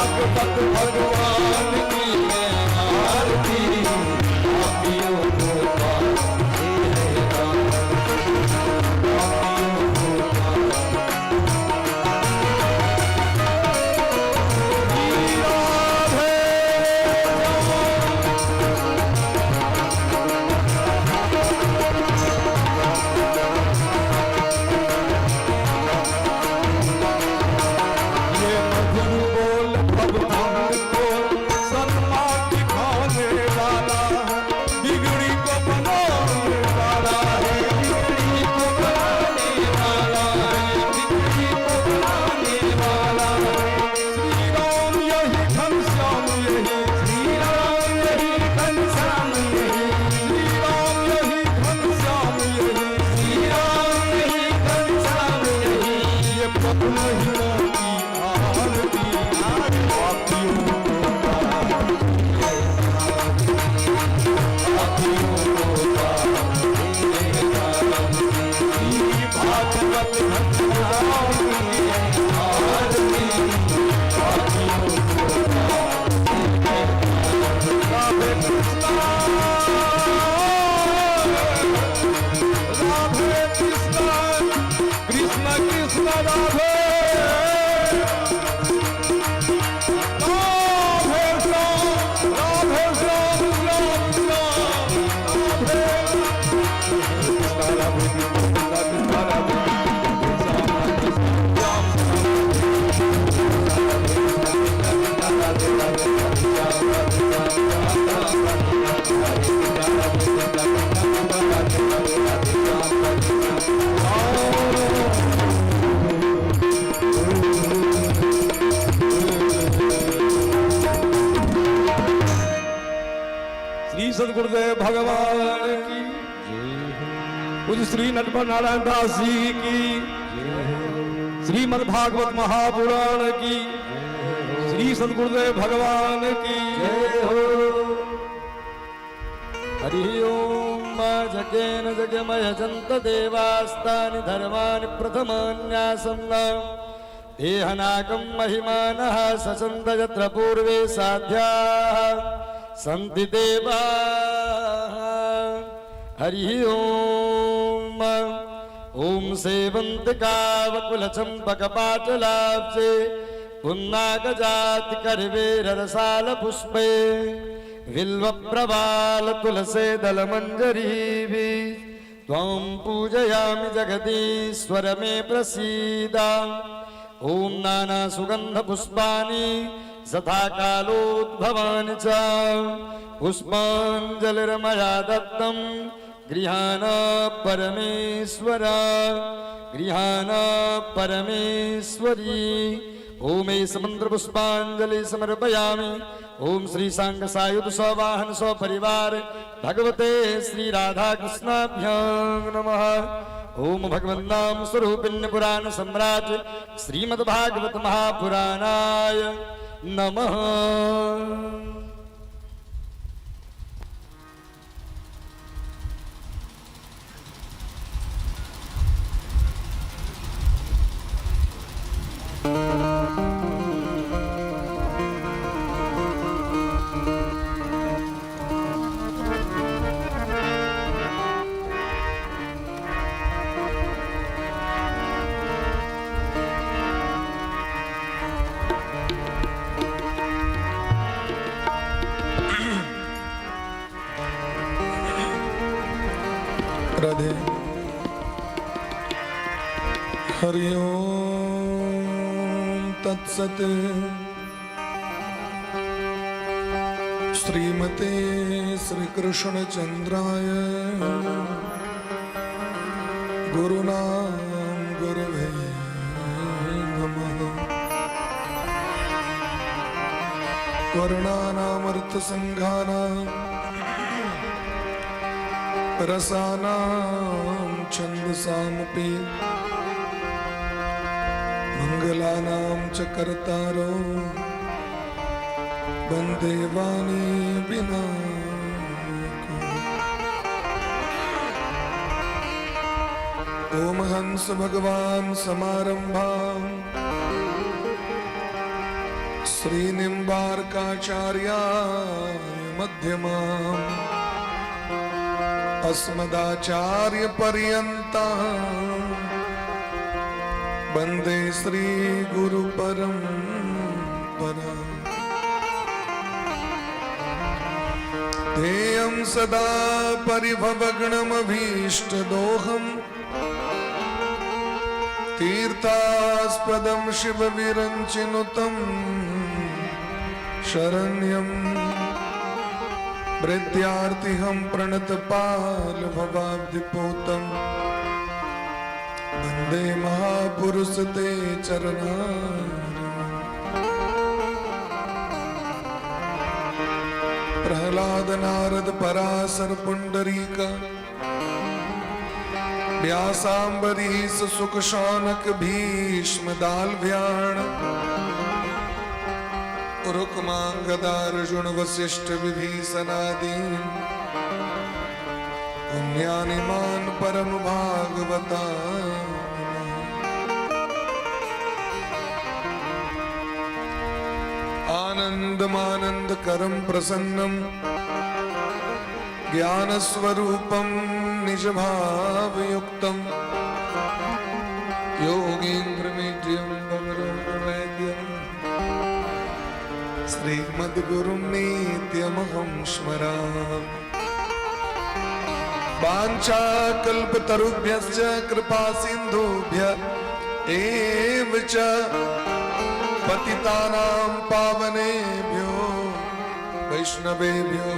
भागवत भगवान की है आरती, पापियों को तारती है राम, पापियों को तारती। राधे। ये मधुर बोल भव को सन्मान दिखाने वाला है, बिगड़ी को बनाने वाला है, बिगड़ी को बनाने वाला है, बिगड़ी को बनाने वाला है। श्री राम यही घनश्याम यही, श्री राम यही घनश्याम यही, श्री राम यही घनश्याम यही, श्री राम यही घनश्याम यही। ये प्रभु महिमा की आरती, पापियों को तारती है राम, पापियों को तारती है राम। श्री भागवत भगवान की आरती, पापियों को तारती है राम। राधे कृष्णा राधे कृष्णा कृष्ण कृष्ण राधे राधे श्याम राधे श्याम श्याम श्याम राधे। कृष्ण राधे कृष्ण कृष्ण राधे श्याम राधे श्याम राधे राधे श्याम राधे श्याम श्याम राधे राधे राधे राधे राधे श्याम राधे श्री सदगुरुदेव भगवान की, पूज्य श्री नटवर नारायण दास जी की, श्रीमद् भागवत महापुराण की, श्री सदगुरुदेव भगवान की जय हो। हरि ओम। जगेन जगमयजन्त देवास्तानि धर्माणि प्रथमान्यासन्न देहनाकं महिमानः सचन्द यत्र पूर्वे साध्याः सन्ति देवाः। हरि ओम। ॐ सेवन्तिकावकुलचम्पकपाटलाब्जे पुन्नागजातिकरिवेररसालपुष्पे बिल्वप्रवाल तुलसे दलमञ्जरीभिः त्वां पूजयामि जगदीश्वर मे प्रसीद। ॐ नानासुगन्धपुष्पाणि यथा कालोद्भवानि च पुष्पाञ्जलिर्मया दत्तं गृहाण परमेश्वर, गृहाण परमेश्वरी। ओम एष मंत्र पुष्पांजलि समर्पयामि। ओम श्री सांग सायुध सवाहन सपरिवार भगवते श्री राधा कृष्णाभ्यां नमः। ओम भगवन्नाम स्वरूपिण्य पुराण सम्राट श्रीमद्भागवत महापुराणाय नमः। राधे। हरि ओम तत्सत। श्रीमते श्री कृष्ण चंद्राय गुरुनाम गुरुवे नमः। वर्णानामर्थसंघानां रसानां छन्दसामपि मंगलानां च कर्तारो वन्दे वाणी विनायको। ओम हंस भगवान समारंभां श्री निम्बार्काचार्याय मध्यमाम् अस्मदाचार्य पर्यन्ताम् वंदे श्री गुरु परंपरा। ध्येयं सदा परिभवग्नमभीष्टदोहम् तीर्थास्पदं शिवविरञ्चिनुतं शरण्यं वृद्ध्यार्तिहं प्रणतपालभवाब्धिपूतम् वन्दे महापुरुष ते चरणारविन्दम्। प्रहलाद नारद पराशर पुंडरीक व्यासाम्बरीश सुख शौनक भीष्म दालव्याण रुक्मांगदार्जुन वशिष्ठ विभीषणादि पुण्यानिमान परम भागवता। आनंदमानंद करम प्रसन्नम ज्ञानस्वरूपं निजभावयुक्तं योगीन्द्रमीड्यं भवरोगवैद्यं श्रीमद्गुरुं नित्यमहं स्मरामि। वाञ्छाकल्पतरुभ्यश्च कृपासिन्धुभ्य एव च पतितानां पावनेभ्यो वैष्णवेभ्यो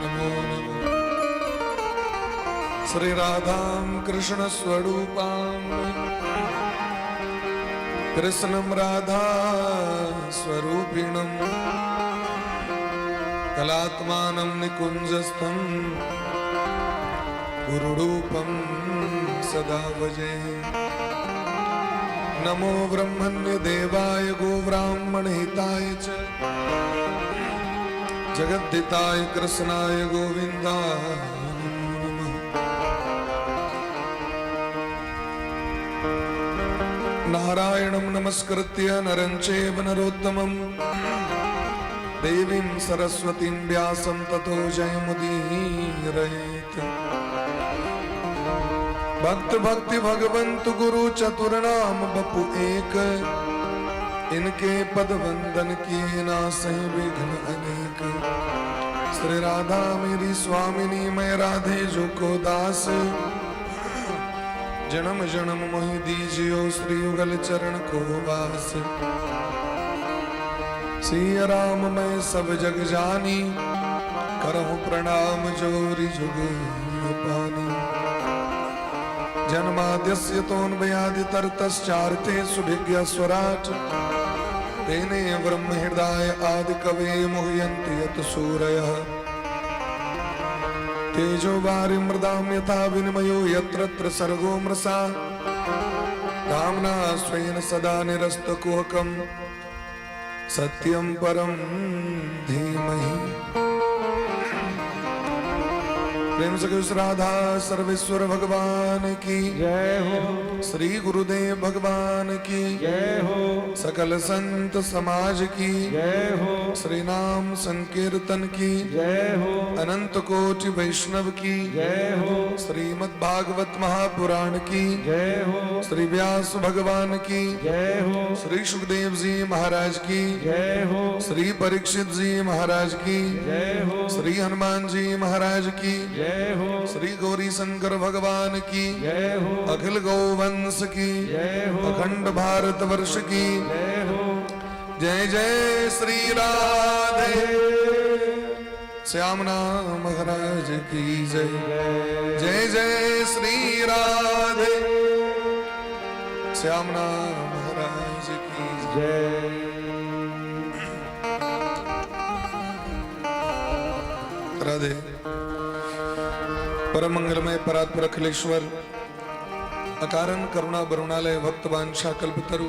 नमो नमः। श्री राधां कृष्ण स्वरूपां कृष्णं राधा स्वरूपिणं कलात्मानं निकुञ्जस्थं गुरुरूपं सदा भजे। नमो ब्रह्मण्य देवाय गोब्राह्मणहिताय च जगद्धिताय कृष्णाय गोविन्दाय नमो नमः। नारायणं नमस्कृत्य नरं चैव नरोत्तमं देवीं सरस्वतीं व्यासं ततो जयमुदीरयेत्। भक्त भक्ति भगवंत गुरु चतुर नाम बपु एक, इनके पद वंदन किए नासहि विघ्न अनेक। श्री राधा मेरी स्वामिनी, मैं राधे जो को दास, जन्म जन्म मोहि दीजियो श्री युगल चरण को वास। सिय राम मैं सब जग जानी, करहु प्रणाम जोरी जुग पानी। जन्माद्यस्य तोऽन्वयादितरतश्चार्थेष्वभिज्ञस्वराट् तेने ब्रह्महृदाय आदि कवे मुह्यन्ति यत् सूरयः। तेजो वारि मृदां यथा विनिमयो यत्र त्र सर्गो मृषा धाम्ना स्वेन सदा निरस्तकुहकं सत्यं परं धीमहि। प्रेम से कहो राधा सर्वेश्वर भगवान की जय हो। श्री गुरुदेव भगवान की जय हो। सकल संत समाज की जय हो। श्री नाम संकीर्तन की जय हो। अनंत कोटि वैष्णव की जय हो। श्रीमद् भागवत महापुराण की जय हो। श्री व्यास भगवान की जय हो। श्री सुखदेव जी महाराज की जय हो। श्री परीक्षित जी महाराज की जय हो। श्री हनुमान जी महाराज की जय हो। श्री गौरी शंकर भगवान की जय हो। अखिल गौवंश की जय हो। अखंड भारत वर्ष की जय हो। जय जय श्री राधे श्याम नाम महाराज की जय। जय जय श्री राधे श्याम नाम महाराज की जय। जय। राधे। परम मंगलमय परात्पर अखिलेश्वर अकारण करुणा बरुणालय भक्त वांछा कल्पतरु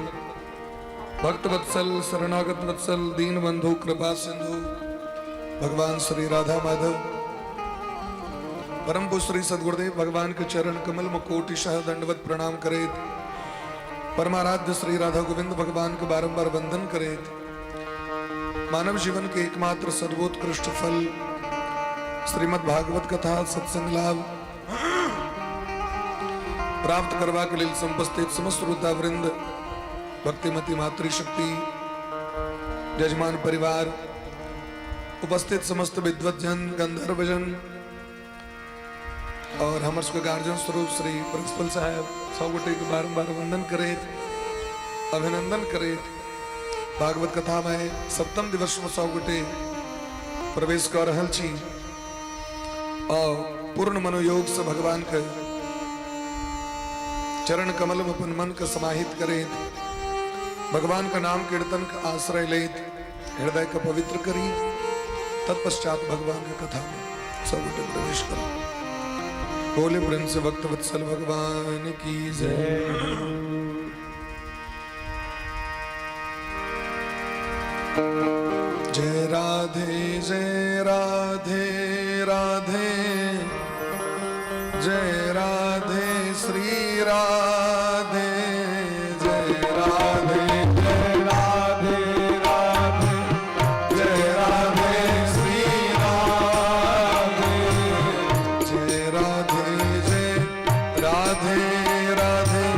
भक्त वत्सल शरणागत वत्सल दीन बंधु कृपा सिंधु भगवान श्री राधा माधव परम पूज्य श्री सदगुरुदेव भगवान के चरण कमल में कोटिशः दंडवत प्रणाम करेत, परमाराध्य श्री राधा गोविंद भगवान के बारंबार वंदन करेत। मानव जीवन के एकमात्र सर्वोत्कृष्ट फल श्रीमद् भागवत कथा सत्संग लाभ प्राप्त करबाक लेल समुपस्थित समस्त श्रोता वृंद, भक्तिमती मातृशक्ति, यजमान परिवार, उपस्थित समस्त विद्वज्जन, गंधर्वजन और हमर सबके गार्जियन स्वरूप श्री प्रिंसिपल साहब, सब गोटे के बारंबार वंदन करैत, अभिनंदन करैत भागवत कथा में सप्तम दिवस में सब गोटे प्रवेश कर रहल छी और पूर्ण मनोयोग से भगवान के चरण कमल में अपन मन के समाहित करैत, भगवान का नाम कीर्तन का आश्रय लेत हृदय के पवित्र करी, तत्पश्चात भगवान के कथा में सब गोटे प्रवेश करी। बोले प्रेम से भक्त वत्सल भगवान की जय। जय राधे जय राधे राधे जय राधे श्री राधे जय राधे जय राधे राधे जय राधे श्री राधे जय राधे जय राधे राधे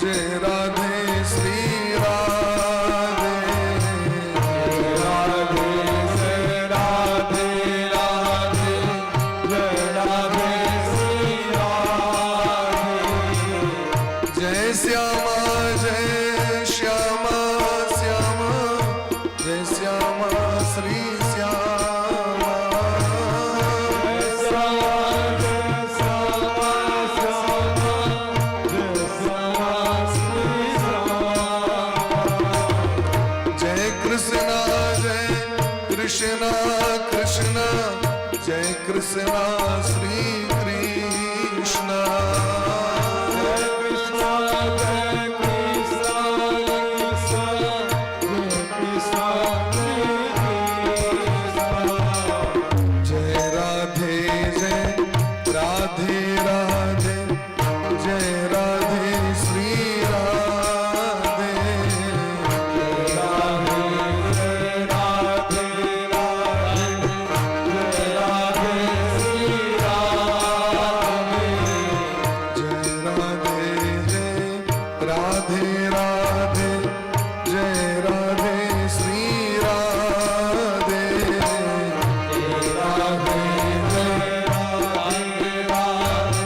जय राधे श्री राधे राधे जय राधे राधे जय राधे श्री राधे। जय श्यामा जय श्यामा श्यामा जय श्यामा श्री श्यामा श्यामा जय श्यामा श्यामा जय श्यामा श्री श्यामा। जय कृष्णा जय कृष्णा कृष्णा जय कृष्णा श्री कृष्णा जय कृष्णा जय कृष्णा कृष्णा जय कृष्णा श्री कृष्णा। जय राधे जय राधे राधे जय राधे श्री राधे राधे जय राधे राधे जय राधे श्री राधे। जय राधे जय राधे राधे जय राधे श्री राधे। राधे जय राधे राधे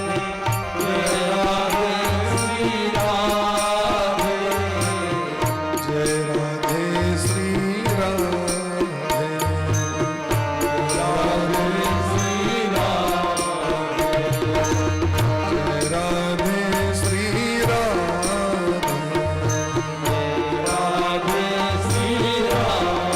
जय राधे श्री राधे। जय राधे श्री राधे राधे श्री राधे। जय राधे श्री राधे। राधे श्री राधे।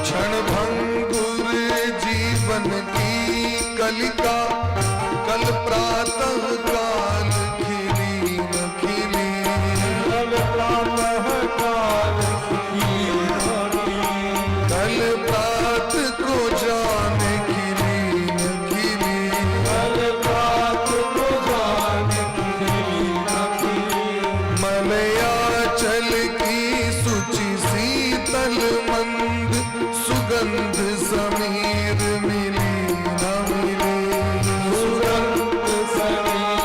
क्षण भंगुर जीवन की कलिका कल प्रातः काल खिली न खिली। कल प्रातः काल की होती। कल प्रात को जाने खिली न खिली। कल प्रात को जाने खिली न खिली। मलयाचल की सुचि शीतल मंद सुगंध समीर मिली न मिली। सुगंध समीर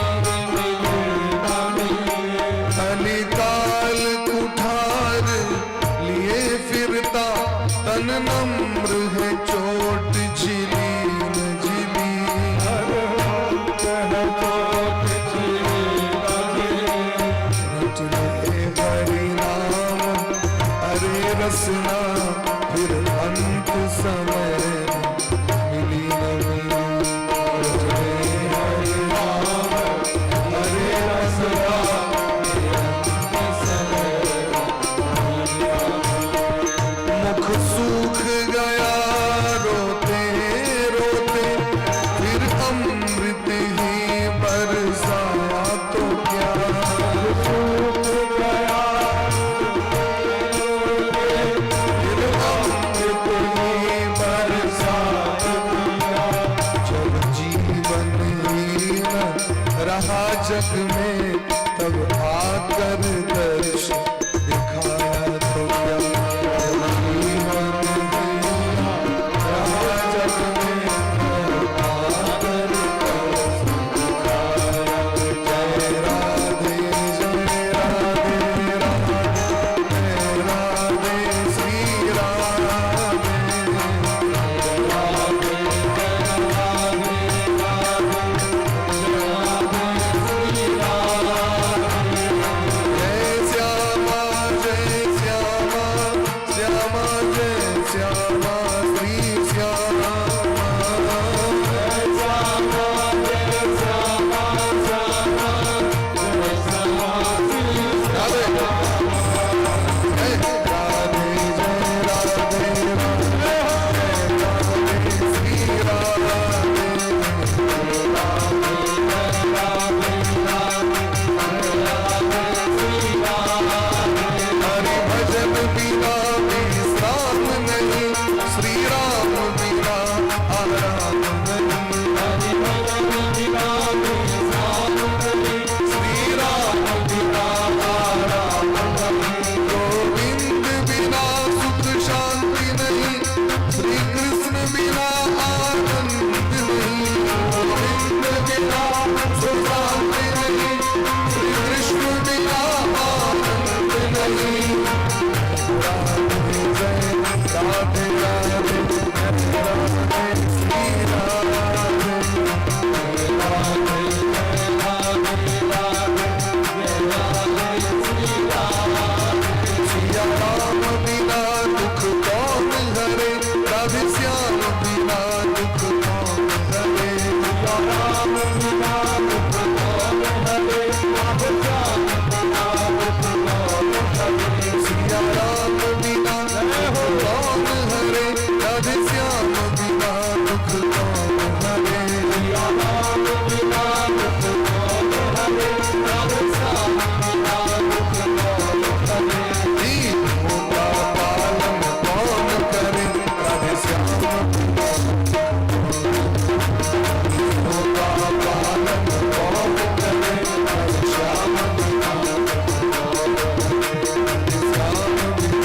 रहा जग में तब आकर दर्श दिखाया तो क्या। जब जीवन भैया रहा जग में तब आकर दर्श दिखाया। जय राधे जय राधे राधे जय राधे श्री राधे। जय श्यामा जय श्यामा श्यामा जय श्यामा श्री श्यामा। राधे जय राधे जय राधे राधे श्री राधे। हरि भजन बिना विश्राम नहीं, श्री राम बिना आराम नहीं। श्री राम बिना आराम नहीं। गोविंद बिना सुख शांति नहीं, श्री कृष्ण बिना आनंद नहीं। गोविंद बिना सुख शांति नहीं, श्री कृष्ण बिना आनंद नहीं। राधे जय राधे राधे जय राधे श्री राधे। सिया राम बिना दुख कौन हरे, राधे श्याम बिना दुख कौन हरे। राम बिना दुख कौन हरे, राधे श्याम बिना दुख कौन हरे। सिया राम बिना दुख कौन हरे, राधे श्याम बिना दुख कौन हरे। सिया राम बिना दुख कौन हरे, राधे श्याम बिना दुख कौन हरे। दीनों का पालन कौन करे, राधे श्याम दीनों का पालन कौन करे, राधे श्याम बिना श्याम बिना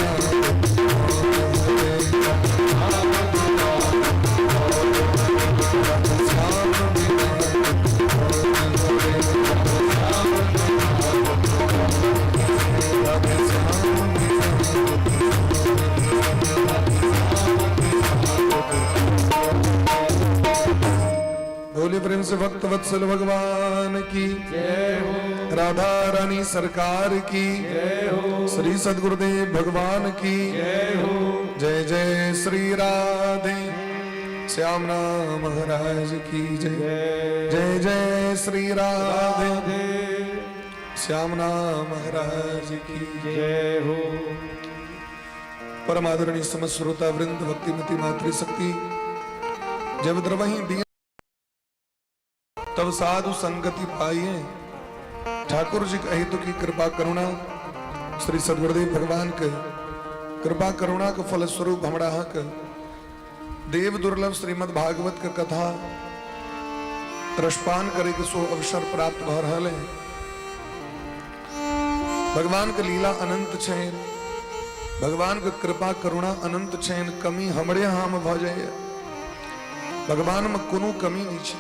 राधे श्याम बिना राधे श्याम बिना। बोले प्रेम से भक्त वत्सल भगवान की जय हो। राधा रानी सरकार की जय हो। श्री सदगुरुदेव भगवान की जय हो। जय जय श्री राधे श्याम नाम महाराज की जय। जय जय श्री राधे राधे श्याम नाम महाराज की जय। जय हो। परम आदरणीय समस्त श्रोता वृंद, भक्तिमती मातृशक्ति, जब द्रवही दिया तब साधु संगति पाइए। ठाकुर जी हेतु की कृपा करुणा, श्री सदगुरुदेव भगवान के कृपा करुणा के फल स्वरूप हमरा के देव दुर्लभ श्रीमद् भागवत के कथा रसपान करे के सो अवसर प्राप्त भ रहल है। भगवान के लीला अनंत छैन, भगवान के कृपा करुणा अनंत छैन। कमी हमरे यहाँ में भ जाइए, भगवान में कोनो कमी नहीं छै।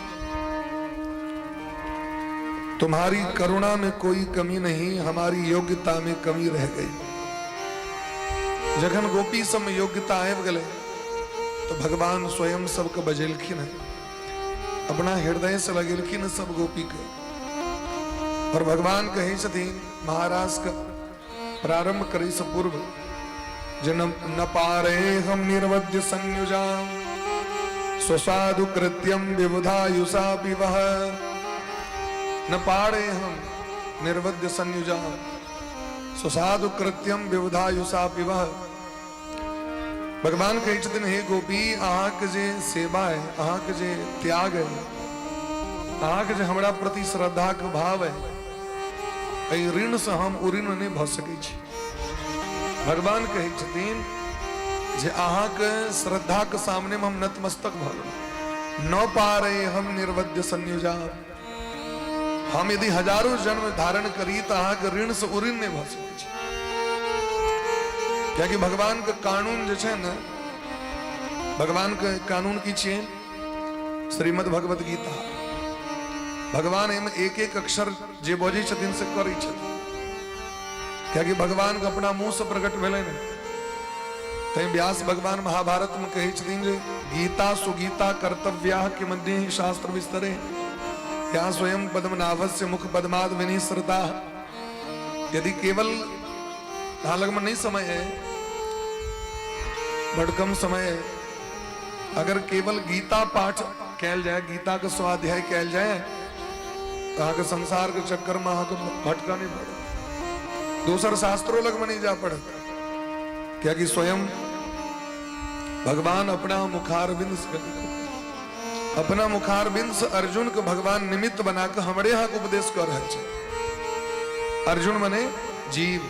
तुम्हारी करुणा में कोई कमी नहीं, हमारी योग्यता में कमी रह गई। जखन गोपी सब में योग्यता आबि गेलै तो भगवान स्वयं सबके बजेलखिन है, अपना हृदय से लगेलखिन सब गोपी के। और भगवान कहै छथिन महाराज के प्रारंभ करे से पूर्व जे न पारे हम निर्वध्य संयुजा स्वसाधु कृत्यम विबुधायुषा विवह। न पारे हम निर्वध्य संयुजा स्वसाधु कृत्यम विबुधायुषा विवह। भगवान कहै छथिन हे गोपी, अहाँके जे सेवा है, अहाँके जे त्याग है, अहाँके जे हमरा प्रति श्रद्धाके भाव है, एहि ऋण से हम उऋण नहि भऽ सकै छी। भगवान कहै छथिन जे अहाँके श्रद्धाके सामने में हम नतमस्तक भऽ गेलहुँ। न पारे हम निर्वध्य संयुजा। हम यदि हजारों जन्म धारण करी तऽ अहाँके ऋणसँ उऋण नहि भऽ सकै छै। कियाकि भगवानके कानून जे छै ने, भगवानके कानून की छियै? श्रीमद् भगवत गीता। भगवान एहिमे एक एक अक्षर जे बजै छथिन से करै छथिन, कियाकि भगवानके अपना मुँहसँ प्रकट भेलै ने। तैं व्यास भगवान महाभारत में कहै छथिन जे गीता सुगीता कर्तव्या के मध्य ही शास्त्र विस्तरे या स्वयं पद्मनाभस्य मुख पद्माद विनिसृता। यदि केवल हालक में नहीं समय है, बड़ कम समय है, अगर केवल गीता पाठ कैल जाए, गीता के स्वाध्याय कैल जाए, तो अहाँके संसार के चक्कर में अहाँके भटका नहीं पड़त, दोसर शास्त्रों लग में नहीं जा पड़त, कियाकि स्वयं भगवान अपना मुखारविंद से, अपना मुखारविंद से अर्जुन के भगवान निमित्त बना के हमरे यहाँ के उपदेश कर रहल छै। अर्जुन मने जीव,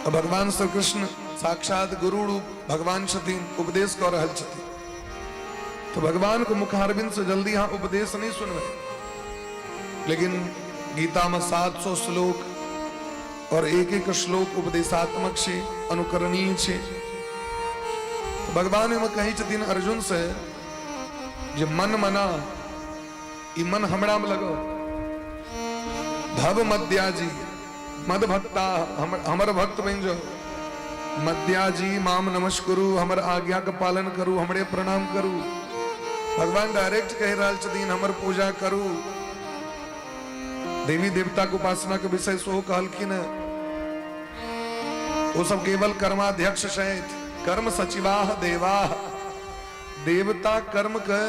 और भगवान श्री कृष्ण साक्षात गुरु रूप भगवान छथिन, उपदेश कर रहल छथिन। तो भगवान को मुखारविंद से जल्दी यहाँ उपदेश नहीं सुनबै, लेकिन गीता में 700 श्लोक और एक एक श्लोक उपदेशात्मक छै, अनुकरणीय छै। तो भगवान एहिमे कहै छथिन अर्जुन से जे मन मना, ई मन हमरा में लगो, भव मद्याजी मद भक्ता, हमर भक्त बनि जाओ, मद्याजी माम नमस्कुरु, हमर आज्ञा के पालन करू, हमरे प्रणाम करू। भगवान डायरेक्ट कहि रहल छथिन हमर पूजा करू। देवी देवता के उपासना के विषय सेहो कहलखिन है, वो सब केवल कर्माध्यक्ष छथि, कर्म सचिवाह देवाह, देवता कर्म के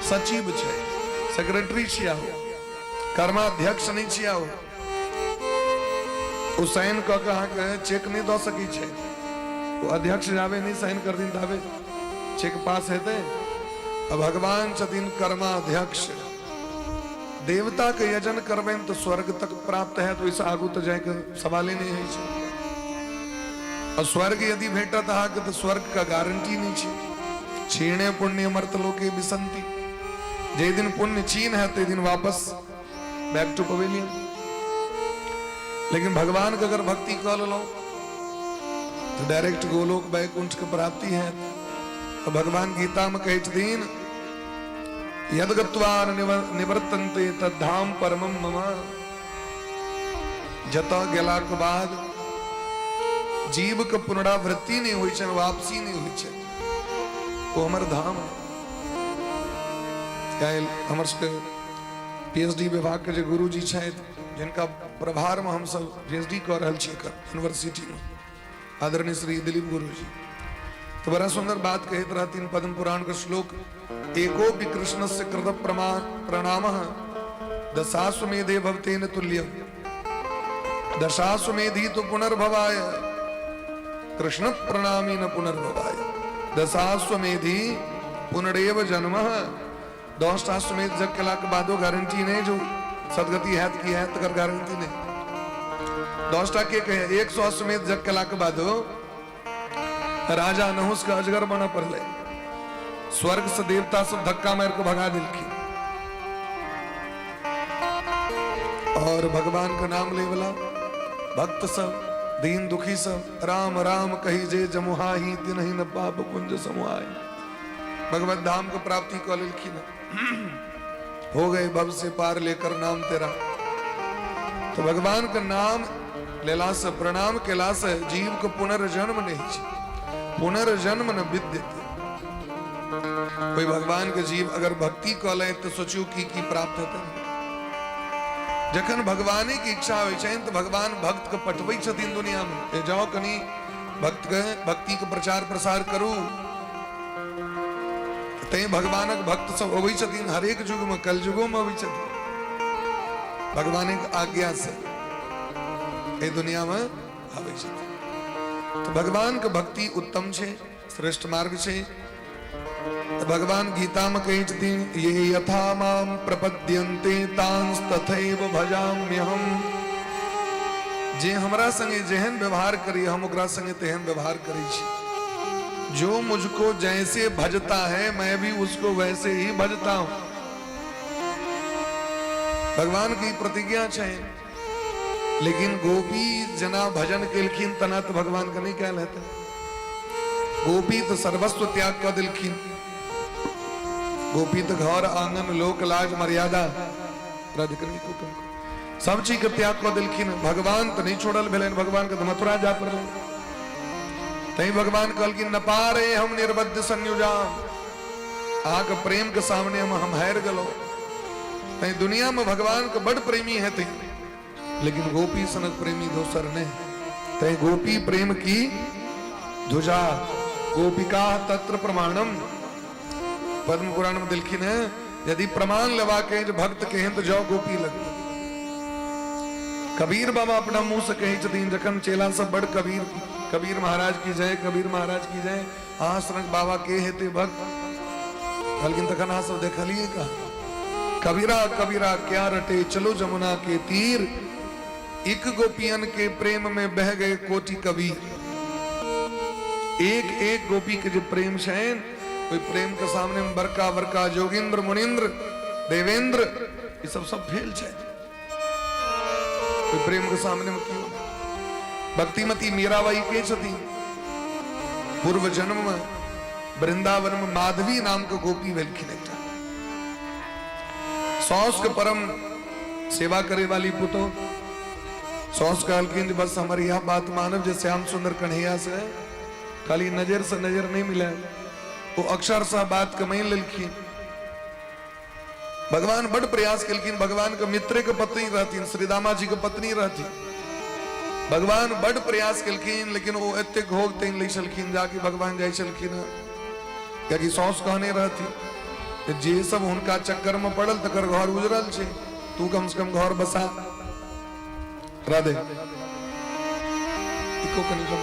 सचिव छै, सेक्रेटरी छिया, कर्माध्यक्ष नहीं छिया। ओ साइन कऽ के अहाँके चेक नहीं दऽ सकै छै, ओ अध्यक्ष जाबे नहीं साइन कर दिन ताबे चेक पास हेतै। आ भगवान छथिन कर्माध्यक्ष। देवता के यजन करबनि तऽ स्वर्ग तक प्राप्त हैत, ओहिसँ आगू तऽ जायके सवाले नहि होइ छै। आ स्वर्ग यदि भेटत अहाँके तऽ स्वर्ग के गारंटी नहि छै। क्षीणे पुण्य मर्त लोके विसंति, जे दिन पुण्य क्षीण है ते दिन वापस बैक टू पवेलियन। लेकिन भगवान के अगर भक्ति कऽ लेलहुँ तो डायरेक्ट गोलोक वैकुंठ के प्राप्ति है। तो भगवान गीता में कहै छथिन यद गत्वा निवर्तन्ते तद्धाम परमम मम, जतऽ गेलाक बाद जीव के पुनरावृत्ति नहीं होइ छै, वापसी नहीं होइ छै, ओ हमर धाम है। काल्हि हमर सबके पीएचडी विभाग के जे गुरुजी छथि, जिनका प्रभार में हमसब पीएचडी कऽ रहल छी एकर यूनिवर्सिटी में, आदरणीय श्री दिलीप गुरुजी, तो बड़ा सुंदर बात कहते रहतीन पद्म पुराण के श्लोक, एकोपि कृष्ण से कृत प्रणाम दशाश्वमेधे भवतेन तुल्यम, दशाश्वमेधी तो पुनर्भवाय, कृष्ण प्रणामी न पुनर्भवाय, दशाश्वमेधी पुनरेव जन्म। 10टा अश्वमेध जग केला के बादो गारंटी नहीं जो सदगति हैत की हैत, तकर गारंटी नहीं। 10टा के कहे 100 अश्वमेध जग केला के बादो राजा नहुस के अजगर बनऽ पड़लै, स्वर्ग से देवता सब धक्का मार के भगा देलखिन। और भगवान का नाम ले वाला भक्त सब दीन दुखी सब राम राम कही जे जमुहाही तिनहि न पाप पुंज समुहाही, भगवत धाम को प्राप्ति कऽ लेलखिन, हो गए भव से पार लेकर नाम तेरा। तो भगवान का नाम लेला से प्रणाम केला से जीव के पुनर्जन्म नहीं छै, पुनर्जन्म न विद्यते। कोई भगवान के जीव अगर भक्ति कऽ ले तो सोचियो की की प्राप्त हेतै। जखन भगवाने के इच्छा होइ छनि तऽ भगवान भक्त के पठबै छथिन दुनिया में, ए जाओ कनी भक्त के भक्ति के प्रचार प्रसार करू। तैं भगवानक भक्त सब अबै छथिन हरेक युग में, कलयुगो में अबै छथिन, भगवाने के आज्ञा से एहि दुनिया में आबै छथिन। तो भगवान के भक्ति उत्तम छै, श्रेष्ठ मार्ग छै। तो भगवान गीता में कहै छथिन ये यथा माम प्रपद्यन्ते तांस तथैव भजाम्यहम, जे हमरा संगे जेहन व्यवहार करी हम ओकरा संगे तेहन व्यवहार करै छी। जो मुझको जैसे भजता है मैं भी उसको वैसे ही भजता हूं। भगवान की प्रतिज्ञा छै। लेकिन गोपी जना भजन केलखिन तना तऽ भगवान के नहि कयल हेतै। गोपी तऽ सर्वस्व त्याग कऽ देलखिन। गोपी तऽ घर आंगन लोक लाज मर्यादा सब चीज के त्याग कऽ देलखिन। भगवान तऽ नहि छोड़ल भेलनि, भगवान के तऽ मथुरा जा पड़लनि। तैं भगवान कहलखिन न पारे हम निर्बद्ध संयुजाम, अहाँके प्रेम के सामने हम हारि गेलहुँ। तैं दुनिया में भगवान के बड़ प्रेमी हेतै, लेकिन गोपी सनक प्रेमी दोसर नहीं। तैं गोपी प्रेम की ध्वजा गोपिका तत्र प्रमाणम। पद्म पुराण में दिलखिन है, यदि प्रमाण लेवा के जे भक्त केहन तो जाओ गोपी लग। कबीर बाबा अपना मुंह से कहै छथिन, जखन चेला सब बड़ कबीर कबीर महाराज की जय, कबीर महाराज की जय, अहाँ सनक बाबा के हेते भक्त? कहलखिन तखन अहाँ सब देखलिए का? कबीरा कबीरा क्या रटे चलो जमुना के तीर, एक गोपियन के प्रेम में बह गए कोटि कबीर। एक एक गोपी के जो प्रेम छैन, ओहि प्रेम के सामने में बड़का बड़का जोगिंद्र मुनिंद्र देवेंद्र ई सब सब फेल छै। ओहि प्रेम के सामने में क्यों? भक्तिमती मीराबाई के छथिन, पूर्व जन्म में वृंदावन में माधवी नाम के गोपी भेलखिन। एकटा साउस के परम सेवा करे वाली पुतो। साउस कहलखिन जे बस हमर यह बात मानब जे श्याम सुंदर कन्हैया से खाली नजर से नजर नहीं मिले। वो अक्षर सा बात के मान लेलखिन। भगवान बड़ प्रयास केलखिन, भगवान के मित्रे के पत्नी रहथिन, श्रीदामा जी के पत्नी रहथिन। भगवान बड़ प्रयास केलखिन, लेकिन वो एते घोग तेन लै छलखिन, जाके भगवान जाइ छलखिन, कियाकि साउस कहने रहथिन जे सब हुनका चक्कर में पड़ल तकर घर उजरल छै, तू कम से कम घर बसा। राधे इको कनी कम।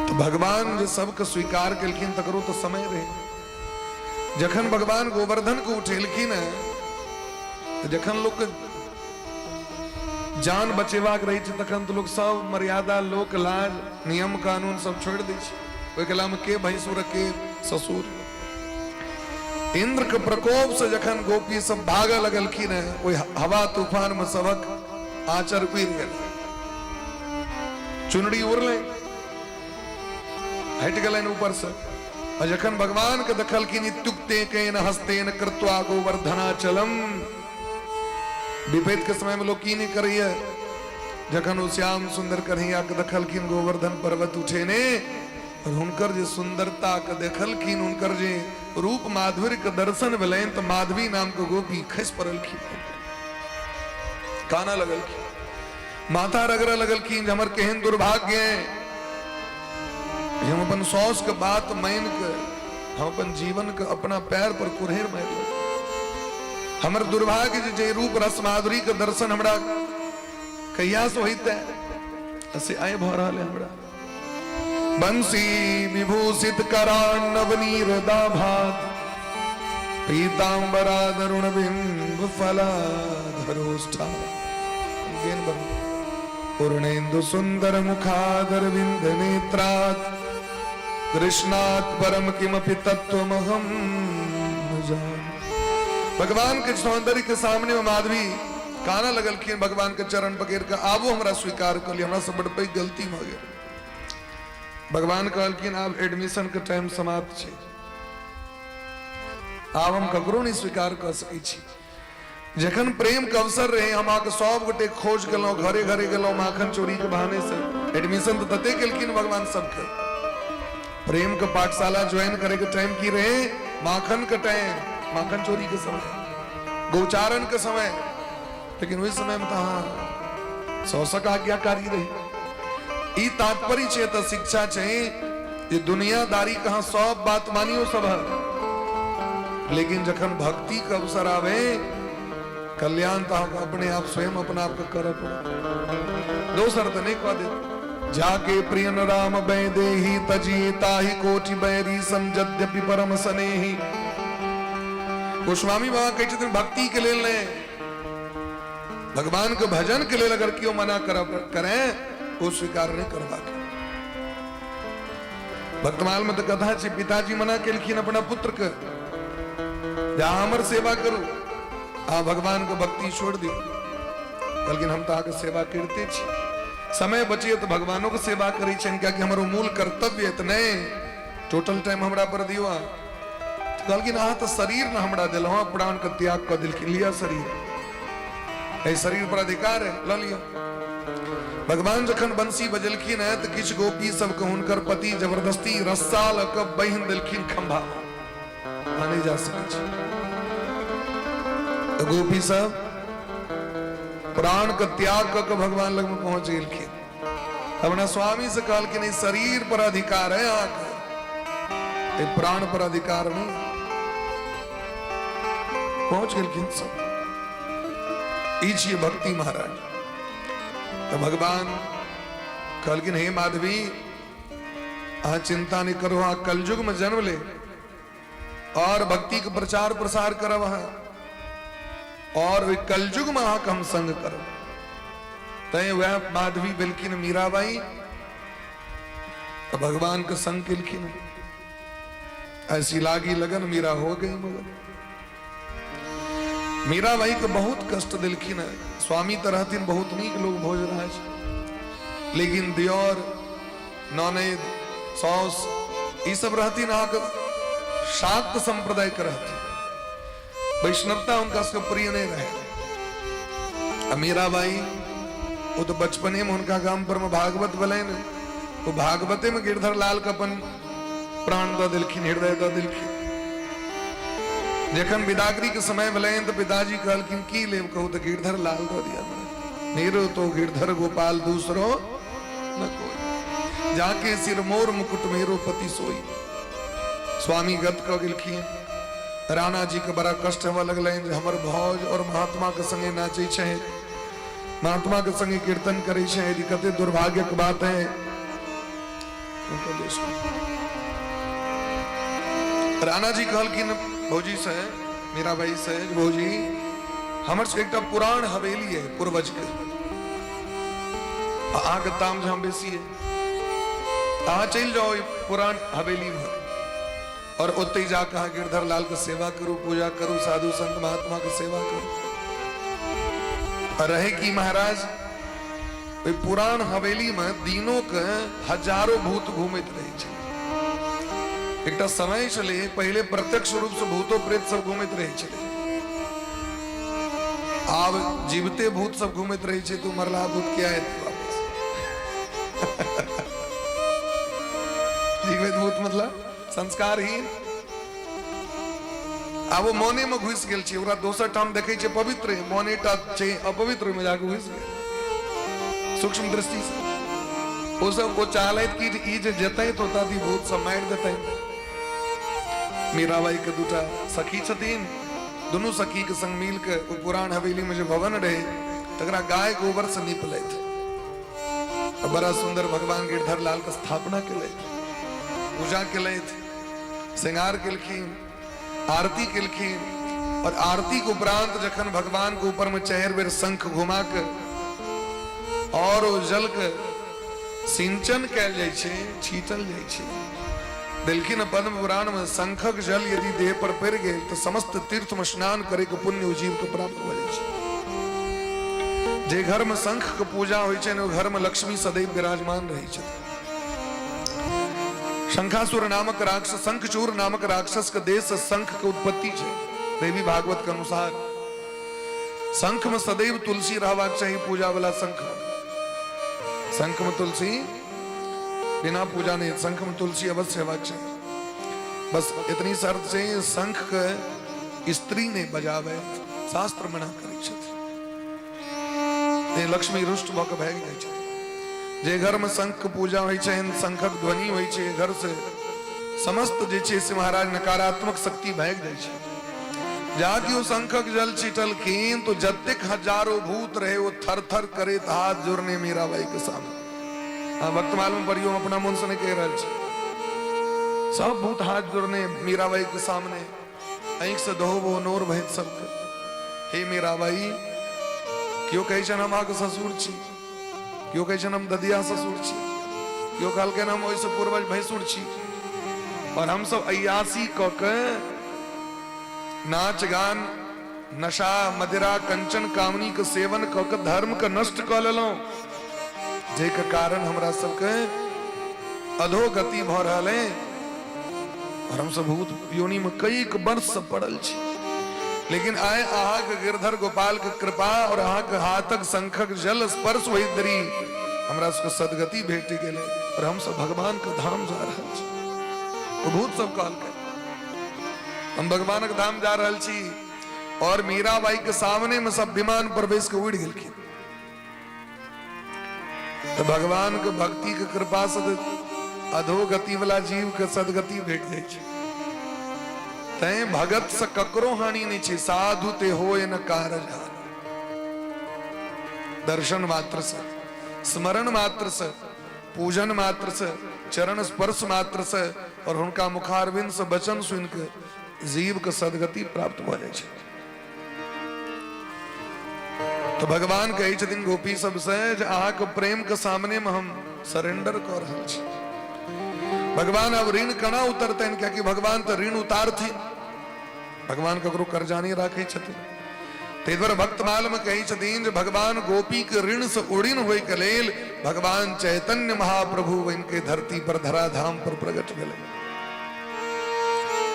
तो भगवान जे सबके स्वीकार केलखिन तकरो तो समय रहे। जखन भगवान गोवर्धन को उठेलखिन, तो जखन लोक जान बचेबाक रहे छै तखन तो लोग सब मर्यादा लोक लाज नियम कानून सब छोड़ दै छै। ओहि कला में के भैंसुर के ससुर। इंद्र के प्रकोप से जखन गोपी सब भागे लगलखिन, ओहि हवा तूफान में सबक आंचर उड़ि गेल, चुनरी उड़लै, हटि गेलनि ऊपर से। आ जखन भगवान के देखलखिन, इत्युक्ते केन हस्तेन कृत्वा गोवर्धनाचलम। विपरीत के समय में लोग की नहीं करैया। जखन ओ श्याम सुंदर कन्हैया के देखलखिन गोवर्धन पर्वत उठेने, और हुनकर जे सुंदरता के देखलखिन, हुनकर जे रूप माधुर्य के दर्शन भेलनि, तो माधवी नाम के गोपी खसि पड़लखिन, काना लगलखिन, माथा रगड़ लगलखिन, जे हमर केहन दुर्भाग्य है, हम अपन साउस के बात मान के हम अपन जीवन के अपना पैर पर कुरेर मारि लेलहुँ। हमर दुर्भाग्य जे रूप रस माधुरी के दर्शन हमरा कहिया से होइते से आइ भऽ रहल है हमरा। बंसी विभूषित करान्नवनीर दाभात पीतांबरा दरुण बिंब फलाधरोष्ठा पूर्णेन्दु सुंदर मुखादर बिंद नेत्रात् कृष्णात् परम किमपि तत्वमहं न जाने। भगवान के सौंदर्य के सामने में माधवी काना लगलखिन, भगवान के चरण पकड़ के आबो हमरा स्वीकार कर लिया, हमरा से बड़ पैघ गलती भऽ गेल। भगवान कहलखिन आब एडमिशन के टाइम समाप्त छै, आब हम ककरो नहीं स्वीकार कऽ सकै छी। जखन प्रेम के अवसर रहे हम अहाँके सब गोटे खोज गेलहुँ, घरे घरे गेलहुँ माखन चोरी के बहाने से। एडमिशन तऽ तते केलखिन भगवान सबके। प्रेम के पाठशाला ज्वाइन करे के टाइम की रहे? माखन के टाइम, माखन चोरी के समय, गोचारण के समय। लेकिन वही समय में तो अहाँ सौसक आज्ञाकारी रही। ई तात्पर्य छै तऽ शिक्षा छै जे दुनियादारी कहाँ सब बात मानियो सब है, लेकिन जखन भक्ति के अवसर आवे कल्याण तो अहाँके अपने आप स्वयं अपना आप के करऽ पड़त, दोसर तऽ नहीं कह देत। जाके प्रियन राम वैदेही तजी ताहि कोटि बैरी सम यद्यपि परम सनेही। गोस्वामी बाबा कहै छथिन भक्ति के लेल नहि, भगवान के भजन के लेल अगर केओ मना करे वो स्वीकार नहीं करबाक। भक्तमाल में तो कथा छै, पिताजी मना केलखिन अपना पुत्र के जे अहाँ हमर सेवा करू, अहाँ भगवानके भक्ति छोड़ि दियौ। कहलखिन हम तऽ अहाँके सेवा करिते छी, समय बचैए तऽ भगवानोके सेवा करै छियनि, कियाकि हमर ओ मूल कर्तव्य तऽ नहि, टोटल टाइम हमरा पर दियौ अहाँ। कहलखिन अहाँ तऽ शरीर ने हमरा देलहुँ, प्राणके त्याग कऽ देलखिन, लिअ शरीर, एहि शरीर पर अधिकार है, लऽ लिअ। भगवान जखन बंसी बजेलखिन है तऽ किछु गोपी सबके हुनकर पति जबरदस्ती रस्सा लऽ कऽ बान्हि देलखिन खम्भा, अहाँ नहि जा सकै छी। तऽ गोपी सब प्राण के त्याग कऽ के भगवान लग में पहुंच गेलखिन। अपना स्वामी से कहलखिन ई शरीर पर अधिकार है अहाँके, ई प्राण पर अधिकार नहीं। पहुंच गेलखिन सब। ई छियै भक्ति महाराज। तऽ भगवान कहलखिन हे माधवी, अहाँ चिंता नहीं करो, अहाँ कलयुग में जन्म ले और भक्ति के प्रचार प्रसार करब अहाँ, और ओहि कलयुग में अहाँके हम संग करब। तैं वएह माधवी भेलखिन मीराबाई, तऽ भगवान के संग केलखिन। ऐसी लागी लगन मीरा हो गई मगन। मीराबाई के बहुत कष्ट देलखिन। स्वामी तऽ रहथिन बहुत नीक लोग भोजराज, लेकिन दियोर ननैद साउस ई सब रहथिन अहाँके शाक्त संप्रदाय के रहथिन, वैष्णवता हुनका सबके प्रिय नहीं रहे। आ मीराबाई वो तो बचपने में हुनका गाम पर में भागवत भेलनि, वो भागवते में गिरधर लाल के अपन प्राण दऽ देलखिन, हृदय दऽ देलखिन। जखन विदागरी के समय भेलनि तऽ पिताजी कहलखिन की लेब कहू, तऽ गिरधर लाल दऽ दिया हमरा। मेरो तो गिरधर गोपाल दूसरो न कोई, जाके सिर मोर मुकुट मेरो पति सोई। स्वामी गत कऽ गेलखिन। राणा जी के बड़ा कष्ट होबऽ लगलनि जे हमर भौज और महात्मा के संगे नाचै छै, महात्मा के संगे कीर्तन करै छै, यदि कते दुर्भाग्य के बात है। राणा जी कहलखिन भौजी से, मीराबाई से, भौजी हमर सबके एकटा पुरान हवेली है पूर्वज के, अहाँके ताम झाम बेसी है, अहाँ चलि जाओ ओहि पुरान हवेली में और ओतहि जाके अहाँ गिरधर लाल के सेवा करू, पूजा करू, साधु संत महात्मा के सेवा करू। और रहे की महाराज ओहि पुरान हवेली में दिनों के हजारों भूत घूमैत रहे छै। एकटा समय छलै पहिले प्रत्यक्ष रूप से भूतो प्रेत सब घूमैत रहे छलै, आब जीवते भूत सब घूमैत रहे छै, तो मरला भूत किया एतै वापस? जीवित भूत मतलब संस्कारहीन, आब ओ मोने में घुसि गेल छै, ओकरा दोसर ठाम देखै छै पवित्र, मोने टा छै अपवित्र, ओहिमे जाके घुसि गेल सूक्ष्म दृष्टि से। ओ सब ओ चाहलथि कि ई जे जेतै तऽ ओतऽ दी भूत सब मारि देतै। मीराबाई के दूटा सखी छथिन, दुनू सखी के संग मिल के ओ पुरान हवेली में जे भवन रहे तकरा गाय गोबर से नीपलथि। बड़ा सुंदर भगवान गिरधर लाल के स्थापना केलथि, पूजा केलथि, श्रृंगार केलखिन, आरती केलखिन। और आरती के उपरांत जखन भगवान के ऊपर में चारि बेर शंख घुमा के और ओ जल के सिंचन कयल जाइ छै, छीटल जाइ छै, देलखिन पद्म पुराण में शंखक जल यदि देह पर पड़ि गेल तऽ समस्त तीर्थ में स्नान करे के पुण्य ओ जीव के प्राप्त भऽ जाइ छै। जे घर में शंख के पूजा होइ छै ओ घर में लक्ष्मी सदैव विराजमान रहै छथिन। शंखासुर नामक राक्षस, शंखचूर नामक राक्षस के देश से शंख के उत्पत्ति छै। देवी भागवत के अनुसार शंख में सदैव तुलसी रहबाक चाही, पूजा वाला शंख में। शंख में तुलसी बिना पूजा नहीं, शंख में तुलसी अवश्य हेबाक चाही। बस इतनी शर्त छै, शंख के स्त्री नहीं बजावे, शास्त्र मना करै छथि। लक्ष्मी रुष्ट भऽ के भागि जाइ छथि। जे घर में शंख के पूजा होइ छै, शंखक ध्वनि होइ छै, घर से समस्त जे छै से महाराज नकारात्मक शक्ति भागि जाइ छै। जा केओ शंखक जल छिटलखिन तो जतेक हजारों भूत रहे वो थर थर करैत हाथ जोड़ने मीराबाई के सामने। हाँ, भक्तमाल में पढ़ियो, हम अपना मन से नहीं कह रहल छी। सब भूत हाथ जोड़ने मीराबाई के सामने, आँखि से दहो नोर बहत सबके। हे मीराबाई, केओ कहै छनि हम अहाँके ससुर छी, केओ कहै छनि हम ददिया ससुर छी, केओ कहलकनि हम ओहिसँ पूर्वज भैंसुर छी, और हमसब अयासी कऽ के नाच गान नशा मदिरा कंचन कामनी के सेवन कऽ के धर्म के नष्ट कऽ लेलहुँ, जाहिके कारण हमरा सबके अधोगति भऽ रहल है और हमसब भूत योनि में कई वर्ष से पड़ल छी। लेकिन आइ अहाँके गिरधर गोपाल के कृपा और अहाँके हाथक शंखक जल स्पर्श होइत देरी हमरा सबके सदगति भेट गेलै और हमसब भगवान के धाम जा रहल छी। ओ भूत सब कहलकै हम भगवानक धाम जा रहल छी और मीराबाई के सामने में सब विमान पर बैस के उड़ गेलखिन। तो भगवान के भक्ति के कृपा से अधोगति वाला जीव के सदगति भेट जाइ छै। तैं भगत से ककरो हानि नहीं छै, साधु ते होय न कारज हानि। दर्शन मात्र से, स्मरण मात्र से, पूजन मात्र से, चरण स्पर्श मात्र से और हुनका मुखारविंद से वचन सुन के जीव के सदगति प्राप्त भऽ जाइ छै। तो भगवान कहै छथिन गोपी सबसे जे अहाँके प्रेम के सामने में हम सरेंडर कऽ रहल छी। भगवान अब ऋण केना उतरतनि, कियाकि भगवान तऽ ऋण उतारथिन, भगवान ककरो कर्जा नहि राखै छथिन। ताहि दुआरे भक्तमाल में कहै छथिन जे भगवान गोपी के ऋण से उड़ीन होय के लेल भगवान चैतन्य महाप्रभु इनके धरती पर धराधाम पर प्रकट भेलै।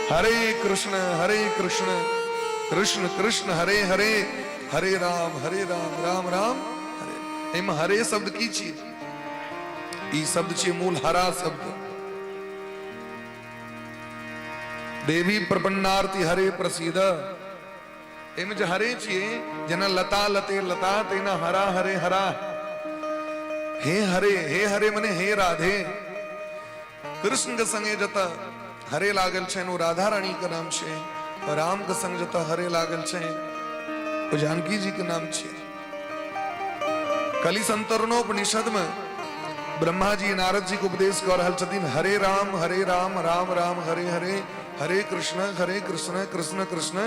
हरे कृष्ण हरे कृष्ण कृष्ण कृष्ण हरे हरे, हरे राम हरे राम राम राम हरे। एहिमे हरे शब्द की छियै? ई शब्द छियै मूल हरा शब्द। देवी प्रपन्नार्ति हरे प्रसीद। एहिमे जे हरे छियै, जेना लता लते लता, तहिना हरा हरे हरा। हे हरे, हे हरे मने हे राधे। कृष्ण के संगे जतऽ हरे लागल छनि ओ राधा रानी के नाम छै, और राम के संग जतऽ हरे लागल छै ओ जानकी जी के नाम छै। कलि संतरणोपनिषद में ब्रह्मा जी नारद जी के उपदेश कऽ रहल छथिन, हरे राम हरे राम राम राम हरे हरे, हरे कृष्ण हरे कृष्ण कृष्ण कृष्ण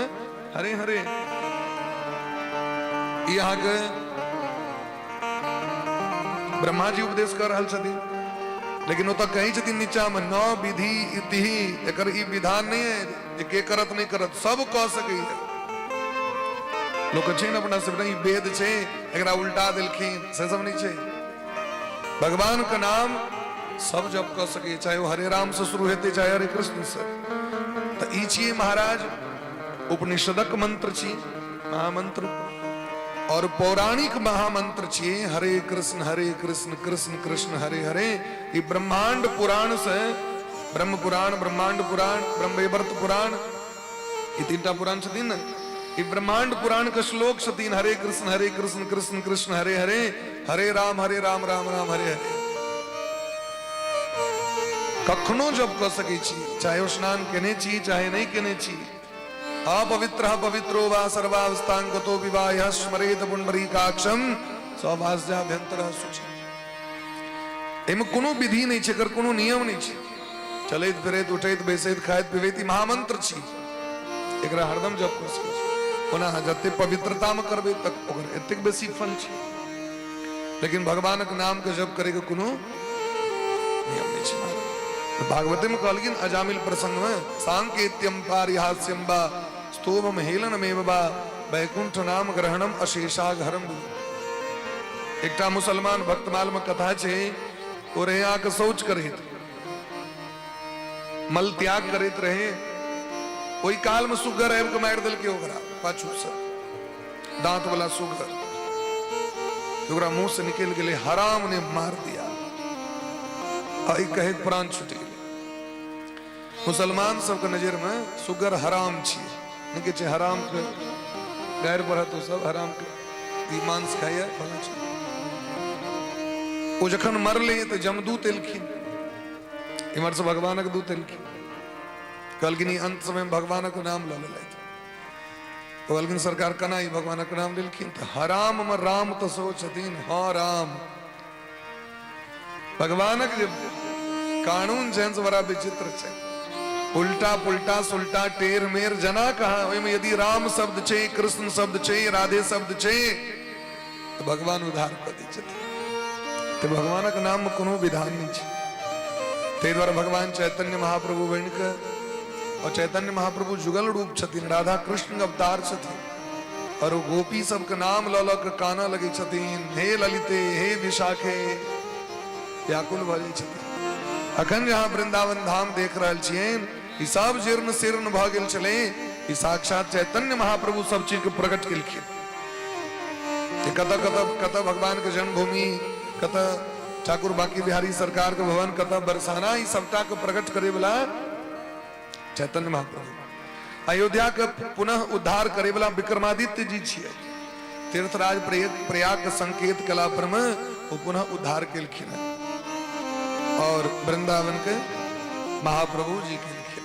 हरे हरे। ई अहाँके ब्रह्मा जी उपदेश कऽ रहल छथिन, लेकिन ओतऽ कहै छथिन नीचा में न विधि इति, एकर ई विधान नहीं है जे के करत नहीं करत, सब कऽ सकैया। लोक छै ने अपना सब, नहीं वेद छै एकरा उल्टा देलखिन, से सब नहीं छै। भगवान के नाम सब जप कऽ सकैया, चाहे वो हरे राम से शुरू हेतै चाहे हरे कृष्ण से। तऽ ई छियै महाराज उपनिषदक मंत्र छी, महामंत्र, और पौराणिक महामंत्र छियै हरे कृष्ण हरे कृष्ण कृष्ण कृष्ण हरे हरे। ई ब्रह्मांड पुराण से, ब्रह्म पुराण, ब्रह्मांड पुराण, ब्रह्मवैवर्त पुराण, ई तीनटा पुराण छथिन ने, ई ब्रह्मांड पुराण के श्लोक छथिन हरे कृष्ण हरे कृष्ण कृष्ण कृष्ण हरे हरे, हरे राम हरे राम राम राम हरे हरे। कखनो जप कऽ सकै छी, चाहे स्नान केने छी चाहे नहि केने छी। अपवित्र पवित्रो वा सर्वावस्थांगतो विवाह स्मरेत पुंडरीकाक्षम सवास्याभ्यंतर शुचि। एहिमे कोनो विधि नहि छै, एकर कोनो नियम नहि छै। चलैत फिरैत उठैत बैसैत खाइत पीबैत ई महामंत्र छी, एकरा हरदम जप कऽ सकै छी। ओना अहाँ जते पवित्रतामे करबै तक ओकर एतेक बेसी फल छै, लेकिन भगवानक नामके जप करैके कोनो नियम नहि छै। भागवते में कहलखिन अजामिल प्रसंग में, सांकेत्यम पारिहास्यम बा स्तोभम हेलनमेव बा वैकुंठ नाम ग्रहणम अशेषाघरम। एकटा मुसलमान भक्तमाल में कथा छै, ओ रहे आके शौच करैत, मल त्याग करैत रहे, ओहि काल में सुगर आबि के मारि देलकै ओकरा पाछू से, दांत वाला सुगर, ओकरा मुंह से निकलि गेलै हराम ने मार दिया, आ ई कहैत प्राण छुटि गेलै। मुसलमान सबके नजर में सुगर हराम छियै, नहि कहै छै हराम के गारि पढ़त, ओ सब हराम के ई मांस खाइए फलां छै। ओ जखन मरलै तऽ जमदूत एलखिन, इम्हर से भगवानक दूत एलखिन, कहलखिन ई अंत समय में भगवानक नाम लऽ लेलथि। कहलखिन सरकार केना ई भगवानक नाम लेलखिन? तऽ हराम में राम तऽ सेहो छथिन, हँ राम। भगवानक जे कानून छनि से बड़ा विचित्र छै, उल्टा पुल्टा सुल्टा टेर मेर जना कहाँ, ओहिमे यदि राम शब्द छै, कृष्ण शब्द छै, राधे शब्द छै, तऽ भगवान उद्धार कऽ दै छथिन। तऽ भगवानक नाममे कोनो विधान नहि छै। ताहि दुआरे भगवान चैतन्य महाप्रभु बनि कऽ और चैतन्य महाप्रभु जुगल रूप छथिन, राधा कृष्ण अवतार छथिन, और ओ गोपी सबके नाम लऽ लऽ के कानऽ लगै छथिन, हे ललिते हे विशाखे, व्याकुल भऽ जाइ छथिन। अखन जे अहाँ वृंदावन धाम देख रहल छियनि, ई सब जीर्ण शीर्ण भऽ गेल छलै, ई साक्षात चैतन्य महाप्रभु सब चीज के प्रकट केलखिन। कतऽ कतऽ कतऽ भगवान के जन्मभूमि, कतऽ ठाकुर बाकी बिहारी सरकार के भवन, कतऽ बरसाना, ई सबटा के प्रकट करे वाला चैतन्य महाप्रभु। अयोध्या के पुनः उद्धार करे वाला विक्रमादित्य जी छियै। तीर्थराज प्रयाग के संकेत कला पर में वो पुनः उद्धार केलखिन हैं और वृंदावन के महाप्रभु जी केलखिन।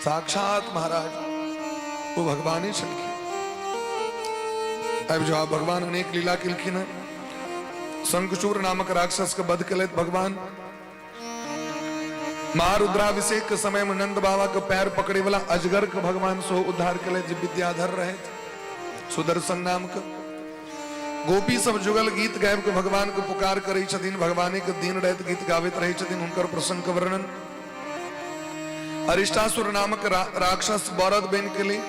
साक्षात महाराज वो भगवान ही छलखिन। अब जो भगवान अनेक लीला केलखिन हैं। शंखचूर नामक राक्षस के वध केलथि भगवान। महारुद्राभिषेक के समय में नंद बाबा के पैर पकड़े वाला अजगर के भगवान सो उद्धार के जे विद्याधर रहे सुदर्शन नाम के। गोपी सब जुगल गीत गायब के भगवान के पुकार करे छथिन, भगवाने के दिन रात गीत गाबैत रहे छथिन, हुनकर प्रसंग के वर्णन। अरिष्टासुर नामक राक्षस बरद बन के लिए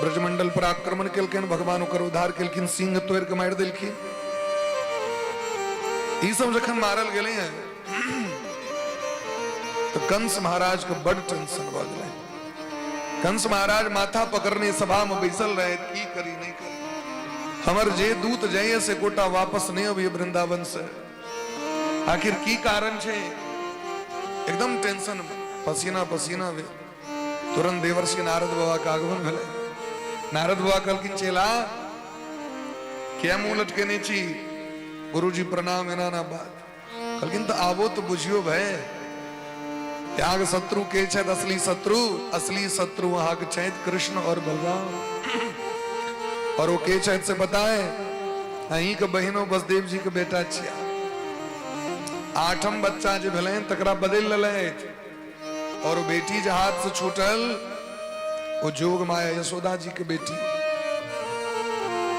ब्रजमंडल पर आक्रमण केलखिन, भगवान ओकर उद्धार केलखिन, सिंह तोड़ के मारि देलखिन। ई सब जखन मारल गेलै हैं तो कंस महाराज के बड़ टेंशन भऽ गेलै। कंस महाराज माथा पकड़ने सभा में बैसल रहे, की करी नहीं करी, हमर जे दूत जाइए से गोटा वापस नहीं अबिए वृंदावन से, आखिर की कारण छे? एकदम टेंशन में पसीना पसीना भेल। तुरंत देवर्षि नारद बाबा के आगमन भेलै। नारद बाबा कहलखिन, चेला किया मुंह लटकेने छी? गुरुजी प्रणाम, एना ना बात। कहलखिन तऽ आबो तऽ बुझियो भाई, त्याग शत्रु के छथि असली शत्रु? असली शत्रु अहाँके छथि कृष्ण और बलराम। और वो के छथि से बताए? अहीं के बहिनो बसदेव जी के बेटा छिया। आठम बच्चा जे भेलनि तकरा बदलि लेलथि और वो बेटी जे हाथ से छूटल वो जोग माया यशोदा जी के बेटी।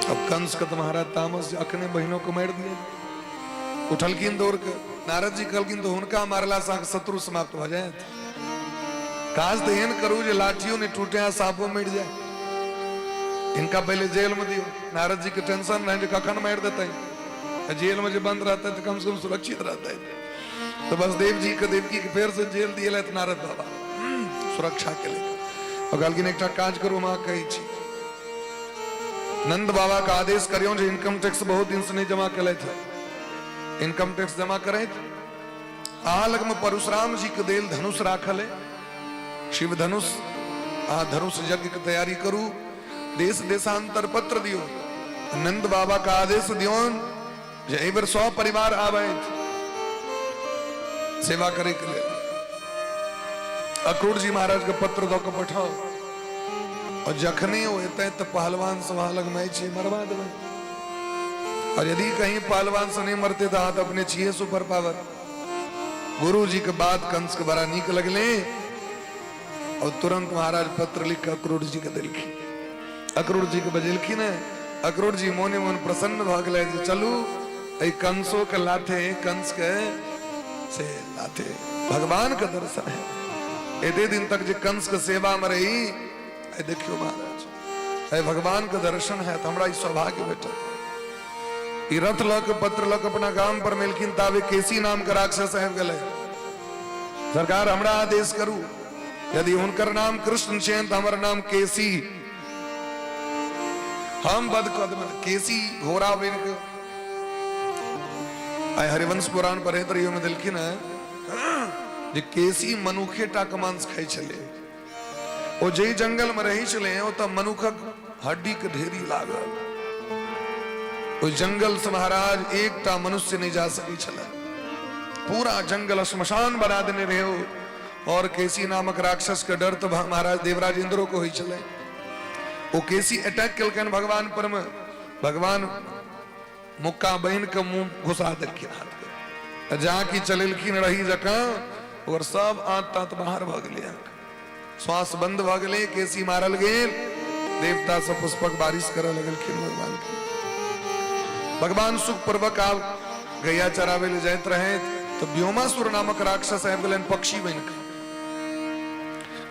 अब कंस के तुम्हारा तामस जे अखने बहिनों को मारि दिए। उठलखिन दौड़ के, नारद जी कहलखिन तो हुनका मारला से अहाँके शत्रु समाप्त भऽ जायत। काज तऽ एहन करू जे लाठियो नहि टूटे आ साँपो मरि जाय। इनका पहले जेल में दियो। नारद जी के टेंशन रहे जे कखन मारि देतै, जेल में जे बंद रहते तो कम से कम सुरक्षित रहते। तो बसदेव जी के देवकी के फेर से जेल दिए नारद बाबा सुरक्षा के लिए। और कहलखिन एकटा काज करू, हम अहाँ कहै छी, नंद बाबा का आदेश करियो जे इनकम टैक्स बहुत दिन से नहीं जमा केलथि है, इनकम टैक्स जमा करैत। अहाँ लग में परशुराम जी के देल धनुष राखल है, शिव धनुष, अहाँ धनुष यज्ञ के तैयारी करू, देश देशांतर पत्र दियो, नंद बाबा का आदेश दियो जे एहि बेर सौ परिवार आबैत सेवा करे के लेल। अक्रूर जी महाराज के पत्र दऽ के पठाओ, और जखने ओ एतै तऽ पहलवान सब अहाँ लगमे अछि, मरवा देबै। और यदि कहीं पहलवान से नहीं मरते तऽ अहाँ तऽ अपने छियै सुपर पावर। गुरु जी के बात कंस के बड़ा नीक लगले और तुरंत महाराज पत्र लिख के अक्रूर जी के देलखिन। अक्रूर जी के बजेलखिन है। अक्रूर जी मोने मोन प्रसन्न भऽ गेलै जे चलू एहि कंसो के लाथे, कंस के से लाथे भगवान के दर्शन है। एते दिन तक जे कंस के सेवा में रही, आइ देखियो महाराज आइ भगवान के दर्शन है, तऽ हमरा ई सौभाग्य भेटल। ई रथ लऽ के पत्र लऽ के अपना गाम पर मेलखिन, ताबे केसी नाम के राक्षस आबि गेलै। सरकार हमरा आदेश करू, यदि हुनकर नाम कृष्ण छनि तऽ हमर नाम केसी, हम वध कऽ देबै। केसी घोड़ा बनि कऽ आइ हरिवंश पुराण पढ़ैत रहियो में देलखिन है जे केसी मनुखे टा के मांस खाइ छलै। ओ जाहि जंगल में रहै छलै ओतऽ मनुखक हड्डी के ढेरी लागल। ओहि जंगल से महाराज एकटा मनुष्य नहि जा सकै छलै, पूरा जंगल श्मशान बना देने रहे ओ। और केसी नामक राक्षस के डर तो महाराज देवराज इंद्रो को होइ छलै। ओ केसी अटैक केलकनि भगवान पर में, भगवान मुक्का बहिन के मुंह घुसा देलखिन हाथ के, जा की चलेलखिन रही जकाँ, ओकर सब आंत तात बाहर भऽ गेलै, श्वास बंद भऽ गेलै, केसी मारल गेल। देवता सब पुष्पक बारिश करऽ लगलखिन भगवान के। भगवान सुख पूर्वक आब गैया चराबै लए जाइत रहे तो व्योमासुर नामक राक्षस आबि गेलनि पक्षी बनि कऽ।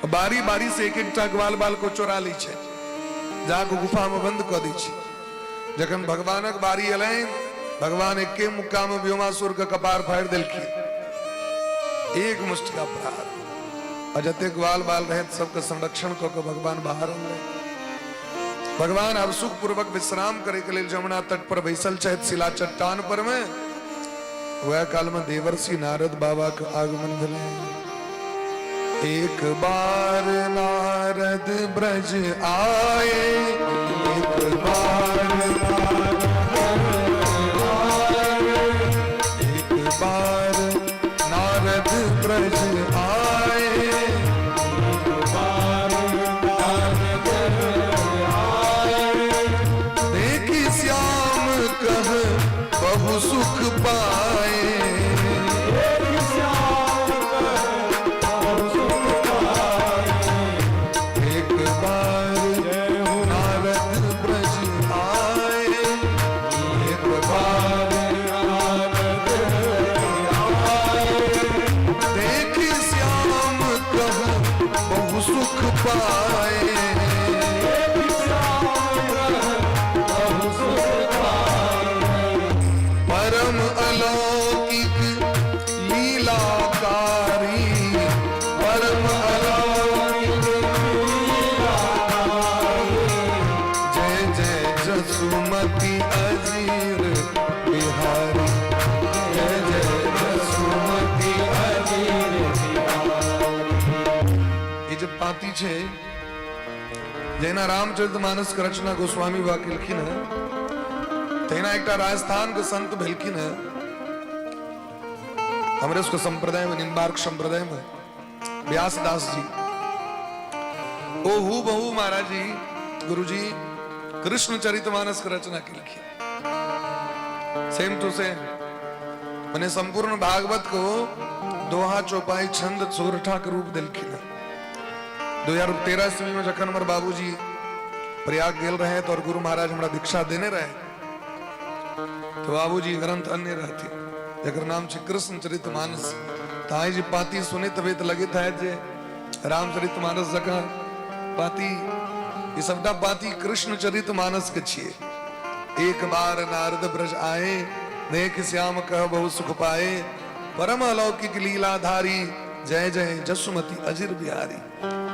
बारी बारी से एक एकटा ग्वाल बाल को चोरा लै छै, जाके गुफा में बंद कऽ दै छै। जखन भगवानक बारी एलनि, भगवान एके मुक्का में व्योमासुर के कपार फाड़ि देलखिन, एक मुष्टिका प्रहार। आ जते ग्वाल बाल रहे सबके संरक्षण कऽ के भगवान बाहर अनलनि। भगवान आब सुख पूर्वक विश्राम करे के लेल जमुना तट पर बैसल छथि शिला चट्टान पर में। वह काल में देवर्षि नारद बाबा के आगमन भेलै। एक बार नारद ब्रज आए, एक बार नारद आए, एक बार नारद ब्रज आए, एक बार नारद आए, देखी श्याम कह बहु सुख पाए। एक बार नारद ब्रज आए, एक बार नारद आए, देखी श्याम कह बहु सुख पाए। परम अलौकिक लीलाकारी, परम अलौकिक लीलाकारी, जय जय जसुमति अजीर बिहारी, जय जय जसुमति अजीर बिहारी। ई जे पाती छै, जहिना रामचरित मानस के रचना गोस्वामी बाबा केलखिन है, तहिना एकटा राजस्थान के संत भेलखिन है हमरे सबके संप्रदाय में, निम्बार्क संप्रदाय में, व्यास दास जी। ओ हु बहु महाराज जी गुरु जी कृष्ण चरित मानस के रचना केलखिन, सेम टू सेम, माने संपूर्ण भागवत को दोहा चौपाई छंद सोरठा के रूप देलखिन है। 2013 ईस्वी में जखन हमर बाबूजी प्रयाग गेल रहे तो और गुरु महाराज हमरा दीक्षा देने रहे, तो बाबूजी ग्रंथ अन्य रहथिन जकर नाम छै कृष्ण चरित मानस। तऽ जे पाती सुनैत हेबै तऽ लगैत हैत जे रामचरित मानस जकाँ पाती, ई सबटा पाती कृष्ण चरित मानस के छियै। एक बार नारद ब्रज आए, देख श्याम कह बहु सुख पाए, परम अलौकिक लीलाधारी, जय जय जसुमति अजिर बिहारी।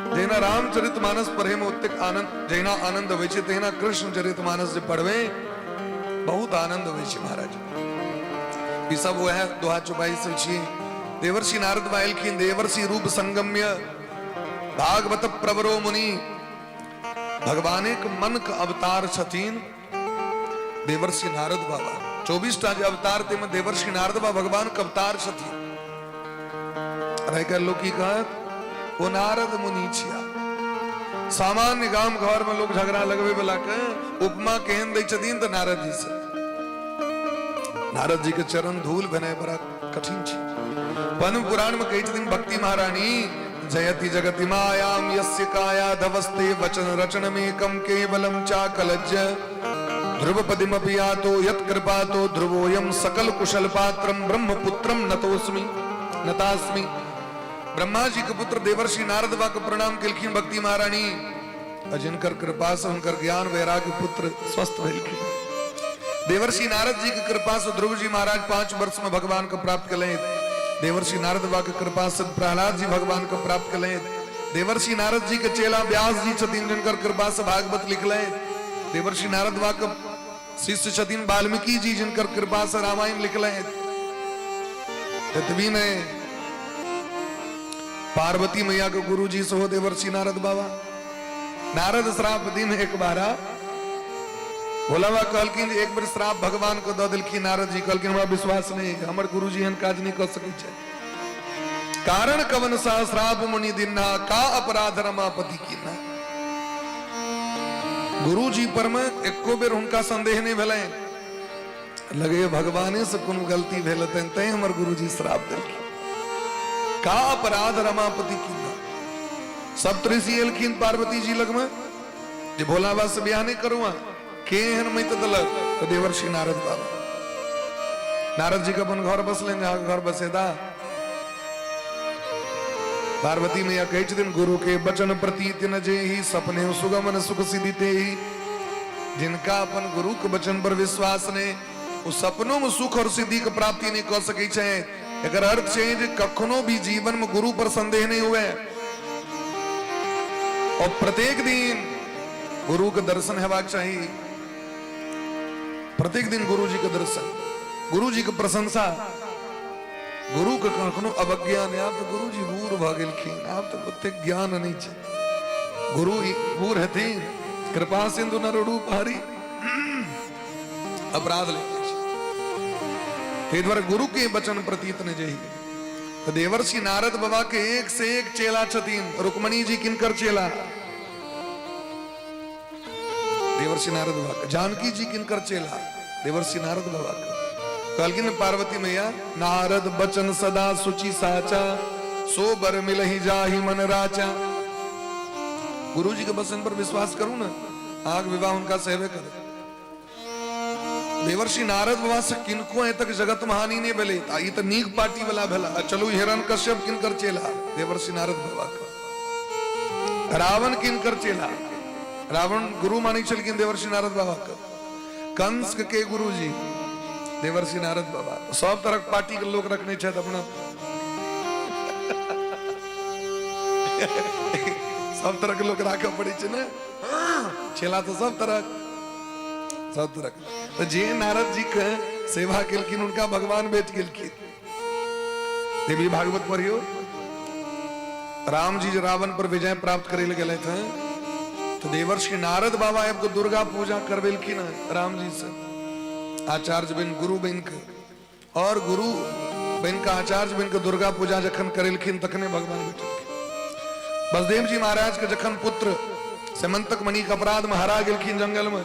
जहिना रामचरित मानस पढ़े में ओतेक आनंद, जहिना आनंद होइ छै, तहिना कृष्ण चरित मानस जे पढ़बै बहुत आनंद होइ छै महाराज। ई सब वएह दोहा चौपाई सब छियै। देवर्षि नारद बा एलखिन, देवर्षि रूप संगम्य भागवत प्रवरो मुनि, भगवाने के मन के अवतार छथिन देवर्षि नारद बाबा। 24 टा जे अवतार ताहिमे देवर्षि नारद बाबा भगवान के अवतार छथिन। आइ काल्हि लोक की कहत, ओ नारद मुनि छिया। सामान्य गाम घर में लोग झगड़ा लगबे वाला के उपमा केहन दै छथिन तऽ नारद जी से। नारद जी के चरण धूल भेनाइ बड़ा कठिन छै। पद्म पुराण में कहै छथिन भक्ति महारानी, जयति जगति मायाम यस्य काया धवस्ते वचन रचनमेकम केवलम चाकलज्ज ध्रुवपदिमपि यातो यत् कृपातो ध्रुवोऽयं सकल कुशल पात्रम ब्रह्मपुत्रम नतोस्मि नतास्मि। ब्रह्मा जी के पुत्र देवर्षि नारद बा के प्रणाम केलखिन भक्ति महारानी, आ जिनकर कृपा से हुनकर ज्ञान वैराग्य पुत्र स्वस्थ भेलखिन। देवर्षि नारद जी के कृपा से ध्रुव जी महाराज 5 वर्ष में भगवान को प्राप्त कलें। देवर्षि नारद बा के कृपा से प्रहलाद जी भगवान को प्राप्त कलें। देवर्षि नारद जी के चेला व्यास जी छथिन जिनकर कृपा से भागवत लिखलें। देवर्षि नारद बा के शिष्य छथिन वाल्मीकि जी जिनकर कृपा से रामायण लिखलें। ततबी ने पार्वती मैया के गुरु जी सेहो देवर्षि नारद बाबा। नारद श्राप दिन एक बारा भोला बाबा कहलखिन एक बेर श्राप भगवान को दऽ देलखिन नारद जी, कहलखिन हमरा विश्वास नहीं, हमर गुरु जी एहन काज नहीं कऽ सकै छै। कारण कवन सा श्राप मुनि दिन्हा, का अपराध रमापति कीन्हा। गुरु जी पर में एको बेर हुनका संदेह नहीं भेलनि, लगे भगवाने से कोनो गलती भेल हेतनि तैं हमर गुरु जी श्राप देलखिन। का अपराध रमापति कीन्हा। सप्त ऋषि एलखिन पार्वती जी लगमे जे भोला बाबा से बियाह नहीं करू, के एहन मैत देलक, तो देवर्षि नारद बाबा। नारद जी के अपन घर बसलनि, जहाँ घर बसेदा। पार्वती मैया कहै छथिन, गुरु के वचन प्रतीत न जेहि, सपने सुगमन सुख सिद्धि तेहि। जिनका अपन गुरु के वचन पर विश्वास नहि, ओ सपनो में सुख और सिद्धि के प्राप्ति नहीं कऽ सकै छै। एकर अर्थ छै जे कखनो भी जीवन में गुरु पर संदेह नहीं हुए और प्रत्येक दिन गुरु के दर्शन हेबाक चाही। प्रत्येक दिन गुरु जी के दर्शन, गुरु जी के प्रशंसा, गुरु के कखनो अवज्ञा नहि। आब तऽ गुरु जी बूढ़ भऽ गेलखिन, आब तऽ ओतेक ज्ञान नहि छै। गुरु बूढ़ हेथिन, कृपा सिंधु नर रूप हरि अपराध ले छै। ताहि दुआरे गुरु के वचन प्रतीत नहि जही। तऽ देवर्षि नारद बाबा के एक से एक चेला छथिन। रुक्मणी जी किनकर चेला? देवर्षि नारद बाबा के। जानकी जी किनकर चेला? देवर्षि नारद बाबा के। कहलखिन पार्वती मैया, नारद बचन सदा सुचि साचा, सो बर मिलहि जाहि मन राचा। गुरु जी के वचन पर विश्वास करू ने, आग विवाह उनका से हेबे करे। देवर्षि नारद बाबा से किनको आइ तक जगत में हानि नहीं भेलै। आ ई तऽ नीक पार्टी वाला भेला। आ चलू, हिरण कश्यप किनकर चेला? देवर्षि नारद बाबा के। रावण किनकर चेला? रावण गुरु मानै छलखिन देवर्षि नारद बाबा के। कंस के गुरु जी? देवर्षि नारद बाबा। सब तरह पार्टी के लोग रखने छथि अपना, सब तरह के लोग राखऽ पड़ै छै ने, चेला तऽ सब तरह, सब तरह। तऽ जे नारद जी के सेवा केलखिन, हुनका भगवान भेट गेलखिन। देवी भागवत पढ़ियो, राम जी जे रावण पर विजय प्राप्त करे लए गेलथि हैं, तो देवर्षि नारद बाबा आबि कऽ दुर्गा पूजा करबेलखिन हैं राम जी से। आचार्य बनि, गुरु बनि के और गुरु बनि के, आचार्य बनि के दुर्गा पूजा जखन करेलखिन, तखने भगवान भेटलखिन। बलदेव जी महाराज के जखन पुत्र सेमंतक मणि के अपराध में हरा गेलखिन जंगल में,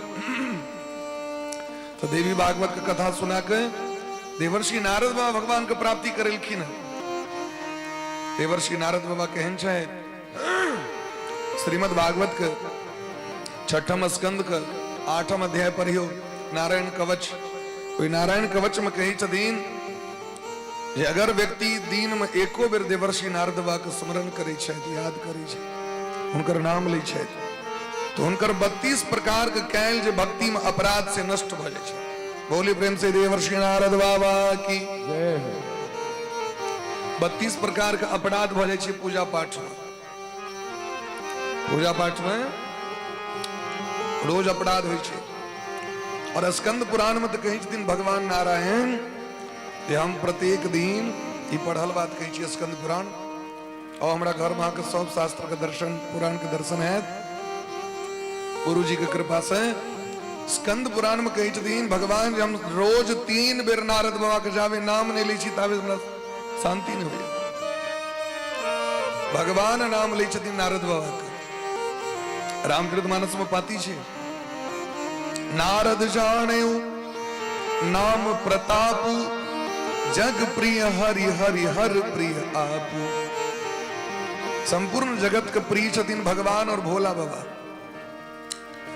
तो देवी भागवत के कथा सुना के देवर्षि नारद बाबा भगवान के प्राप्ति करेलखिन। देवर्षि नारद बाबा केहन छै? श्रीमद् भागवत के छठम स्कंद के आठम अध्याय पढ़ियो, नारायण कवच। ओहि नारायण कवच में कहै छथिन जे अगर व्यक्ति दिन में एको बेर देवर्षि नारद बाबा के स्मरण करै छथि, याद करै छथि, हुनकर नाम लै छथि, तो हुनकर 32 प्रकार के कैल जे भक्ति में अपराध से नष्ट भऽ जाइ छै। बोली प्रेम से देवर्षि नारद बाबा की जय हो। 32 प्रकार के अपराध भऽ जाइ छै पूजा पाठ में। पूजा पाठ में रोज अपराध होइ छै। और स्कंद पुराण में तऽ कहै छथिन भगवान नारायण जे हम प्रत्येक दिन, ई पढ़ल बात कहै छी स्कंद पुराण, और हमरा घर में अहाँके सब शास्त्र के दर्शन, पुराण के दर्शन हैत गुरु जी के कृपा से। स्कंद पुराण में कहै छथिन भगवान जे हम रोज 3 बेर नारद बाबा के जावे नाम नहि लै छी ताबे हमरा शांति नहि होइए। भगवान नाम लै छथिन नारद बाबा के। रामचरित मानस में पाती छै, नारद जाणेउ नाम प्रतापु, जग प्रिय हरि हरि हर प्रिय आपु। संपूर्ण जगत के प्रिय छथिन भगवान और भोला बाबा।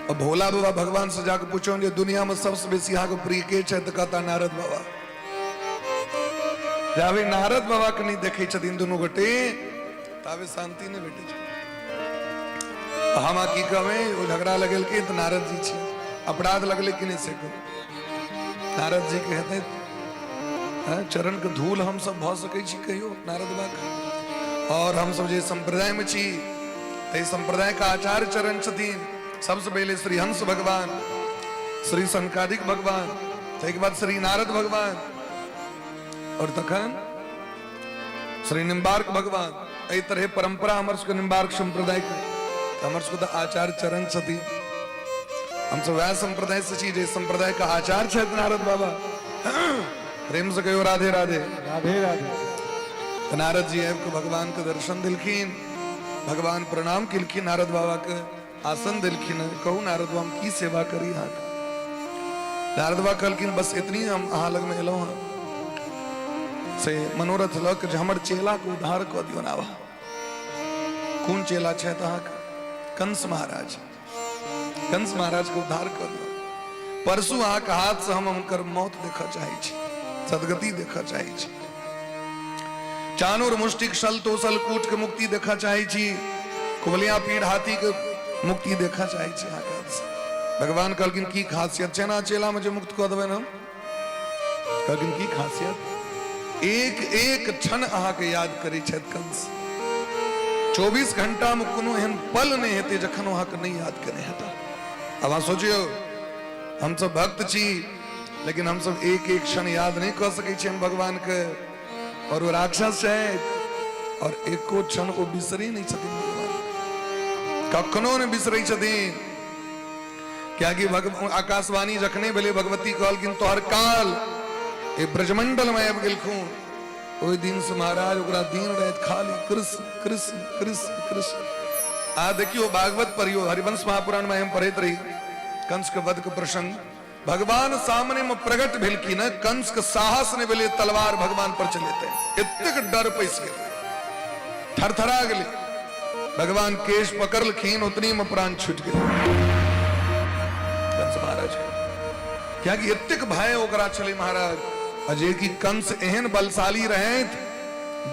और भोला बाबा भगवान से जाके पूछो जे दुनिया में सबसे बेसी अहाँके प्रिय के छै, तऽ कहता नारद बाबा। जाबे नारद बाबा के नहीं देखे छथिन दुनू गोटे, ताबे शांति नहीं भेटै छै। हम की कहबै, ओ झगड़ा लगेलकै तऽ नारद जी छै, अपराध लगलै कि नहि से कहू। नारद जी के हेतै चरण के धूल हम सब भऽ सकै छी कहियो नारद बाबा के? और हम सब जे संप्रदाय में छी, ताहि संप्रदाय के आचार्य चरण छथिन सबसे पहले श्री हंस भगवान, श्री सनकादिक भगवान, ताहिके बाद श्री नारद भगवान और तखन श्री निम्बार्क भगवान। एहि तरह परंपरा हमर सबके निम्बार्क संप्रदाय के, हमर सबके तऽ आचार्य चरण छथिन। हम सब वएह संप्रदाय से छी जे संप्रदाय के आचार्य छथि नारद बाबा। प्रेम से कहियो राधे राधे। राधे राधे। तऽ नारद जी आबि कऽ भगवान के दर्शन देलखिन, भगवान प्रणाम केलखिन, नारद बाबा के आसन देलखिन। कहू नारद बाबा, हम की सेवा करी अहाँके? नारद बाबा कहलखिन, बस एतनी हम अहाँ लगमे एलहुँ हँ से मनोरथ लऽ के जे हमर चेलाके उद्धार कऽ दियौ नाबा। कोन चेला छथि अहाँके? कंस महाराज। कंस महाराज के उद्धार कऽ दियौ। परसू अहाँके हाथ से हम हुनकर मौत देखऽ चाहै छी, सदगति देखऽ चाहै छी। चानूर मुष्टिक शल तोसल कूट के मुक्ति देखा चाहे छी, कुबलिया पीढ़ हाथी के मुक्ति देखा चाहे छी अहाँके हाथ से। भगवान कहलखिन की खासियत छै ना चेला में जे मुक्त कऽ देबै हम? कहलखिन की खासियत? एक एक क्षण अहाँके याद करै छथि कंस। 24 घंटा में कोनो एहन पल नहि हेतै जखन अहाँके नहि याद केने हेता। आब अहाँ सोचियौ, हमसब भक्त छी लेकिन हमसब एक एक क्षण याद नहि कऽ सकै छियनि भगवान के, और ओ राक्षस छथि और एको क्षण ओ बिसरै नहि छथिन भगवान, कखनो नहि बिसरै छथिन। कियाकि आकाशवाणी जखने भेलै भगवती कहलखिन तोहर काल ए ब्रजमंडल में आबि गेलखुन, ओहि दिन से महाराज ओकरा दिन राति खाली कृष्ण कृष्ण कृष्ण कृष्ण। आ देखियो भागवत पढ़ियो, हरिवंश महापुराण में हम पढ़ैत रही कंस के वध के प्रसंग, भगवान सामने में प्रकट भेलखिन, कंस के साहस नहीं भेलै तलवार भगवान पर चलेते, एतेक डर पैस गेलै, थरथरा गेलै। भगवान केश पकड़लखिन, उतनी में प्राण छूट गेलै कंस महाराज, कियाकि एतेक भय ओकरा छलै महाराज। आ जे कि कंस एहन बलशाली रहैत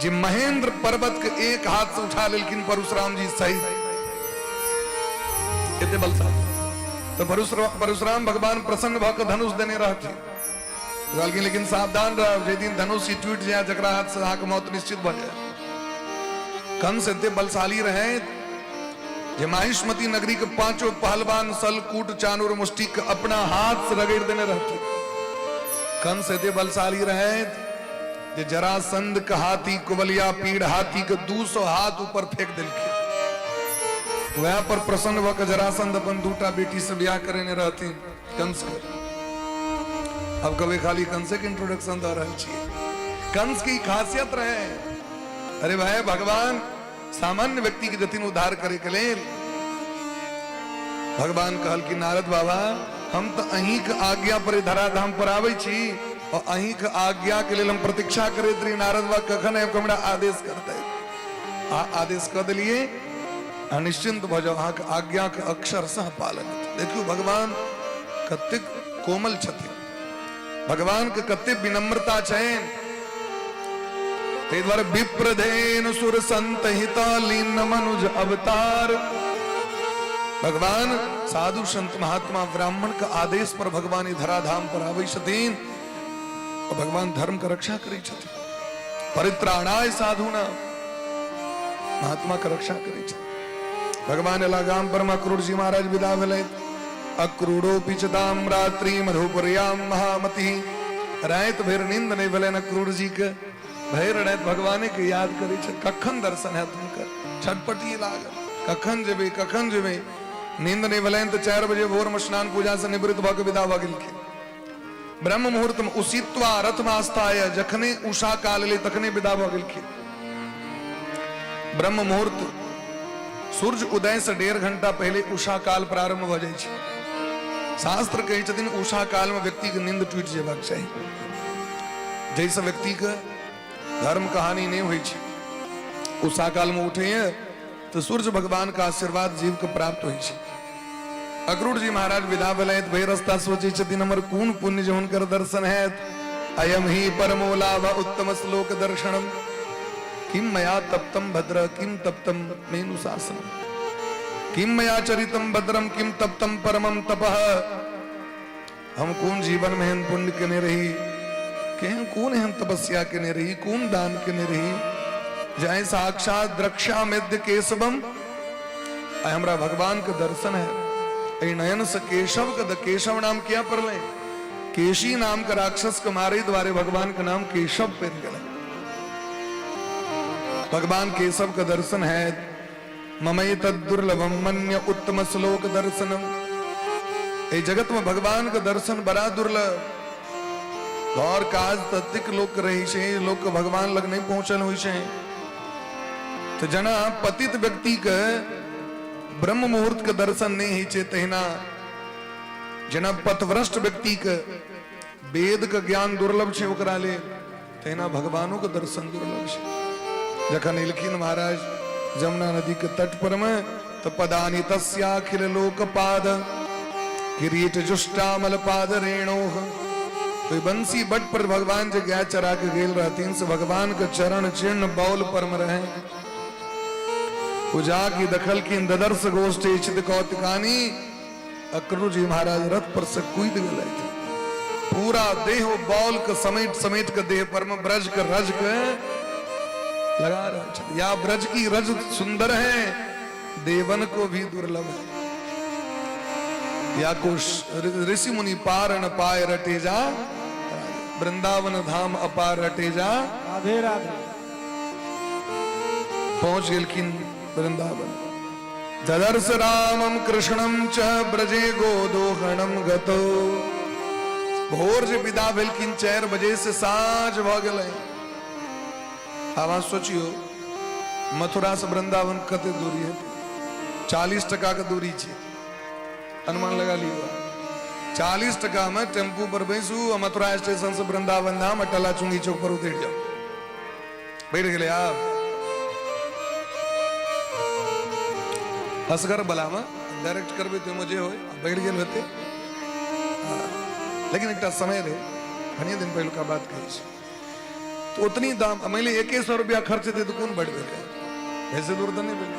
जे महेंद्र पर्वत के एक हाथ से उठा लेलखिन परशुराम जी सहित, एते बलशाली। तो परशुराम भगवान प्रसन्न भऽ के धनुष देने रहथिन, कहलखिन लेकिन सावधान रहब, जे दिन धनुष ही टूटि जाए जकरा हाथ से अहाँके मौत निश्चित भऽ जाए। कंस एते बलशाली रहैत जे माहिष्मती नगरी के पांचों पहलवान सल कूट चानूर मुष्टिक अपना हाथ से रगड़ देने रहते। कंस एते बलशाली रहैत जे जरासंध के हाथी कुबलिया पीड़ हाथी के 200 हाथ ऊपर फेंक देलखिन। वह पर प्रसन्न भऽ के जरासंध अपन दूटा बेटी से ब्याह करेने रहथिन कंस के। अब कभी खाली कंसे के इंट्रोडक्शन दऽ रहल छियै। कंस की खासियत रहे, अरे भाई भगवान सामान्य व्यक्ति के जतिन उद्धार करे के लेल भगवान कहल कि नारद बाबा हम तो अहीं के आज्ञा पर धराधाम पर आबै छी और अहीं के आज्ञा के लेल हम प्रतीक्षा करैत रही, नारद बाबा कखन आबि हमरा आदेश करतै। आ आदेश कऽ देलियै, अहाँ निश्चिंत भऽ जाउ, अहाँके आज्ञा के अक्षरशः पालन हेतै। देखियौ भगवान कतेक कोमल छथिन, भगवान के कतेक विनम्रता छनि। ताहि दुआरे विप्रधेन सुर संत हिता लीन मनुज अवतार, भगवान साधु संत महात्मा ब्राह्मण के आदेश पर भगवान ई धराधाम पर आबै छथिन और भगवान धर्म के रक्षा करै छथिन। परित्राणाय साधुना, महात्मा के रक्षा करै छथिन। भगवान एला गाम पर अक्रूर जी महाराज विदा भेलै। अक्रूरो पिचताम रात्रि मधुपुर्याम महामति, राति भरि नींद नहीं भेलनि अक्रूर जी के, भरि राति भगवाने के याद करै छै, कखन दर्शन हैत हुनकर, छटपटी लागल, कखन जेबै कखन जेबै। नींद नहीं भेलनि तऽ 4 बजे भोर में स्नान पूजा से निवृत्त भऽ के विदा भऽ गेलखिन। ब्रह्म मुहूर्त में उषित्वा रथ आस्थाय, जखने उषा काल एलै तखने विदा भऽ गेलखिन। ब्रह्म मुहूर्त सूर्य उदय से 1.5 घंटा पहले उषा काल प्रारंभ भऽ जाइ छै। शास्त्र कहै छथिन उषा काल में व्यक्ति के नींद टूटि जेबाक चाही, जाहिसँ व्यक्ति के धर्म कहानी नहीं होइ छै। उषा काल में उठैए तऽ सूर्य भगवान के आशीर्वाद जीव के प्राप्त होइ छै। अक्रूर जी महाराज विदा भेलथि, भरि रास्ता सोचै छथिन हमर कोन पुण्य जे हुनकर दर्शन हैत। अयम ही परमो लाभ उत्तम श्लोक दर्शनम, किम मया तप्तम भद्र किम तप्तम मेनुशासन, किम मया चरितम भद्रम किम तप्तम परमम तपः। हम कोन जीवन में एहन पुण्य केने रही, केहन कोन एहन तपस्या केने रही, कोन दान केने रही जाय साक्षात द्रक्ष्यामेद्य केशवम। आइ हमरा भगवान के दर्शन है। एहि नयन से केशव के केशव नाम किया पड़लै? केशी नाम के राक्षस के मारे द्वारे भगवान के नाम केशव पड़ गेलै। भगवान केशव के दर्शन है। ममय तद दुर्लभम मन्य उत्तम श्लोक दर्शनम। एहि जगत में भगवान के दर्शन बड़ा दुर्लभ। घर काज ततेक लोक रहे छै, लोक के भगवान लग नहीं पहुंचल होइ छै। तो जना पतित व्यक्ति के ब्रह्म मुहूर्त के दर्शन नहीं होइ छै, तहिना जना पथभ्रष्ट व्यक्ति के वेद के ज्ञान दुर्लभ छै ओकरा लेल, तहिना भगवानों के दर्शन दुर्लभ छै। जखन एलखिन महाराज जमुना नदी के तट पर में, तो पदानि तस्याखिल लोक पाद किरीट जुष्टामल पाद रेणोह। ओहि बंसी बट पर भगवान जे गाय चरा के गेल रहथिन से भगवान के चरण चिन्ह बौल पर में रहे। ओ जाके देखलखिन, ददर्श गोष्ठी छिद कौतिकानी। अक्रूर जी महाराज रथ पर से कूद गए। पूरा देह बॉल के समेट समेट के देह पर में ब्रज के रज के लगा रहा छथि। या ब्रज की रज सुंदर है, देवन को भी दुर्लभ है। या को ऋषि मुनि पार न पाए रटे जा, वृंदावन धाम अपार रटे जा। राधे राधे। पहुंच गेलखिन वृंदावन। ददर्श रामम कृष्णम च ब्रजे गोदोहणम गतो। भोर जे विदा भेलखिन 4 बजे से साँझ भ गेलै। आब अहाँ सोचियो, मथुरा से वृंदावन कते दूरी है? 40 टका के दूरी छै, अनुमान लगा लियो। 40 टका में टेम्पू पर बैसू आ मथुरा स्टेशन से वृंदावन धाम अटला चुंगी चौक पर उतरि जाओ। बैठ गेलै। आब असगर बला में डायरेक्ट करबै तऽ ओहिमे जे होय, बैठ गेल हेतै। लेकिन एकटा समय रहै, घनी दिन पहिलुका बात कहै छी, तऽ ओतनी दाम, मानि लिअ 100 रुपया खर्च हेतै तऽ कोन बढ़ि गेलै? बेसी दूर तऽ नहि भेलै।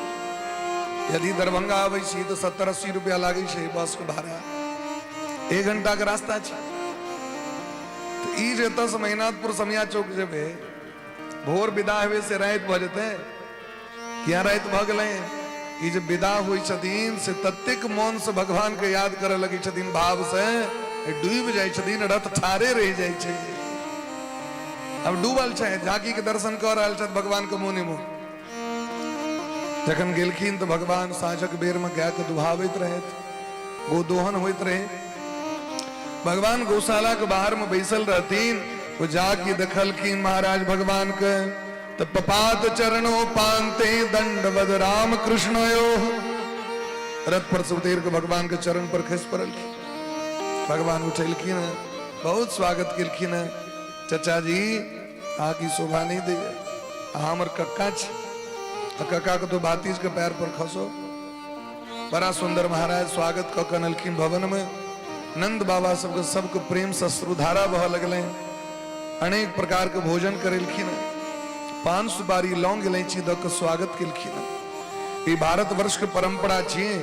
यदि दरभंगा आबै छी तऽ 70-80 रुपया लागै छै बसके भाड़ा, 1 घंटाके रास्ता छै। तऽ ई जे एतऽसँ महिनाथपुर समिया चौक जेबै, भोर विदा हेबै से राति भऽ जेतै। किया राति भऽ गेलै? ई जे विदा होइ छथिन से ततेक मोनसँ भगवानके याद करऽ लगै छथिन, भावसँ डूबि जाइ छथिन, रथ ठाढ़े रहि जाइ छै। अब डूबल छै, झांकी के दर्शन कऽ रहल छथि भगवानके मोने मोन। जखन गेलखिन तऽ भगवान साँझक बेरमे गायके दुहाबैत रहथि, गोदोहन होइत रहे। भगवान गौशाला के बाहर में बैसल रहथिन। वो जाके देखलखिन महाराज भगवान के, तो पपात चरणों पांते दंडवद राम कृष्ण यो। रथ पर से उतर के भगवान के चरण पर खस पड़लखिन। भगवान उठेलखिन, बहुत स्वागत केलखिन। चचा जी, अहाँके शोभा नहीं दैया, अहाँ हमर कक्का छी, आ कक्का के तो भातीज के पैर पर खसो। बड़ा सुंदर महाराज स्वागत कऽ के अनलखिन भवन में। नंद बाबा सबके सबके प्रेम से अश्रुधारा बह लगलै। अनेक प्रकार के भोजन करेलखिन, पान सुपारी लौंग इलायची दऽ के स्वागत केलखिन। ई भारतवर्ष के परंपरा छियै,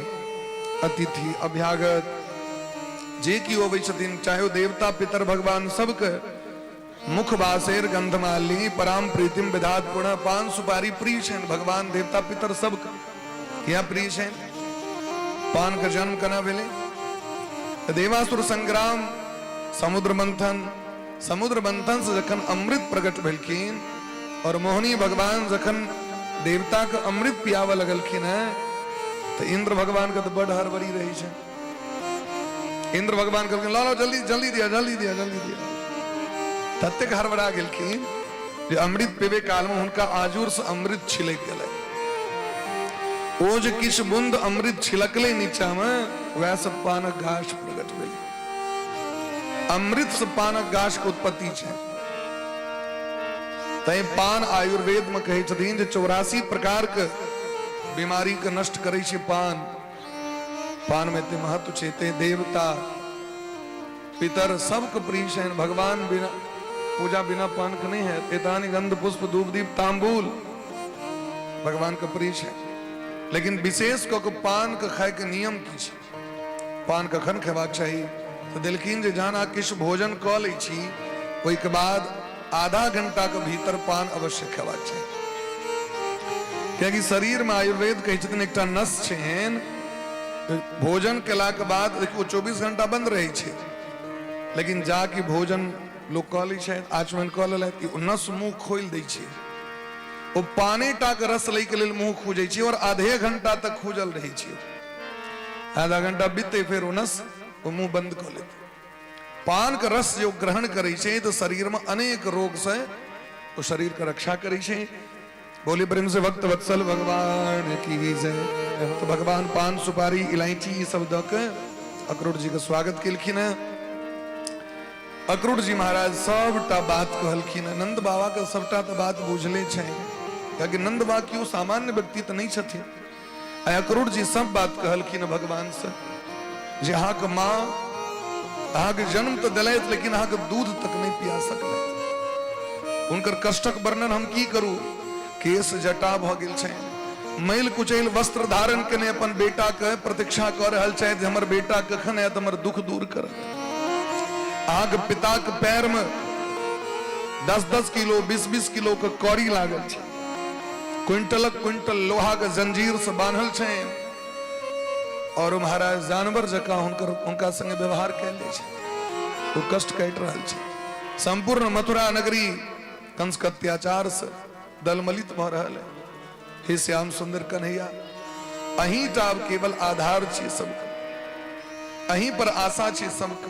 अतिथि अभ्यागत जे कि अबै छथिन, चाहे ओ देवता पितर भगवान, सबके मुख बासेर गंधमाली पराम प्रीतिम विधात पुनः। पान सुपारी प्रिय छनि भगवान देवता पितर सबके। किया प्रिय छनि? पान के जन्म केना भेलै? देवासुर संग्राम, समुद्र मंथन, समुद्र मंथन से जखन अमृत प्रकट भेलखिन और मोहिनी भगवान जखन देवता के अमृत पियाबऽ लगलखिन है, तऽ इंद्र भगवान के तऽ बड हड़बड़ी रहै छै। इंद्र भगवान कहलखिन, लाओ लाओ, जल्दी जल्दी दिया, जल्दी दिया, जल्दी दिया। ततेक हड़बड़ा गेलखिन जे अमृत पीबे काल में हुनका आजूर से अमृत छिलक गेलै। ओ जे किछु बूंद अमृत छिलकलै नीचा में, वएह सब पानक गाछ प्रकट भेलै। अमृत से पानक गाछ के उत्पत्ति छै। तैं पान आयुर्वेद में कहै छथिन जे 84 प्रकार के बीमारी के नष्ट करै छै पान। पान में एते महत्व छै। ते देवता पितर सबके प्रिय छनि। भगवान बिना पूजा बिना पान के नहीं है। एतानि गंध पुष्प धूप दीप तांबूल भगवान के प्रिय छै। लेकिन विशेष कऽ के पान के खाय के नियम की छै, पान कखन खेबाक चाही? तऽ देलखिन जे जहन अहाँ किछु भोजन कऽ लै छी, ओहिके बाद आधा घंटा के भीतर पान अवश्य खेबाक चाही। कियाकि शरीर में आयुर्वेद कहै छथिन एकटा नस छै एहन, भोजन केलाके बाद देखियौ 24 घंटा बंद रहै छै, लेकिन जाके भोजन लोक कऽ लै छथि, आचमन कऽ लेलथि, ओ नस मुँह खोलि दै छै। ओ पाने टा के रस लैके लेल मुँह खुजै छै और आधे घंटा तक खुजल रहै छै। आधा घंटा बीतते फेर ओ नस ओ मुँह बंद कऽ लेतै। पान के रस जे ओ ग्रहण करै छै तऽ शरीर में अनेक रोग से ओ शरीर के रक्षा करै छै। बोले प्रेम से भक्त वत्सल भगवान की जय। तो भगवान पान सुपारी इलायची ई सब दऽ के अक्रूर जी के स्वागत केलखिन हैं। अक्रूर जी महाराज सबटा बात कहलखिन। नंद बाबा के सबटा तऽ बात बुझले छै, कियाकि नंद बाबा केओ सामान्य व्यक्ति तऽ नहि छथिन। आ अक्रूर जी सब बात कहलखिन भगवान से जे अहाँके माँ अहाँके जन्म तऽ देलथि लेकिन अहाँके दूध तक नहि पिया सकलथि। हुनकर कष्टक वर्णन हम की करू। केश जटा भऽ गेल छनि, मैल कुचैल वस्त्र धारण केने अपन बेटा के प्रतीक्षा कऽ रहल छथि जे हमर बेटा कखन आयत, हमर दुख दूर करत। अहाँके पिताक पैर में 10-10 किलो 20-20 किलो के कौड़ी लागल छै, क्विंटलक क्विंटल लोहा के जंजीर से बान्हल छै और महाराज जानवर जकाँ हुनका संगे व्यवहार कयल जाइ छै। ओ कष्ट काटि रहल छै। संपूर्ण मथुरा नगरी कंस के अत्याचार से दलमलित भऽ रहल है। हे श्याम सुंदर कन्हैया, अहीं टा आब केवल आधार छी सबके, अहीं पर आशा छी सबके।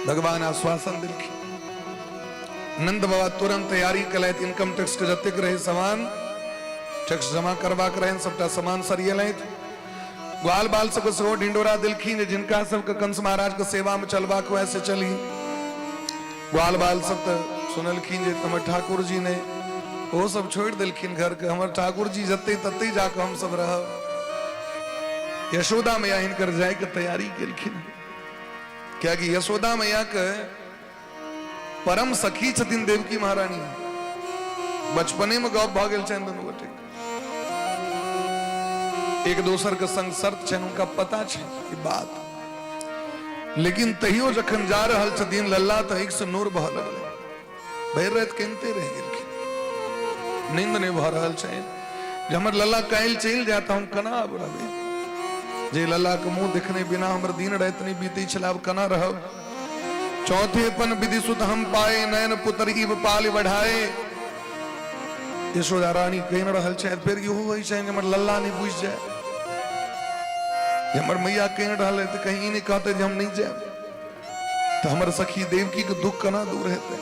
भगवान आश्वासन देलखिन। नंद बाबा तुरंत तैयारी केलथि। इनकम टैक्स के जतेक रहे सामान टैक्स जमा करबाक रहनि, सबटा सामान सरियेलथि। ग्वाल बाल सबके सेहो ढिंडोरा देलखिन जे जिनका सबके कंस महाराज के सेवा में चलबाक हुए से चली। ग्वाल बाल सब तऽ सुनलखिन जे हमर ठाकुर जी ने, ओ सब छोड़ि देलखिन घर के, हमर ठाकुर जी जते तते जाके हम सब रहब। यशोदा मैया हिनकर जाय के तैयारी केलखिन, कियाकि यशोदा मैया के परम सखी छथिन देवकी महारानी। बचपने में गप भऽ गेल छनि दुनू गोटे, एक दोसर के संग शर्त छनि, हुनका पता छै ई बात। लेकिन तैयो जखन जा रहल छथिन लल्ला तऽ आँखि से नोर बहऽ लगलै। भरि राति कनिते रहि गेलखिन, नींद नहि भऽ रहल छनि जे हमर लल्ला काल्हि चलि जायत हम केना आब रहबै, जे लल्ला के मुंह देखने बिना हमर दिन राति नहि बीतै छलै, आब केना रहब। चौथे पन विधि सुत हम पाए, नयन पुत्र इव पाल बढ़ाए। यशोदा रानी कहि रहल छथि, फेर इहो होइ छनि जे हमर लल्ला नहि बुझि जाय जे हमर मैया कहि रहल है, तऽ कहीं ई नहि कहतै जे हम नहि जायब तऽ हमर सखी देवकी के दुख केना दूर हेतै।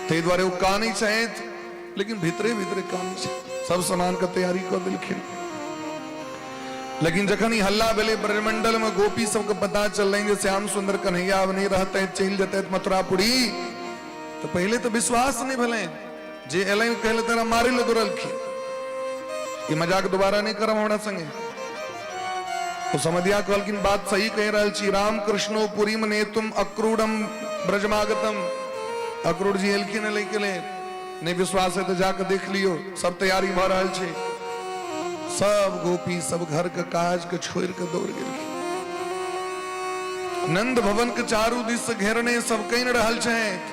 ताहि दुआरे ओ कानै छथि, लेकिन भीतरे भीतरे कानै छथि। सब सामान के तैयारी कऽ देलखिन। लेकिन जखन ई हल्ला भेलै ब्रजमंडल में, गोपी सबके पता चललनि जे श्याम सुंदर कन्हैया आब नहि रहतै, चलि जेतै मथुरापुरी, तऽ पहिले तऽ विश्वास नहि भेलनि। जे एलनि कहले तोरा मारै लए दौड़लखिन, ई मजाक दोबारा नहि करब हमरा संगे। ओ समधिया कहलखिन बात सही कहि रहल छी, राम कृष्णो पुरीम नेतुम अक्रूरम ब्रजमागतम। अक्रूर जी एलखिन लै के लेल, नहि विश्वास है तऽ जाके देख लियौ, सब तैयारी भऽ रहल छै। सब गोपी सब घर के काज के छोड़ि के दौड़ गेलखिन। नंद भवन के चारू दिस से घेरने सब कहि रहल छथि।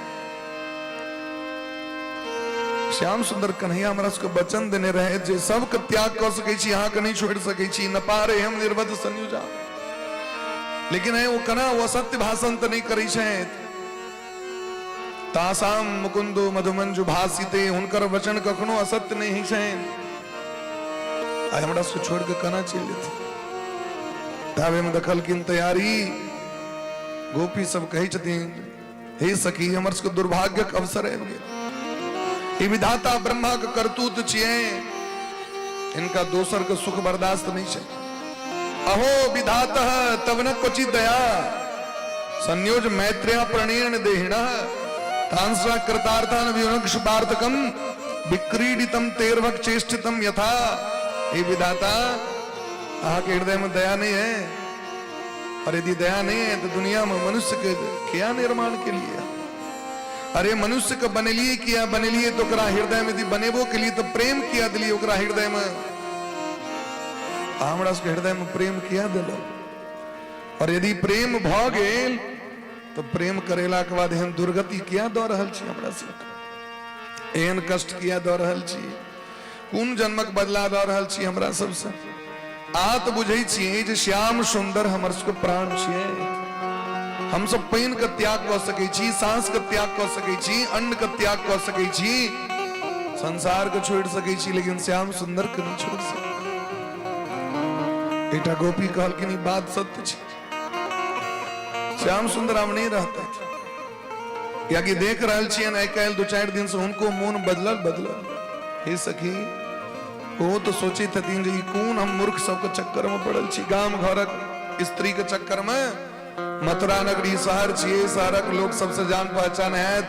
श्याम सुंदर कन्हैया हमरा सबके वचन देने रहे जे सबके त्याग कऽ सकै छी, अहाँके नहि छोड़ि सकै छी, न पारे हम निर्बध संयुजा। लेकिन ओ केना ओ असत्य भाषण तऽ नहि करै छथि। तासाम मुकुंदो मधुमंजु भासिते, हुनकर वचन कखनो असत्य नहि होइ छनि। आइ हमरा सबके छोड़ि कऽ केना चलि जेथिन। ताबे मे देखलखिन तैयारी, गोपी सब कहै छथिन हे सखी हमर सबके दुर्भाग्यक अवसर आबि गेल, ई विधाता ब्रह्मा के करतूत छियै, इनका दोसर के सुख बर्दाश्त नहीं छै। अहो विधाता तब न क्वचित दया, संयोज मैत्र्या प्रणेन देहिण, तांसा कृतार्थान विवक्ष पार्थकम विक्रीडितम तेर्वक चेष्टितम यथा। हे विधाता अहाँ के हृदय में दया नहीं है, और यदि दया नहीं है तो दुनिया में मनुष्य के क्या निर्माण के लिए, अरे मनुष्य के बनेलिए किया बनेलिए तो ओकरा हृदय में यदि बनेबो के लिए तो प्रेम किया दिलिए ओकरा हृदय में, हमरा सबके हृदय में प्रेम किया दिलो। और यदि प्रेम भ गेल तो प्रेम करेला के बाद एहन दुर्गति किया दऽ रहल छी हमरा सबके, एहन कष्ट किया दऽ रहल छी, कोन जन्मक बदला दऽ रहल छी हमरा सबसँ। आ तऽ बुझै छियै जे श्याम सुंदर हमर सबके प्राण छियै, हम सब पानि के त्याग कऽ सकै छी, सांस के त्याग कऽ सकै छी, अन्न के त्याग कऽ सकै छी, संसार के छोड़ि सकै छी, लेकिन श्याम सुंदर के नहि छोड़ि सकै। एकटा गोपी कहलखिन ई बात सत्य छै, श्याम सुंदर आब नहि रहतै, कियाकि देख रहल छियनि आइ काल्हि 2-4 दिन से हुनको मोन बदलल बदलल। हे सखी ओ तऽ सोचैत हथिन जे ई कोन हम मूर्ख सबके चक्कर में पड़ल छी, गाम घरक स्त्री के चक्कर में। मथुरा नगरी शहर छियै, शहरक लोक सबसे जान पहचान हैत,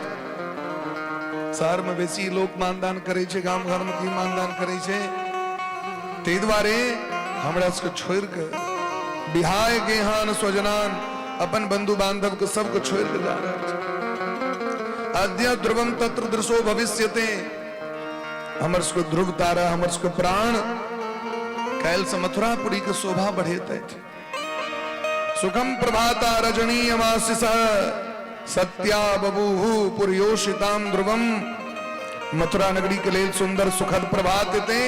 शहर में बेसी लोक मानदान करै छै, गाम घर में की मानदान करै छै, ताहि दुआरे हमरा सबके छोड़ि कऽ बिहाय गेहान स्वजनान अपन बंधु बांधव के सबके छोड़ के जा रहल छी। अद्य ध्रुवम तत्र दृशो भविष्यते, हमर सबके ध्रुव तारा, हमर सबके प्राण काल्हि से मथुरापुरी के शोभा बढ़ेतै। सुखम प्रभाता रजनीयमाशिष सत्या बबूहु पुर्योषिताम ध्रुवम। मथुरा नगरी के लेल सुंदर सुखद प्रभात एतै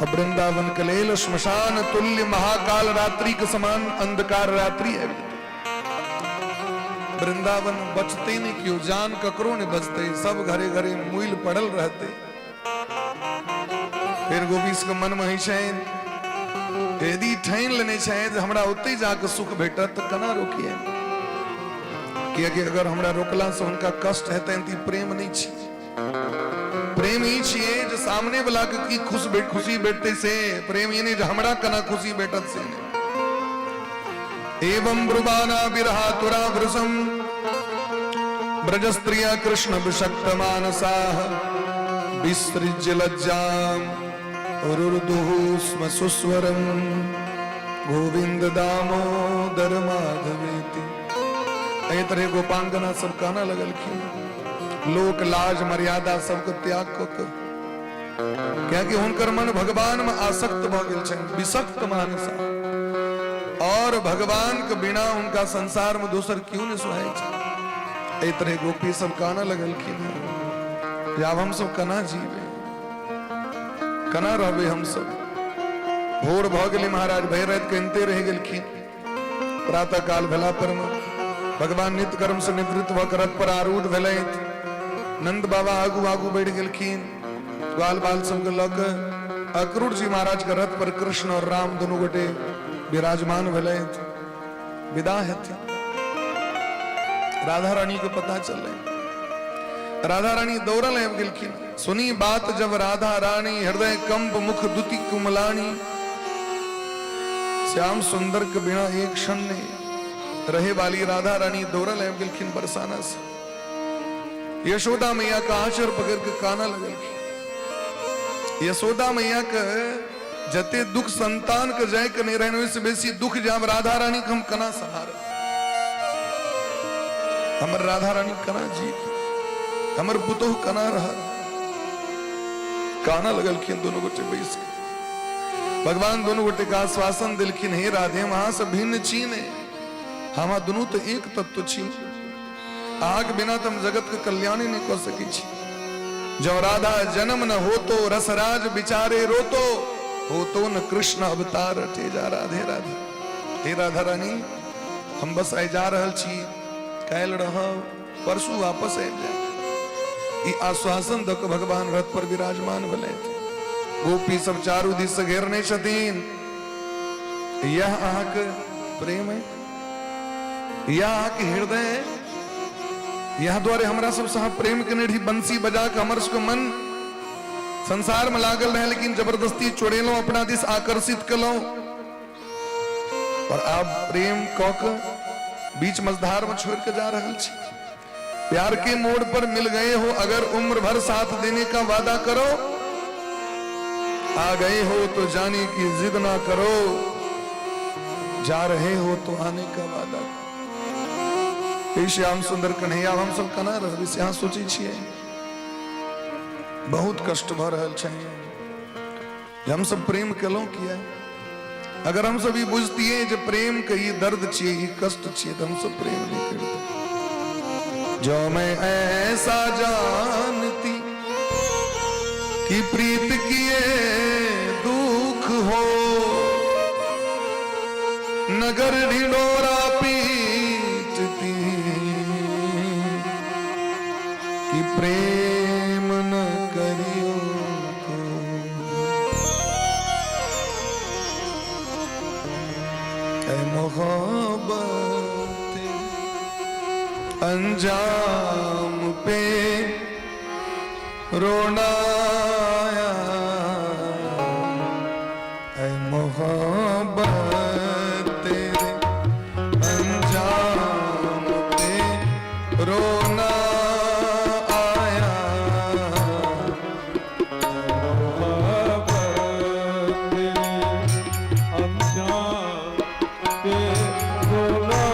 और वृंदावन के लेल श्मशान तुल्य महाकाल रात्रि के समान अंधकार रात्रि आबि जेतै। वृंदावन बचते नहीं क्यों, जान ककरो नहीं बचते, सब घरे घरे मुइल पड़ल रहते। फिर गोपी के मन में होइ छनि यदि ठानि लेने छै जे हमरा ओतहि जाके सुख भेटत तऽ केना रोकिए, कियाकि अगर हमरा रोकला से हुनका कष्ट हेतनि तऽ ई प्रेम नहि छी। प्रेम ई छियै जे सामने वाला के की खुश खुशी भेटतै से प्रेम, ई नहि जे हमरा केना खुशी भेटत से नहि। एवं ब्रुवाणा विरहातुरा वृषम ब्रजस्त्रिया कृष्ण विषक्त मानसाः विसृज्य लज्जाम रुरुदुः स्म सुस्वरम गोविंद दामोदर माधवेति। एहि तरह गोपांगना सब कहना लगलखिन, लोक लाज मर्यादा सबके त्याग कऽ के, कियाकि हुनकर मन भगवान में आसक्त भऽ गेल छनि, विषक्त मानसा, और भगवान के बिना हुनका संसार में दोसर क्यों नहीं सुहाय छै। एहि तरह गोपी सब कानऽ लगलखिन जे आब हम सब केना जीवे, केना रहबै हम सब। भोर भऽ गेलै महाराज, भरि राति कनिते रहि गेलखिन। प्रातः काल भेला पर में भगवान नित्य कर्म से निवृत्त भऽ के रथ पर आरूढ़ भेलथि। नंद बाबा आगू आगू बढ़ि गेलखिन, ग्वाल बाल सबके लऽ के अक्रूर जी महाराज के रथ पर कृष्ण और राम दुनू गोटे विराजमान भेलथि। विदा हेथिन, राधा रानी के पता चललै, राधा रानी दौड़ल आबि गेलखिन। सुनी बात जब राधा रानी, हृदय कंप मुख दुति कुमलानी। श्याम सुंदर के बिना एक क्षण नहीं रहे वाली राधा रानी दौड़ल आबि गेलखिन बरसाना से। यशोदा मैया का आंचर पकड़ के काना लगलखिन। यशोदा मैया के जते दुख संतान के जाय के नहीं रहने, ओहिसँ बेसी दुख जाब राधा रानी के हम केना सम्हारब, हमर राधा रानी केना जीत, हमर पुतोह केना रहत। काना लगलखिन दोनों गोटे बैस के। भगवान दोनों गोटे के आश्वासन दिलखिन, हे राधे, हम अहाँ से भिन्न छी नहीं, हम दुनू तो एक तत्व छी, अहाँके बिना तो हम जगत के कल्याण ही नहीं कऽ सकै छी। जब राधा जन्म न हो तो रसराज बिचारे रोतो, हो तो न कृष्ण अवतार अटे जा। राधे राधे। हे राधा रानी, हम बस आइ जा रहल छी, काल्हि रहब, परसू वापस आबि जायब। ई आश्वासन दऽ कऽ भगवान रथ पर विराजमान भेलथि। गोपी सब चारू दिस से घेरने छथिन। यह अहाँके प्रेम है, यह अहाँके हृदय है, यह द्वारे हमरा सब अहाँ प्रेम केने रही। बंसी बजा के हमर सबके मन संसार में लागल रहे, लेकिन जबरदस्ती चोरेलहुँ, अपना दिस आकर्षित केलहुँ, और आब प्रेम कऽ के बीच मझधार में छोड़ के जा रहल छी। प्यार के मोड़ पर मिल गए हो अगर, उम्र भर साथ देने का वादा करो, आ गए हो तो जाने की जिद ना करो, जा रहे हो तो आने का वादा करो। हे श्याम सुंदर कन्हैया, हम सब केना रहबै से अहाँ सोचै छियै? बहुत कष्ट भऽ रहल छै जे हम सब प्रेम केलहुँ किया। अगर हम सब ई बुझतियै जे प्रेम के ई दर्द छियै, ई कष्ट छियै, तऽ हम सब प्रेम नहीं करते। जो मैं ऐसा जानती कि प्रीत किए दुख हो, नगर ढिंडोरा पीटती कि प्रेम न करियो को। ऐ मोहब्बत अंजाम पे रोना आया, ऐ मोहब्बत तेरे अंजाम पे रोना आया। अंजाम पे रोना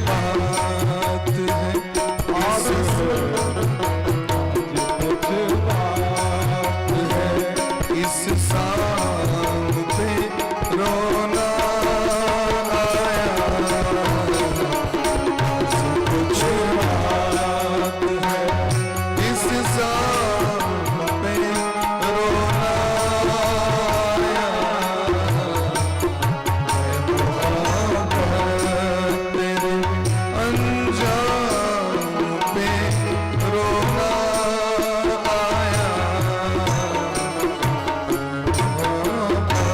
बात है, इस कुछ बात है, इस शाम पे रोना आया। कुछ बात है, इस शाम पे रोना आया। मोहब्बत तेरे अंजाम पे रोना आया। मोहब्बत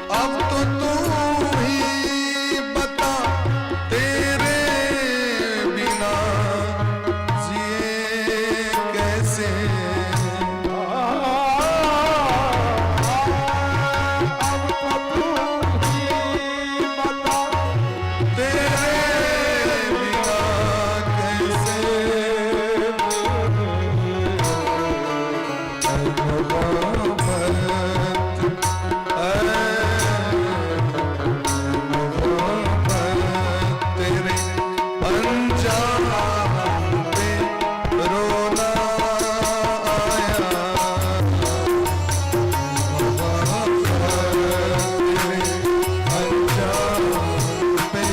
अब तो तू ही बता, तेरे बिना जिए कैसे। अब तो तू ही बता, तेरे बिना कैसे। ऐ मोहब्बत, ऐ मोहब्बत, तेरे अंजाम पे रोना आया। मोहब्बत तेरे अंजाम पे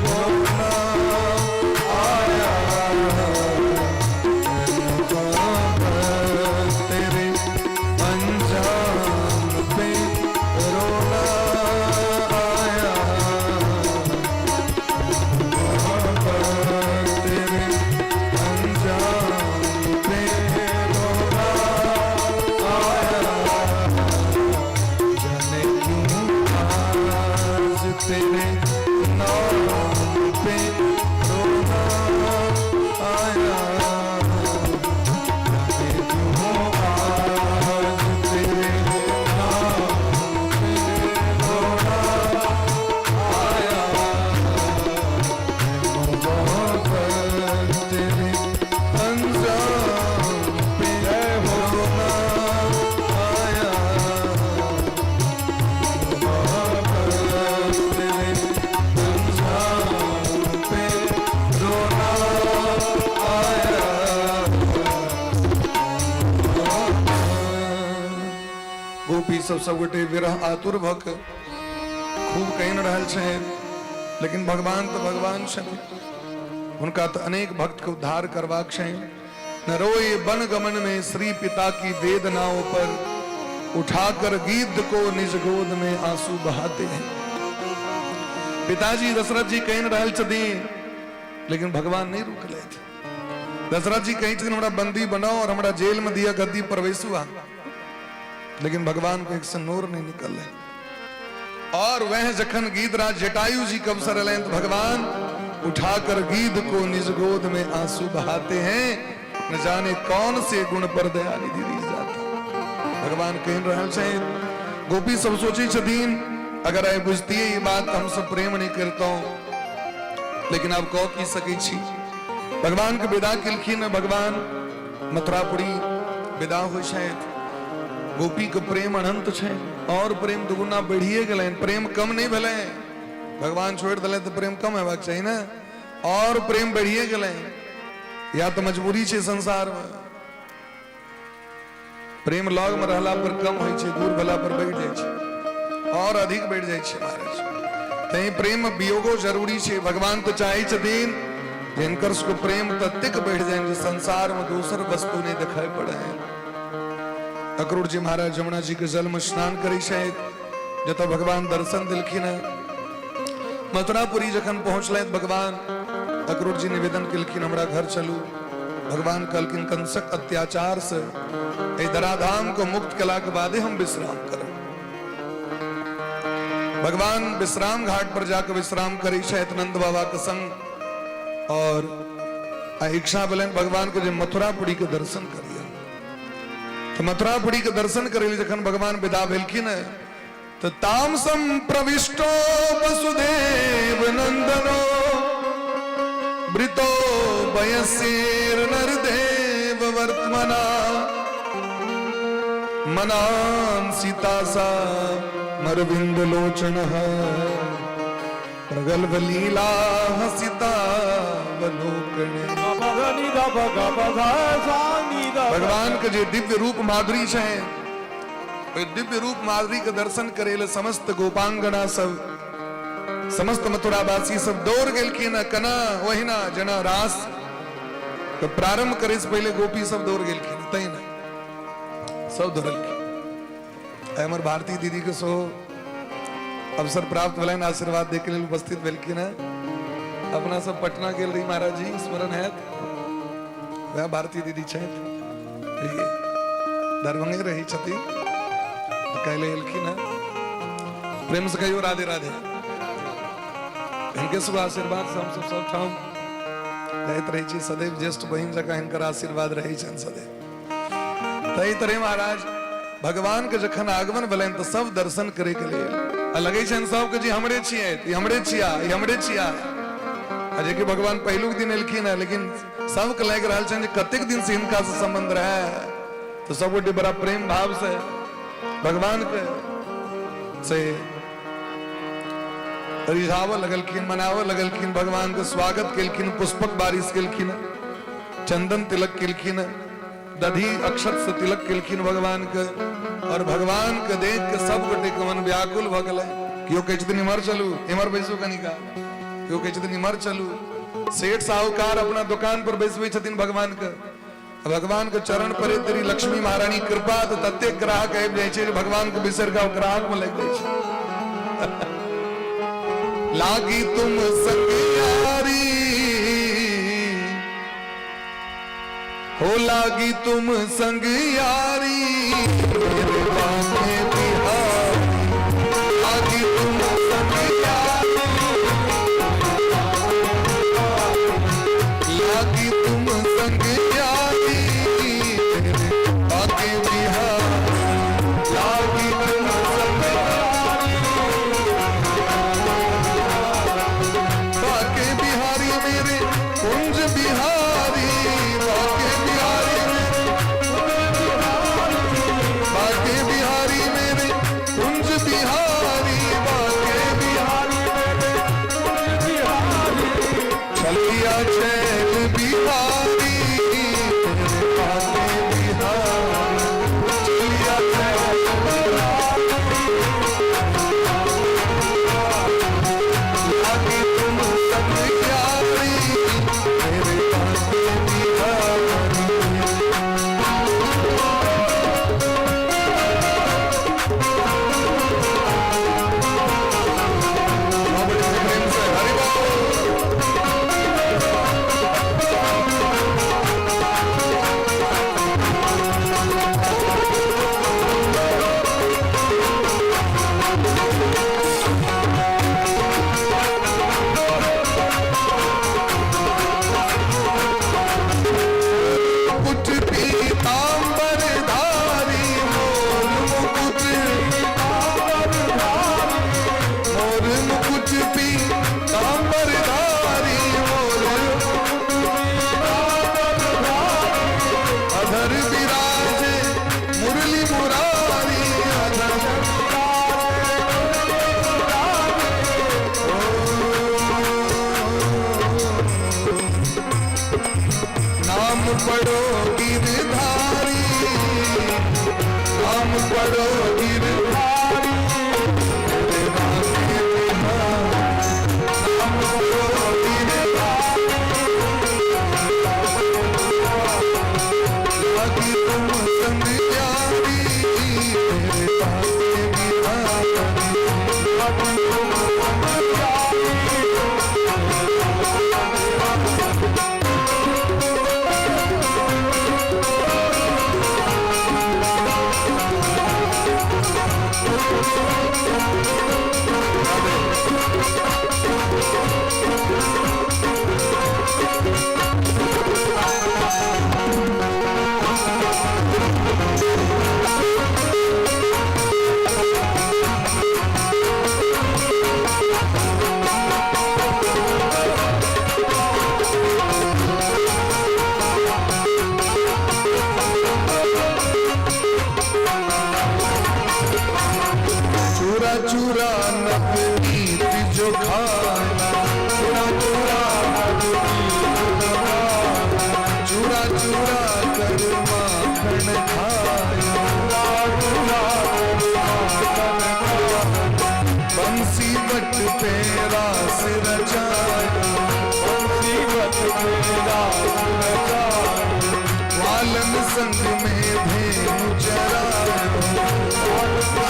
रोना आया। मोहब्बत तेरे अंजाम पे रोना आया। मोहब्बत तेरे अंजाम पे रोना आया। जाने क्यों आज तेरे नाम पे रोना आया। जाने क्यों आज तेरे नाम पे रोना आया। मोहब्बत तेरे अंजाम पे रोना आया। मोहब्बत तेरे अंजाम पे रोना आया। गोपी सब सबगोटे विरह आतुर भक खूब कहि रहल छै, लेकिन भगवान तो भगवान छथिन, हुनका तो अनेक भक्त के उद्धार करबाक छै। न रोए वन गमन में श्री पिता की वेदनाओं पर, उठाकर गिद्ध को निज गोद में आंसू बहाते हैं। पिताजी दशरथ जी कहि रहल छथिन, लेकिन भगवान नहीं रुकले। दशरथ जी कहै छथिन, हमरा बंदी बनाओ और हमरा जेल में दिया, गद्दी पर बैसू अहाँ। लेकिन भगवान को एक से नोर नहीं निकल। और वह जखन गीतराज जटायु जी के अवसर एलनि, तो भगवान उठाकर गिद्ध को निज गोद में आंसू बहाते हैं। न जाने कौन से गुण पर दया निधि रीझ जाता। भगवान कहि रहल छै, गोपी सब सोचै छथिन, अगर आइ बुझतियै ई बात, हम सब प्रेम नहीं करतौं। लेकिन आब कह की सकै छी? भगवान के विदा केलखिन। भगवान मथुरापुरी विदा होइ छथि। गोपी के प्रेम अनंत छै और प्रेम दुगुना बढ़िए गेलनि, प्रेम कम नहीं भेलै। भगवान छोड़ि देलनि तऽ प्रेम कम हेबाक चाही ने, और प्रेम बढ़िए गेलनि। या तऽ मजबूरी छै, संसार में प्रेम लग में रहला पर कम होइ छै, दूर भेला पर बढ़ि जाइ छै और अधिक बढ़ि जाइ छै महाराज। तैं प्रेम वियोगो जरूरी छै। भगवान तऽ चाहै छथिन जे हिनकर सबके प्रेम ततेक बढ़ि जाय जे संसार में दोसर वस्तु नहि देखाइ पड़े। अक्रूर जी महाराज जमुना जी के जल में स्नान करै छथि, जतऽ भगवान दर्शन देलखिन हेँ। मथुरापुरी जखन पहुँचलथि भगवान, अक्रूर जी निवेदन केलखिन, हमरा घर चलू। भगवान कहलखिन कंसक अत्याचार से एहि धराधाम को मुक्त केला के बादे हम विश्राम करब। भगवान विश्राम घाट पर जाकर विश्राम करै छथि नंद बाबा के संग और इच्छा भेलनि भगवान के जे मथुरापुरी के दर्शन करिए। तो मथुरापुरी के दर्शन करे लिए जखन भगवान विदा भेलखिन तो तामसम प्रविष्टो वसुदेव नंदनो वृतो वयसेर नरदेव वर्तमना मनाम सीता सा मरविंद लोचन प्रगल्भ लीला हसिता वलोकन। भगवान के जे दिव्य रूप माधुरी छै, ओहि दिव्य रूप माधुरी के दर्शन करे ले समस्त गोपांगना सब, समस्त मथुरावासी सब दौड़ गेलखिन। कना ओहिना जना रास तो प्रारंभ करे से पहले गोपी सब दौड़ गेलखिन, तहिना सब दौड़लखिन। हमर भारती दीदी के सो अवसर प्राप्त भेलनि, आशीर्वाद दे के लेल उपस्थित भेलखिन हैं। अपना सब पटना गेल रही महाराज जी, स्मरण है वह भारती दीदी छथि, दरभंगे रही छथिन, काल्हि एलखिन हैं। प्रेम से कहियो राधे राधे। हिनके सब आशीर्वाद से हम सब सब ठाम जाइत रहै छी सदैव, ज्येष्ठ बहिन जकाँ हिनकर आशीर्वाद रहै छनि सदैव। ताहि तरह महाराज भगवान के जखन आगमन भेलनि तऽ सब दर्शन करे के लेल आ लगै छनि सबके जे हमरे छियै, ई हमरे छिया, ई हमरे छिया। आ जे कि भगवान पहिलुक दिन एलखिन है, लेकिन सबके लागि रहल छनि जे कतेक दिन से हिनका से संबंध रहे, तो सब गोटे बड़ा प्रेम भाव से भगवान के से रिझावऽ लगलखिन, मनावऽ लगलखिन, भगवान के स्वागत केलखिन, पुष्पक बारिश केलखिन, चंदन तिलक केलखिन, दधी अक्षत से तिलक केलखिन भगवान के। और भगवान के देख के सब गोटे के मन व्याकुल भऽ गेलै। केओ कहै छथिन इम्हर चलू, इम्हर बैसू कनिका, केओ कहै छथिन इम्हर चलू। सेठ साहूकार अपना दुकान पर बैसबै छथिन भगवान के, भगवान के चरण पर तेरी लक्ष्मी महारानी कृपा तो ततेक ग्राहक आबि जाइ छै भगवान के बिसरि कऽ ग्राहक में लागि जाइ छै। लागी तुम संग यारी हो, लागी तुम संग यारी मेरे बांके बिहारी, लागी तुम संग यारी, लागी तुम संग यारी मेरे बांके बिहारी, लागी तुम संग यारी बांके बिहारी मेरे कुंज बिहारी, बांके बिहारी मेरे, बांके बिहारी मेरे कुंज बिहारी, बांके बिहारी मेरे कुंज बिहारी, छलिया छैल बिहारी मेरे बांके बिहारी, छलिया छैल बिहारी, लागी तुम संग यारी मेरे बांके बिहारी। प्रेम से हरि बोल। मुकुट पीताम्बर धारी मोर मुकुट मोर मुकुट पीताम्बर धारी मोर अधर विराजे मुरली मुरारी, अधर नाम पढ़ो गिरधारी, नाम पढ़ो गिरधारी मेरे बांके बिहारी, नाम पढ़ो गिरधारी, लागी तुम संग यारी मेरे बांके बिहारी, लागी तुम संग यारी। पे रास रचायो, बंसीवट पे रास रचायो, ग्वालन संग में धेनु चरायो,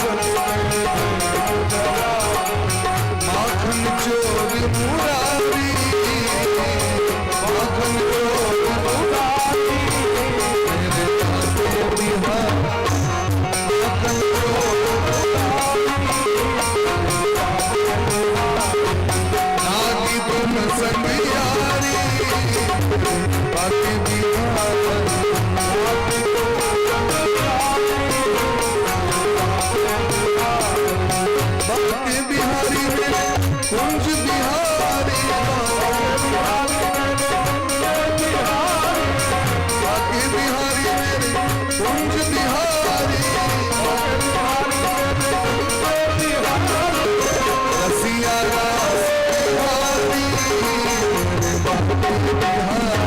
संग में धेनु चरायो, माखन चोर मुरारी, माखन चोर मुरारी, मेरे बांके बिहारी, माखन चोर नागी तुम संग यारी, बांके बिहारी, बांके बिहारी मेरे कुंज बिहारी, बांके बिहारी मेरे कुंज बिहारी, रसिया रास बिहारी, मेरे बांके बिहारी,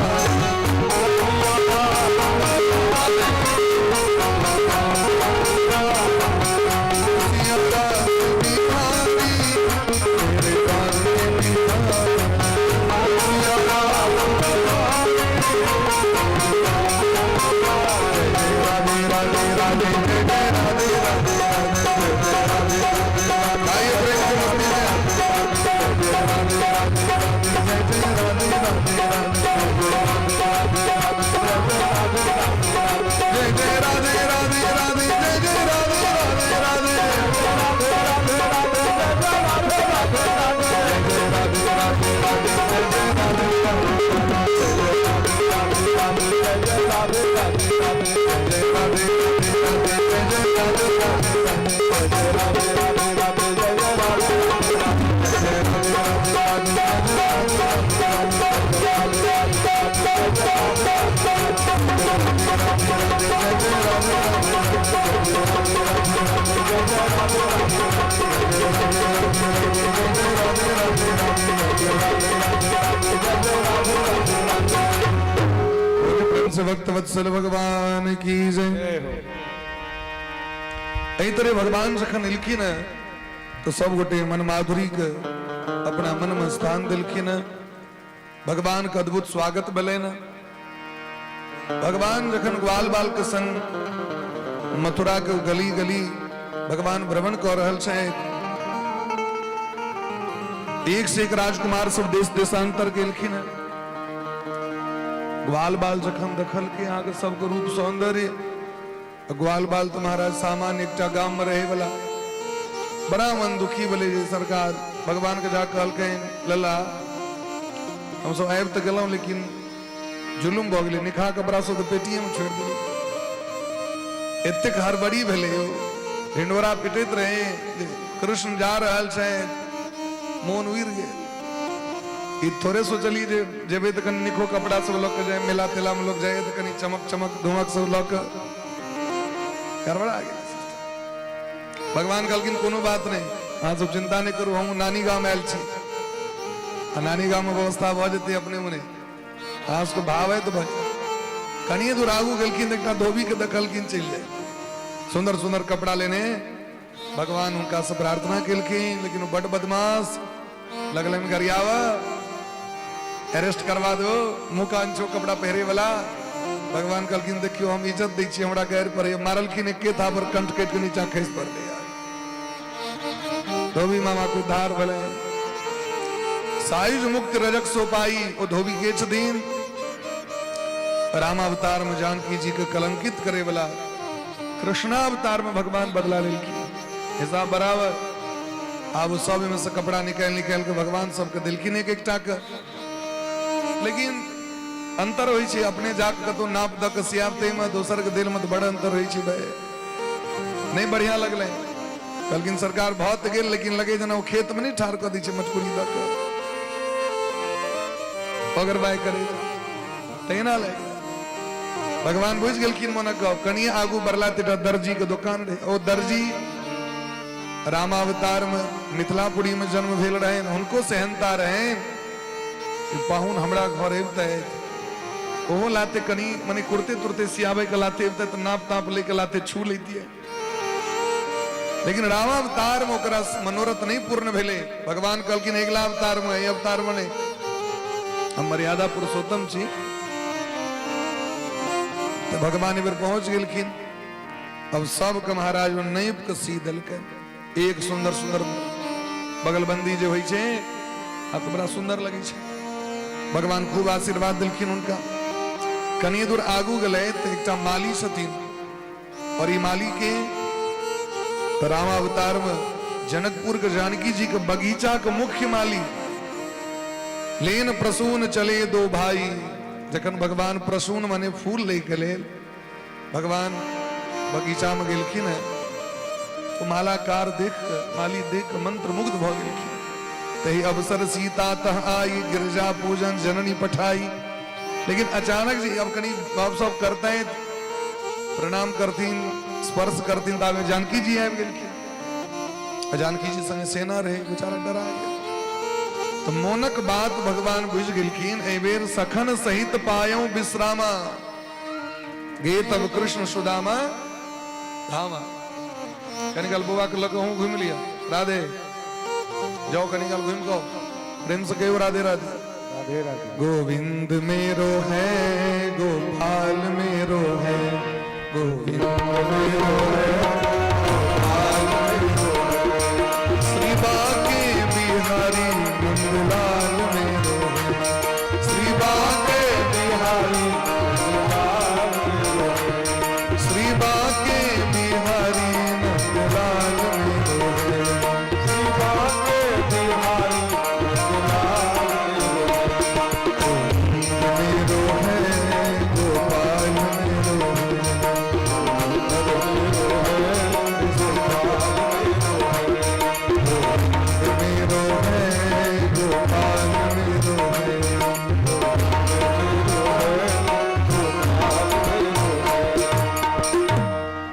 रसिया रास बिहारी, मेरे बांके बिहारी, रसिया रास राधे राधे राधे जय जय राधे राधे राधे जय जय राधे राधे। आइए प्रेम से मस्ती में। जय राधे राधे राधे जय जय राधे राधे राधे जय जय राधे राधे राधे जय जय राधे राधे राधे जय जय राधे राधे राधे जय जय राधे जय राधे राधे राधे जय राधे राधे राधे जय जय राधे राधे जय राधे राधे राधे जय जय राधे जय राधे राधे राधे जय राधे जय राधे प्रेम से भक्त वत्सल भगवान की जय। एहि तरह भगवान जखन एलखिन तो सब गोटे मन माधुरी के अपना मन में स्थान दिलखिन। भगवान के अद्भुत स्वागत भेलनि। भगवान जखन ग्वाल बाल के संग मथुरा के गली गली भगवान भ्रमण कऽ रहल छथि, एक से एक राजकुमार सब देश देशांतर के एलखिन। ग्वाल बाल जखन देखलकै अहाँके सबके रूप सौंदर्य, ग्वाल बाल तो महाराज सामान्य एकटा गाम में रहे वाला, बड़ा मन दुखी भेलै जे सरकार भगवान के जा कहलखिन लला हम सब आबि तऽ गेलहुँ लेकिन जुलुम भऽ गेलै, निखा कपड़ा सब तऽ पेटिए में छोड़ि देलियै, एतेक हड़बड़ी भेलै, ढिंडोरा पिटैत रहे जे कृष्ण जा रहल छथि, मोन उड़ि गेल। ई थोड़े सोचलियै जे जेबै तऽ कनि निको कपड़ा सब लऽ कऽ जाय, मेला तेला में लोग जाइए तऽ कनि चमक चमक धमक सब लऽ कऽ, गड़बड़ा गेल। भगवान कहलखिन कोनो बात नहि, अहाँ सब चिंता नहि करू, हम नानी गाम आयल छी आ नानी गाम में व्यवस्था भऽ जेतै अपने मने, अहाँ सबके भाव है तऽ भऽ जेतै। कनिए दूर आगू गेलखिन तऽ एकटा धोबी के देखलखिन चलि जाय, सुंदर सुंदर कपड़ा लेने। भगवान हुनका से प्रार्थना केलखिन, लेकिन ओ बड बदमाश लगलनि गरियावा, अरेस्ट करवा दो, मुँह कान छो कपड़ा पहिरे वाला। भगवान कहलखिन देखियो हम इज्जत दै छी, हमरा गैर पर मारलखिन एके थापर कंठ काटि के नीचा खसि पड़लै। धोबी मामा के उद्धार भेलै। सायुज मुक्त रजक सोपाई, ओ धोबी के छथिन रामावतार में जानकी जी के कलंकित करे वाला, कृष्णावतार में भगवान बदला लेलखिन, हिसाब बराबर। आब ओ सब में से कपड़ा निकालि निकालि के भगवान सबके देलखिन एक एकटा के, लेकिन अंतर होइ छै अपने जाके कतौ नाप दऽ के सियाब ताहिमे दोसर के देल में तऽ बड़ अंतर होइ छै भाई। नहीं बढ़िया लगलै, कहलखिन सरकार भऽ तऽ गेल लेकिन लगे जेना ओ खेत में नहीं ठाढ़ कऽ दै छै मटकुरी दऽ के ओगरबाइ करै तहिना लागि। भगवान बुझि गेलखिन मोनक गप। कनिए आगू बढ़ला तऽ एकटा दर्जी के दोकान रहै, ओ दर्जी रामावतार में मिथिलापुरी में जन्म भेल रहनि, हुनको सेहनता रहनि कि पाहुन हमरा घर अबितथि, ओहो लाते कनि मने कुर्ते तुरते सियाबै के लाते अबितथि तऽ नाप ताप लै के लाते छू लैतियै। लेकिन रामावतार में ओकरा मनोरथ नहीं पूर्ण भेलै। भगवान कहलखिन अगिला अवतार में, एहि अवतार में नहीं, हम मर्यादा पुरुषोत्तम छी। तो भगवान एहि बेर पहुंच गेलखिन। अब सबके महाराज नैप के सी देलकै। एक सुंदर सुंदर बगलबंदी जे होइ छै आ तऽ बड़ा सुंदर लगै छै। भगवान खूब आशीर्वाद देलखिन हुनका। कनि दूर आगू गेलै तऽ एकटा माली छथिन और ई माली के तऽ रामावतार में जनकपुर के जानकी जी के बगीचा के मुख्य माली लेन प्रसून चले दो भाई। जखन भगवान प्रसून माने फूल लै के लेल भगवान बगीचा में गेलखिन है तो मालाकार देख के, माली देख के मंत्र मुग्ध भ गेलखिन। तही अवसर सीता तह आई, गिरजा पूजन जननी पठाई। लेकिन अचानक जी अब कनी गप सप करते हैं, प्रणाम करथिन, स्पर्श करथिन, ताबे जानकी जी आबि गेलखिन। आ जानकी जी संगे सेना रहे, बेचारा डरा गेल। तो मोनक बात भगवान बुझि गेलखिन। एहि बेर सखन सहित पायौ विश्रामा, गे तब कृष्ण सुदामा धामा। कनी काल बौआ के लग अहूँ घुमि लिअ। राधे जाओ, कनी काल घुमि कऽ प्रेम से कहियो राधे राधे। राधे राधे। गोविंद मेरो है, गोपाल मेरो है, गोविंद मेरो है, गोपाल मेरो है, श्री बाके बिहारी नंदलाल मेरो है, श्री बाके बिहारी नंदलाल मेरो है, श्री बाके बिहारी नंदलाल मेरो है, श्री बाके बिहारी नंदलाल मेरो है, गोविंद मेरो है, गोपाल मेरो है, मेरो है, गोपाल मेरो है, गोपाल मेरो है,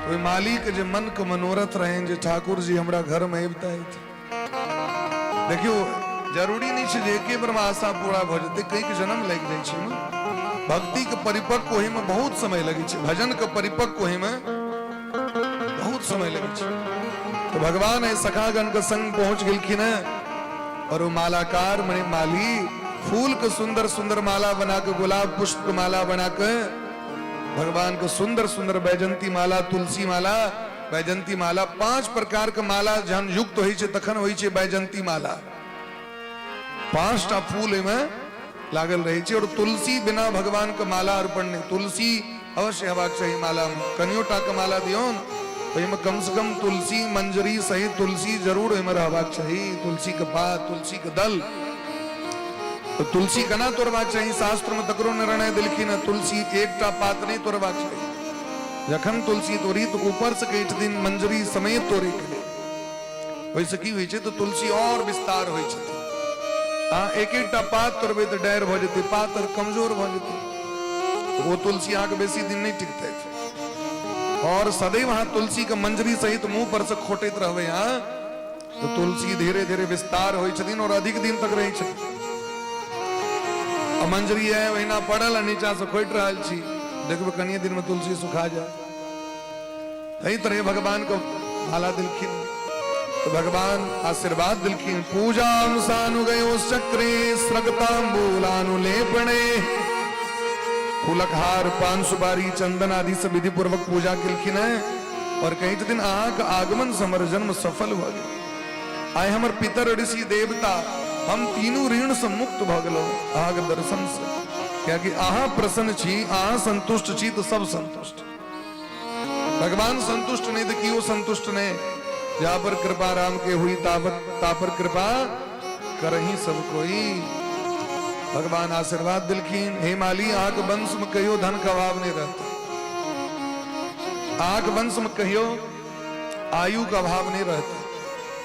ओहि मालिक जे मन के मनोरथ रहनि जे ठाकुर जी हमरा घर में अबितथि। देखियो, जरूरी नहीं छै जे एके बेर में आशा पूरा भऽ जेतै, कई के जन्म लागि जाइ छै ने। भक्ति के परिपक्व होय में बहुत समय लगै छै, भजन के परिपक्व होय में बहुत समय लगै छै। तो भगवान एहि सखागण के संग पहुंच गेलखिन हैं और वो मालाकार मने माली फूल के सुंदर सुंदर माला बना के, गुलाब पुष्प के माला बना के भगवान को सुंदर सुंदर वैजंती माला, तुलसी माला, वैजंती माला, 5 प्रकार के माला जहन युक्त होइ छै तखन होइ छै वैजंती माला। 5टा फूल एहिमे लागल रहै छै और तुलसी बिना भगवान के माला अर्पण नहीं। तुलसी अवश्य हेबाक चाही माला में। कनियो टा के माला दियौन ओहिमे कम से कम तुलसी मंजरी सहित तुलसी जरूर ओहिमे रहबाक चाही। तुलसी के पात, तुलसी के दल। तो तुलसी केना तोड़बाक चाही, शास्त्र में तकरो निर्णय देलखिन हँ। तुलसी एकटा पात नहीं तोड़बाक चाही। जखन तुलसी तोड़ी तो ऊपर से कहै छथिन मंजरी समेत तोड़े के लेल। ओहिसँ की होइ छै तऽ तुलसी और विस्तार होइ छथिन। अहाँ एक एकटा पात तोड़बै तऽ डारि भऽ जेतै, पात आर कमजोर भऽ जेतै, ओ तुलसी अहाँके बेसी दिन नहि टिकतै। और सदैव अहाँ तुलसी के मंजरी सहित मुंह पर से खोटैत रहबै अहाँ तो तुलसी धीरे धीरे विस्तार होइ छथिन और अधिक दिन तक रहै छथिन। आ मंजरी है ओहिना पड़ल आ नीचा से खोटि रहल छी, देखबै कनिए दिन में तुलसी सुखा जायत। एहि तरह भगवान को माला दिलखिन तो भगवान आशीर्वाद दिलखिन। पूजा सानुगयो चक्रे स्रगतांबूलानुलेपणे, फूलक हार, पान सुपारी, चंदन आदि से विधि पूर्वक पूजा केलखिन है और कही छथिन अहाँके आगमन से हमर जन्म सफल भऽ गेल। आइ हमर पितर ऋषि देवता हम तीनू ऋण से मुक्त भऽ गेलहुँ अहाँके दर्शन से, कियाकि अहाँ प्रसन्न छी, अहाँ संतुष्ट छी तऽ सब संतुष्ट। भगवान संतुष्ट नहीं तो क्यों संतुष्ट नहीं। जा पर कृपा राम के हुई तावत तापर कृपा करही सब कोई। भगवान आशीर्वाद दिलखिन, हे माली आंख वंश में कहियो धन का अभाव नहीं रहता, आंख वंश में कहियो आयु का अभाव नहीं रहता।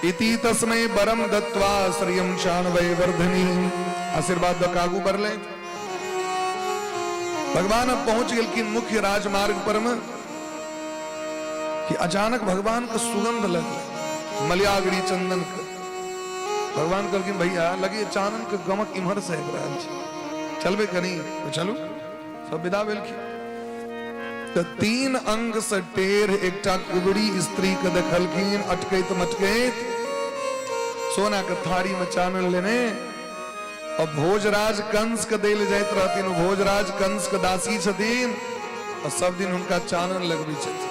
इति तस्मै वरम दत्वा श्रियं शानवय वर्धनी, आशीर्वाद दऽ आगू बढ़ले। भगवान अब पहुंच गेलखिन मुख्य राजमार्ग पर में कि अचानक भगवान के सुगंध लगल मलयागिरी चंदन के। भगवान कहलखिन भैया लगे चानन के गमक इम्हर से आबि रहल छै, चलबे कनी? तो चलू। सब विदा भेलखिन। तऽ तीन अंग से टेढ़ एकटा कुबड़ी स्त्री के देखलखिन अटकैत मटकैत सोना के थारी में चानन लेने और भोजराज कंस के देल जाइत रहथिन। भोजराज कंस के दासी छथिन और सब दिन हुनका चानन लगबै छथिन।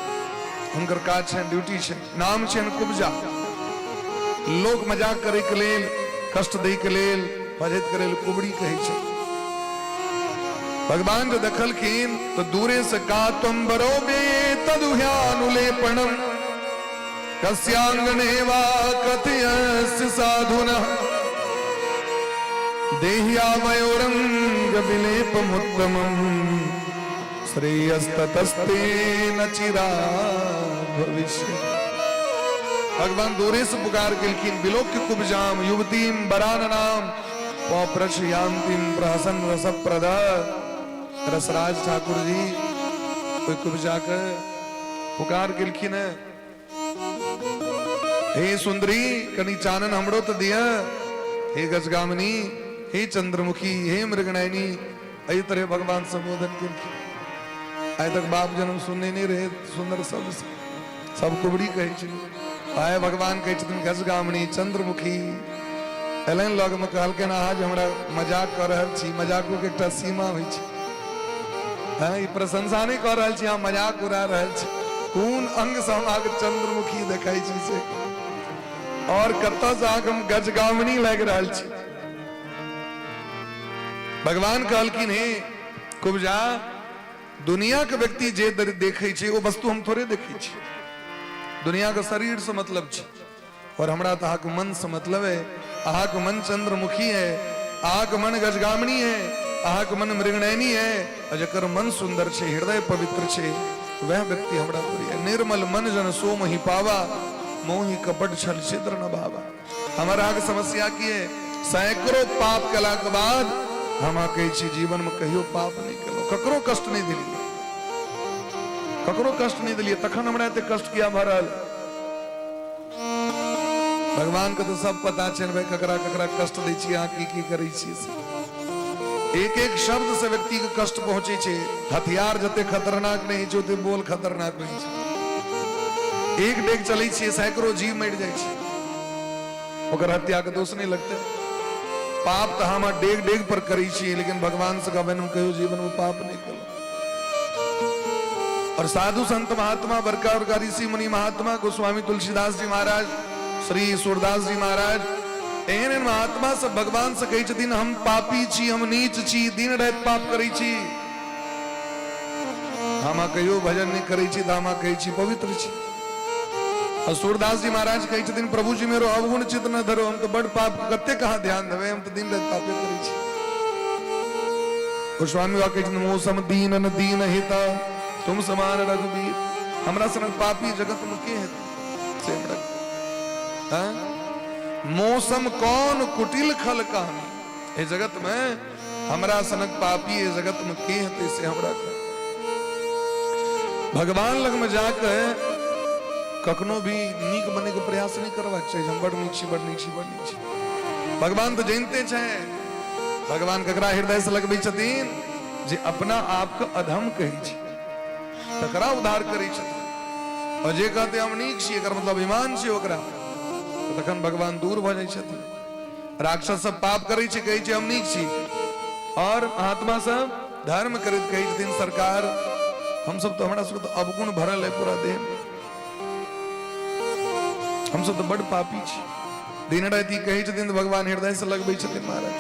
हुनकर काज छनि, ड्यूटी छनि, नाम छनि कुब्जा। लोक मजाक करे के लेल, कष्ट दै के लेल, फजैत करे लेल कुबड़ी कहै छै। भगवान जो देखलखिन तो दूरे से का तुम बरो बे तदुह्यानुलेपणम कस्यांगने वा कथयस्य साधुनः देह्यामयोरंग विलेपमुत्तमम् श्रेयस्ततस्ते न चिरा भविष्य। भगवान दूरे से पुकार केलखिन, विलोक्य कुब्जाम युवतीम बराननाम पप्रछ यान्तिम प्रहसन रसप्रद। रसराज ठाकुर जी ओहि कुब्जा के पुकार केलखिन, हे सुंदरी कनी चानन हमरो तो दिया, हे गजगामिनी, हे चंद्रमुखी, हे मृगनयनी। एहि तरह भगवान संबोधन केलखिन। आइ तक बाप जन्म सुनने नहीं रहे सुंदर शब्द, सब कुबड़ी कहै छै। आइ भगवान कहै छथिन गजगामिनी चंद्रमुखी। एलनि लगमे, कहलखिन अहाँ जे हमरा मजाक कऽ रहल छी, मजाको के एकटा सीमा होइ छै। हँ, ई प्रशंसा नहि कऽ रहल छी, अहाँ मजाक उड़ा रहल छी। कोन अंग से हम अहाँके चंद्रमुखी देखै छी से, और कतऽ से अहाँके हम गजगामिनी लागि रहल छी। भगवान कहलखिन हे कुब्जा, दुनिया के व्यक्ति जे देखै छै ओ वस्तु हम थोड़े देखै छी। दुनिया के शरीर से मतलब छै और हमरा तऽ अहाँके मन से मतलब है। अहाँके मन चंद्रमुखी है, अहाँके मन गजगामिनी है, अहाँके मन मृगनयनी है, और जकर मन सुंदर छै, हृदय पवित्र छै, वह व्यक्ति हमरा प्रिय है। निर्मल मन जन सो मोहि पावा, मोहि कपट छल छिद्र न भावा। हमर अहाँके समस्या की है? सैकड़ों पाप केला के बाद हम अहाँ कहै छी जीवन में कहियो पाप नहीं केलहुँ, ककरो कष्ट नहीं दिलियै, ककरो कष्ट नहीं दिलियै, तखन हमरा एते कष्ट किया भऽ रहल? भगवान के तो सब पता छै भाई, ककरा ककरा कष्ट दै छी, अहाँ की की करै छी से। एक एक शब्द से व्यक्ति के कष्ट पहुंचे छै। हथियार जते खतरनाक नहीं छै ओते बोल खतरनाक होइ छै। एक डेग चलै छियै सैकड़ों जीव मरि जाइ छै, ओकर हत्या के दोष नहीं लगतै। पाप तऽ हम डेग डेग पर करै छियै, लेकिन भगवान से कहबनि हम कहियो जीवन में पाप नहीं केलहुँ। और साधु संत महात्मा, बड़का बड़का ऋषि मुनि महात्मा, गोस्वामी तुलसीदास जी महाराज, श्री सूरदास जी महाराज, एहन एहन महात्मा सब भगवान से कहै छथिन हम पापी छी, हम नीच छी, दिन राति पाप करै छी, हम कहियो भजन नहीं करै छी, तऽ हम कहै छी पवित्र छी। और सूरदास जी महाराज कहै छथिन प्रभु जी मेरो अवगुण चित न धरो, हम तो बड़ पाप कते कहाँ ध्यान देबै, हम तो दिन राति पापे करै छी। गोस्वामी बाबा कहै छथिन मौसम दीन न दीन हित तुम समान रघुबीर, हमरा सनक पापी जगत में के हेतै से हमरा, हाँ? मौसम कौन कुटिल खल कहानी, हे जगत में हमरा सनक पापी हे जगत में के हेतै से हमरा कह। भगवान लग में जाके कखनो भी नीक बने के प्रयास नहीं करबाक चाही, हम बड़ नीक छी, बड़ नीक छी, बड़ नीक छी। भगवान तो जानते छे। भगवान ककरा हृदय से लगबै छथिन? जे अपना आप के अधम कहै छै तकरा उद्धार करै छथिन, और जे कहते हम नीक छी एकर मतलब अभिमान छै ओकरा, तऽ तखन भगवान दूर भऽ जाइ छथिन। राक्षस सब पाप करै छै, कहै छै हम नीक छी, और महात्मा सब धर्म करैत कहै छथिन सरकार हम सब तो, हमरा सब तऽ अवगुण भरल है पूरा देह में, हम सब तऽ बड पापी छी। दिन राति कहै छथिन तऽ भगवान हृदय से लगबै छथिन। महाराज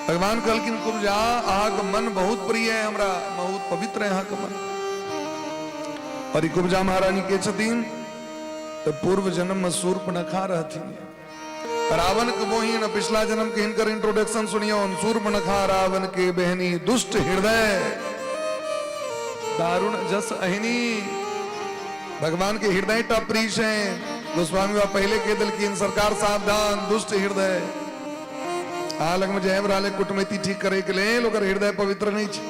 भगवान कहलखिन कुब्जा अहाँके मन बहुत प्रिय है हमरा, बहुत पवित्र है अहाँके मन। और ई कुब्जा महारानी के छथिन? तऽ पूर्व जन्म में शूर्पणखा रहथिन, रावण के बहिन। पिछला जन्म के हिनकर इंट्रोडक्शन सुनियो। शूर्पणखा रावण के बहनी, दुष्ट हृदय दारुण जस अहिनी। भगवान के हृदय टा प्रिय है। गोस्वामी बाबा पहले कह दिलखिन सरकार सावधान, दुष्ट हृदय। अहाँ लग में जे आबि रहल कुटमैती ठीक करे के लेल, ओकर हृदय पवित्र नहीं छै।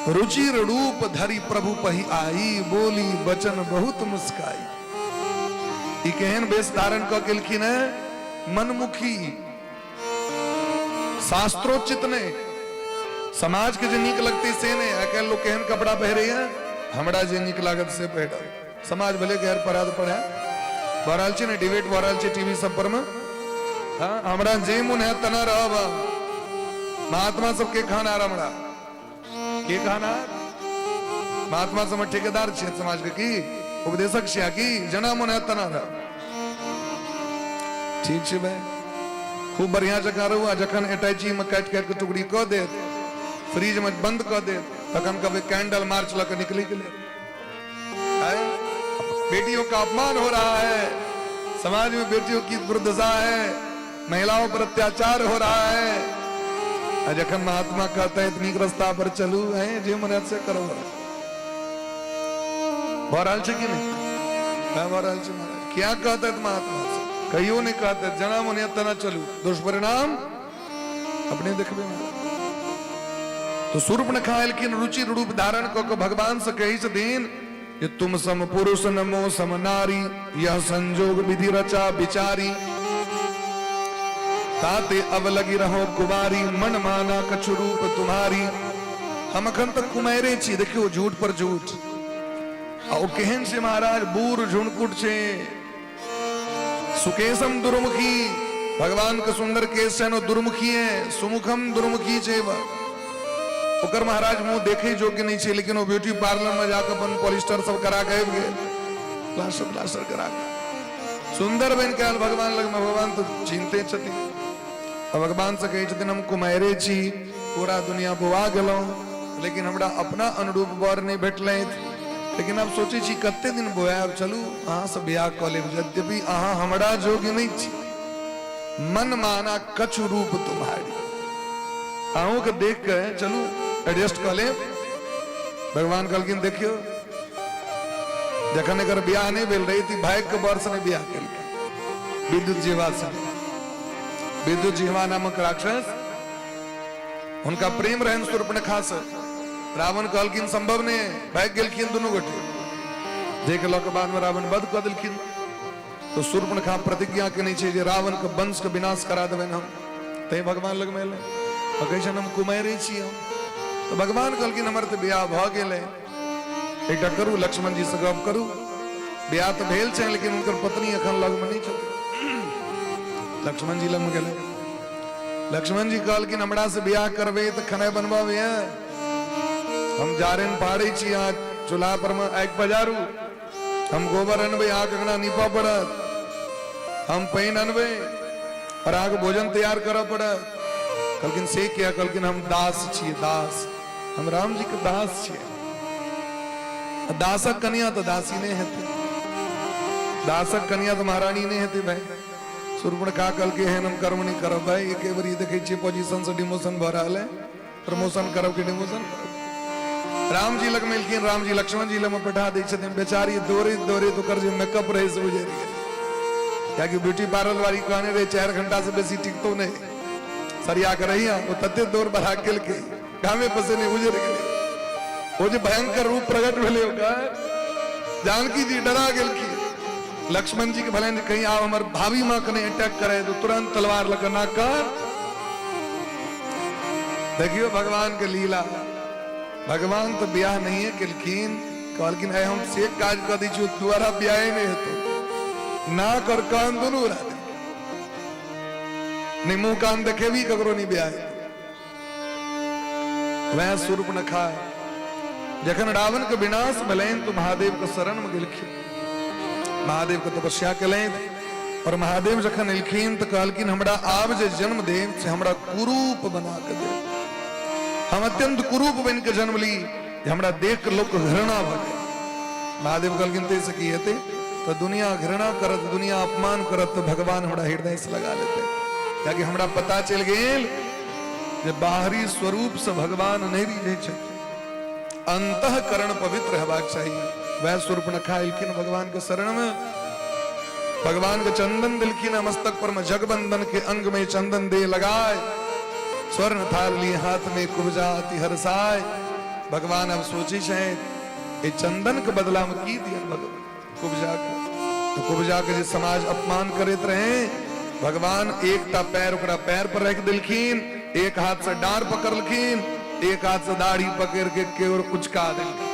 रुचिर रूप धरि प्रभु पही आई, बोली वचन बहुत मुस्काई। ई केहन वेश धारण कऽ केलखिन है? मनमुखी, शास्त्रोचित नहीं। समाज के जे नीक लगतै से नहि। आइ काल्हि लोक केहन कपड़ा पहिरैया, हमरा जे नीक लागत से पहिरब, समाज भले गैर पढ़ा पढ़ा भऽ रहल छै ने, डिबेट भऽ रहल छै टीवी सब पर मे। हाँ, हमरा जे मोन है तना रहब। महात्मा सबके खाना, हमरा के खाना? महात्मा सब ठेकेदार छियै समाज के की उपदेशक छियै की जना मोन है तना रहब। ठीक छै भाई, खूब बढ़िया जकाँ रहू। आ जखन अटैची में काटि काटि के टुकड़ी कऽ देत, फ्रिज में बंद कऽ देत, तखन कहबै कैंडल मार्च लऽ के निकलि गेलै। बेटियों का अपमान हो रहा है, समाज में बेटियों की दुर्दशा है, महिलाओं पर अत्याचार हो रहा है। आ जखन महात्मा कहते हैं नीक रास्ता पर चलू, है जे मन से करो। भऽ रहल छै कि नहि? भऽ रहल छै महाराज। क्या कहते महात्मा से? कहियो नहीं कहते जना मन तना चलू, दुष्परिणाम अपने देखबे महाराज। तो शूर्पणखा एलखिन, रुचि रूप धारण कऽ के भगवान से कहै छथिन जे तुम सम पुरुष नमो सम नारी, यह संजोग विधि रचा बिचारी, ताते अब लगी रहो कुमारी, मन माना कछु रूप तुम्हारी। हम अखन तक कुमारे छी। देखियो झूठ पर झूठ। आ ओ केहन छै महाराज? बूढ़ झुनकुट छै। सुकेशम दुर्मुखी, भगवान के सुंदर केश छनि, ओ दुर्मुखी है, सुमुखम दुर्मुखी छै। ओकर महाराज मुंह देखे योग्य नहीं छै, लेकिन ओ ब्यूटी पार्लर में जाके अपन पॉलिस्टर सब करा के आबि गेल, प्लास्टर प्लास्टर करा के सुंदर बनि के आयल भगवान लग में। भगवान तो चिन्हते छथिन। आ भगवान से कहै छथिन हम कुमारे छी, पूरा दुनिया बोआ गेलहुँ, लेकिन हमरा अपना अनुरूप वर नहि भेटलथि। लेकिन आब सोचै छी कते दिन बोआयब, चलू अहाँसँ बियाह कऽ लेब, यद्यपि अहाँ हमरा योग्य नहि छी। मन माना कछु रूप तुम्हारी, अहूँके देख के चलू एडजस्ट कऽ लेब। भगवान कहलखिन देखियौ, जखन एकर बियाह नहि भेल रहै तऽ भागि के वर से नहि बियाह केलकै, विद्युत जीवा से। विद्युत जीवा नामक राक्षस, हुनका प्रेम रहनि शूर्पणखा से। रावण कहलखिन संभव नहि, भागि गेलखिन दुनू गोटे। देख लऽ के बाद में रावण वध कऽ देलखिन। तो शूर्पणखा प्रतिज्ञा केने छै जे रावण के वंश के विनाश करा देबनि हम। तैं भगवान लग में एलै, कहै छनि हम कुमारे छी हम। तो भगवान कहलखिन हमर तऽ बियाह भऽ गेलै, एकटा करू लक्ष्मण जी से गप करू। बियाह तऽ भेल छै, लेकिन हुनकर पत्नी एखन लगमे नहि छथिन। लक्ष्मण जी लगमे गेलै, लक्ष्मण जी कहलखिन हमरा से बियाह करबै तऽ खेनाइ बनबाबै, हम जारनि फाड़ै छी, अहाँ चूल्हा पर मे आगि पजारू, हम गोबर अनबै, अहाँके अंगना नीपऽ पड़त, हम पानि अनबै और अहाँके भोजन तैयार करऽ पड़त। कहलखिन से किया? कहलखिन हम दास छियै, दास, हम राम जी के दास छियै। दासक कनिया तऽ दासी नहि हेतै, दासक कनिया तऽ महारानी नहि हेतै भाई। शूर्पणखा कहलकै एहन हम कर्म नहि करब भाई, एके बेर देखै छियै पोजीशन से डिमोशन भऽ रहल है, प्रमोशन करब कि डिमोशन करब। राम जी लग में एलखिन, राम जी लक्ष्मण जी लग में पठा दै छथिन। बेचारी दौड़ैत दौड़ैत ओकर जे मेकअप रहै से उजरि गेलै, कियाकि ब्यूटी पार्लर वाली कहने रहे 4 घंटा से बेसी टिकतो नहि, सरिया के रही। ओ तते दौड़ बढ़ा केलकै, घामे पसेने उजरि गेलै। ओ जे भयंकर रूप प्रकट भेलै ओकर, जानकी जी डरा गेलखिन। लक्ष्मण जी के भले कहीं आब हमर भाभी माँ के नहीं अटैक करे, तो तुरंत तलवार लऽ नाक कर। देखियो भगवान के लीला, भगवान तो ब्याह नहीं केलखिन, कहलखिन आइ हम से काज कऽ दै छियौ, दोबारा ब्याहे नहि हेतौ। नाक और कान दुनू उड़ा देलखिन, नहीं मुंह कान देखेबी ककरो, नहीं ब्याह हेतौ। वह शूर्पणखा जखन रावण के विनाश भेलनि तो महादेव के शरण में गेलखिन, महादेव के तपस्या केलनि और महादेव जखन एलखिन तो कहलखिन हमरा आब जे जन्म देव से हमरा कुरूप बना के देव, हम अत्यंत कुरूप बन के जन्म ली, जे हमरा देख के लोक घृणा भऽ जाय। महादेव कहलखिन ताहिसँ की हेतै? तऽ दुनिया घृणा करत, दुनिया अपमान करत, तऽ भगवान हमरा हृदय से लगा लेतै, कियाकि हमरा पता चलि गेल जे बाहरी स्वरूप से भगवान नहि रिझै छथिन, अंतःकरण पवित्र हेबाक चाही। वएह शूर्पणखा एलखिन भगवान के शरण में, भगवान के चंदन दिलखिन मस्तक पर में, जगबंदन के अंग में चंदन दे लगाए, स्वर्ण थाल लिए हाथ में कुबजा अति हरसाए। भगवान अब सोची छै ए चंदन के बदला में की दिया भगवान कुबजा के। तो कुबजा के जे समाज अपमान करैत रहे, भगवान एकटा पैर ओकरा पैर पर राखि देलखिन, एक हाथ से डार पकड़लखिन एक हाथ से दाढ़ी पकड़ के केवर उचका देलखिन।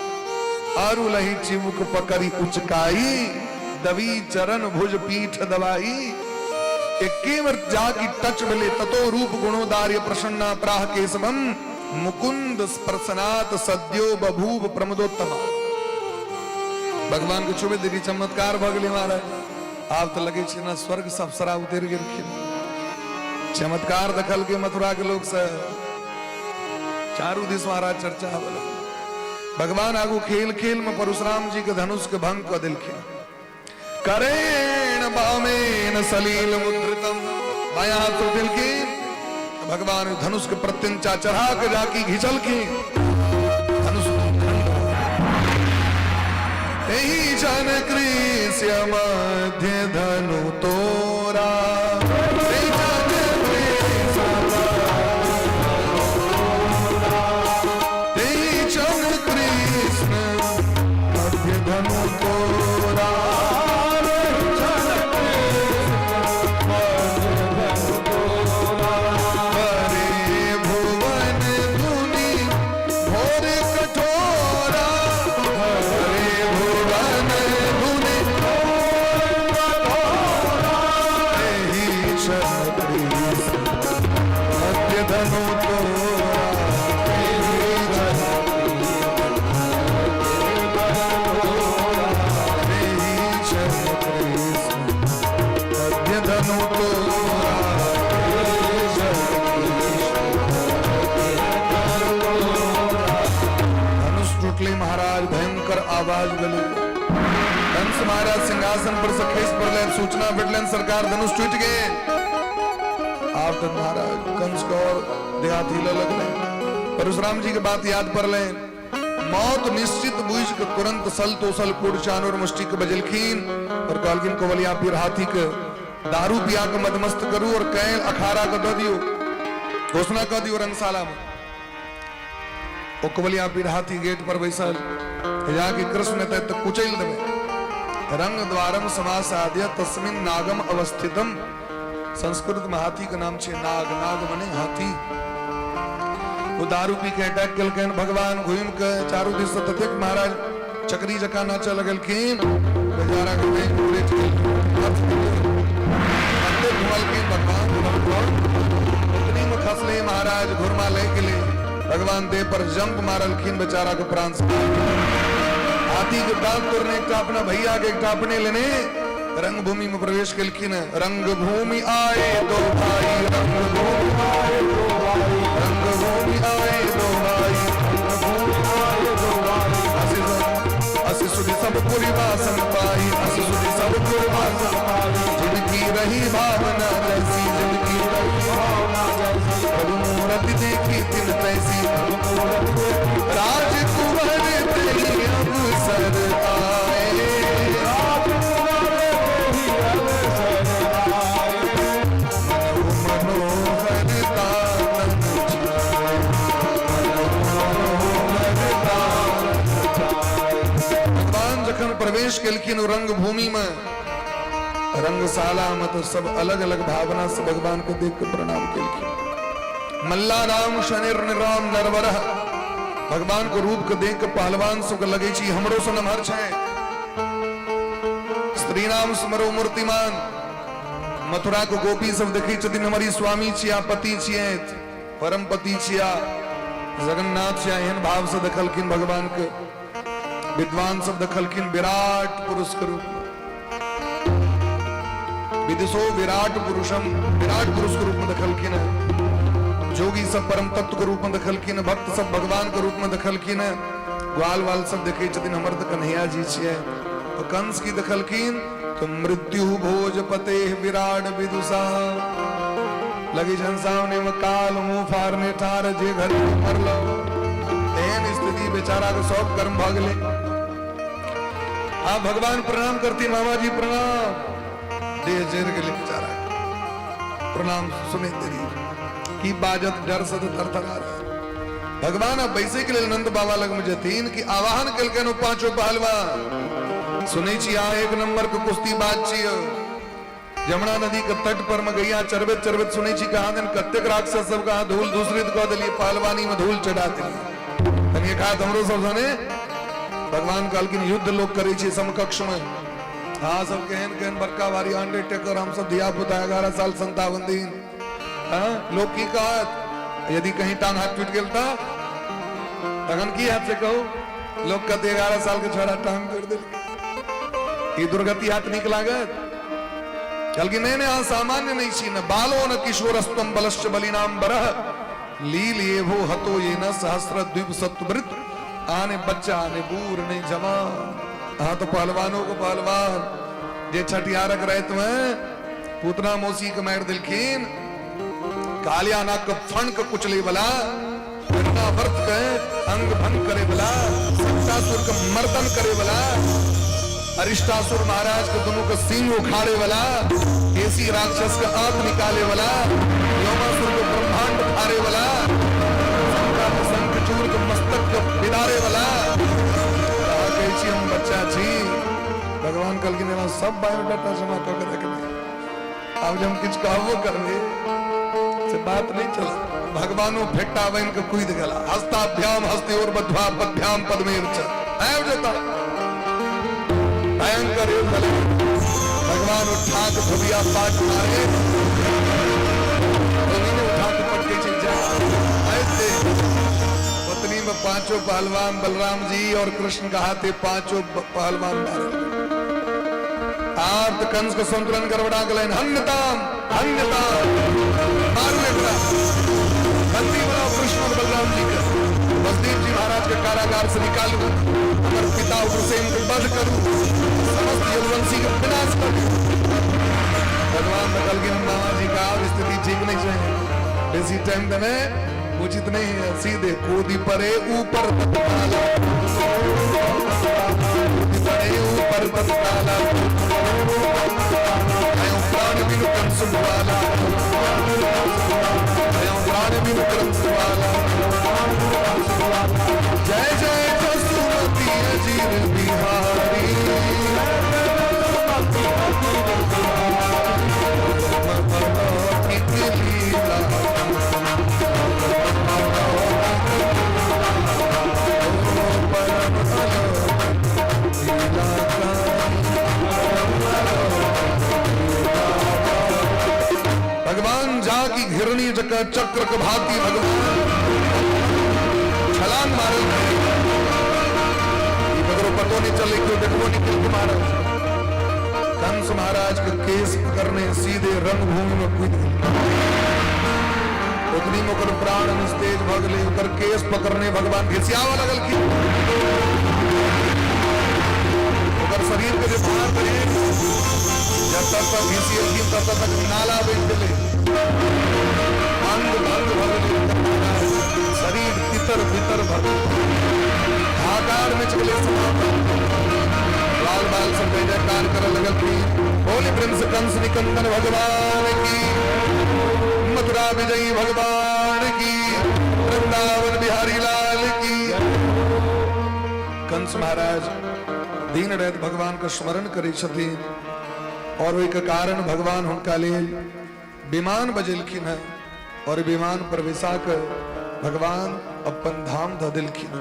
आरु लही चिमुक पकड़ी उचकाई, दवी चरण भुज पीठ दबाई। एके बेर जाकि टच भेलै, ततो रूप गुणोदार्य प्रसन्ना प्राह केशवम मुकुंद स्पर्शनात् सद्यो बभूव प्रमदोत्तमा। भगवान के छुबे देखी चमत्कार भऽ गेलै महाराज। आब तऽ लगै छै ना स्वर्ग से अप्सरा उतरि गेलखिन। चमत्कार देखलकै मथुरा के लोक से, चारू दिस महाराज चर्चा होबे लगल। भगवान आगू खेल खेल में परशुराम जी के धनुष के भंग कऽ देलखिन। करेण बामेन सलील मुद्रितम, बायां हाथ से उठेलखिन, भगवान धनुष के प्रत्यंचा चढ़ा के जाकी घिचलखिन, धनुष खंड। एहि जन कृष्य मध्य धनु तोरा, एहि जन कृष्य एहि जन कृष्ण मध्य धनु तोरा, परे भुवन धुनि घोर कठोरा, परे भुवन धुनि घोर कठोरा, एहि क्षण कृष्ण मध्य धनु तोरा, एहि क्षण एहि क्षण कृष्ण मध्य धनु तोरा। धनुष टूटले महाराज, भयंकर आवाज भेलै। कंस महाराज सिंहासन पर से खसि पड़लनि, सूचना भेटलनि सरकार धनुष टूटि गेल। आब तऽ महाराज कंस के और देहात हिलऽ लगलै। परशुराम जी के बात याद पड़लनि, मौत निश्चित बुझि के तुरंत सल तोसल कुड़ चानूर मुष्टि के बजेलखिन और कहलखिन कोवलिया पीर हाथी के दारू पिया के मदमस्त करू और कैल अखाड़ा के दऽ दियौ, घोषणा कऽ दियौ रंगशाला में। ओ कोवलिया पीर हाथी गेट पर बैसल, जाके कृष्ण एतै तऽ कुचलि देबै। रंग द्वारम समासाद्य तस्मिन नागम अवस्थितम। संस्कृत में हाथी के नाम छै नाग, नाग मने हाथी। ओ दारू पी के अटैक केलकनि, भगवान घुमि के चारू दिस से ततेक महाराज चक्री जकाँ नाचऽ लगलखिन, बेचारा के देह उलटि गेल, कते घुमलखिन भगवान, घुमलखिन उतनी में खसले महाराज, घुरमा ले गेलै, भगवान देह पर जंप मारलखिन, बेचारा के प्राण से हाथी के दांत तोड़ने एकटा अपना भैया के एकटा अपने लेने रंगभूमि में प्रवेश केलखिन। रंगभूमि आए दो भाई, रंगभूमि आए दो भाई, रंगभूमि आए दो भाई, रंगभूमि आए दो भाई। असी सुधि सब पुरी वासन पाई, असी सुधि सब पुरी वासन पाई। जिनकी रही भावना जैसी, जिनकी रही भावना जैसी, प्रभु मूरति देखी तिन तैसी, प्रभु मूरति देखी। राजकुंवर तेरी अवसर आए, राजकुंवर तेरी अवसर आए, मनोहर तानन छाए, मनोहर तानन छाए। भगवान जखन प्रवेश केलखिन रंगभूमि में, रंगशाला में, तो सब अलग अलग भावना से भगवान के देख के प्रणाम केलखिन। मल्ला राम शनिर निराम नरवर, भगवान को रूप के देख के पहलवान सबके लगे छी हमरो से नमहर छै। स्त्री नाम स्मरो मूर्तिमान, मथुरा के गोपी सब देखै छथिन हमारी स्वामी छिया, पति छियै, परम पति छिया, जगन्नाथ छिया, एहन भाव से देखलखिन भगवान के। विद्वान सब देखलखिन विराट पुरुष के रूप में, विदुषो विराट पुरुषम, विराट पुरुष के रूप में देखलखिन। जोगी सब परम तत्व के रूप में देखलखिन, भक्त सब भगवान के रूप में देखलखिन, ग्वाल वाल सब देखै छथिन हमर तऽ कन्हैया जी छियै। तो कंस की देखलखिन तो मृत्यु भोज पते विराट विदुषा, लगी छन सामने में काल मुंह फाड़ने ठार, जे घर मरलो। एहन स्थिति बेचारा के सब कर्म भऽ गेलै। आ भगवान प्रणाम करती, मामा जी प्रणाम, देह जरि गेलै बेचारा के। प्रणाम सुने देरी की बाजत, डर से तऽ थरथरा रहल। भगवान अब बैसे के लेल नंद बाबा लग में जथिन कि आवाहन केलकनि ओ पांचों पहलवान, सुनै छी अहाँ एक नंबर के कुश्ती बाज छियै, यमुना नदी के तट पर में गैया चरबैत चरबैत सुनै छी कहाँ दिन कतेक राक्षस सब कहाँ धूल दूसरित कऽ देलियै, पहलवानी में धूल चढ़ा देलियै। तनि एक हाथ हमरो सब सने भगवान कहलखिन युद्ध लोग करै छै समकक्ष में। हाँ सब केहन केहन बड़का भारी अंडरटेकर, हम सब धिया पुता 11 साल 57 दिन। हाँ लोग की कहत यदि कहीं टांग हाथ टूट गेल तऽ तखन की हाथ से कहू? लोग कहते 11 साल के छोरा टांग तोड़ देलकै, ई दुर्गति हाथ नीक लागत? कहलखिन नहीं नहीं, अहाँ सामान्य नहीं छी न, बालो न किशोरस्तम बलश्च बलिनाम बरह लील ये वो हतो ये न सहस्र द्वीप सत्वृत। आने बच्चा आने बूढ़ नहीं जवान, हाँ तो पहलवानों को पहलवान। जे छठियारक रात में पूतना मौसी के मार दिलखिन, कालिया नाग के फण के कुचले वाला, व्रत के अंग भंग करे वाला, संतासुर के मर्दन करे वाला, अरिष्टासुर महाराज के दोनों के सींग उखाड़े वाला, केसी राक्षस के आंख निकाले वाला, व्योमासुर के ब्रह्मांड फाड़े वाला, शंखचूर के मस्तक के बिदारे वाला। कहै छी हम बच्चा छी। भगवान कहलखिन एना सब बायोडाटा जमा कऽ के रखने, आब जब हम किछु कहबो करबै से बात नहीं चलत। भगवानो फेटा बन के कूद गेला, हस्ताभ्याम हस्त्योर बद्ध्वा पद्भ्याम पद्मेव च आबि जेता। भयंकर युद्ध भेलै। भगवान उठा के धोबिया पाट मारे, धोबी ने उठा के पटके छै जा ऐसे। पत्नी में पांचों पहलवान बलराम जी और कृष्ण का हाथे पांचों पहलवान मारे। आर्त कंस के संतुलन गड़बड़ा गेलनि। हन्यताम हन्यताम, मारू एकरा, बंदी बनाओ कृष्ण और बलराम जी के, बसदेव जी महाराज के कारागार से निकालू, हमर पिता उग्रसेन के वध करू, समस्त यदुवंशी के विनाश करू। भगवान ने कहलखिन मामा जी का आब स्थिति ठीक नहीं छै, बेसी टाइम देने उचित नहीं है। सीधे कूदी पड़े ऊपर तत्काला, कूदी पड़े ऊपर तत्काला, आयो प्राण बिनु कंस वाला, आयो प्राण बिनु कंस वाला। जय जय जसुमती अजीर बिहारी, लीला परम लीला। भगवान जा की घिरनी जका चक्र के भांति भगवान छलांग मारल, ककरो पतो नहीं चले, क्यों देखबो नहीं केलकै महाराज। कंस महाराज के केस पकड़ने सीधे रंगभूमि में कूद गेल। ओतनी में ओकर प्राण निस्तेज भऽ गेलै। ओकर केस पकड़ने भगवान घिसियाबऽ लगलखिन। ओकर शरीर के जे भार रहे, जब तक तक घिसिएलखिन तब तक नाला बनि गेलै, अंग भंग भऽ गेलै, शरीर तितर बितर भऽ गेलै, हाहाकार मचि गेलै। समाप्त लाल बाल सब जय जयकार करऽ लगलखिन। बोली प्रेम से कंस निकंदन भगवान की, मथुरा विजयी भगवान की, वृंदावन बिहारी लाल की। कंस महाराज दिन राति भगवान के स्मरण करै छथिन और ओहिके कारण भगवान हुनका लेल विमान बजेलखिन हैं और विमान पर बैसा के भगवान अपन धाम धऽ देलखिन।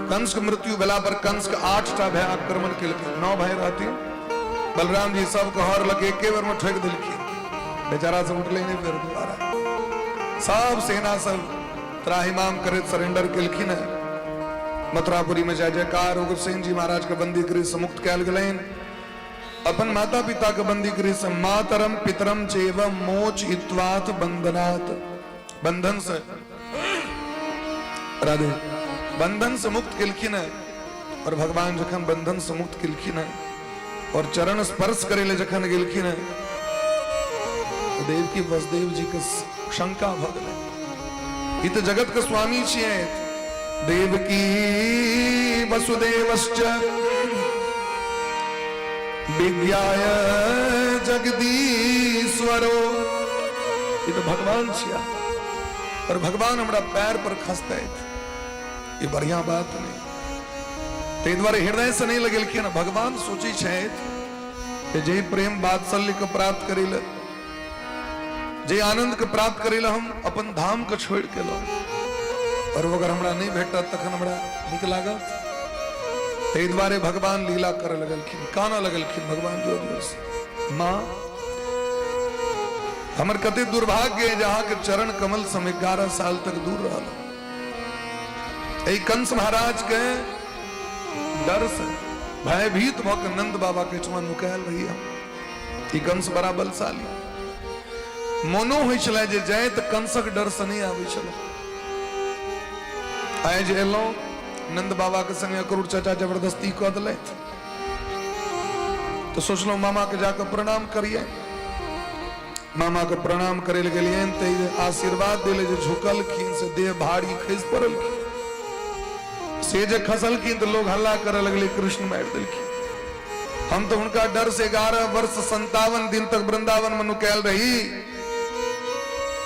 कंस के मृत्यु भेला पर कंस के 8टा भाई आक्रमण केलखिन। 9 भाई रहथिन। बलराम जी सबके हर लगे एके बेर में ठोकि देलखिन। बेचारा सब उठले नहीं फेर दोबारा। सब सेना सब त्राहिमाम करैत सरेंडर केलखिन हैं। मथुरापुरी में जय जयकार। उग्रसेन जी महाराज के बंदी गृह से मुक्त कयल गेलनि। अपन माता पिता के बंदी गृह से मातरम पितरम चैव मोच इत्वात बंधनात्, बंधन से राधे बंधन से मुक्त केलखिन है। और भगवान जखन बंधन से मुक्त केलखिन है और चरण स्पर्श करे ले जखन गेलखिन है, तो देवकी वसुदेव जी के शंका भ गेलै, ई तऽ जगत के स्वामी छियै। देवकी वसुदेवश्च विज्ञाय जगदीश्वरो, ई तऽ भगवान छिया और भगवान हमरा पैर पर खसतै, ई बढ़िया बात नहीं। ताहि दुआरे हृदय से नहीं लगेलखिन। भगवान सोचै छथि जे जे प्रेम वात्सल्य के प्राप्त करै लए, जे आनंद के प्राप्त करै लए हम अपन धाम के छोड़ि के एलहुँ, और अगर हमरा नहि भेटत तखन हमरा नीक लागत? ताहि दुआरे भगवान लीला करऽ लगलखिन, कानऽ लगलखिन भगवान जोर जोर से। माँ, हमर कते दुर्भाग्य है जे अहाँके चरण कमल से हम 11 साल तक दूर रहल। एहि कंस महाराज के डर से भयभीत भऽ के नंद बाबा के एहिठमा नुकायल रही हम। ई कंस बड़ा बलशाली। मोनो होइ छलै जे जाय तऽ कंसक डर से नहि आबै छलै। आइ जे एलहुँ नंद बाबा के संगे, अक्रूर चाचा जबरदस्ती कऽ देलथि, तऽ सोचलहुँ मामा के जाकऽ प्रणाम करिए। मामा के प्रणाम करे लए गेलियनि तऽ आशीर्वाद देले जे झुकलखिन से देह भारी खसि पड़लखिन। से जे खसलखिन तऽ लोग हल्ला करऽ लगलै, कृष्ण मारि देलखिन। हम तऽ हुनका डर से 11 वर्ष 57 दिन तक वृंदावन में नुकायल रही।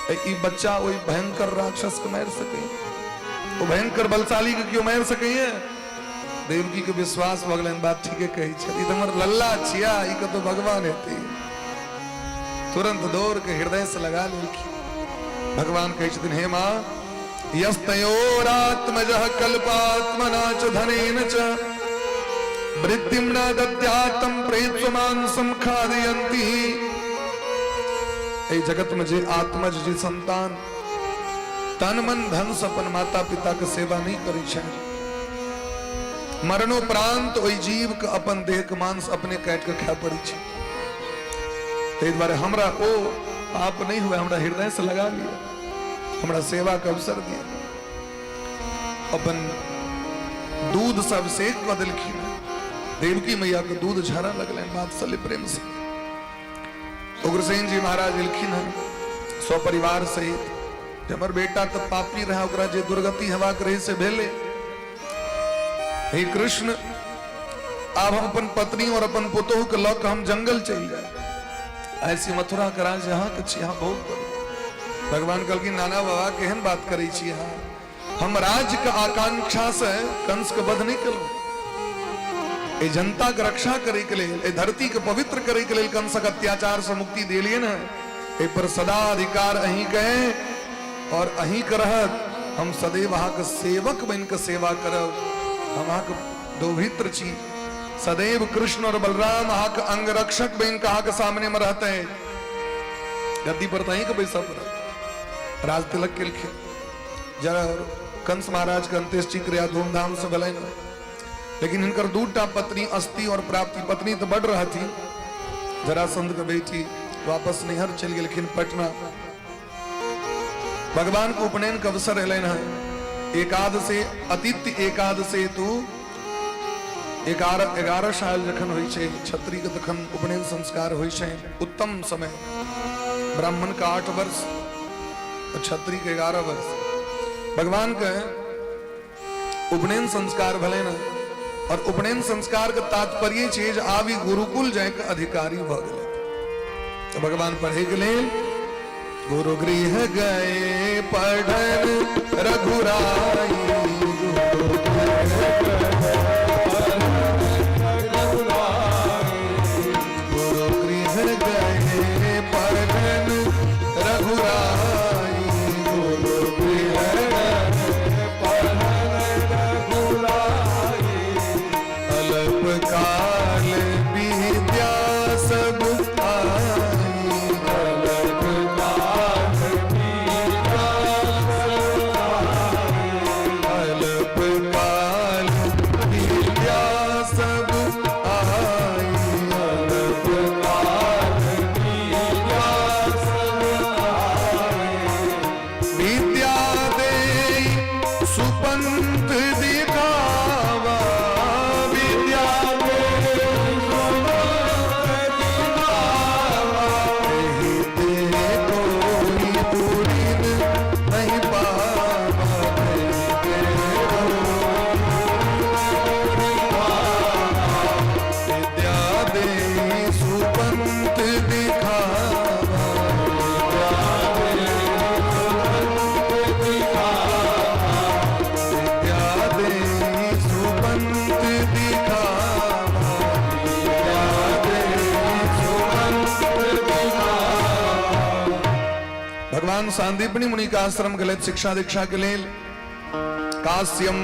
ई बच्चा ओहि भयंकर राक्षस के मारि सकैए? ओ भयंकर बलशाली के केओ मारि सकैए? देवकी के विश्वास भऽ गेलनि, बात ठीके कहै छथि, ई तऽ हमर लल्ला छिया, ई कतौ भगवान हेतै। तुरंत दौड़ के हृदय से लगा लेलखिन। भगवान कहै छथिन, हे माँ, यस्तयोरात्मजः कल्पात्मना च धनेन च वृद्धिं न दद्यातं प्रेत्स्व मांसं खादयन्ति। एहि जगत में जे आत्मज, जे संतान तन मन धन से अपन माता पिता के सेवा नहीं करै छै, मरणोपरांत ओहि जीव के अपन देह के मांस अपने काटि के खाय पड़ै छै। ताहि दुआरे हमरा ओ पाप नहीं हुए, हमरा हृदय से लगा लिया, हमरा सेवा के अवसर दिया। अपन दूध से अभिषेक कऽ देलखिन। देवकी मैया के दूध झरऽ लगलनि वात्सल्य प्रेम से। उग्रसेन जी महाराज एलखिन हन सपरिवार सहित। जे हमर बेटा तऽ पापी रहे, ओकरा जे दुर्गति हेबाक रहे से भेलै। हे कृष्ण, आब हम अपन पत्नी और अपन पुतोहु के लऽ कऽ हम जंगल चलि जायब। ऐसी मथुरा के राज अहाँके छी, अहाँ भोग करू। भगवान कहलखिन, नाना बाबा, केहन बात करै छी अहाँ? हम राज्य के आकांक्षा से कंस के वध नहीं केलहुँ। एहि जनता के रक्षा करे के लेल, एहि धरती के पवित्र करे के लेल कंसक अत्याचार से मुक्ति देलियै ने। एहि पर सदा अधिकार अहीं के और अहीं के रहत। हम सदैव अहाँके सेवक बनि के सेवा करब। हम अहाँके दौहित्र छी। सदैव कृष्ण और बलराम अहाँके अंगरक्षक बनि के अहाँके सामने में रहते। गद्दी पर तऽ अहीं के बैसऽ पड़त। राज तिलक केलखिन जरा कंस महाराज के अंत्येष्टि क्रिया धूमधाम से भेलनि। लेकिन हिनकर दूटा पत्नी अस्ति और प्राप्ति, पत्नी तऽ बड रहथिन। जरासंध के बेटी वापस नैहर चलि गेलखिन पटना। भगवान के उपनयन के अवसर एलनि हन। एकादशी अतिथि एकादशी तू 11 साल जखन होइ छै क्षत्रिय के तखन उपनयन संस्कार होइ छै। उत्तम समय। ब्राह्मण के 8 वर्ष और क्षत्रिय के 11 वर्ष। भगवान के उपनयन संस्कार भेलनि हन और उपनयन संस्कार के तात्पर्य छै जे आब ई गुरुकुल जाय के अधिकारी भऽ गेलै। तऽ भगवान पढ़े के लेल गुरु गृह गए पढ़न रघुराई। गुरु गृह गए पढ़न रघुराई। गुरु गृह गए अल्प काल विद्या सब आई। अल्प काल विद्या सब आई। भगवान सांदीपनी मुनि के आश्रम गेलथि शिक्षा दीक्षा के लेल। काश्यम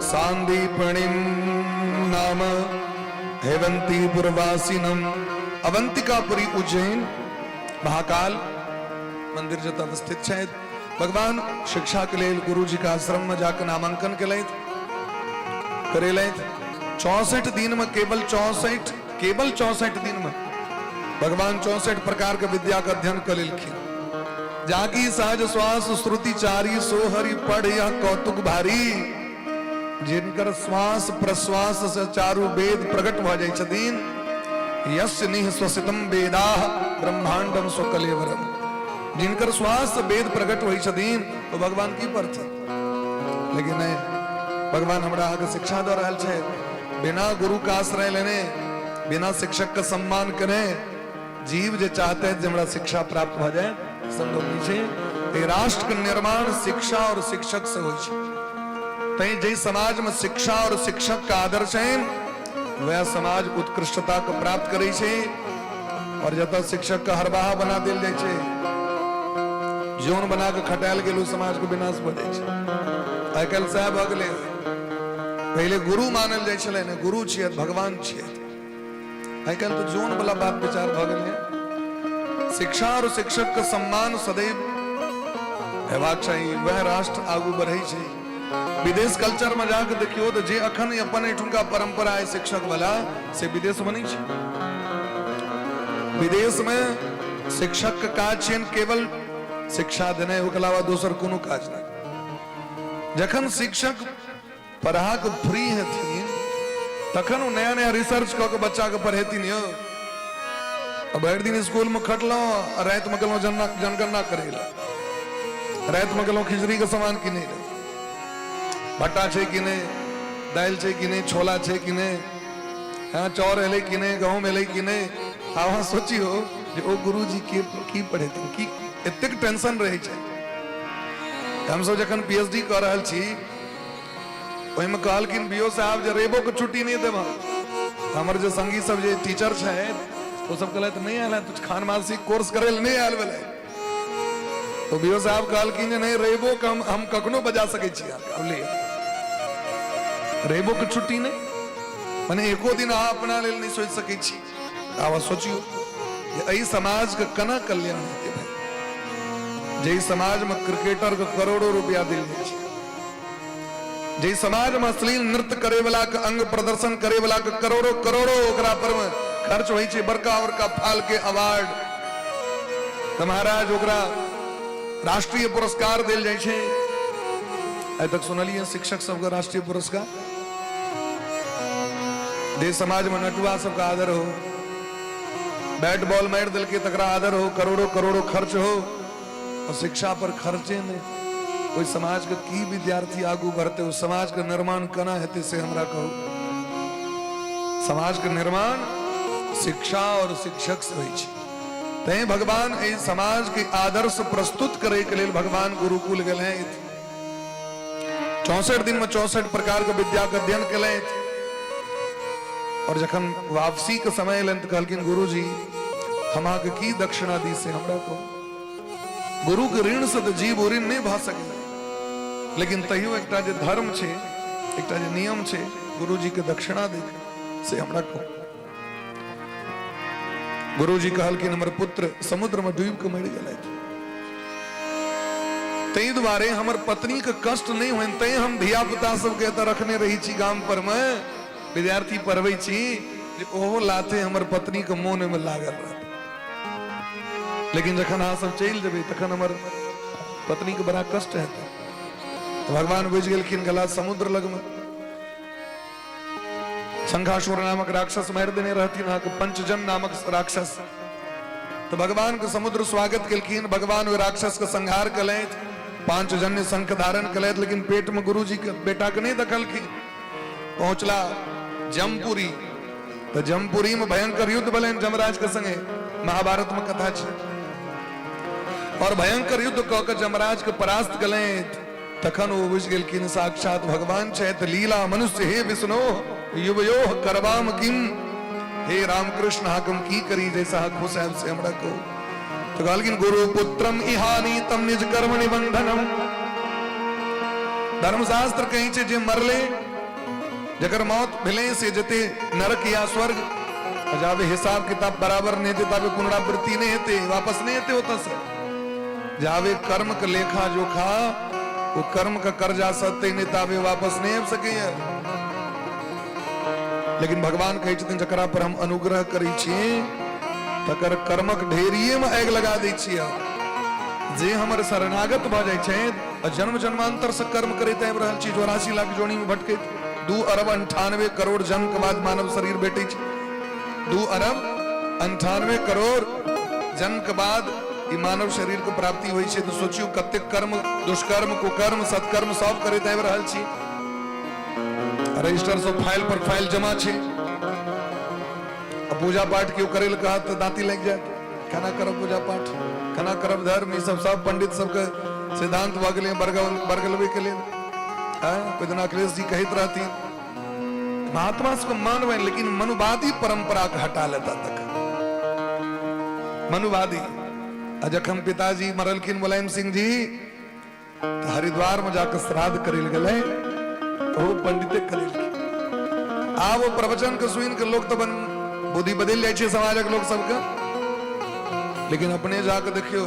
सांदीपणिम नाम हेवंती पुरवासिनम। अवंतिकापुरी उज्जैन महाकाल मंदिर जतऽ अवस्थित छथि। भगवान शिक्षा के लेल गुरु जी के आश्रम में जाकर नामांकन केलथि, करेलथि। 64 दिन में, केवल 64, केवल 64 दिन में भगवान 64 प्रकार के विद्या के अध्ययन कर लेलखिन। जाकी सहज श्वास श्रुति चारी, सोहरी पढ़ यह कौतुक भारी। जिनकर श्वास प्रश्वास से चारू वेद प्रकट भऽ जाइ छथिन, यस्य निःश्वसितम वेदाः ब्रह्मांडम स्वकलेवरम। जिनकर श्वास से वेद प्रकट होइ छथिन, तो भगवान की पढ़थिन? लेकिन नहीं, भगवान हमरा अहाँके शिक्षा दऽ रहल छै, बिना गुरु के आश्रय लेने, बिना शिक्षक के सम्मान केने जीव जे चाहते हैं जे हमरा शिक्षा प्राप्त भऽ जाए, संभव नहि छै। एहि राष्ट्र के निर्माण शिक्षा और शिक्षक से होइ छै। तैं जाहि समाज में शिक्षा और शिक्षक के आदर छनि, वएह समाज उत्कृष्टता के प्राप्त करै छै। और जतऽ शिक्षक के हरबाहा बना देल जाइ छै, जौन बना के खटायल गेल, ओ समाज के विनाश भऽ जाइ छै। आइ काल्हि सएह भऽ गेलै। पहिले गुरु मानल जाइ छलै ने, गुरु छियथि, भगवान छियथि। आइ काल्हि तऽ जोन वाला बात विचार भऽ गेलै। शिक्षा और शिक्षक के सम्मान सदैव हेबाक चाही, वएह राष्ट्र आगू बढ़ै छै। विदेश कल्चर में जाके देखियौ तऽ जे अखन अपन एठुनका परंपरा है शिक्षक वाला, से विदेश में नहि छै। विदेश में शिक्षक के काज छियनि केवल शिक्षा देनाइ, ओकर अलावा दोसर कोनो काज नहि। जखन शिक्षक पढ़ा के फ्री हेथिन, तखन ओ नया नया रिसर्च कऽ के बच्चा के पढ़ेथिन यौ। आ भरि दिन स्कूल में खटलहुँ आ राति में गेलहुँ जनगणना करै लए, राति में गेलहुँ खिचड़ी के सामान किनै लए, भट्टा छै कि नहि, दालि छै कि नहि, छोला छै कि नहि, हँ चाउर एलै कि नहि, गहूँम एलै कि नहि। आब अहाँ सोचियौ जे ओ गुरुजी के की पढ़ेथिन, की एतेक टेंशन रहै छै। हमसब जखन पी एच डी कऽ रहल छी, ओहिमे कहलखिन बी ओ साहब जे रेबो के छुट्टी नहि देब। हमर जे संगी सब जे टीचर छथि, ओ सब कहलथि नहि आयल है तू, खान मानसी कोर्स करे लए नहि आयल भेलै। तो बी ओ साहब कहलखिन जे नहि, रेबो के हम कखनो बजा सकै छी अहाँके, आब ले रेबो के छुट्टी नहि, मने एको दिन अहाँ अपना लेल नहि सोचि सकै छी। आब सोचियौ जे एहि समाज के केना कल्याण हेतै भाई, जाहि समाज में क्रिकेटर के करोड़ों रुपया देल जाइ छै, जाहि समाज में अश्लील नृत्य करे वाला के, अंग प्रदर्शन करे वाला के करोड़ों करोड़ों ओकरा पर में खर्च होइ छै, बड़का बड़का फालके अवार्ड तऽ महाराज ओकरा राष्ट्रीय पुरस्कार देल जाइ छै। आइ तक सुनलियै शिक्षक सबके राष्ट्रीय पुरस्कार? जे समाज में नटुआ सबके आदर हो, बैट बॉल मारि देलकै तकरा आदर हो, करोड़ों करोड़ों खर्च हो, और शिक्षा पर खर्चे नहि, ओहि समाज के की विद्यार्थी आगू बढ़ते? ओहि समाज के निर्माण केना हेतै, से हमरा कहू। समाज के निर्माण शिक्षा और शिक्षक से होइ छै। तैं भगवान एहि समाज के आदर्श प्रस्तुत करे के लेल भगवान गुरुकुल गेल हैं। 64 दिन में 64 प्रकार के विद्या के अध्ययन केलथि और जखन वापसी के समय एलनि तऽ कहलखिन, गुरुजी, हम अहाँके की दक्षिणा दी, से हमरा कहू। गुरु के ऋण से तऽ जीव ऋण नहि भऽ सकै, लेकिन तैयो एकटा जे धर्म छै, एकटा जे नियम छै गुरुजी के दक्षिणा दै के, से हमरा कहू। गुरुजी कहलखिन, हमर पुत्र समुद्र में डूबि के मरि गेलथि, ताहि दुआरे हमर पत्नी के कष्ट नहि होइन, तैं हम धिया पुता सबके एतऽ रखने रही छी, गाम पर मे विद्यार्थी पढ़बै छी, जे ओहो लाथे हमर पत्नी के मोन ओहिमे लागल रहत। लेकिन जखन अहाँ सब चलि जेबै, तखन हमर पत्नी के बड़ा कष्ट हेतै। तऽ भगवान बुझि गेलखिन, गेला समुद्र लगमे। शंखासुर नामक राक्षस मारि देने रहथिन अहाँके पंचजन नामक राक्षस। तऽ भगवान के समुद्र स्वागत केलखिन। भगवान ओहि राक्षस के संहार केलथि, पांचजन्य शंख धारण केलथि, लेकिन पेट में गुरुजी के बेटा के नहि देखलखिन। पहुंचला जमपुरी, तऽ जमपुरी में भयंकर युद्ध भेलनि जमराज के संगे, महाभारत में कथा छै। और भयंकर युद्ध कऽ के जमराज के परास्त केलथि। तखन ओ बुझि गेलखिन साक्षात भगवान छथि। लीला मनुष्य हे विष्णु युवयो करवाम किम, हे रामकृष्ण, अहाँके हम की करी जैसे अहाँ खुश आयब, से हमरा कहू। तऽ कहलखिन गुरु पुत्रम इहानी तम निज कर्म निबंधनम। धर्मशास्त्र कहै छै जे मरले, जकर मौत भेलै, से जेतै नरक या स्वर्ग। जाबे हिसाब किताब बराबर नहि हेतै ताबे पुनरावृत्ति नहि हेतै, वापस नहि हेतै ओतऽसँ। जाबे कर्म के लेखा जोखा, ओ कर्म के कर्जा सतै नहि ताबे वापस नहि आबि सकैया। लेकिन भगवान कहै छथिन, जकरा पर हम अनुग्रह करै छी तकर कर्मक ढेरिये में आगि लगा दै छियै। जे हमर शरणागत भऽ जाइ छै आ जन्म जन्मांतर से कर्म करैत आबि रहल छी, 84 लाख जोनी में भटकैत, 2 अरब 98 करोड़ जन्म के बाद मानव शरीर भेटै छै। 2 अरब 98 करोड़ जन्म के बाद ई मानव शरीर के प्राप्ति होइ छै। तऽ सोचियौ कतेक कर्म, दुष्कर्म, कुकर्म, सत्कर्म सब करैत आबि रहल छी। रजिस्टर सब फाइल पर फाइल जमा छै। आ पूजा पाठ केओ करै लए कहत तऽ दाँती लागि जायत। केना करब पूजा पाठ, केना करब धर्म? ई सब सब पंडित सबके सिद्धांत भऽ गेलै बरगल बरगलबै के लेल। आँय, ओहि दिन अखिलेश जी कहैत रहथिन, महात्मा सबके मानबै लेकिन मनुवादी परंपरा के हटा लेता तक मनुवादी। आ जखन पिताजी मरलखिन मुलायम सिंह जी, तऽ हरिद्वार में जाके श्राद्ध करै लए गेलै, ओ पंडिते करेलखिन। आब ओ प्रवचन के सुनि के लोक तऽ अपन बुद्धि बदलि जाइ छै समाजक लोक सबके, लेकिन अपने जाके देखियौ।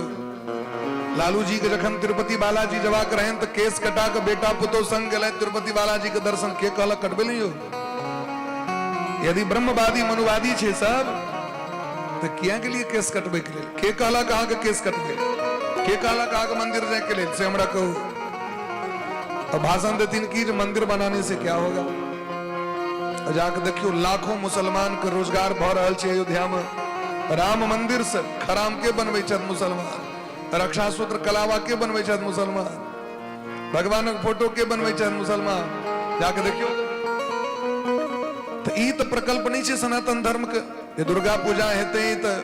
लालू जी के जखन तिरुपति बालाजी जबाक रहनि तऽ केस कटा के बेटा पुतोह संग गेलै तिरुपति बालाजी के दर्शन। के कहलक कटबे नहीं हो? यदि ब्रह्मवादी मनुवादी छै सब तऽ किया के लिए केस कटबै के लेल? के कहलक अहाँके केस कटबै? के कहलक अहाँके मंदिर जाय के लेल, से हमरा कहू। और भाषण देथिन कि जे मंदिर बनाने से क्या होगा? और जाके देखियो, लाखों मुसलमान के रोजगार भऽ रहल छै अयोध्या में राम मंदिर से। खराम के बनबै छथि मुसलमान, रक्षा सूत्र कलावा के बनबै छथि मुसलमान, भगवानक फोटो के बनबै छथि मुसलमान, जाके देखियो। तऽ ई तऽ प्रकल्प नहि छै सनातन धर्म के जे दुर्गा पूजा हेतै तऽ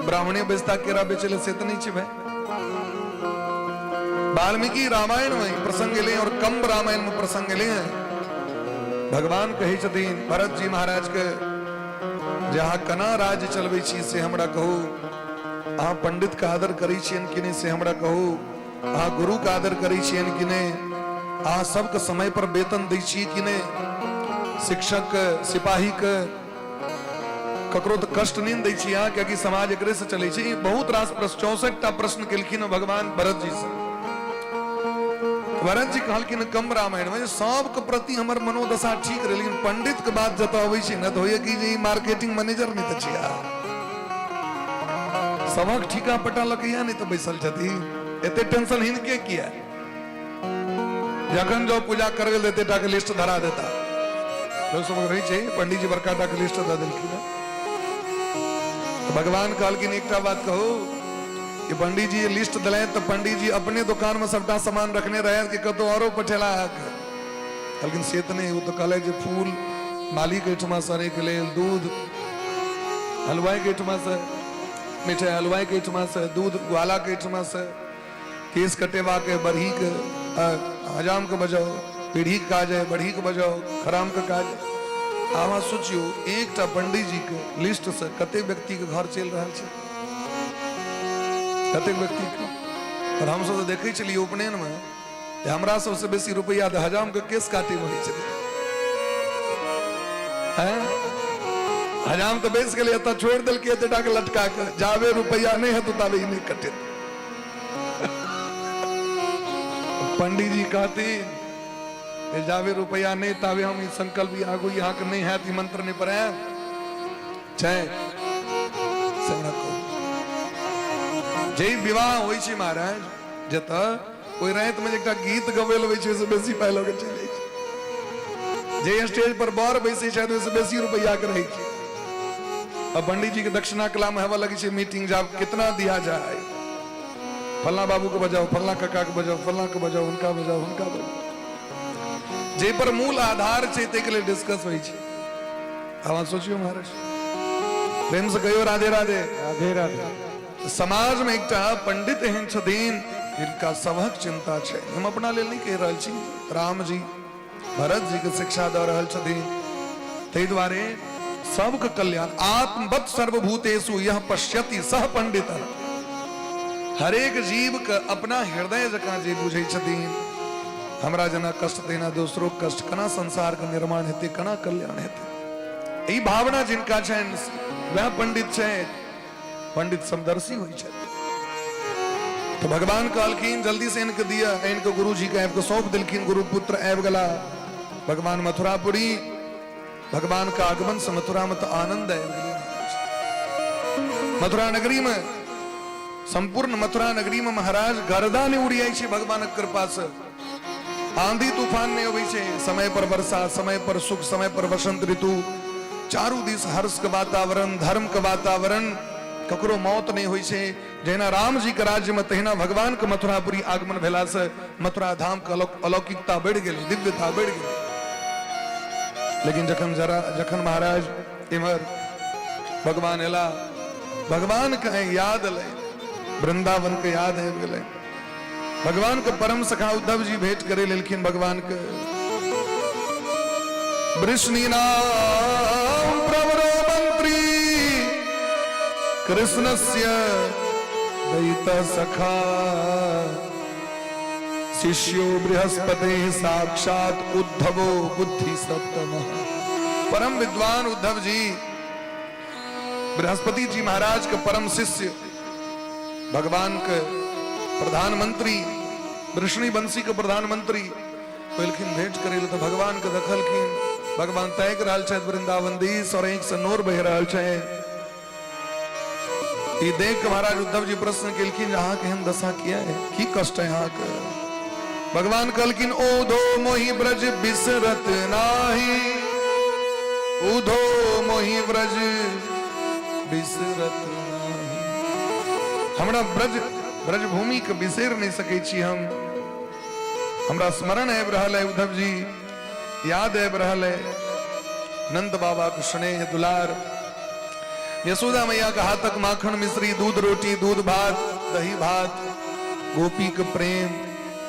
ब्राह्मणे बैसता केरा बेचै लए, से तऽ नहि छै भाई। वाल्मीकि रामायण में प्रसंग एलै और कम्ब रामायण में प्रसंग एलै हैं। भगवान कहै छथिन भरत जी महाराज के जे अहाँ केना राज्य चलबै छी से हमरा कहू, अहाँ पंडित के आदर करै छियनि कि नहि से हमरा कहू, अहाँ गुरु के आदर करै छियनि कि नहि, अहाँ सबके समय पर वेतन दै छियै कि नहि, शिक्षक के, सिपाही के, ककरो तऽ कष्ट नहि दै छी अहाँ, कियाकि समाज एकरे से चलै छै। ई बहुत रास प्रश्न, 64 टा प्रश्न केलखिन हँ भगवान भरत जी से। भरत जी कहलखिन कम्ब रामायण में, सबके प्रति हमर मनोदशा ठीक रहे, लेकिन पंडित के बात जतऽ अबै छै ने तऽ होइए कि जे ई मार्केटिंग मैनेजर नहि तऽ छिया, सबक ठीका पटा लऽ के इएह नहि तऽ बैसल छथिन, एते टेंशन हिनके किया? जखन जो पूजा करबै लए एते टा के लिस्ट धरा देता। लोक सब रहै छै, पंडीजी बड़का टा के लिस्ट दऽ देलखिन हँ। तऽ भगवान कहलखिन, एकटा बात कहू कि पंडीजी जे लिस्ट देलथि तऽ पंडीजी अपने दोकान में सबटा सामान रखने रहै कि कतौ औरो पठेला अहाँके? कहलखिन, से तऽ नहि, ओ तऽ कहलथि जे फूल मालिक एहिठमा सड़ैके लेल, दूध हलवाईके एहिठमा से, मिठाई हलवाईके एहिठमा से, दूध ग्वालाके एहिठमा से, केस कटेबाके बरहीके हजामके बजाउ, पीढ़ीके काज है बरहीके बजाउ, खरामके काज है। आब अहाँ सोचियौ, एकटा पंडीजीके लिस्ट से कते व्यक्तिके घर चलि रहल छै, कतेक व्यक्तिके। और हमसब तऽ देखै छलियै उपनयनमे जे हमरा सबसँ बेसी रुपैआ तऽ हजामके केस काटैमे होइ छलै। हैं? हजाम तऽ बैस गेलै एतऽ, छोड़ि देलकै एते टाके लटका के, जाबे रुपैआ नहि हेतौ ताबे ई नहि कटेतौ। पंडीजी कहथिन जे जाबे रुपैआ नहि ताबे हम ई संकल्प ई आगू अहाँके नहि हैत, ई मंत्र नहि पढ़ायब छै, से हमरा कहू। जे विवाह होइ छै महाराज जतऽ, ओहि रातिमे जे एकटा गीत गबै लए छै, ओहिसँ बेसी पाइ लऽ के चलि जाइ छै। जे स्टेज पर बर बैसै छथि, ओहिसँ बेसी रुपैआ के रहै छै। आ पंडीजी के दक्षिणा कला में हेबऽ लगै छै मीटिंग, जाब कितना दिया जाए, फल्ला बाबू के बजाओ, फल्ला काका के बजाओ, फल्ला के बजाओ, हुनका बजाओ, हुनका बजाओ। जे पर मूल आधार छै ताहिके लेल डिस्कस होइ छै। आब अहाँ सोचियौ महाराज, प्रेम से कहियो राधे राधे। राधे राधे। समाज में एकटा पंडित एहन छथिन जिनका सभक चिंता छै। हम अपना लेल नहि कहि रहल छी, राम जी भरत जी के शिक्षा दऽ रहल छथिन। ताहि दुआरे सबके कल्याण, आत्मवत सर्वभूतेषु यह पश्यति सह पंडित। हरेक जीवके अपना हृदय जकाँ जे बुझै छथिन, हमरा जेना कष्ट तहिना दोसरो कष्ट, केना संसारके निर्माण हेतै, केना कल्याण हेतै, ई भावना जिनका छनि वएह पंडित छथि। पंडित समदर्शी होइ छथि। तऽ भगवान कहलखिन जल्दी से इनके दिअ, इनके गुरुजी के आबि कऽ सौंप देलखिन। गुरु पुत्र आबि गेला भगवान मथुरापुरी। भगवान के आगमन से मथुरा में तो आनंद आबि गेलै। मथुरा नगरी में, संपूर्ण मथुरा नगरी में महाराज गर्दा नहि उड़ियाइ छै भगवानक कृपा से, आंधी तूफान नहि अबै छै, समय पर वर्षा, समय पर सुख, समय पर वसंत ऋतु, चारू दिस हर्ष के वातावरण, धर्म के वातावरण, ककरो मौत नहि होइ छै। जहिना राम जी के राज्य में तहिना भगवान के मथुरापुरी आगमन भेला से मथुरा धाम के अलौकिकता बढ़ि गेलै, दिव्यता बढ़ि गेलै। लेकिन जखन जरा जखन महाराज इम्हर भगवान एला, भगवान के याद एलै, वृंदावन के याद आबि गेलै। भगवान के परम सखा उद्धव जी भेंट करे लेलखिन भगवान के। वृष्णि नाम प्रवरो मंत्री कृष्णस्य दैत सखा शिष्यो बृहस्पति साक्षात उद्धवो बुद्धि सप्तम। परम विद्वान उद्धव जी, बृहस्पति जी महाराज के परम शिष्य, भगवान के प्रधानमंत्री, वृष्णि वंशी के प्रधानमंत्री कहलखिन भेंट करे तो भगवान के देखलखिन। भगवान ताकि रहल छथि वृंदावन दिस और आँखि से नोर बहि रहल छै। ई देख के महाराज उद्धव जी प्रश्न केलखिन जे अहाँके एहन दशा किया है, की कष्ट है अहाँके? भगवान कहलखिन ओधो मोहि ब्रज बिसरत नाही, उधो मोहि ब्रज बिसरत नाही। हमरा ब्रज ब्रजभूमि के बिसरि नहि सकै छी हम। हमरा स्मरण आबि रहल है उद्धव जी, याद आबि रहल है नंद बाबा के स्नेह दुलार, यशोदा मैया के हाथक माखन मिश्री, दूध रोटी, दूध भात, दही भात, गोपी के प्रेम।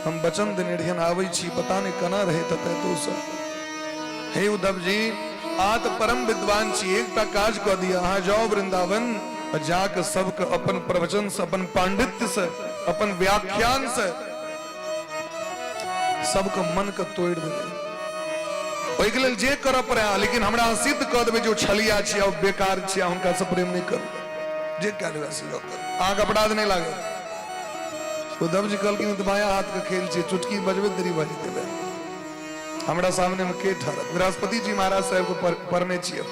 हम वचन देने रहियन आबै छी, पता नहि केना रहे ततय तो सब। हे उद्धव जी, अहाँ तऽ परम विद्वान छी, एकटा काज कऽ दिअ, अहाँ जाउ वृंदावन आ जाके सबके अपन प्रवचन से, अपन पांडित्य से, अपन व्याख्यान से सबके मन के तोड़ि देबै। ओहिके लेल जे करऽ पड़े, लेकिन हमरा अहाँ सिद्ध कऽ देबै जे ओ छलिया छी आ बेकार छी, आ हुनकासँ प्रेम नहि करू, जे कए लेबै से करू, अहाँके अपराध नहि लागत। उद्धव जी कहलखिन तऽ बायां हाथ के खेल छै, चुटकी बजबैत देरी भऽ जेतै, हमरा सामने में के ठहरत? बृहस्पति जी महाराज साहेब के पढ़ने छियै।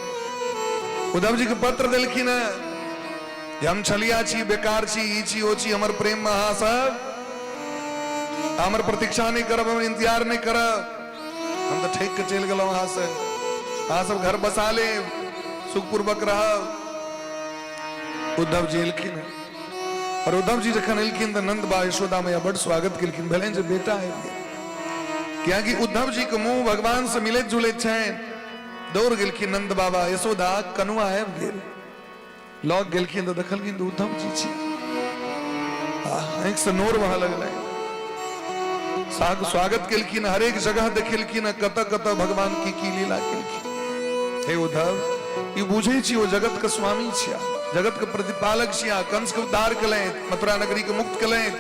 उद्धव जी के पत्र देलखिन है जे हम छलिया छी, बेकार छी, ई छी, ओ छी, हमर प्रेम में अहाँ सब हमर प्रतीक्षा नहीं करब, हमर इंतजार नहीं करब, हम तो ठेक के चलि गेलहुँ अहाँ से, अहाँ सब घर बसा लेब, सुखपूर्वक रहब। उद्धव जी एलखिन है और उद्धव जी जखन एलखिन तऽ नंद बा यशोदा मैया बड स्वागत केलखिन, भेलनि जे बेटा आबि गेल, कियाकि उद्धव जी के मुंह भगवान से मिलैत जुलैत छनि। दौड़ गेलखिन नंद बाबा, यशोदा कनुआ आबि गेल। लग गेलखिन तऽ देखलखिन तऽ उद्धव जी छी, आँखि से नोर बहऽ लगलै। साग स्वागत केलखिन, हरेक जगह देखेलखिन, कतऽ कतऽ भगवान की की लीला केलखिन। हे उद्धव, ई बुझै छी ओ जगत के स्वामी छिया, जगत के प्रतिपालक छिया, कंस के उद्धार केलथि, मथुरा नगरी के मुक्त केलथि,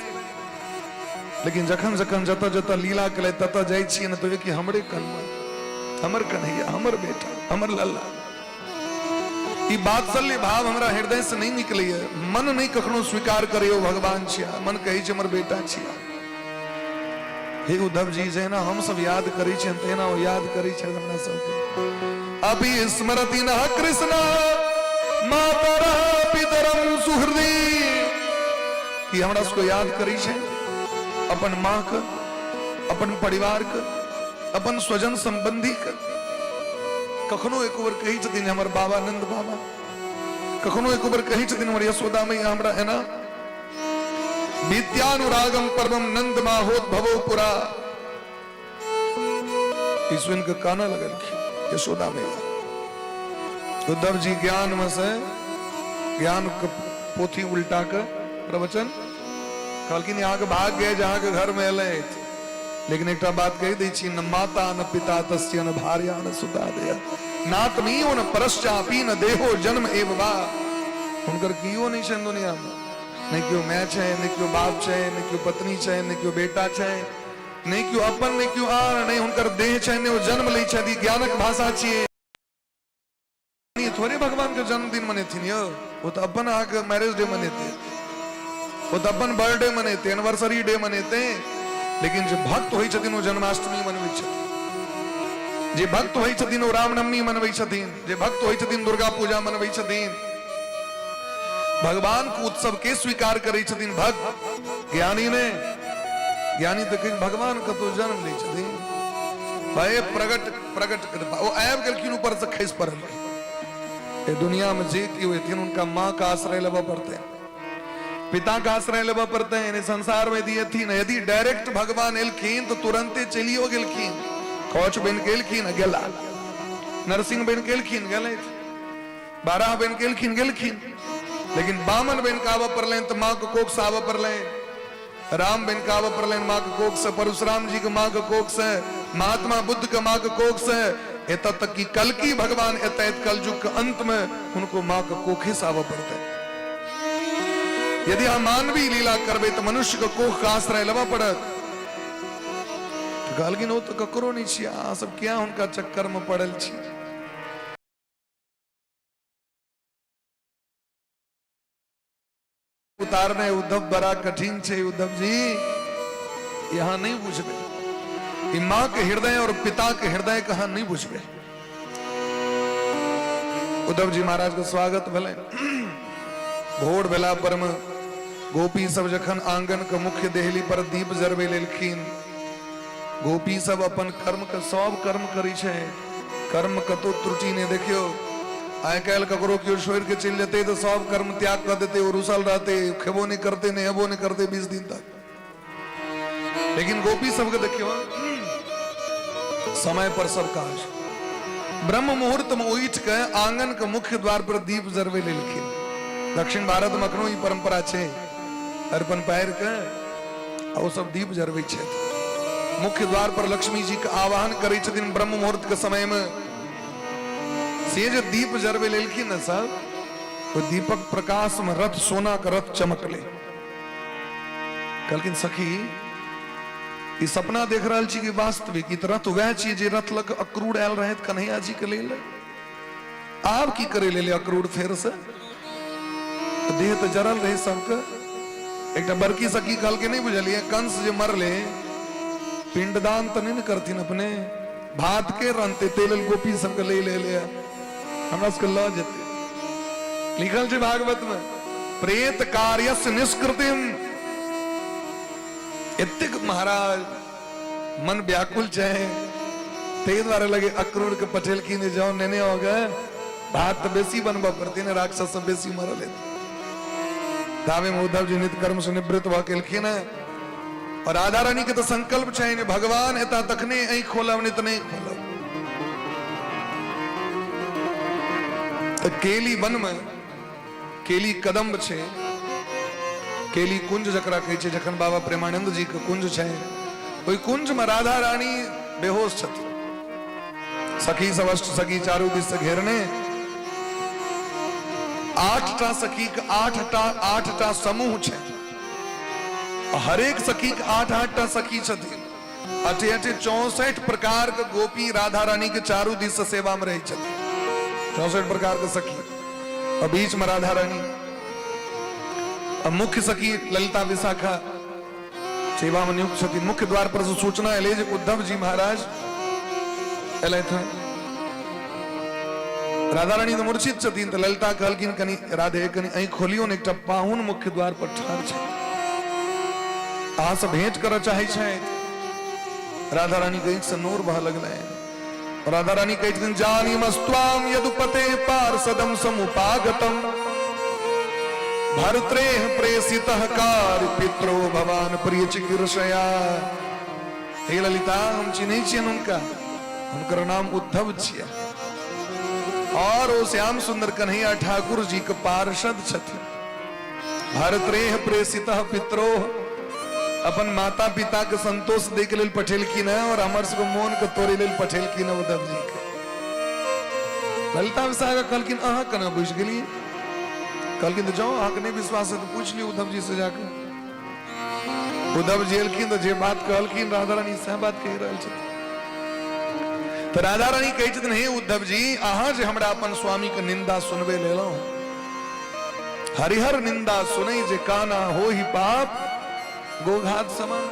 लेकिन जखन जखन जतऽ जतऽ लीला केलथि ततऽ जाइ छियै ने तऽ कि हमरे कन्हा, हमर कन्हैया, हमर बेटा, हमर लल्ला, ई वात्सल्य भाव हमरा हृदय से नहीं निकलैया, मन नहीं कखनो स्वीकार करे भगवान छिया, मन कहै छै हमर बेटा छिया। हे उद्धव जी, जहिना हम सब याद करै छियनि तहिना ओ याद करै छथि हमरा सबके। अभी स्मृति न कृष्ण मातर पितरम सुहृदी, कि हमरा सबके याद करै छै अपन माँ के, अपन परिवार के, अपन स्वजन संबंधी के। कखनो एक बेर कहै छथिन हमर बाबा नंद बाबा, कखनो एक बेर कहै छथिन हमर यशोदा मैया हमरा एना। विद्यानुरागम परमम नंद माहोद्भवो पुरा, ई सुनि के कानऽ लगलखिन यशोदा मैया। उद्धव जी ज्ञान में से ज्ञान के पोथी उल्टा के प्रवचन कहलखिन, अहाँके भाग्य जे अहाँके घर में एलै, लेकिन एकटा बात कहि दै छी, न माता न पिता तस्य न भार्या न सुता दया नात्मीयो न परश्चापी न देहो जन्म एव वा। हुनकर कियो नहि छनि दुनिया में। नहि केओ माय छै, नहि केओ बाप छै, नहि केओ पत्नी छै, नहि केओ बेटा छै, नहि केओ अपन, नहि केओ आन, नहि हुनकर देह छै, नहि ओ जन्म लै छथि। ई ज्ञानक भाषा छियै। थोड़े भगवान के जन्मदिन मनेथिन यौ, ओ तऽ अपन अहाँके मैरिज डे मनेतै, ओ तऽ अपन बर्थडे मनेतै, एनिवर्सरी डे मनेतै। लेकिन जे भक्त होइ छथिन ओ जन्माष्टमी मनबै छथिन, जे भक्त होइ छथिन ओ रामनवमी मनबै छथिन, जे भक्त होइ छथिन दुर्गा पूजा मनबै छथिन। भगवान के उत्सव के स्वीकार करै छथिन भक्त, ज्ञानी ने। ज्ञानी तऽ कहै भगवान कतौ जन्म लै छथिन भाई, प्रगट प्रगट कृपा। ओ आबि गेलखिन, ऊपर से खसि पड़लखिन। ए दुनिया में जे केओ एथिन उनका माँ का आश्रय लेबऽ पड़तै, पिता का आश्रय लेबऽ पड़तै। यानी संसार में यदि एथिन, यदि डायरेक्ट भगवान एलखिन तऽ तुरंते चलियो गेलखिन। कौच बनि के एलखिन गेला, नरसिंह बनि के एलखिन गेलथि, बाराह बनि के एलखिन गेलखिन। लेकिन बामन बनि के आबऽ पड़लनि तऽ माँ के कोख से आबऽ पड़लनि, राम बनि के आबऽ पड़लनि माँ के कोख से, परशुराम जी के माँ के कोख से, महात्मा बुद्ध के माँ के कोख से, एतऽ तक कि कल्कि भगवान एतऽ कलयुग के अंत में हुनको माँ के कोखे से आबऽ पड़तै। यदि अहाँ मानवीय लीला करबै तऽ मनुष्य के कोख के आश्रय लेबऽ पड़त। कहलखिन ओ तऽ ककरो नहि छियै, अहाँ सब किया हुनका चक्कर में पड़ल छी? उतारने उद्धव बड़ा कठिन छे उद्धव जी, यहाँ नहीं बुझबे। ई माँ के हृदय और पिता के हृदय कहाँ नहीं बुझबे। उद्धव जी महाराज के स्वागत भेलै। भोर भेला पर में गोपी सब जखन आंगन के मुख्य देहली पर दीप जरबे लेलखिन, गोपी सब अपन कर्म के सब कर्म करै छै, कर्म कतौ त्रुटि नहि। देखियौ, आइ काल्हि ककरो केओ छोड़ि के चलि जेतै तऽ सब कर्म त्याग कऽ देतै, ओ रुसल रहतै, खेबो नहि करतै, नहेबो नहि करतै 20 दिन तक। लेकिन गोपी सबके देखियौ, समय पर सब काज। ब्रह्म मुहूर्त में उठि के आंगन के मुख्य द्वार पर दीप जरबै लेलखिन। दक्षिण भारत में अखनो ई परंपरा छै, अरिपन पारि के आ ओ सब दीप जरबै छथि। मुख्य द्वार पर लक्ष्मी जी के आवाहन करै छथिन ब्रह्म मुहूर्त के समय में। से जे दीप जरबै लेलखिन ने सब, ओ दीपक प्रकाश में रथ, सोना के रथ चमकले। कहलखिन सखी, ई सपना देख रहल छी कि वास्तविक? ई तऽ रथ वएह छी जे रथ लग अक्रूर आयल रहथि कन्हैया जी के लेल। आब की करे लेल अक्रूर फेर से? देह तऽ जरल रहे सबके। एकटा बड़की सखी कहलकै नहि बुझलियै, कंस जे मरले पिंडदान तऽ नहि ने करथिन अपने, भात के रनते, ते लेल गोपी सबके ले ले ले हमरा सबके लऽ जेतै। लिखल छै भागवत में, प्रेत कार्यस्य निष्कृतिम। एतेक महाराज मन व्याकुल छै, ताहि दुआरे लगे अक्रूर के पठेलखिन जे जाउ नेने हो गए भात, तऽ बेसी बनबऽ पड़तै ने, राक्षस सब बेसी मरल हेतै। ताबे में उद्धव जी नित्य कर्म से निवृत्त भऽ गेलखिन हैं। और राधा रानी के तऽ संकल्प छै ने, भगवान एता तखने आँखि खोलब, नहि तऽ नहि खोलब। तऽ केली वन में केली कदम्ब छै, केली कुंज जकरा कहै छै, जखन बाबा प्रेमानंद जी के कुंज छै, ओहि कुंज में राधा रानी बेहोश छथिन। सखी सब अष्ट सखी चारू दिस से घेरने, आठटा सखी के आठटा समूह छै, हरेक सखी के आठ आठटा सखी छथिन। अठे अठे 64 प्रकार के गोपी राधा रानी के चारू दिस से सेवा में रहै छथिन। 64 प्रकार के सखी और बीच में राधा रानी और मुख्य सखी ललिता विशाखा सेवा में नियुक्त छथिन। मुख्य द्वार पर से सूचना एलै जे उद्धव जी महाराज एलथि हँ। राधा रानी तऽ मूर्छित छथिन, तऽ ललिता कहलखिन कनि राधे, कनि आँखि खोलियौ ने, एकटा पाहुन मुख्य द्वार पर ठाढ़ छै, अहाँ से भेंट करऽ चाहै छथि। राधा रानी के आँखि से नोर बहऽ लगलै। राधा रानी कहै छथिन, जानी मस्त्वाम यदुपते पार्षदम समुपागतम भर्त्रेह प्रेषितः कार्य पित्रो भवान प्रिय चिकीर्षया। हे ललिता, हम चिन्है छियनि हुनका, हुनकर नाम उद्धव छियै और ओ श्याम सुंदर कन्हैया ठाकुर जी के पार्षद छथिन। भरत्रेह प्रेषितः पित्रो, अपन माता पिता के संतोष दै के लेल पठेलखिन है और हमर सबके मोन के तोड़े लेल पठेलखिन है उद्धव जी के। ललिता विशाखा कहलखिन अहाँ केना बुझि गेलियै? कहलखिन तऽ जाउ, अहाँके नहि विश्वास है तऽ पूछि लियौ उद्धव जी से जाके। उद्धव जी एलखिन तऽ जे बात कहलखिन राधा रानी सएह बात कहि रहल छथिन। तऽ राधा रानी कहै छथिन, हे उद्धव जी, अहाँ जे हमरा अपन स्वामी के निंदा सुनबै लेलहुँ, हरिहर निंदा सुनै जे काना हो ही पाप गोघात समान।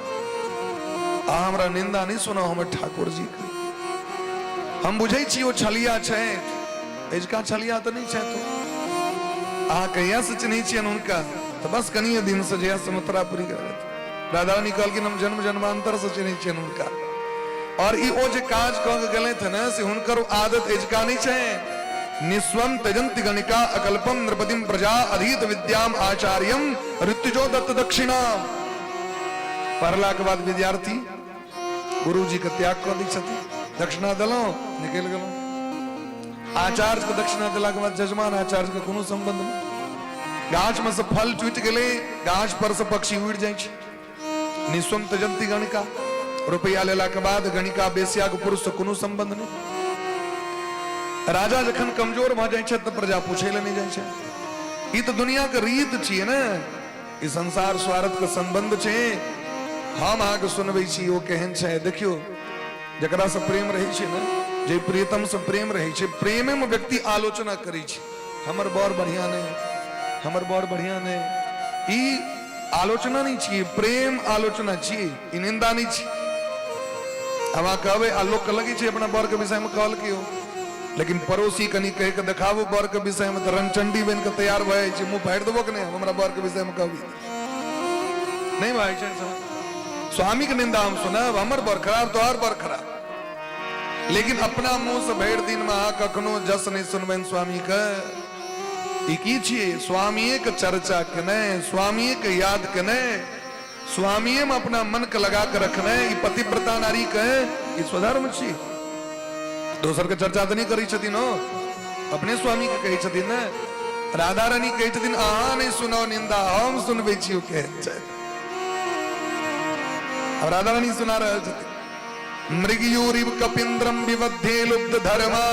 अहाँ हमरा निंदा नहि सुनाउ हमर ठाकुर जी के। हम बुझै छी ओ छलिया छथि, एजका छलिया तऽ नहि छथि। अहाँ कहिया से चिन्है छियनि हुनका? तऽ बस कनिये दिन से, जहिया से मथुरापुरी गेल। राधा रानी कहलखिन, हम जन्म जन्मांतर से चिन्है छियनि हुनका, और ई ओ जे काज कऽ के गेलथि ने से हुनकर ओ आदत एजका नहि छै। निस्वम त्यजंति गणिका अकल्पम नृपतिम प्रजा अधीत विद्याम आचार्यम ऋतुजो दत्त दक्षिणाम। पढ़ला के बाद विद्यार्थी गुरुजी के त्याग कऽ दै छथिन, दक्षिणा देलहुँ, निकलि गेलहुँ। आचार्य के दक्षिणा देला के बाद जजमान आचार्य के कोनो संबंध नहि। गाछ में से फल टूटि गेलै, गाछ पर से पक्षी उड़ि जाइ छै। निस्वम त्यजंती गणिका, रुपया लेला के बाद गणिका बेसिया के पुरुष से कोनो संबंध नहि। राजा जखन कमजोर भऽ जाइ छै तऽ प्रजा पूछै लए नहि जाइ छै। ई तऽ दुनिया के रीत छियै ने, ई संसार स्वार्थ के संबंध छै। हम अहाँके सुनबै छी ओ केहन छै। देखियौ, जकरा से प्रेम रहै छै ने, जे प्रियतम से प्रेम रहै छै, प्रेमे में व्यक्ति आलोचना करै छै, हमर बड़ बढ़िया नहि, हमर बड़ बढ़िया नहि। ई आलोचना नहि छियै, प्रेम आलोचना छियै, ई निंदा नहि छी। हम अहाँ कहबै आ लोकके लगै छै अपना बड़के विषयमे कहलकै हो, लेकिन पड़ोसी कनि कहि के देखाबू बड़के विषयमे तऽ रणचंडी बनि कऽ तैयार भऽ जाइ छै, मुँह फाड़ि देबो कि नहि, हमरा बड़के विषयमे कहबी नहि भाई छै। स्वामी के निंदा हम सुनब, हमर बड़ खराब, तोहर बड़ खराब, लेकिन अपना मुंह से भरि दिन में अहाँ कखनो जस नहीं सुनबनि स्वामी के। ई की छियै? स्वामीये के चर्चा केने, स्वामीये के याद केने, स्वामीये में अपना मन के लगा के रखने, ई पतिव्रता नारी के ई स्वधर्म छी। दोसर के चर्चा तऽ नहि करै छथिन, हो अपने स्वामी के कहै छथिन ने। राधा रानी कहै छथिन, अहाँ नहि सुनाउ निंदा, हम सुनबै छी ओ केहन छथि। अब राधा रानी सुना रहल छथिन, मृगयूरिव कपिंद्रम विवध्ये लुप्त धर्मा।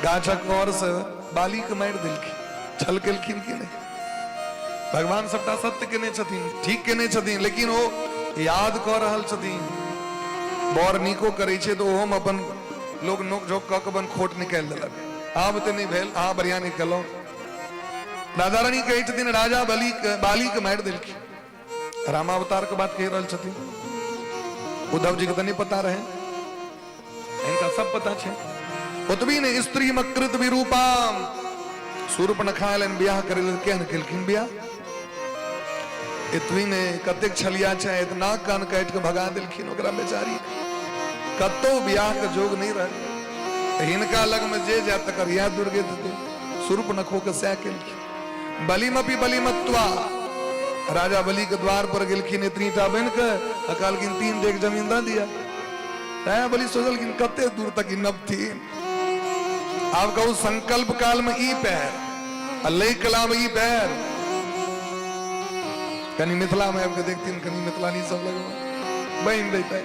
गाछक और से बाली के मारि देलखिन, छल केलखिन कि नहि? भगवान सबटा सत्य केने छथिन, ठीक केने छथिन, लेकिन ओ याद कऽ रहल छथिन। बड़ नीको करै छै तऽ ओहोमे अपन लोक नोक झोंक कऽ के अपन खोट निकालि देलक, आब तऽ नहि भेल, अहाँ बढ़िआँ नहि केलहुँ। राधा रानी कहै छथिन, राजा बलि के बाली के मारि देलखिन। रामावतार के बात कहि रहल छथिन। उद्धव जी के तऽ नहि पता रहे, हिनका सब पता छै। ओतबी नहि, स्त्री मकृत विरूपाम, शूर्पणखा एलनि बियाह करै लेल, केहन केलखिन बियाह? एतबी नहि, कतेक छलिया छै, इतना कान काटि के भगा देलखिन ओकरा बेचारी, कतौ बियाह के जोग नहि रहल। तऽ हिनका लग में जे जायत तकर इएह दुर्गति हेतै। शूर्पणखो के सएह केलखिन। बलिमपि बलिमत्वा, राजा बलि के द्वार पर गेलखिन एतनी टा बनि के आ कहलखिन, 3 डेग जमीन दऽ दिअ। राजा बलि सोचलखिन, कते दूर तक ई नपथिन। आब कहू, संकल्प काल में ई पैर आ लै कला में ई पैर। कनि मिथिला में आबि कऽ देखथिन, कनि मिथिलानी सब लगमे बान्हि दैतै,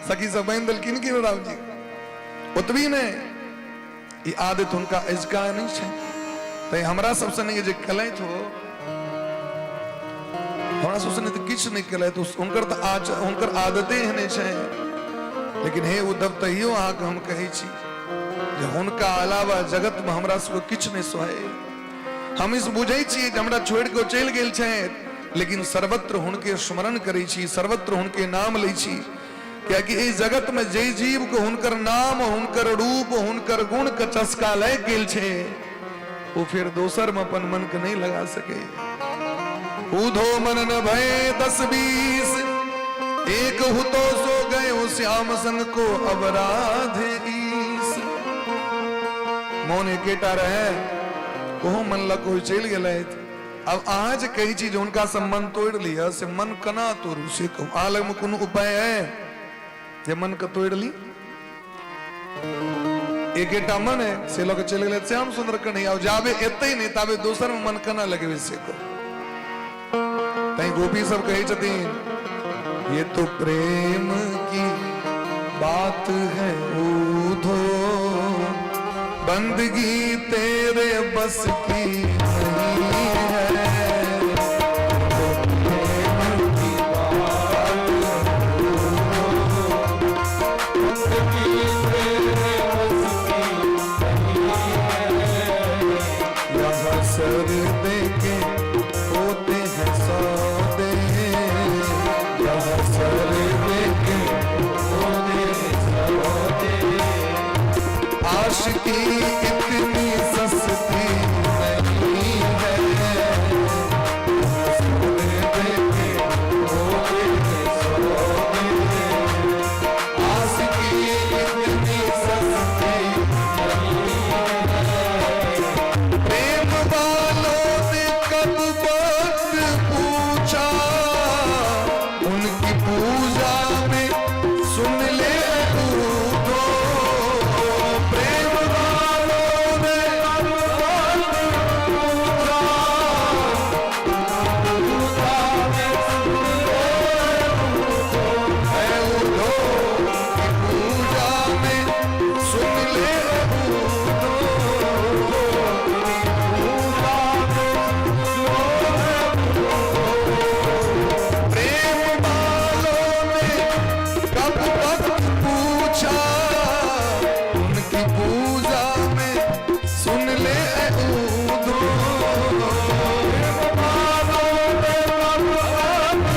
सखी सब बान्हि देलखिन कि रामजी। ओतबी नहि, ई आदत हुनका अजुका नहि छै। तैं हमरा सबसँ नहि जे केलथि हो, हमरा सबसँ नहि तऽ किछु नहि केलथि, हुनकर तऽ आज हुनकर आदते एहने छै। लेकिन हे उद्धव, तैयो अहाँके हम कहै छी जे हुनका अलावा जगतमे हमरा सबके किछु नहि सोहाय। हम इस बुझै छियै जे हमरा छोड़ि कऽ चलि गेल छथि, लेकिन सर्वत्र हुनके स्मरण करै छी, सर्वत्र हुनके नाम लै छी, कियाकि एहि जगत में जे जीव के हुनकर नाम, हुनकर रूप, हुनकर गुण के चस्का लागि गेल छै, ओ फिर दोसर में अपन मन के नहीं लगा सके। उधो मन न भय 10 20, एक हुतो सो गयो श्याम संग को अब राधे ईस। मोन एकेटा रहे, ओहो मन लग कोई चलि गेलथि। अब अहाँ जे कहै छी जे हुनका से मन तोड़ि लिअ, से मन केना तोड़ू से कहू। अहाँ लगमे कोनो उपाय है जे मन के तोड़ि ली? एकेटा मन है, से लऽ के चलि गेलै श्याम सुंदर कन्हैया, जाबे एतै नहि ताबे दोसर में मन केना लगेबै से कहू। तैं गोपी सब कहै छथिन, ये तो प्रेम की बात है ऊधो। बंदगी तेरे बस की नहीं है। यहाँ सर दे के होते हैं सौदे, यहाँ सर दे के होते हैं सौदे। आशिकी इतनी सस्ती नहीं है, सर दे के होते हैं सौदे। आशिकी इतनी सस्ती नहीं है। प्रेम वालों ने कब वक्त पूछा, उनकी पूजा में सुन ले उठो। प्रेम वालों ने कब वक्त पूछा, पूजा में सुन ले उठो। ऐ उठो, उनकी पूजा में सुन ले उठो। प्रेम वालों ने कब वक्त पूछा, उनकी पूजा में सुन ले ऊधो। प्रेम वालों ने कब वक्त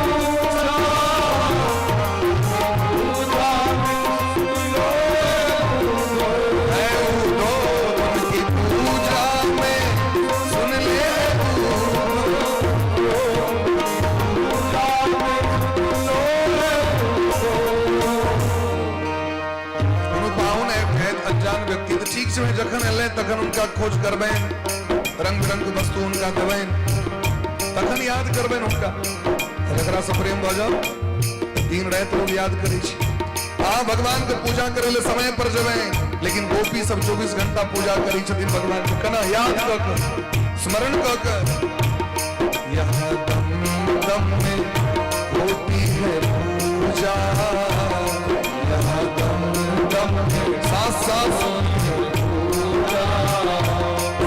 पूछा, पूजा में सुन ले ऊधो। उनकी पूजा में सुन ले ऊधो। कोनो पाहुन आबि अनजान व्यक्ति तऽ ठीक छै, जखन एलै तखन हुनका खोज करबनि, रंग बिरंग के वस्तु हुनका देबनि, तखन याद करबनि हुनका। जकरासँ प्रेम भऽ जाउ दिन राति लोग याद करै छै। हाँ, भगवान के पूजा करै लए समय पर जेबनि, लेकिन गोपी सब 24 घंटा पूजा करै छथिन भगवान के। केना याद कऽ कऽ, स्मरण कऽ कऽ। यहाँ दम दम में होती है पूजा, यहाँ दम दम में साथ साथ पूजा।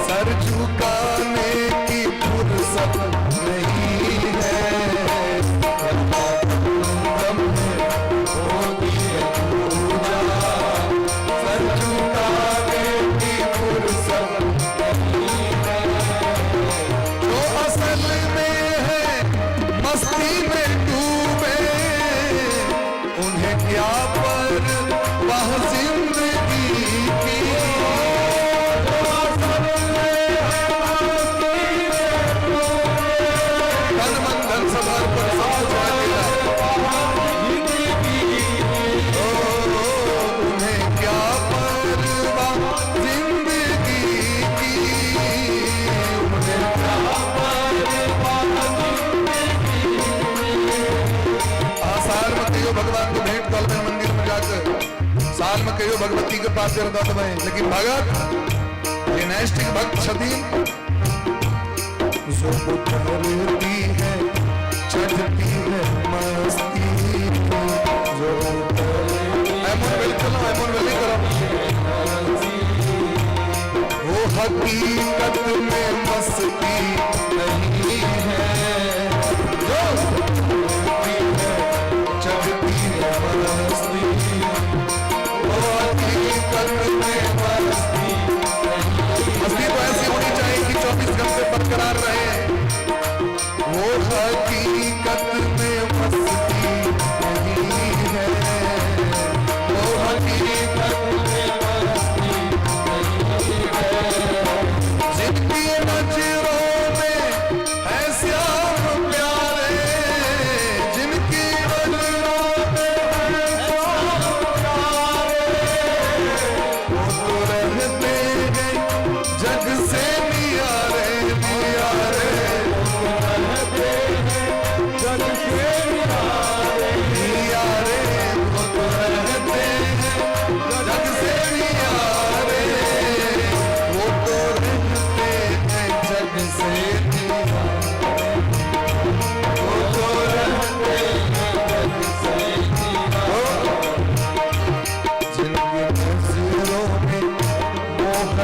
सर झुकाने की फुर्सत नहीं है, यहाँ दम दम में होती है पूजा। सर झुकाने की फुर्सत नहीं है। जो असल में है मस्ती में डूबे, उन्हें क्या परवाह जिंदगी की। जो असल में है मस्ती में डूबे, तन मन धन सब अर्पण सब कुछ अकेला। ओ, उन्हें क्या परवाह जिंदगी की, उन्हें क्या आ, साल में कहियो भगवान को भेंट कऽ लेबनि मंदिर में जाकर, साल में कहियो भगवती के पास दऽ देबनि। लेकिन भगत जे नैष्ठिक भक्त छथिन, जो उतरती है चढ़ती है मस्ती, जो ऐमन वेल चलो, ऐमन वेल नहीं करो। वो हकीकत में मस्ती नहीं है, जो चढ़ती है मस्ती, वो हकीकत में मस्ती। मस्ती तो ऐसी होनी चाहिए कि 24 घंटे बरकरार रहे। वो हकीकत में मस्ती नहीं है, वो हकीकत में मस्ती नहीं है। जिनकी नजरों में है श्याम प्यारे, जिनकी नजरों में है श्याम प्यारे,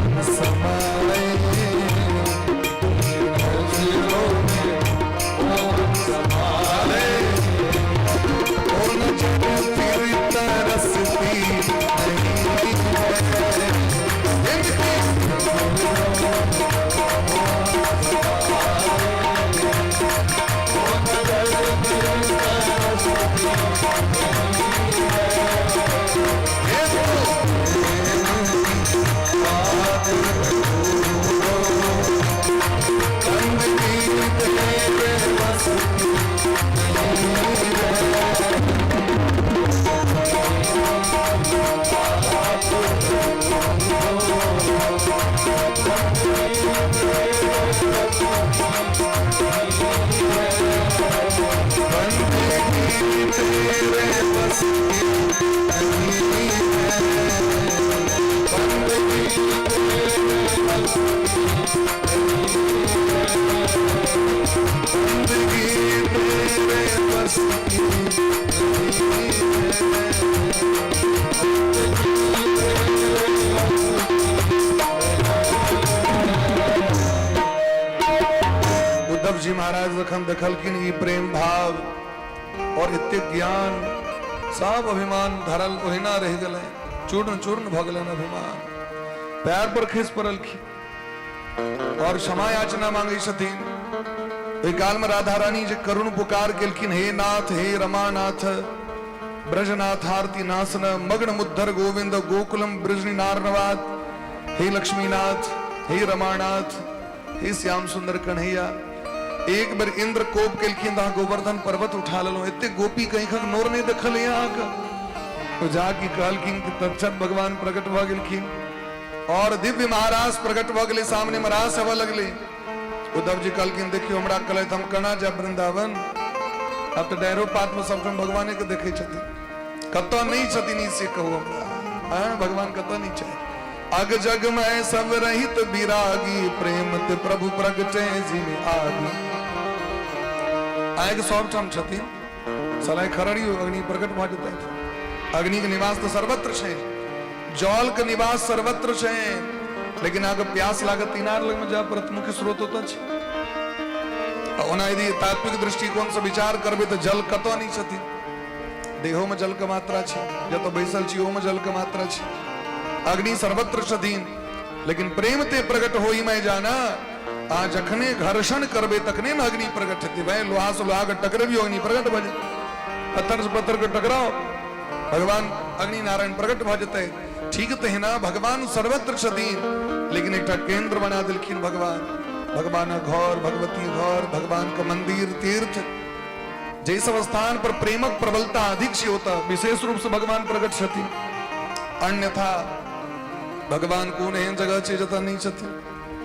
मोहन समाए। नजरों में मोहन समाए। ओ नजर फिर तरसती नहीं है। इनके उद्धव जी महाराज जखन देखलखिन ई प्रेम भाव और एतेक ज्ञान, सब अभिमान धरल ओहिना रहि गेलै, चूर्ण चूर्ण भऽ गेलनि अभिमान, पैर पर खसि पड़लखिन और क्षमा याचना मांगै छथिन। ओहि काल में राधा रानी जे करुण पुकार केलखिन, हे नाथ, हे रमानाथ, ब्रजनाथारती नासन मग्न मुद्धर गोविंद गोकुलम ब्रजनी नारनवाद, हे लक्ष्मीनाथ, हे रमानाथ, हे श्याम सुंदर कन्हैया। एक बेर इंद्र कोप केलखिन तऽ अहाँ गोवर्धन पर्वत उठा लेलहुँ, एते गोपी कहीं नोर नहि देखल अहाँके। तो जाके कहलखिन कि तत्क्षण भगवान प्रकट भऽ गेलखिन और दिव्य महाराज प्रकट भऽ गेलै, सामने मे रास आबऽ लगलै। उद्धव जी कहलखिन, देखियौ हमरा कहलथि हम केना जायब वृंदावन, आब तऽ डायरो पात मे सबठाम भगवाने के देखै छथिन, कतऽ नहि छथिन ई से कहू हमरा, हँ भगवान कतऽ नहि छै। अग जग में सब रहित विरागी, प्रेम ते प्रभु प्रगटे जिन आगी। आगि सबठाम छथिन, सलाइ खरड़ियो अग्नि प्रकट भऽ जेतै। अग्नि के निवास तऽ सर्वत्र छै, जल के निवास सर्वत्र छै, लेकिन अहाँके प्यास लागत इनार लगमे जाय पड़त, मुख्य स्रोत ओतऽ छै। आ ओना यदि तात्विक दृष्टिकोण से विचार करबै तऽ जल कतऽ नहि छथिन, देहो में जल के मात्रा छै, जतऽ बैसल छी ओहो में जल के मात्रा छै। अग्नि सर्वत्र छथिन, लेकिन प्रेम ते प्रकट होई मैं जाना। आ जखने घर्षण करबै तखने ने अग्नि प्रकट हेतै। भाई लोहा से लोहा के टकरेबियो अग्नि प्रकट भऽ जेतै, पत्थर से पत्थर के टकराओ भगवान अग्नि नारायण प्रकट भऽ जेतै। ठीक तहिना भगवान सर्वत्र छथिन, लेकिन एकटा केंद्र बना देलखिन भगवान, भगवानक घर, भगवती घर, भगवान के मंदिर, तीर्थ, जाहि सब स्थान पर प्रेमक प्रबलता अधिक छै ओतऽ विशेष रूप से भगवान प्रकट छथिन। अन्यथा भगवान कोन एहन जगह छै जतऽ नहि छथिन।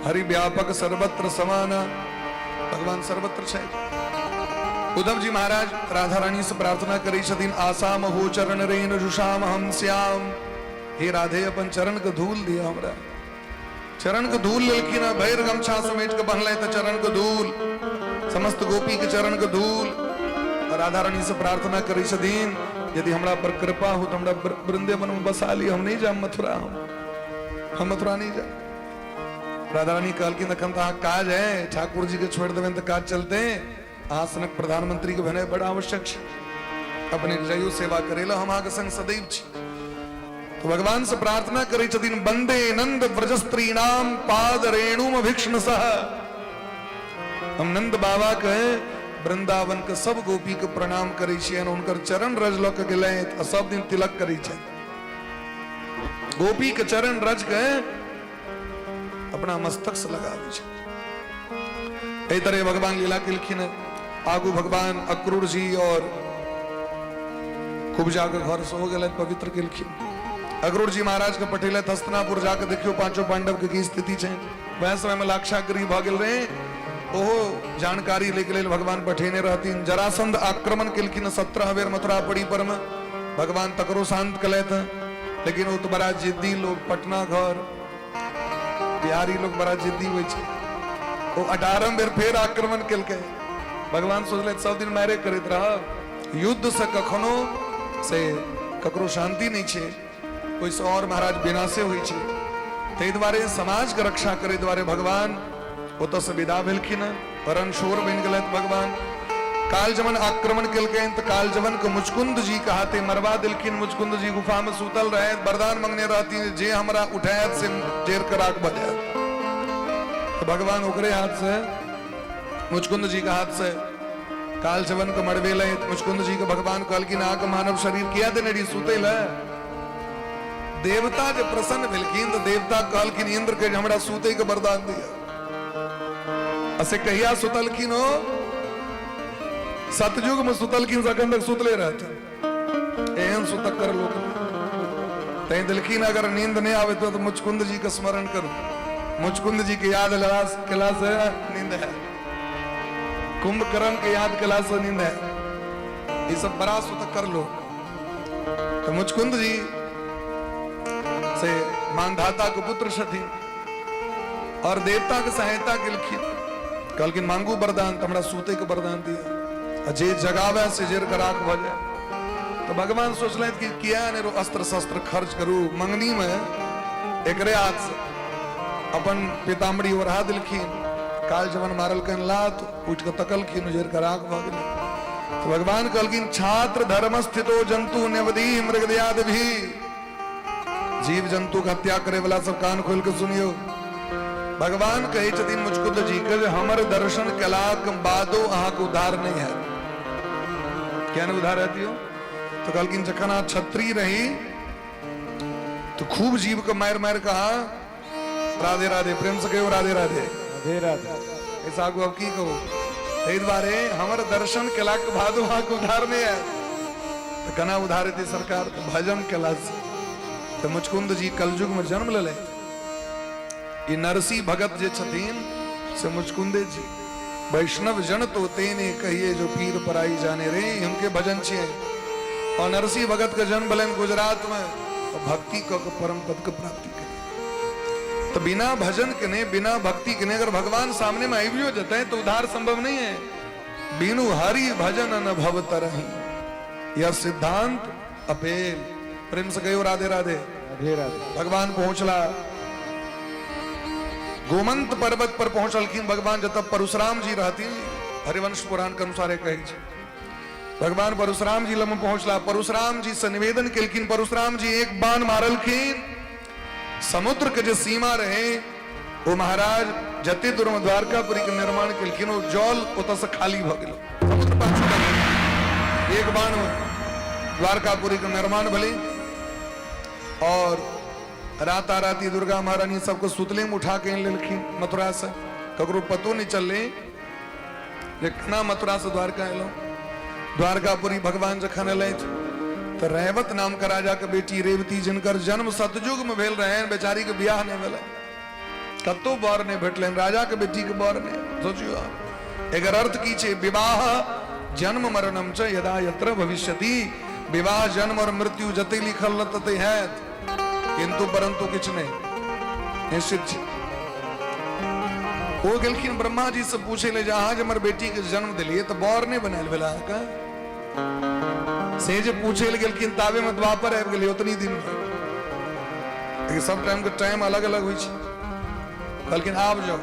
हरि व्यापक सर्वत्र समाना, भगवान सर्वत्र छै। उद्धव जी महाराज राधा रानी से प्रार्थना करै छथिन, आसाम हो चरण रेण जुषाम हम श्याम, हे राधे अपन चरण के धूल दिया हमरा। चरण के धूल लेलखिन, भरि गमछा समेट के बन्हलै तऽ चरण के धूल, समस्त गोपी के चरण के धूल। राधा रानी से प्रार्थना करै छथिन, यदि हमरा पर कृपा हो तऽ हमरा वृंदावन में बसा ली, हम नहीं जायब मथुरा, हम मथुरा नहीं जायब। राधा रानी कहलखिन अखन तऽ अहाँ काज है, ठाकुर जी के छोड़ि देबनि तऽ काज चलते, अहाँ सनक प्रधानमंत्री के भेनाइ बड़ा आवश्यक छै, अपने जइयो सेवा करै लए, हम अहाँके संग सदैव छी। तो भगवान से प्रार्थना करै छथिन, वंदे नंद व्रज स्त्रीणाम पाद रेणुम अभिक्षण सह, हम नंद बाबा के वृंदावन के सब गोपी के प्रणाम करै छियनि, हुनकर चरण रज लऽ के गेलथि आ सब दिन तिलक करै छथि, गोपी के चरण रज के अपना मस्तक से लगाबै छथि। एहि तरह भगवान लीला केलखिन। आगू भगवान अक्रूर जी और कुब्जा के घर से हो गेलथि, पवित्र केलखिन। अक्रूर जी महाराज के पठेलथि हस्तिनापुर, जाके देखियो पांचों पांडव के की स्थिति छै। वएह समय में लाक्षागृह भऽ गेल रहे, ओहो जानकारी लैके लेल भगवान पठेने रहथिन। जरासंध आक्रमण केलखिन 17 बेर मथुरापुरी पर में, भगवान तकरो शांत केलथि, लेकिन ओ तऽ बड़ा जिद्दी लोग, पटना घर बिहारी लोग बड़ा जिद्दी होइ छै, ओ 18 बेर फेर आक्रमण केलकै। भगवान सोचलथि सब दिन मारे करैत रहब, युद्ध से कखनो से ककरो शांति नहि छै, ओहिसँ और महाराज विनाशे होइ छै। ताहि दुआरे समाजके रक्षा करै दुआरे भगवान ओतऽसँ विदा भेलखिन हँ। रणछोड़ बनि गेलथि भगवान। काल जमन आक्रमण केलकनि तऽ काल जमन के मुचकुंद जी के हाथे मरवा देलखिन। मुचकुंद जी गुफा में सुतल रहे, वरदान मंगने रहथिन जे हमरा उठायत से जेर के राख भऽ जायत। तऽ भगवान ओकरे हाथ से, मुचकुंद जी के हाथ से काल जवन के मरबेलै। मुचकुंद जी के भगवान कहलखिन अहाँके मानव शरीर किया देने रही सुतै लए? देवता जे प्रसन्न भेलखिन तऽ देवता कहलखिन इंद्र के जे हमरा सुतै के वरदान दिअ। आ से कहिया सुतलखिन? ओ सतयुग में सुतलखिन, से अखन तक सुतले रहथिन। एहन सुतक्कर लोक तैं देलखिन। अगर नींद नहीं आवे तो मुचकुंद जी के स्मरण करू। मुचकुंद जी के याद केला से नींद है, कुंभकर्ण के याद केला से नींद है। ये सब बड़ा सुतक्कर लोग। तो मुचकुंद जी से मानधाता के पुत्र छथिन और देवता के सहायता केलखिन। कहलखिन मांगू वरदान, तो हमरा सूते के वरदान दिया आ जे जगावे से जेर के राख भऽ जाए। तो भगवान सोचलथि कि किया ने अस्त्र शस्त्र खर्च करू, मंगनी में एकरे हाथ से अपन पीताम्बरी ओढ़ा देलखिन। काल जवन मारलकनि लात, उठि कऽ तकलखिन, उजर के राख भऽ गेलै। तो भगवान कहलखिन छात्र धर्म स्थितो जंतु नवदी मृगदयाद भी। जीव जंतु के हत्या करे वाला सब कान खोल के सुनियो। भगवान कहै छथिन मुचकुंद जी के जे हमर दर्शन केलाक बादो अहाँके उद्धार नहीं हैत। किया नहीं उद्धार हेत यौ? तो कहलखिन जखन अहाँ क्षत्रिय रही तो खूब जीव के मारि मारि के अहाँ राधे राधे, प्रेम से कहियो राधे राधे। राधे राधे। ऐसा आगू अब की कहू। ताहि दुआरे हमर दर्शन केलाक बादो अहाँके उद्धार नहीं हैत। तो केना उद्धार हेतै सरकार? तो भजन केला से। तो मुचकुंद जी कलयुग में जन्म लेलथि। ई नरसी भगत जे छथिन से मुचकुंदे जी। वैष्णव जन तो तेने कहिए जो पीर पराई जाने रे, हुनके भजन छियै। और नरसी भगत के जन्म भेलनि गुजरात में और भक्ति क के परम पद के प्राप्ति केलनि। तो बिना भजन के ने, बिना भक्ति के ने अगर भगवान सामने में आबियो जते तो उद्धार संभव नहीं है। बिनु हरि भजन न भव तरही, यह सिद्धांत अपेल। प्रेम से कहियो राधे राधे। राधे राधे। भगवान पहुंचला गोमंत पर्वत पर पहुंचलखिन भगवान, जतऽ परशुराम जी रहथिन। हरिवंश पुराण के अनुसार कहै छै भगवान परशुराम जी लग पहुंचला। परशुराम जी से निवेदन केलखिन। परशुराम जी एक बाण मारलखिन, समुद्र के जे सीमा रहे ओ महाराज जते दूर में द्वारकापुरी के निर्माण केलखिन ओ जल ओतऽ से खाली भऽ गेल, समुद्र पाछू भऽ गेल। एक बाण में द्वारकापुरी के निर्माण भेलै और राता राती दुर्गा महारानी सबको सुतले में उठा के आनि लेलखिन मथुरा से। ककरो पतो नहीं चललै जे केना मथुरा से द्वारका एलहुँ। द्वारकापुरी भगवान जखन एलथि तऽ रैवत नाम के राजा के बेटी रेवती, जिनकर जन्म सतयुग में भेल रहनि, बेचारी के बियाह नहीं भेलै, कतौ बर नहीं भेटलनि, राजा के बेटी के बर नहीं। सोचियो अहाँ, एकर अर्थ की छै? विवाह जन्म मरणम च यदा यत्र भविष्यति। विवाह जन्म और मृत्यु जते लिखल रहत तते हैत, किंतु परंतु किछु नहीं निश्चित छै। ओ गेलखिन ब्रह्मा जी से पूछे ले जे अहाँ जे हमर बेटी के जन्म दिलियै तऽ बर नहि बनायल भेल अहाँके? से जे पूछे ले गेलखिन ताबे में द्वापर आबि गेलै ओतनी दिन में। लेकिन सब टाइम के टाइम अलग अलग होइ छै। कहलखिन आब जाउ,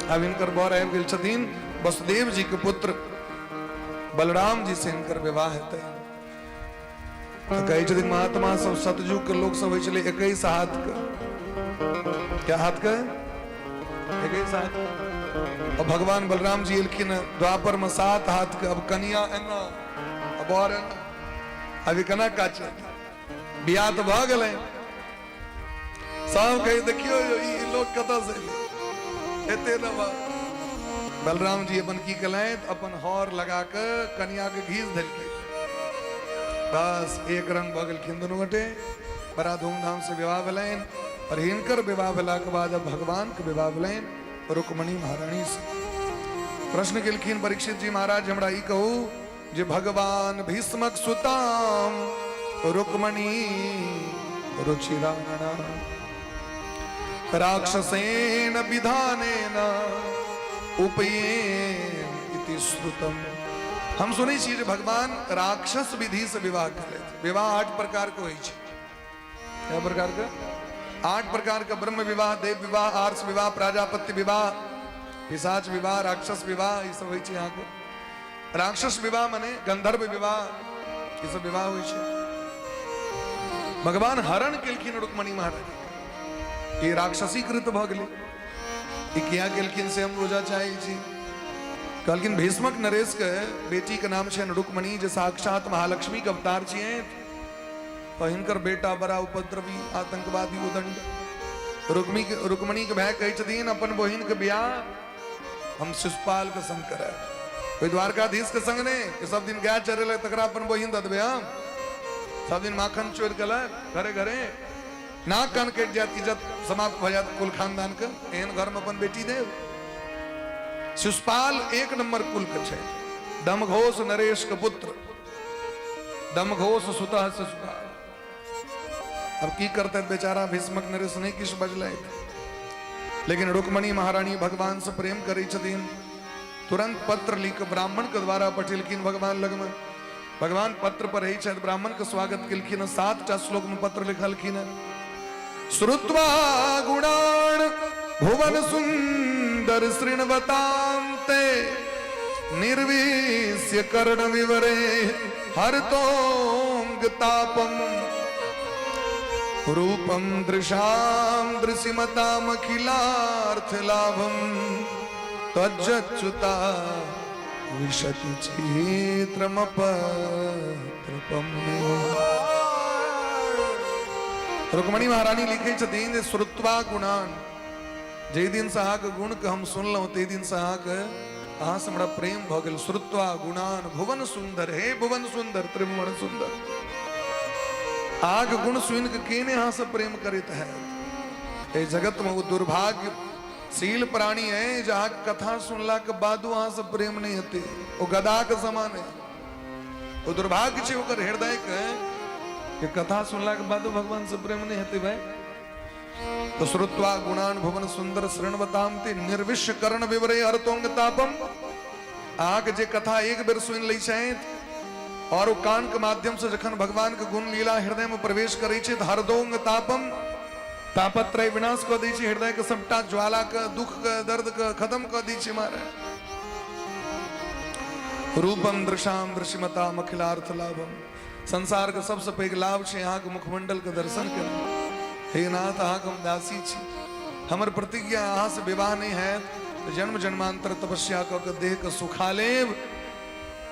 आब हिनकर बर आबि गेल छथिन, वसुदेव जी के पुत्र बलराम जी से हिनकर विवाह हेतै। तऽ कहै छथिन महात्मा सब सतयुग के लोक सब होइ छलै 21 हाथ के। क्या हाथ के? 21 हाथ। और भगवान बलराम जी एलखिन द्वापर में 7 हाथ के। अब कनिया एना अब बर एना, अभी केना काज चलतै? बियाह तऽ भऽ गेलै। सब कहे देखियो ई लोग कतऽ से एलै एते लम्बा। बलराम जी अपन की केलथि, अपन हर लगा के कनिया के घीच देलखिन। बस एक रंग भऽ गेलखिन दुनू गोटे। बड़ा धूमधाम से विवाह भेलनि। और हिनकर विवाह भेलाके बाद अब भगवान के विवाह भेलनि रुक्मणी महारानी से। प्रश्न केलखिन परीक्षित जी महाराज, हमरा ई कहू जे भगवान भीष्मक सुताम रुक्मणी रुचिरांगना राक्षसेन विधानेन उपयेन इति श्रुतम। हम सुनै छी जे भगवान राक्षस विधि से विवाह केलथि। विवाह 8 प्रकार के होइ छै। क्या प्रकार के? 8 प्रकार के ब्रह्म विवाह, देव विवाह, आर्ष विवाह, प्राजापत्य विवाह, पिशाच विवाह, राक्षस विवाह, ई सब होइ छै अहाँके। राक्षस विवाह मने गंधर्व विवाह, ई सब विवाह होइ छै। भगवान हरण केलखिन रुक्मणी महारानी, ई राक्षसीकृत भऽ गेलै। ई किया केलखिन से हम बुझऽ चाहै छी। कहलखिन भीष्मक नरेश के बेटी के नाम छनि रुक्मणी, जे साक्षात महालक्ष्मी के अवतार छियै। तऽ हिनकर बेटा बड़ा उपद्रवी, आतंकवादी, उदंड। रुक्मणी के भाय कहै छथिन अपन बहिन के बियाह हम शिशुपाल के संग करायब, कोई द्वारकाधीश के संग नहि, कि सब दिन गाय चरेलक तकरा अपन बहिन दऽ देबै हम। सब दिन माखन चोरि केलक घरे घरे, नाक कान कटि जायत, इज्जत समाप्त भऽ जायत कुल खानदान के, एहन घर में अपन बेटी देब। शिशुपाल एक नंबर कुल के छै, दमघोष नरेश के पुत्र, दमघोष सुतः शिशुपाल। अब की करते बेचारा भीष्मक नरेश, नहीं किछु बजलथि। लेकिन रुक्मणी महारानी भगवान से प्रेम करै छथिन, तुरंत पत्र लिख ब्राह्मण के द्वारा पठेलखिन भगवान लगमे। भगवान पत्र पर रहै छथि, ब्राह्मण के स्वागत केलखिन, 7टा श्लोक में पत्र लिखलखिन। श्रुत्वा गुणान भुवन सुंदर शृण्वतान्ते निर्विश्य कर्ण विवरे हरतोंग तापम रूपम दृशाम दृशिमताम अखिलार्थ लाभम त्वज्जच्युता विशति चित्रमपत्रपम। रुक्मणी महारानी लिखे छथिन जे श्रुत्वा गुणान, जाहि दिन से अहाँके गुण के हम सुनलहुँ ताहि दिन से अहाँ से हमरा प्रेम भऽ गेल। श्रुत्वा गुणान भुवन सुंदर, हे भुवन सुंदर, त्रिभुवन सुंदर, अहाँके गुण सुनि के के नहि अहाँ से प्रेम करैत है। एहि जगत में ओ दुर्भाग्य शील प्राणी है जहाँ कथा सुनला के बादो अहाँ से प्रेम नहीं हेतै, ओ गधा के समान है। ओ दुर्भाग्य छै ओकर हृदय के कि कथा सुनला के बादो भगवान से प्रेम नहीं हेतै भाई। तो श्रुत्वा गुणान भुवन सुंदर शृण्वताम ते निर्विश्य कर्ण विवरे हरतोंग तापम। अहाँके जे कथा एक बेर सुनि लै छथि और ओ कान के माध्यम से जखन भगवान के गुण लीला हृदय में प्रवेश करै छै तऽ हरदोंग तापम, तापत्रय विनाश कऽ दै छै, हृदय के सबटा ज्वाला के, दुख के, दर्द के खत्म कऽ दै छै महाराज। रूपम दृशाम दृश्यमताम अखिलार्थ लाभम, संसार के सबसे पैघ लाभ छै अहाँके मुखमंडल के दर्शन केनाइ। हे नाथ, अहाँके हम दासी छी, हमर प्रतिज्ञा अहाँ से विवाह नहि हैत तऽ जन्म जन्मांतर तपस्या कऽ के देह के सुखा लेब,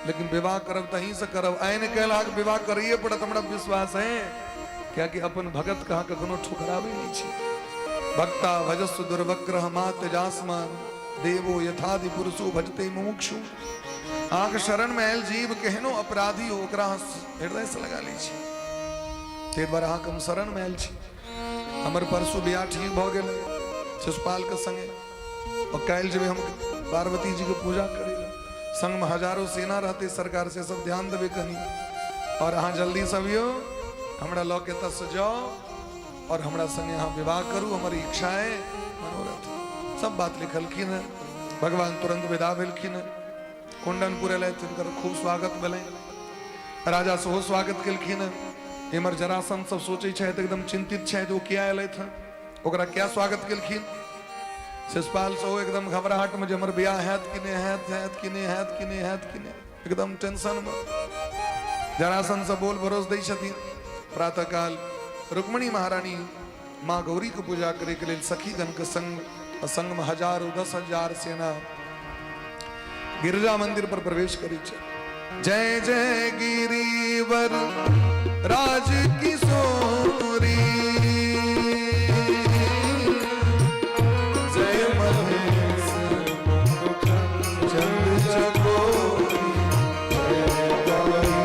लेकिन विवाह करब तऽ अहीं से करब। आइ ने काल्हि अहाँके विवाह करैए पड़त, हमरा विश्वास है, कियाकि अपन भगत के अहाँ कखनो ठुकराबै नहि छी। भक्ता भजस्व दुर्वग्रह मात जासमान देवो यथादि पुरुषो भजते मुमुक्षु। अहाँके शरण में आयल जीव केहनो अपराधी हो ओकरा अहाँ हृदय से लगा लै छी, ताहि दुआरे अहाँके हम शरण में आयल छी। हमर परसू बियाह ठीक भऽ गेल शिशुपाल के संगे, और काल्हि जेबै हम पार्वती जी के पूजा करै लए, संग में हजारों सेना रहते, सरकार से सब ध्यान देबै कनी, और अहाँ जल्दी से अबियौ, हमरा लऽ के एतऽ से जाउ और हमरा संगे अहाँ विवाह करू, हमर इच्छा है, मनोरथ। सब बात लिखलखिन हँ। भगवान तुरंत विदा भेलखिन हँ। कुंडनपुर एलथि, हुनकर खूब स्वागत भेलनि, राजा सेहो स्वागत केलखिन हँ। इम्हर जरासंध सब सोचै छथि, एकदम चिंतित छथि, ओ किया एलथि हँ, ओकरा किया स्वागत केलखिन। शिशुपाल सेहो एकदम घबराहट में जे हमर बियाह हैत कि नहि हैत, हैत कि नहि, हैत कि नहि, हैत कि नहि, एकदम टेंशन में। जरासंध सब बोल भरोस दै छथिन। प्रातःकाल रुक्मणी महारानी माँ गौरी के पूजा करे के लेल सखीगण के संग, संग में हजारों 10,000 सेना गिरजा मंदिर पर प्रवेश करै छै। जय जय गिरिवर राज किशोरी, जय महेश चंद चकोरी, जय गौरी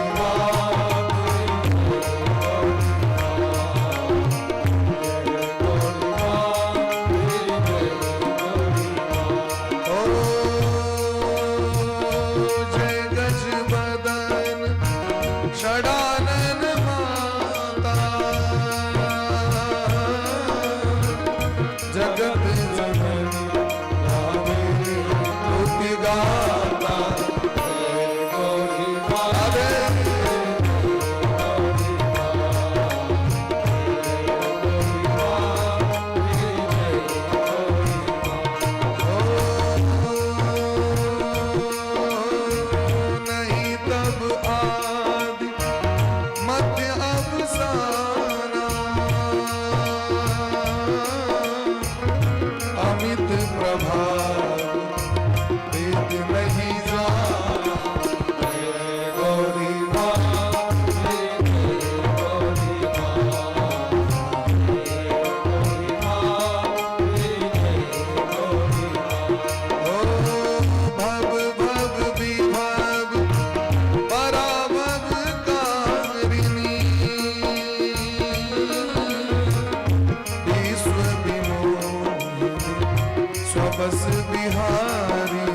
ओ जय गज बदन षडानन माता, बस बिहारी।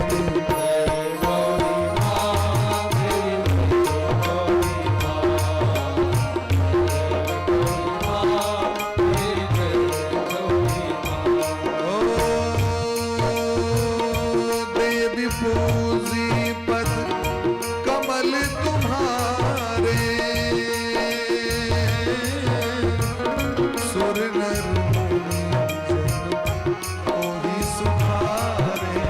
ओ देवी पूजी पद कमल तुम्हारे, सुर नर मुनि जन कोहि सुखारे।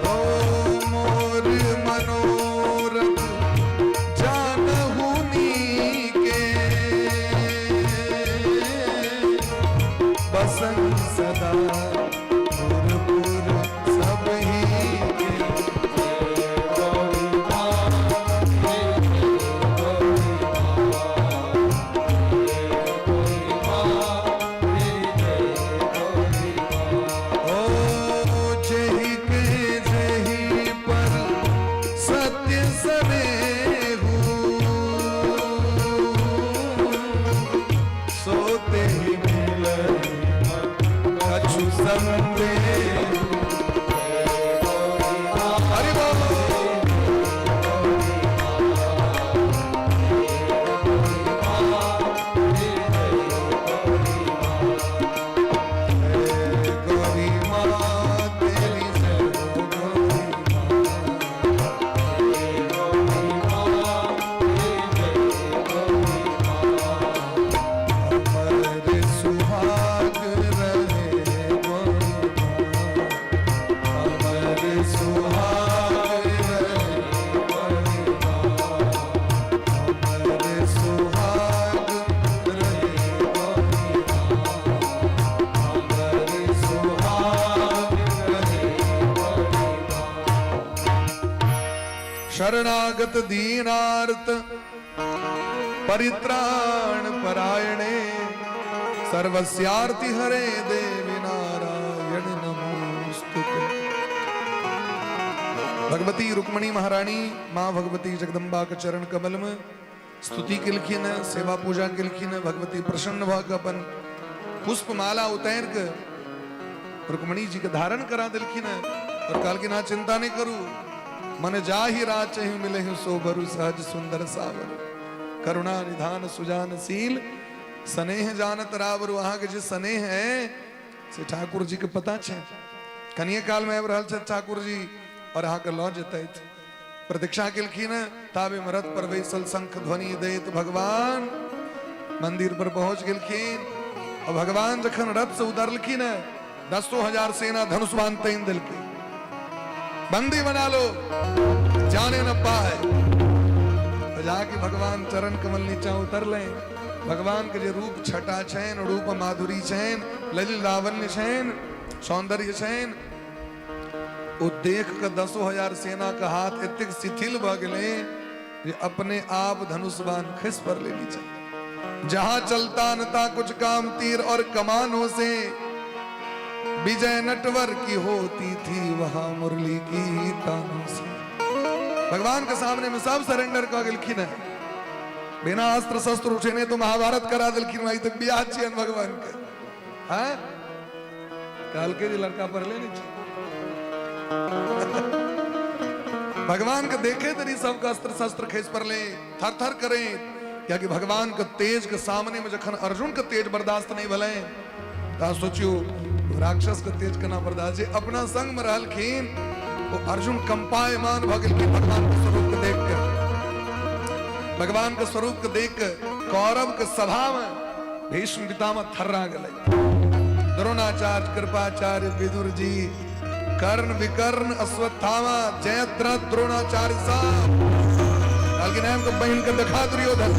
ओ मोर मनोरथ जानहु नीके, बसन सदा पुर पुर सब ही के। ओ जेहि के जेहि पर सत्य सनेहु, सो तेहि मिलहि कछु संदेहु। हरि बोल। जय गौरी माँ तेरी जय हो गौरी माँ। अमर सुहाग रहे गौरी माँ, अमर सुहाग रहे गौरी माँ, अमर सुहाग रहे गौरी माँ, अमर सुहाग रहे गौरी माँ। शरणागत दीनार्त परित्राण परायणे, सर्वस्यार्ति हरे देवी नारायण नमोस्तुते। भगवती रुक्मणी महारानी माँ भगवती जगदम्बा के चरण कमल में स्तुति केलखिन, सेवा पूजा केलखिन। भगवती प्रसन्न भऽ के अपन पुष्प माला उतारि के रुक्मणी जी के धारण करा देलखिन और कहलखिन, अहाँ चिंता नहीं करू, मन जाहि राचहि मिलहि सो बरु सहज सुंदर सावर, करुणा निधान सुजान सील, स्नेह जानत रावरु। अहाँके जे स्नेह है से ठाकुर जी के पता छै। कनिये काल में आबि रहल छथि ठाकुर जी और अहाँके लऽ जेतथि। प्रतीक्षा केलखिन, ताबे में रथ पर बैसल शंख ध्वनि दैत भगवान मंदिर पर पहुंच गेलखिन। और भगवान जखन रथ से उतरलखिन, दसो हजार सेना धनुष बाण तानि देलकै, बंदी बना लो, जाने न पाए। तो जाके भगवान चरण कमल नीचा उतरले। भगवान के जे रूप छटा छैन, रूप माधुरी छैन, ललित लावण्य छैन, सौंदर्य छैन, ओ देख के दसो हजार सेना के हाथ एतेक शिथिल भऽ गेलै जे अपने आप धनुष बाण खसि पड़लै नीचा। जहां चलता न था कुछ काम तीर और कमानों से, विजय नटवर की होती थी वहां मुरली की तानों से। भगवान के सामने में सब सरेंडर कऽ गेलखिन है। बिना अस्त्र शस्त्र उठेने तो महाभारत करा देलखिन। भाई, तो बियाह छियन भगवान के। हैं, कहलकै जे लड़का पढ़ले नहीं छै। भगवान के देखे तरी सबके अस्त्र शस्त्र खसि पड़ले, थर थर करे, कियाकि भगवान के तेज के सामने में जखन अर्जुन के तेज बर्दाश्त नहीं भेलै त सोचियो राक्षस के तेज केना बर्दाश्त। जे अपना संग में रहलखिन वो अर्जुन कंपायमान भऽ गेलखिन भगवान के स्वरूप के देख के। भगवान के स्वरूप के देख के कौरव के सभा में भीष्म पितामह थर्रा गेलै। द्रोणाचार्य, कृपाचार्य, विदुर जी, कर्ण, विकर्ण, अश्वत्थामा, जयद्रथ, द्रोणाचार्य साहब कहलखिन, हमको बहिन के देखा दुर्योधन,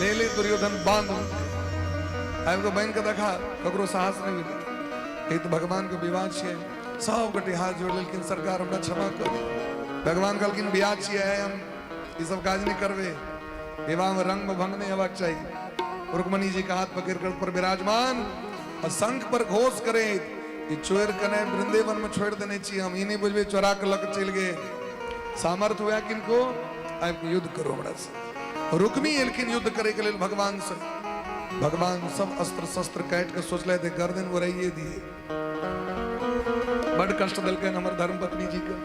ले ले दुर्योधन बांध, हमको बहिन के देखा। ककरो साहस नहीं मिले। ई तऽ भगवान के विवाह छियै। सब गोटे हाथ जोड़ लेलखिन, सरकार, हमरा क्षमा करू। भगवान कहलखिन, बियाह छियै, हम ई सब काज नहीं करबै, विवाह में रंग में भंग नहीं हेबाक चाही। रुक्मणी जी के हाथ पकड़ कर पर विराजमान और शंख पर घोष करे, ई चोरि कने वृंदेवन में छोड़ि देने छी, हम ई नहि बुझबै चोरा के लऽ के चलि गेल। सामर्थ्य हुए किनको आबि के युद्ध करू हमरा से। रुक्मी एलखिन युद्ध करे के लेल भगवान से। भगवान सब अस्त्र शस्त्र काटि के सोचलथि गर्दन उड़ाइए दिए। बड कष्ट देलकनि हमर धर्मपत्नी जी के।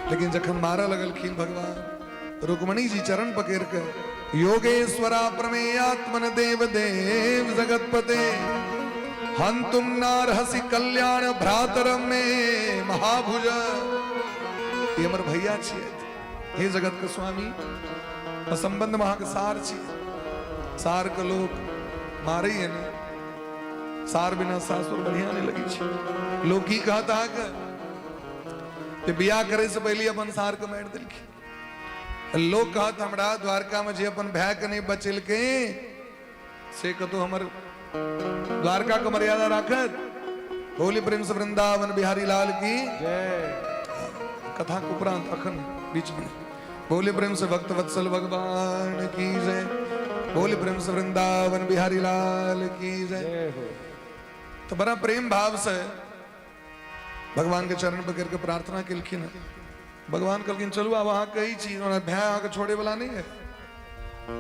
लेकिन जखन मारऽ लगलखिन भगवान, रुक्मणी जी चरण पकड़ के योगेश्वरा प्रमेयात्मन देव देव जगतपते हंतुम नारहसि कल्याण भ्रातरम में महाभुज। ई हमर भैया छियै, हे जगत के स्वामी, असंबंध में अहाँके सार छियै। सार के लोक मारैये ने, सार बिना सासुर बढ़िया नहीं लगे छै। लोग की कहत अहाँके जे बियाह करे से पहले अपन सार के मारि देलखिन। लोग कहत हमरा द्वारका में जे अपन भाय के नहीं बचेलकै से कतौ हमर द्वारका के मर्यादा राखत। होली प्रेम से वृंदावन बिहारी लाल की जय। कथा के उपरांत अखन बीच में बोले प्रेम से भक्त वत्सल भगवान की जय। बोले प्रेम से वृंदावन बिहारी लाल की जय। तो बड़ा प्रेम भाव से भगवान के चरण पकड़ के प्रार्थना केलखिन। भगवान कहलखिन चलू आब अहाँ कहै छी, ओना भाय अहाँके छोड़े वाला नहीं है,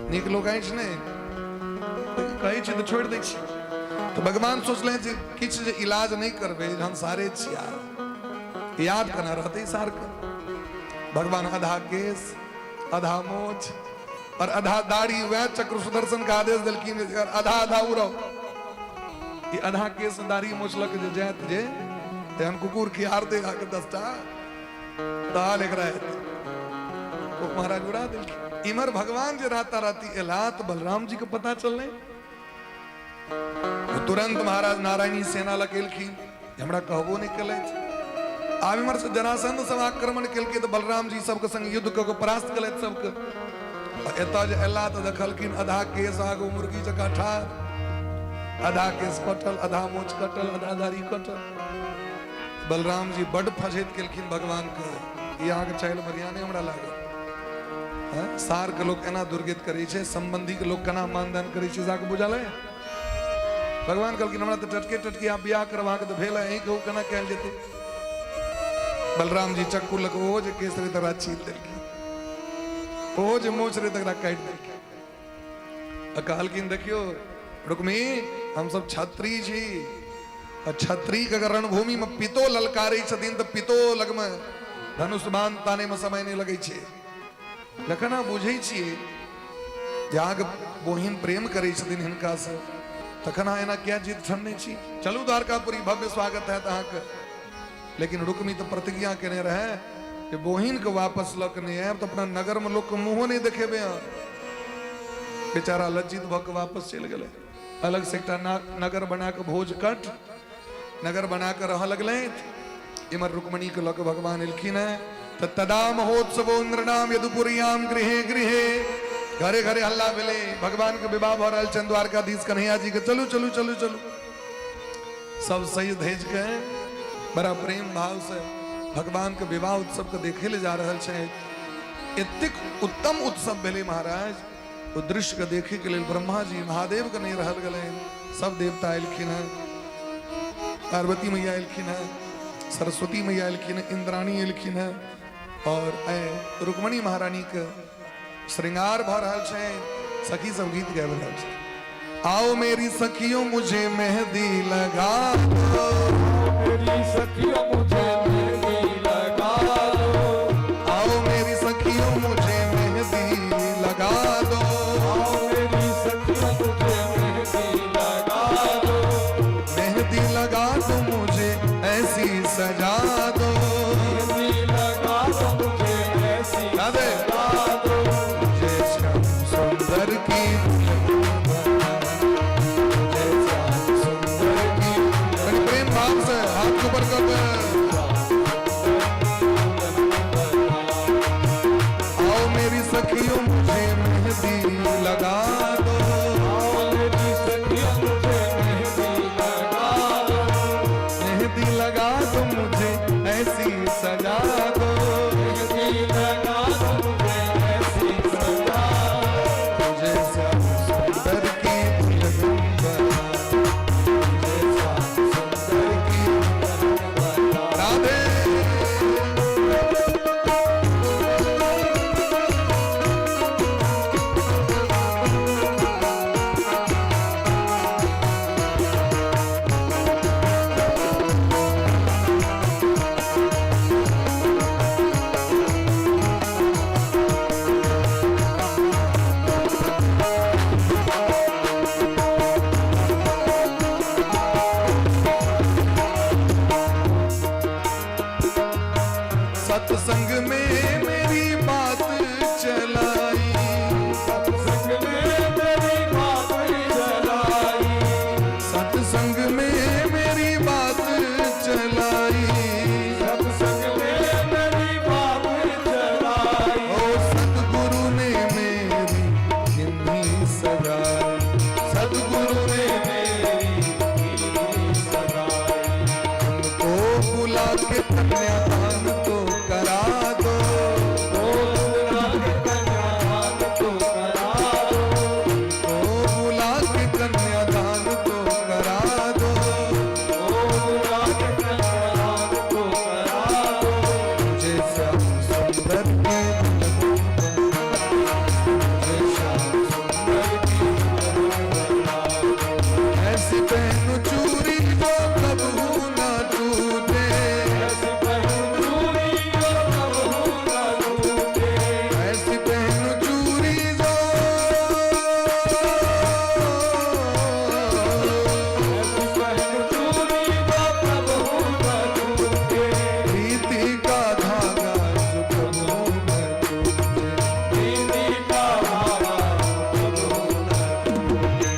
नीक लोक अछि नहि, कहै छी तऽ छोड़ि दै छी। तऽ भगवान सोचलनि जे किछु जे इलाज नहि करबै, हम सारे छी यार, याद केना रहतै सारके। भगवान आधा केस, आधा मोछ और आधा दाढ़ी, वएह चक्र सुदर्शन के आदेश देलखिन आधा आधा उड़ो। ई आधा केस दाढ़ी मोछ लऽ के जे जायत जे तेहन कुकुर खिहारतै अहाँके 10टा ताल एकरा हेतै। ओ महाराज उड़ा देलखिन। इम्हर भगवान जे राता राती एला तऽ बलराम जी के पता चललै। तुरंत महाराज नारायणी सेना लग एलखिन, हमरा कहबो नहि केलथि। आब इम्हर से जरासंध सब आक्रमण केलकै तऽ बलराम जी सबके संग युद्ध कऽ के परास्त केलथि सबके। एतऽ जे एला तऽ देखलखिन आधा केस आगू मुर्गी जकाँ ठाढ़, आधा केस कटल, आधा मोछ कटल, आधा दाढ़ी कटल। बलराम जी बड फजैत केलखिन भगवान के, ई अहाँके चालि बढ़िया नहि हमरा लागल। सार के लोक एना दुर्गित करै छै, संबंधी के लोक केना मानदान करै छै, जाके बुझल है। भगवान कहलखिन हमरा तऽ टटके टटके आब बियाह करबाक तऽ भेल है, अहीं कहू केना कयल जेतै। बलराम जी चक्कू लऽ कऽ ओहो जे केस रहै तकरा छील देलखिन, ओहो जे मोछ रहै तकरा काटि देलखिन आ कहलखिन देखियौ रुक्मी, हमसब क्षत्रिय छी आ क्षत्रिय के अगर रणभूमि में पितो ललकारै छथिन तऽ पितो लगमे धनुष बाण ताने में समय नहि लगै छै। जखन अहाँ बुझै छियै जे अहाँके बहिन प्रेम करै छथिन हिनकासँ, तखन अहाँ एना किया जिद ठनने छी? चलू द्वारकापुरी, भव्य स्वागत हैत अहाँके। लेकिन रुक्मी तऽ प्रतिज्ञा केने रहै जे बहिन के वापस लऽ के नहि आयब तऽ अपना नगर में लोक के मुँहो नहि देखेबै अहाँ। बेचारा लज्जित भऽ के वापस चलि गेलै। अलग से एकटा नगर बना के भोज कट नगर बना के रह लगलथि। इमर रुक्मणी के लऽ के भगवान एलखिन हैं तऽ तदा महोत्सवो नृणाम यदुपुरियाम गृहे गृहे, घरे घरे हल्ला भेलै, भगवान के विवाह भऽ रहल छनि द्वारकाधीश कन्हैया जी के, चलू चलू चलू चलू। सब सही धैज के बड़ा प्रेम भाव से भगवान के विवाह उत्सव के देखे ले जा रहल छै। एतेक उत्तम उत्सव भेलै महाराज, ओ दृश्य के देखे के लेल ब्रह्मा जी महादेव के नहीं रहल गेलै, सब देवता एलखिन हैं, पार्वती मैया एलखिन हैं, सरस्वती मैया एलखिन हैं, इंद्राणी एलखिन हैं और रुक्मणी महारानी के श्रृंगार भऽ रहल छै, सखी सब गीत गाबि रहल छै। आओ मेरी सखियों मुझे मेहंदी लगा दो, मेरी सखियों मुझे मेहंदी लगा दो, आओ मेरी सखियों मुझे मेहंदी लगा दो, आओ मेरी सखियों मुझे मेहंदी लगा दो, मेहंदी लगा दो मुझे ऐसी सजा दो, मेहंदी लगा दो मुझे ऐसी राधे। सजा दो, मुझे श्याम सुंदर की मुझे श्याम सुंदर की। बड़ी प्रेम भाव से हाथ ऊपर कर दे। आओ मेरी सखियों मुझे मेहंदी लगा दो, आओ मेरी सखियों मुझे मेहंदी लगा दो, के कन्यादान तो करा दो। ओ बुला के कन्यादान तो करा दो। ओ बुला के कन्यादान तो करा दो। ओ बुला के कन्यादान तो करा दो। मुझे श्याम सुंदर की दुल्हन बना दो। मुझे श्याम सुंदर की दुल्हन बना दो। ऐसी पहनूं चूड़ी जो कबहू ना टूटे। ऐसी पहनूं चूड़ी जो कबहू ना टूटे। ऐसी पहनूं चूड़ी जो, ऐसी पहनूं चूड़ी जो कबहू ना टूटे। प्रीति का धागा जो कबहू न टूटे। प्रीति का धागा जो कबहू न टूटे।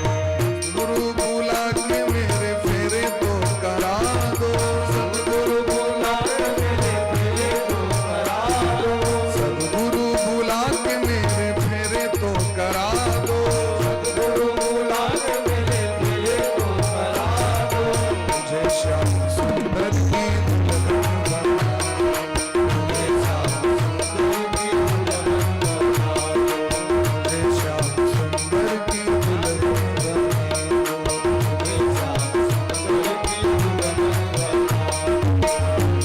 गुरु बुला के मेरे फेरे तो करा दो। सतगुरु बुला के मेरे फेरे तो करा दो। सतगुरु बुला के मेरे फेरे तो करा दो। सतगुरु बुला के मेरे फेरे तो करा दो। मुझे श्याम सुंदर की दुल्हन बना दो। मुझे श्याम सुंदर की दुल्हन बना दो। मुझे श्याम सुंदर की दुल्हन बना दो। मुझे श्याम सुंदर की दुल्हन बना दो।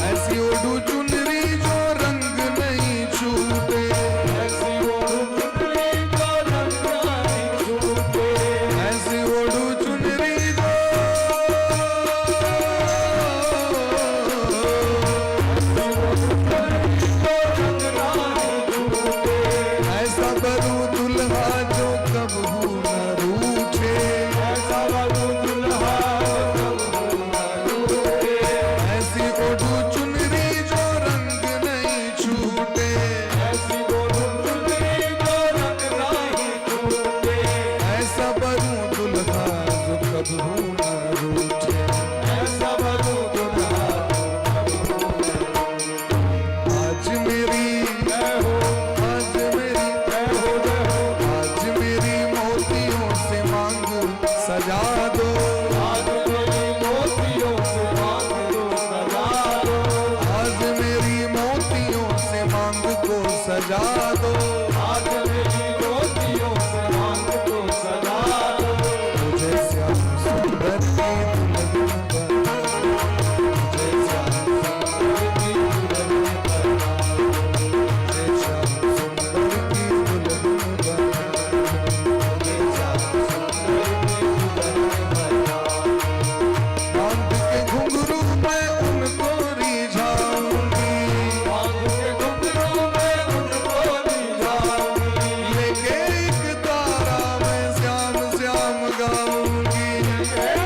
ऐसी ओढ़ू चुनरी जो रंग नहीं छूटे। ऐसी ओढ़ू चुनरी जो रंग नहीं छूटे। ऐसी ओढ़ू चुनरी जो, ऐसी ओढ़ू चुनरी जो रंग नहीं छूटे। ऐसा बरू दुल्हा जो कबहू न रूठे। ऐसा बरू दुल्हा जो कबहू न रूठे। ऐसी ओढ़ू चुनरी जो रंग नहीं छूटे। ऐसी ओढ़ू चुनरी जो रंग नहीं छूटे। ऐसा बरू दुल्हा जो कबहू न रूठे। ऐसा बरू दुल्हा जो कबहू न रूठे। आज मेरी, जय हो, आज मेरी, जय हो, जय हो। आज मेरी मोतियों से मांग सजा दो। आज मेरी मोतियों से मांग को सजा दो। आज मेरी मोतियों से मांग को सजा दो। आज मेरी मोतियों से मांग को सजा दो। मुझे श्याम सुंदर की दुल्हन बना दो। मुझे श्याम सुंदर की दुल्हन बना दो। मुझे श्याम सुंदर की दुल्हन बना दो। मुझे श्याम सुंदर की दुल्हन बना दो। बांध के घुंघरू मैं उनको रिझाऊंगी। बांध के घुंघरू मैं उनको रिझाऊंगी। लेके एक तारा मैं श्याम श्याम गाऊंगी। एक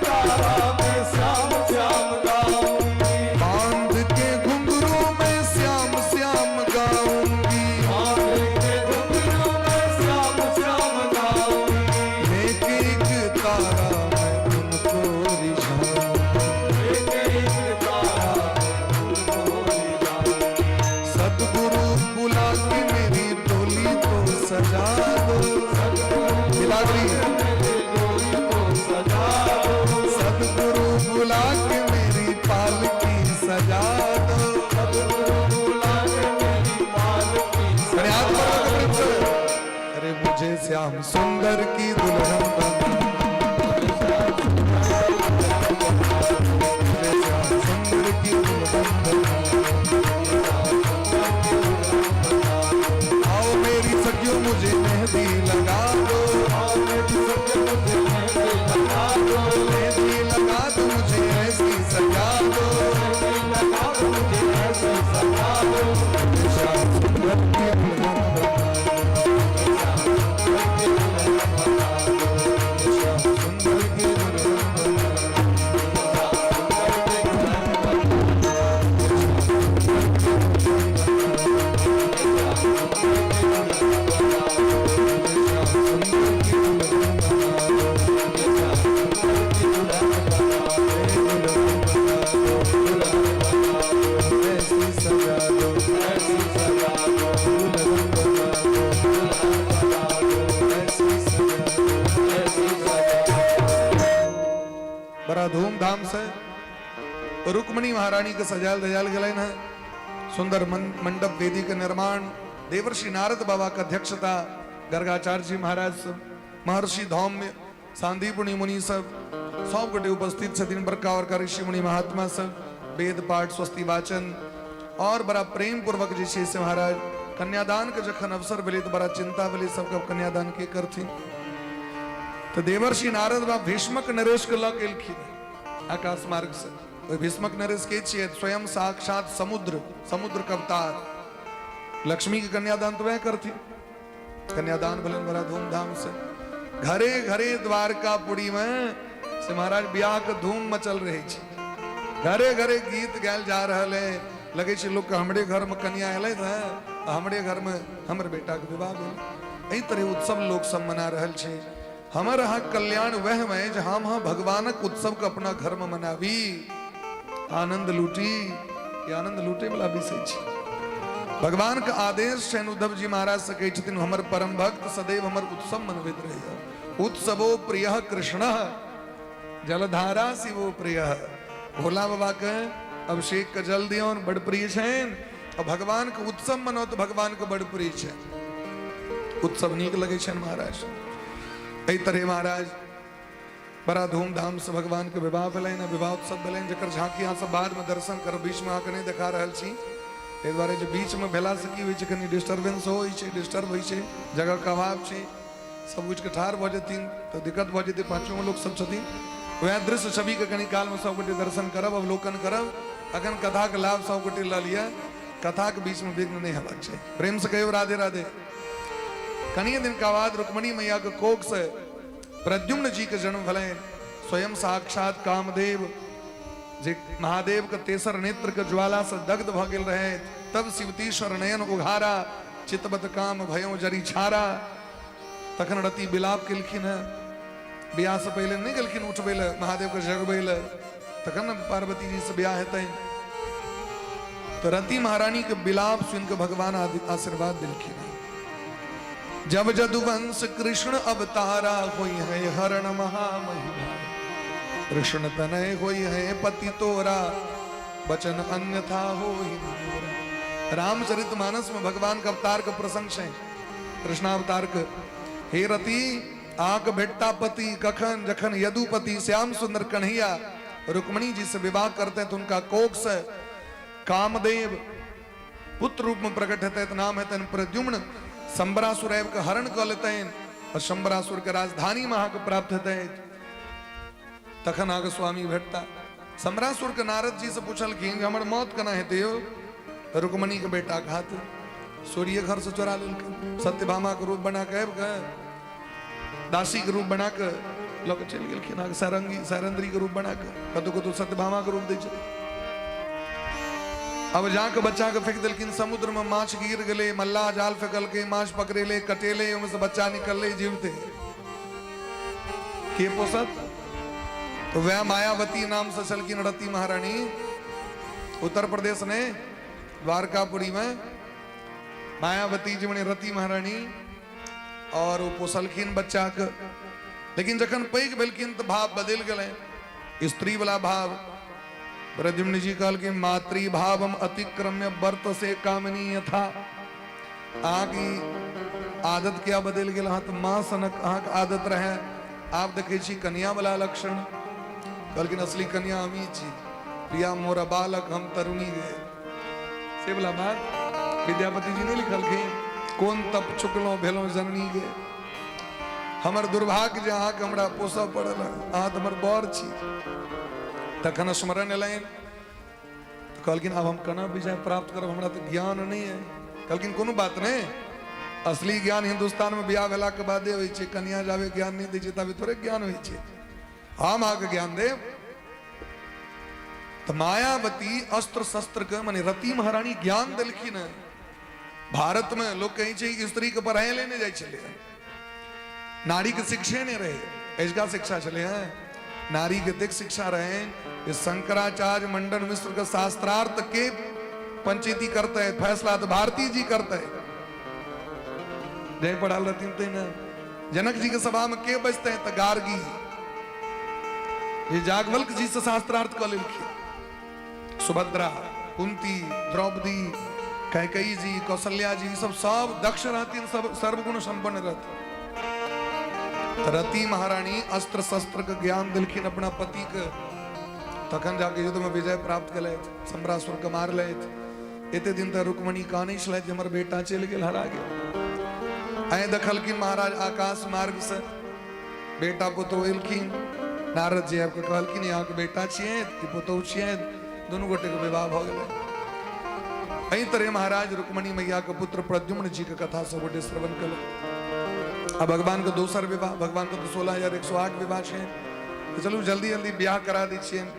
तारा मैं श्याम श्याम गाऊंगी। बांध के घुंघरू मैं श्याम श्याम गाऊंगी। बांध के घुंघरू मैं श्याम श्याम गाऊंगी। लेके एक तारा मैं उनको रिझाऊंगी। लेके एक तारा मैं उनको रिझाऊंगी। सतगुरु बुला के मेरी टोली को सजा दो। सतगुरु मिलादरी। मेरी डोली को सजा दो। सतगुरु बुला के मेरी पालकी सजा दो। सतगुरु बुला के मेरी पालकी अरे हाथ सजा पर दो। रखो प्रेम से। अरे मुझे श्याम सुंदर की दुल्हन बना। मुझे श्याम सुंदर की दुल्हन बना। आओ मेरी सखियों मुझे मेहंदी लगा दो। आओ मेरी सखी मुझे मेहंदी लगा दो। मेहंदी लगा दो मुझे ऐसी सजा दो। मेहंदी लगा दो मुझे ऐसी सजा दो। मुझे श्याम सुंदर की दुल्हन बना दो। मुझे श्याम सुंदर की दुल्हन बना दो। बड़ा धूमधाम से रुक्मणी महारानी के सजायल धजायल गेलनि हेँ। सुंदर मंडप वेदी के निर्माण, देवर्षि नारद बाबा के अध्यक्षता, गर्गाचार्य जी महाराज सब, महर्षि धौम्य, सांदीपनि मुनि सब सब गोटे उपस्थित छथिन, बड़का बड़का ऋषि मुनि महात्मा सब, वेद पाठ स्वस्ति वाचन और बड़ा प्रेम पूर्वक जे छै से महाराज कन्यादान के जखन अवसर भेलै तऽ बड़ा चिंता भेलै सबके कन्यादान के करथिन। तऽ देवर्षि नारद बाबा भीष्मक नरेश के लऽ के एलखिन आकाश मार्ग से। ओहि भीष्मक नरेश के छियै? स्वयं साक्षात समुद्र, समुद्र के अवतार। लक्ष्मी के कन्यादान तऽ वएह करथिन। कन्यादान भेलनि बड़ा धूमधाम से, घरे घरे द्वारकापुरी में से महाराज ब्याह के धूम मचल रहे छै, घरे घरे गीत गायल जा रहल है। लगे छै लोग के हमरे घर में कन्या एलै ने, हमरे घर में हमर बेटा के विवाह भेल। एहि तरह उत्सव लोक सब मना रहल छै। हमर अहाँ कल्याण वह में जे हम अहाँ भगवानक उत्सव के अपना घर में मनाबी, आनंद लूटी। ई आनंद लूटे वाला विषय छै। भगवान के आदेश छनि, उद्धव जी महाराज से कहै छथिन हमर परम भक्त सदैव हमर उत्सव मनबैत रहैया। उत्सवो प्रिय कृष्ण जलधारा शिवो प्रिय। भोला बाबा के अभिषेक के जल दियौन बड़ प्रिय छनि, और भगवान के उत्सव मनाओ तो भगवान के बड़ प्रिय छनि, उत्सव नीक लगै छनि महाराज। एहि तरह महाराज बड़ा धूमधाम से भगवान के विवाह भेलनि, विवाह उत्सव भेलनि, जकर झांकी अहाँ सब बाद में दर्शन करब, बीच में अहाँके नहि देखा रहल छी। ताहि दुआरे जे बीच में भेला से की होइ छै, कनि डिस्टर्बेंस होइ छै, डिस्टर्ब होइ छै, जगह के अभाव छै, सब उठि कऽ ठाढ़ भऽ जेथिन तऽ दिक्कत भऽ जेतै, पाँचोमे लोक सब छथिन। वएह दृश्य छविके कनि कालमे सब गोटे दर्शन करब, अवलोकन करब। अखन कथाके लाभ सब गोटे लऽ लिअ, कथाके बीचमे विघ्न नहि हेबाक चाही। प्रेम से कहियौ राधे राधे। कनिए दिनका बाद रुक्मणी मैया के कोख से प्रद्युम्न जी के जन्म भेलनि। स्वयं साक्षात कामदेव जे महादेव के तेसर नेत्र के ज्वाला से दग्ध भऽ गेल रहे, तब शिवतीश्वर नयन उघारा, चितबत काम भयो जरी छारा। तखन रति विलाप केलखिन हेँ। बियाह से पहिले नहि गेलखिन उठबै लए, महादेव के जगबै लए, तखन ने पार्वती जी से बियाह हेतै। तो रति महारानी के विलाप सुन के भगवान आशीर्वाद दिलखिन हेँ। जब जदुवंश कृष्ण अवतारा, होई है हरण महामहिमा, कृष्ण तनय होई है पति तोरा, बचन अन्यथा हो ही न। रामचरित मानस में भगवान का अवतार का प्रसंग है, कृष्णावतार के। हे रति, आक भेटता पति कखन? जखन यदुपति श्याम सुंदर कन्हैया रुक्मणी जी से विवाह करते हैं तो उनका कोख से कामदेव पुत्र रूप में प्रकट हेतै, तऽ नाम हेतनि प्रद्युम्न। शंबरासुर आबि कऽ हरण कऽ लेतनि और शंबरासुर के राजधानी में अहाँके प्राप्त हेतै, तखन अहाँके स्वामी भेटता। शंबरासुर के नारद जी से पूछलखिन जे हमर मौत केना हेतै यौ? तऽ रुक्मणी के बेटा के हाथ सूर्य घर से चोरा लेलखिन, सत्यभामा के रूप बना के आबि कऽ दासी के रूप बना के लऽ कऽ चलि गेलखिन। अहाँके सारंगी सारंद्री के रूप बना कऽ कतहु कतहु सत्यभामा के रूप दै छलै। अब जाके बच्चा के फेंक देलखिन समुद्र में, माछ गिर गेलै, मल्लाह जाल फेंकलकै, माछ पकड़ेले, कटेले, ओहिमे से बच्चा निकललै जीवते। के पोसत? तो वह मायावती नाम से छलखिन रति महारानी, उत्तर प्रदेश ने द्वारकापुरी में मायावती जी मने रति महारानी, और ओ पोसलखिन बच्चा के। लेकिन जखन पैघ भेलखिन तऽ भाव बदलि गेलै, स्त्री वाला भाव। प्रद्युम्न जी कहलखिन मातृभावम अतिक्रम्य व्रत से कामिनी यथा। अहाँके आदत क्या बदलि गेल? अहाँ तऽ माँ सनक अहाँके आदत रहै, आब देखै छी कन्या वाला लक्षण। कहलखिन असली कन्या हमही छी, प्रिया मोरा बालक हम तरुणी गे। से वाला बात विद्यापति जी नहीं लिखलखिन, कोन तप चुकलहुँ भेलहुँ जननी गे। हमर दुर्भाग्य जे अहाँके हमरा पोसऽ पड़ल, अहाँ तऽ हमर बर छी। तखन स्मरण एलनि तऽ कहलखिन आब हम केना विजय प्राप्त करब, हमरा तऽ ज्ञान नहि है। कहलखिन कोनो बात नहि, असली ज्ञान हिंदुस्तान में बियाह भेला के बादे होइ छै, कन्या जाबे ज्ञान नहि दै छै ताबे थोड़े ज्ञान होइ छै, हम अहाँके ज्ञान देब। तऽ मायावती अस्त्र शस्त्र के माने रति महारानी ज्ञान देलखिन हँ। भारत में लोग कहै छै स्त्री के पढ़ाई ले नहि जाइ छलै, नारी के शिक्षे नहि रहे, ऐसका शिक्षा छलै हँ। नारी के देख शिक्षा रहे जे शंकराचार्य मंडन मिश्र के शास्त्रार्थ के पंचायती करते हैं, फैसला तो भारती जी करते हैं, जय पढ़ाल रहती ते ना। जनक जी के सभा में के बचते हैं? तो गार्गी ये जागवल्क जी से शास्त्रार्थ कऽ लेलखिन। सुभद्रा, कुंती, द्रौपदी, कैकेयी जी, कौशल्या जी, सब सब दक्ष रहथिन, सब सर्वगुण संपन्न रहथिन। तऽ रति महारानी अस्त्र शस्त्र के ज्ञान देलखिन अपना पति के, तखन जाके युद्ध में विजय प्राप्त केलथि, शंबरासुर के मारलथि। एते दिन तक रुक्मणी कानै छलथि जे हमर बेटा चलि गेल, हरा गेल। आइ देखलखिन महाराज आकाश मार्ग से बेटा पुतोह एलखिन। नारद जी आबि कऽ कहलखिन, अहाँके बेटा छियै कि पुतोह छियै? दुनू गोटेके विवाह भऽ गेलै। एहि तरह महाराज रुक्मणी मैया के पुत्र प्रद्युम्न जी के कथा सब गोटे श्रवण केलक। आ भगवान के दोसर विवाह, भगवान के तऽ 16,108 विवाह छै, तऽ चलू जल्दी जल्दी बियाह करा दै छियनि,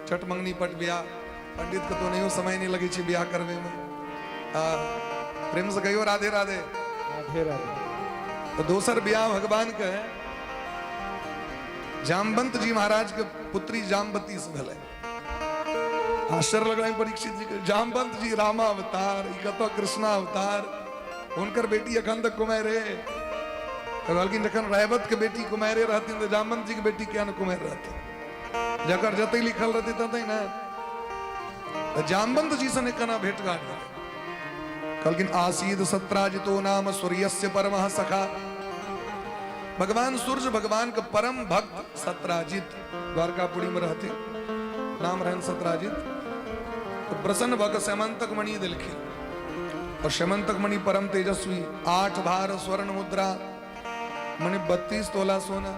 चट मंगनी पट बियाह। पंडित के तो नहियो समय नहीं लगै छै बियाह करबै में। आ प्रेम से कहियो राधे राधे। राधे राधे। तो दोसर बियाह भगवान के जामवंत जी महाराज के पुत्री जामवती से भेलै। आश्चर्य लगल परीक्षित जी के, जामवंत जी रामावतार, ई कतऽ कृष्णावतार, हुनकर बेटी एखन तक कुमारि रे। तऽ कहलखिन जखन रैवत के बेटी कुमारे रहथिन तऽ जामवंत जी के बेटी किया ने कुमारि रहथिन? जकर जतै लिखल रहतै ततै ने। तऽ जामवंत जी से केना भेंट घाट भेलै? कहलखिन आसीद सत्राजितो नाम सूर्यस्य परमः सखा। भगवान सूर्य भगवान के परम भक्त सत्राजित द्वारकापुरी में रहते, नाम रहन सत्राजित। तो प्रसन्न भक्त स्यमंतक मणि दिलखिन, और स्यमंतक मणि परम तेजस्वी, 8 भार स्वर्ण मुद्रा, मने 32 तोला सोना,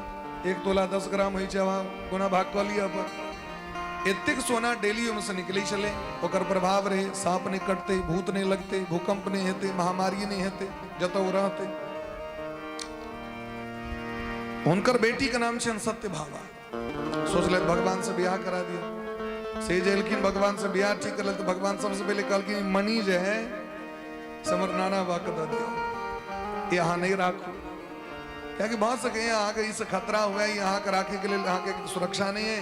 1 तोला 10 ग्राम होइ छै, अहाँ कोना भाग कऽ लिअ अपन। एतेक सोना डेली ओहिमे से निकलै छलै, ओकर प्रभाव रहै, साँप नहि कटतै, भूत नहि लगतै, भूकंप नहि हेतै, महामारी नहि हेतै जतऽ ओ रहतै। हुनकर बेटी के नाम छनि सत्यभामा। सोचलथि भगवान से बियाह करा दिया। से जे एलखिन भगवान से बियाह ठीक करल, तऽ भगवान सबसे पहिले कहलखिन मणि जे है से हमर नाना बाबा के दऽ दियौ, ई अहाँ नहि राखू, कियाकि भऽ सकैए अहाँके ई से खतरा हुए, ई अहाँके राखैके लेल अहाँके सुरक्षा नहि है।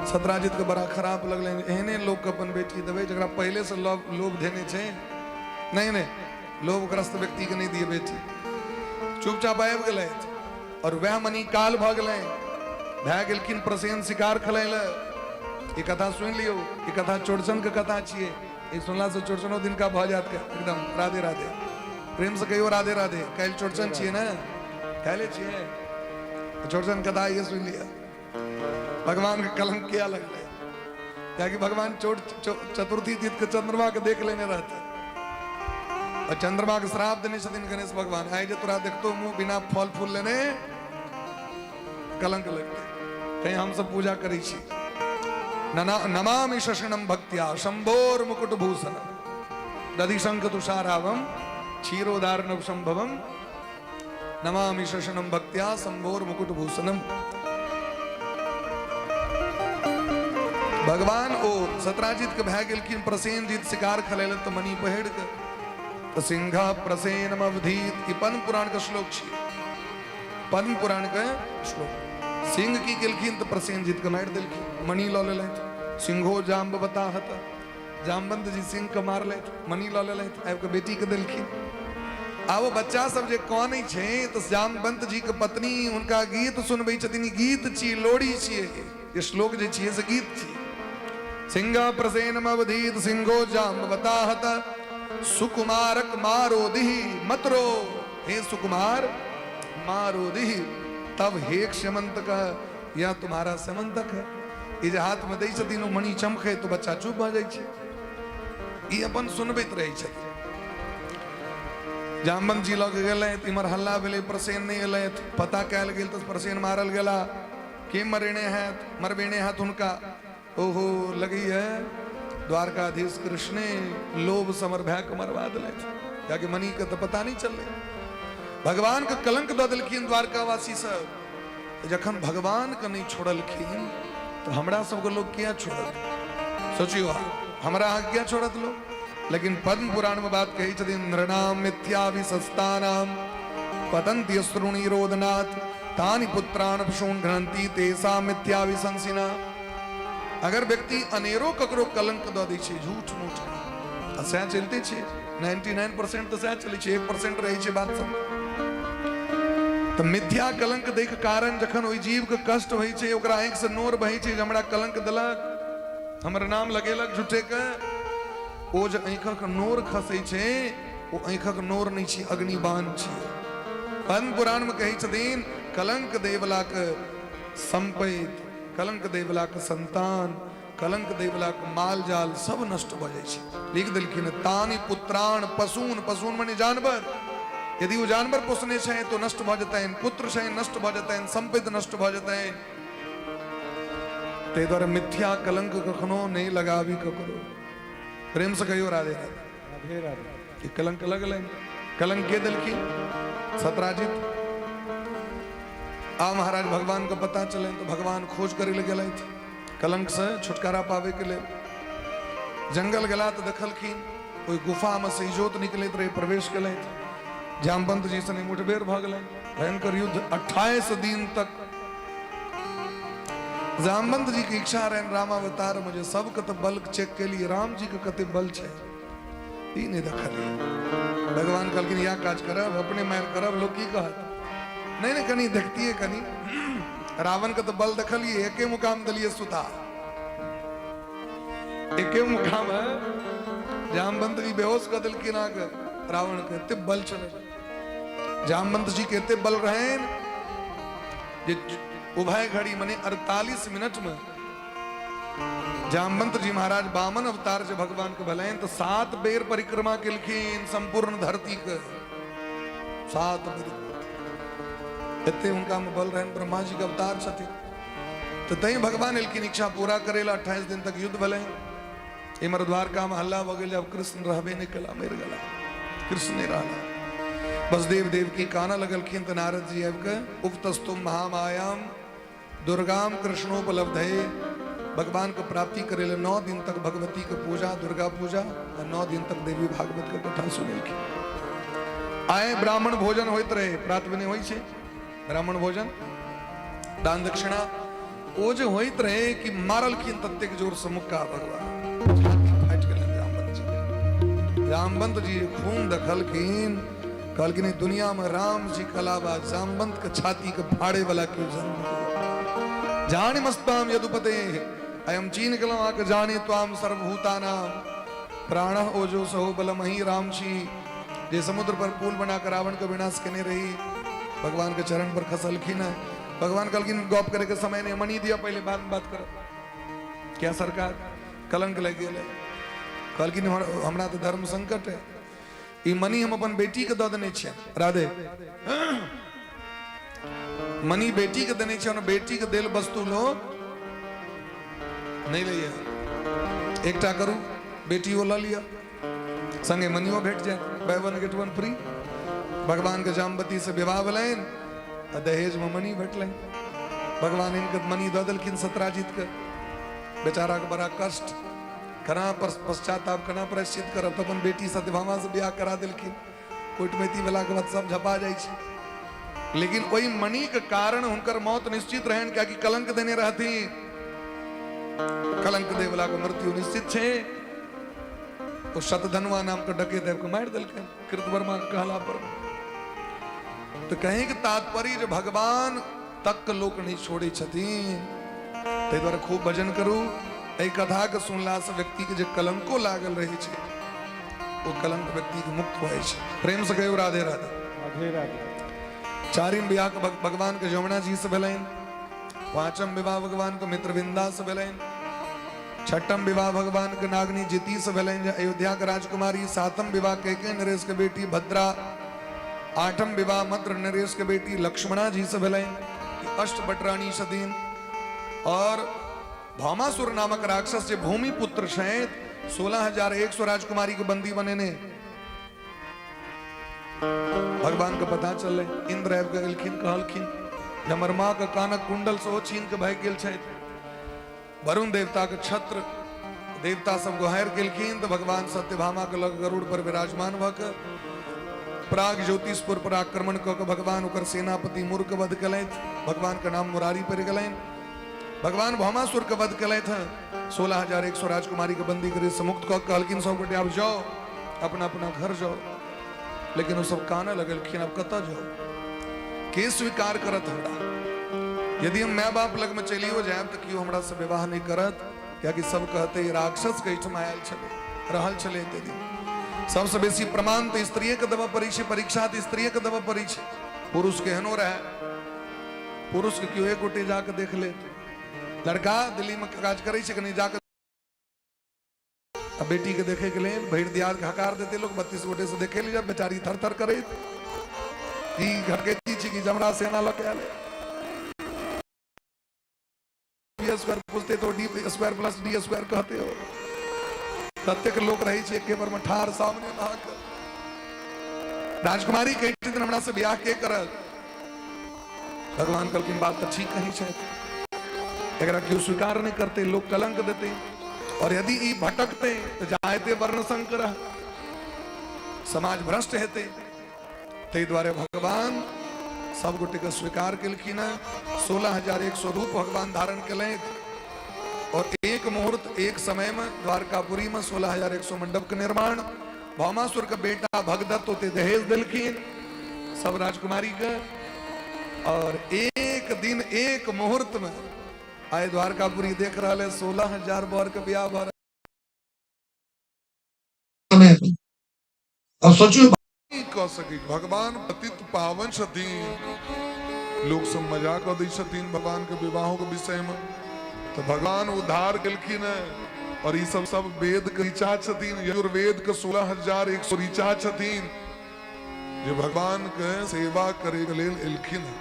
सत्राजित के बड़ा खराब लगलनि, एहने लोकके अपन बेटी देबै जकरा पहिले से लोभ धेने छै। नहि नहि, लोभग्रस्त व्यक्तिके नहि दिए बेटी। चुपचाप आबि गेलथि और वएह मनी काल भऽ गेलनि, भए गेलखिन प्रसेन शिकार खेलै लए। ई कथा सुनि लियौ, ई कथा चौड़चन के कथा छियै। ई सुनला से चौड़चनो दिनका भऽ जायत एकदम। राधे राधे, प्रेम से कहियो राधे राधे। काल्हि चौड़चन छियै ने? काल्हि छियै चौड़चन कथा, ये सुनि लिअ। भगवान के कलंक किया लगलै? कियाकि भगवान चतुर्थी तिथि के चंद्रमा के देख लेने रहते और चंद्रमा के श्राप देने छथिन गणेश भगवान, आइ जे तोरा देखतो मुंह बिना फल फूल लेने कलंक लगतै। कहीं हम सब पूजा करै छी, नमामि शशनम भक्त्या शंभोर मुकुट भूषण दधिशंख तुषारावम क्षीरोदार्णव संभवम नमामि शशनम भक्त्या शंभोर मुकुट भूषणम। भगवान ओ सत्राजित के भए गेलखिन प्रसेनजीत शिकार खेलै तऽ मणि पहिर के, तऽ सिंह प्रसेनम अवधीत। ई पद्म पुराण के श्लोक छी, पद्म पुराण के श्लोक। सिंह की केलखिन तऽ प्रसेनजीत के मारि देलखिन, मणि लऽ लेलथि। सिंहो जाम्ब बताहत, जामवंत जी सिंह के मारलथि, मणि लऽ लेलथि, आबि कऽ बेटी के देलखिन। आब ओ बच्चा सब जे कानै छै तऽ जामवंत जी के पत्नी हुनका गीत सुनबै छथिन। ई गीत छी, लोरी छियै, ई श्लोक जे छियै से गीत छियै। सिंह प्रसेनम अवधीत सिंहो जाम्बवताहत सुकुमारक मारोदिहि मतरो। हे सुकुमार मारोदिहि तब हे क्षमंतक, यह तुम्हारा समंतक है। ई जे हाथ में दै छथिन ओ मणि चमकै तो बच्चा चुप भऽ जाइ छै। ई अपन सुनबैत रहै छथिन। जामवंत जी लऽ के गेलथि, इम्हर हल्ला भेलै, प्रसेन नहि एलथि। पता कयल गेल तऽ प्रसेन मारल गेला। के मरेने हैत, मरबेने हैत हुनका? ओहो लगैए द्वारकाधीश कृष्णे लोभ समर भए के मरवा देलथि, कियाकि मणि के तऽ पता नहि चललै। भगवान के कलंक दऽ देलखिन द्वारकावासी सब। जखन भगवान के नहि छोड़लखिन तऽ हमरा सबके लोग किया छोड़त? सोचियो, हमरा अहाँ किया छोड़त लोग? लेकिन पद्म पुराण में बात कहै छथिन, नृणाम मिथ्या विशस्तानाम पतंती अश्रुणिरोदनाथ तानि पुत्राण पशून घ्नंती तेषा मिथ्या विशंसिना। अगर व्यक्ति अनेरो ककरो कलंक दऽ दै छै झूठ मूठ, आ सएह चलिते छै, 99% तऽ सएह चलै छै, 1% रहै छै बात सब। तऽ मिथ्या कलंक दै के कारण जखन ओहि जीव के कष्ट होइ छै, ओकरा आँखि से नोर बहै छै जे हमरा कलंक देलक, हमर नाम लगेलक झूठेके। ओ जे आँखिक नोर खसै छै ओ आँखिक नोर नहि छी, अग्निबाण छी। पद्म पुराणमे कहै छथिन कलंक देवलाके सम्पैत, कलंक देवलाके संतान, कलंक देवलाके माल जाल सब नष्ट भऽ जाइ छै। लिख देलखिन तानि पुत्राण पशून, पशून माने जानवर, यदि ओ जानवर पोसने छै तो नष्ट भऽ जेतनि, पुत्र छै नष्ट भऽ जेतनि, सम्पैत नष्ट भऽ जेतनि। ताहि दुआरे मिथ्या कलंक कखनो नहि लगाबी ककरो। प्रेम से कहियो राधे राधे। राधे राधे। कि कलंक लगलनि, कलंक के देलखिन? सतराजित। आ महाराज भगवान के पता चलनि तो भगवान खोज करे लए गेलथि कलंक से छुटकारा पावे के लेल। जंगल गेला तो देखलखिन ओहि गुफा में से इजोत निकलैत रहे, प्रवेश केलथि। जामवंत जी सने मुठभेड़ भऽ गेलनि, भयंकर युद्ध 28 दिन तक। जामवंत जी के इच्छा रहनि रामावतार में जे सबके तऽ बल चेक केलिए, राम जी के कते बल छै ई नहि देखलियै। भगवान कहलखिन इएह काज करब, अपने मारि करब, लोक की कहत? नहि नहि कनि देखतियै कनि। रावण के तऽ बल देखलियै, एके मुकाम देलियै सुता, एके मुकाम है जामवंत जी बेहोश कऽ देलखिन अहाँके रावण के, एते बल छलै जामवंत जी के, एते बल रहनि जे उभय घड़ी मने 48 मिनट में जामवंत जी महाराज वामन अवतार जे भगवान के भेलनि तो 7 बेर परिक्रमा केलखिन संपूर्ण धरती के, 7 बेर। एते हुनका में बल रहनि, ब्रह्मा जी के अवतार छथिन। तो तई भगवान एलखिन इच्छा पूरा करे ला। 28 दिन तक युद्ध भेलनि। इमर द्वारका में हल्ला भऽ गेल, अब कृष्ण रहबे नहीं कला, मरि गेला, कृष्ण नहीं रहला। बस देव देव की काना लगलखिन तो नारद जी आबि के उपतस्तुम महामायाम दुर्गाम कृष्णोपलब्धये, भगवान के प्राप्ति करे ले 9 दिन तक भगवती के पूजा, दुर्गा पूजा, और 9 दिन तक देवी भागवत के कथा सुनेलखिन। आए ब्राह्मण भोजन होइत रहे, प्रात में होइ छै ब्राह्मण भोजन, दान दक्षिणा, ओ जे होइत रहे कि मारलखिन ततेक जोर से मुक्का भगवान, छाती फाटि गेलनि जामवंत जी के। जामवंत जी खून देखलखिन, कहलखिन ई दुनिया में राम जी के अलावा जामवंत के छाती के फाड़े वाला केओ जन्म नहीं। जानि मस्ताम यदुपते अयम चीन गेलहुँ अहाँके, जाने त्वाम सर्वभूतानाम प्राण ओजो सहो बलम अहीं राम छी जे समुद्र पर पुल बना कर रावण के विनाश केने रही। भगवान के चरण पर खसलखिन है। भगवान कहलखिन गप करे के समय नहीं, मनी दिया पहले, बाद में बात करो। क्या सरकार कलंक लग गेल है? कहलखिन हमरा तो धर्म संकट है, ई मनी हम अपन बेटी के दऽ देने छियनि। राधे मनी बेटी के देने छियनि, बेटी के देल वस्तु लोग नहीं लैया। एकटा करू, बेटी ओ लऽ लिअ, संगे मनियो भेट जाए, buy one get one free. भगवान के जामवती से विवाह भेलनि आ दहेज में मनी भेटलनि। भगवान इनके मनी दऽ देलखिन सतराजीत के। बेचारा के बड़ा कष्ट, केना पश्चाताप, केना प्रायश्चित करब, तऽ अपन बेटी सत्यभामा से बियाह करा देलखिन। कुटमैती भेलाके बाद सब झपा जाइ छै, लेकिन ओहि मणि के कारण हुनकर मौत निश्चित रहनि, कियाकि कलंक देने रहथिन। कलंक देवला के मृत्यु निश्चित छै। ओ शतधनवा नाम के डकैत आबि के मारि देलकनि कृतवर्मा के कहला पर। तो कहीं के तात्पर्य जे भगवान तक के लोक नहीं छोड़े छथिन, ताहि दुआरे खूब भजन करू। एहि कथा के सुनला से व्यक्ति के जे कलंको लागल रहे छै ओ कलंक व्यक्ति के मुक्त होइ छै। प्रेम से कहियो राधे राधे। राधे राधे। चारिम बियाह के भगवान के जमुना जी से भेलनि। पांचम विवाह भगवान के मित्रविंदा से भेलनि। छठम विवाह भगवान के नागनी जीती से भेलनि जे अयोध्या के राजकुमारी। सातम विवाह कैके नरेश के बेटी भद्रा। आठम विवाह मद्र नरेश के बेटी लक्ष्मणा जी से भेलनि, अष्ट बटरानी छथिन। और भौमासुर नामक राक्षस जे भूमि पुत्र छथि, 16,100 राजकुमारी के बंदी बनेने। भगवान के पता चललै, इंद्र आबि के एलखिन, कहलखिन जे हमर माँ के कानक कुंडल सेहो छीन के भागि गेल छथि। वरुण देवता के छत्र देवता सब गोहारि केलखिन, तऽ भगवान सत्यभामा के लग गरुड़ पर विराजमान भऽ के प्राग ज्योतिषपुर पर आक्रमण कऽ के भगवान ओकर सेनापति मुर के वध केलथि। भगवान के नाम मुरारी पड़ि गेलनि। भगवान भौमासुर के वध केलथि हँ। 16,100 राजकुमारी के बंदी करी से मुक्त कऽ कहलखिन सब गोटे आब जाओ अपना अपना घर जाओ। लेकिन ओ सब कानऽ लगलखिन, आब कतऽ जाओ, के स्वीकार करत हमरा? यदि हम my बाप लग में चलियो जायब तऽ केओ हमरा से विवाह नहीं करत। कियाकि सब कहते राक्षस के एहिठाम आयल छलै, रहल छलै एते दिन। सबसँ बेसी प्रमाण तऽ स्त्रिये के देबऽ पड़ै छै, परीक्षा तऽ स्त्रिये के देबऽ पड़ै छै। पुरुष केहनो रहै, पुरुष के केओ एक गोटे जाके देख लेत। लड़का दिल्ली में काज करै छै, कनि जाके आ बेटी के देखे के लेल भरि दियाद के हकार देते लोग, 32 गोटे से देखे ले, बेचारी थर थर करैत ई घटकैती छी कि जमरा सेना लऽ के आयल। बी स्क्वायर पूछते तो D square plus D square कहते हो। ततेक लोक रहै छै एके बेर में ठार सामने में अहाँके। राजकुमारी कहै छथिन हमरा से बियाह के करत? भगवान कहलखिन बात तऽ ठीक कहै छथि, एकरा केओ स्वीकार नहि करते, लोक कलंक देते, और यदि ई भटकते तऽ जायते वर्ण संकर, समाज भ्रष्ट हेतै। ताहि दुआरे भगवान सब गोटे के स्वीकार केलखिन हँ। 16,100 रूप भगवान धारण केलथि और एक मुहूर्त एक समय में द्वारकापुरी में 16,100 मंडप के निर्माण। भौमासुर के बेटा भगदत्त ओते दहेज देलखिन सब राजकुमारी के, और एक दिन एक मुहूर्त में आइ द्वारकापुरी देख रहा है 16,000 बर के ब्याह भर समय। अब सोचू की कऽ सकै। भगवान पतित पावन छथिन, लोक सब मजाक कऽ दै छथिन भगवान के विवाहो के विषय में, तऽ भगवान उद्धार केलखिन हेँ। और ई सब सब वेद के ऋचा छथिन, यजुर्वेद के 16,100 ऋचा छथिन जे भगवान के सेवा करे के लेल एलखिन हेँ।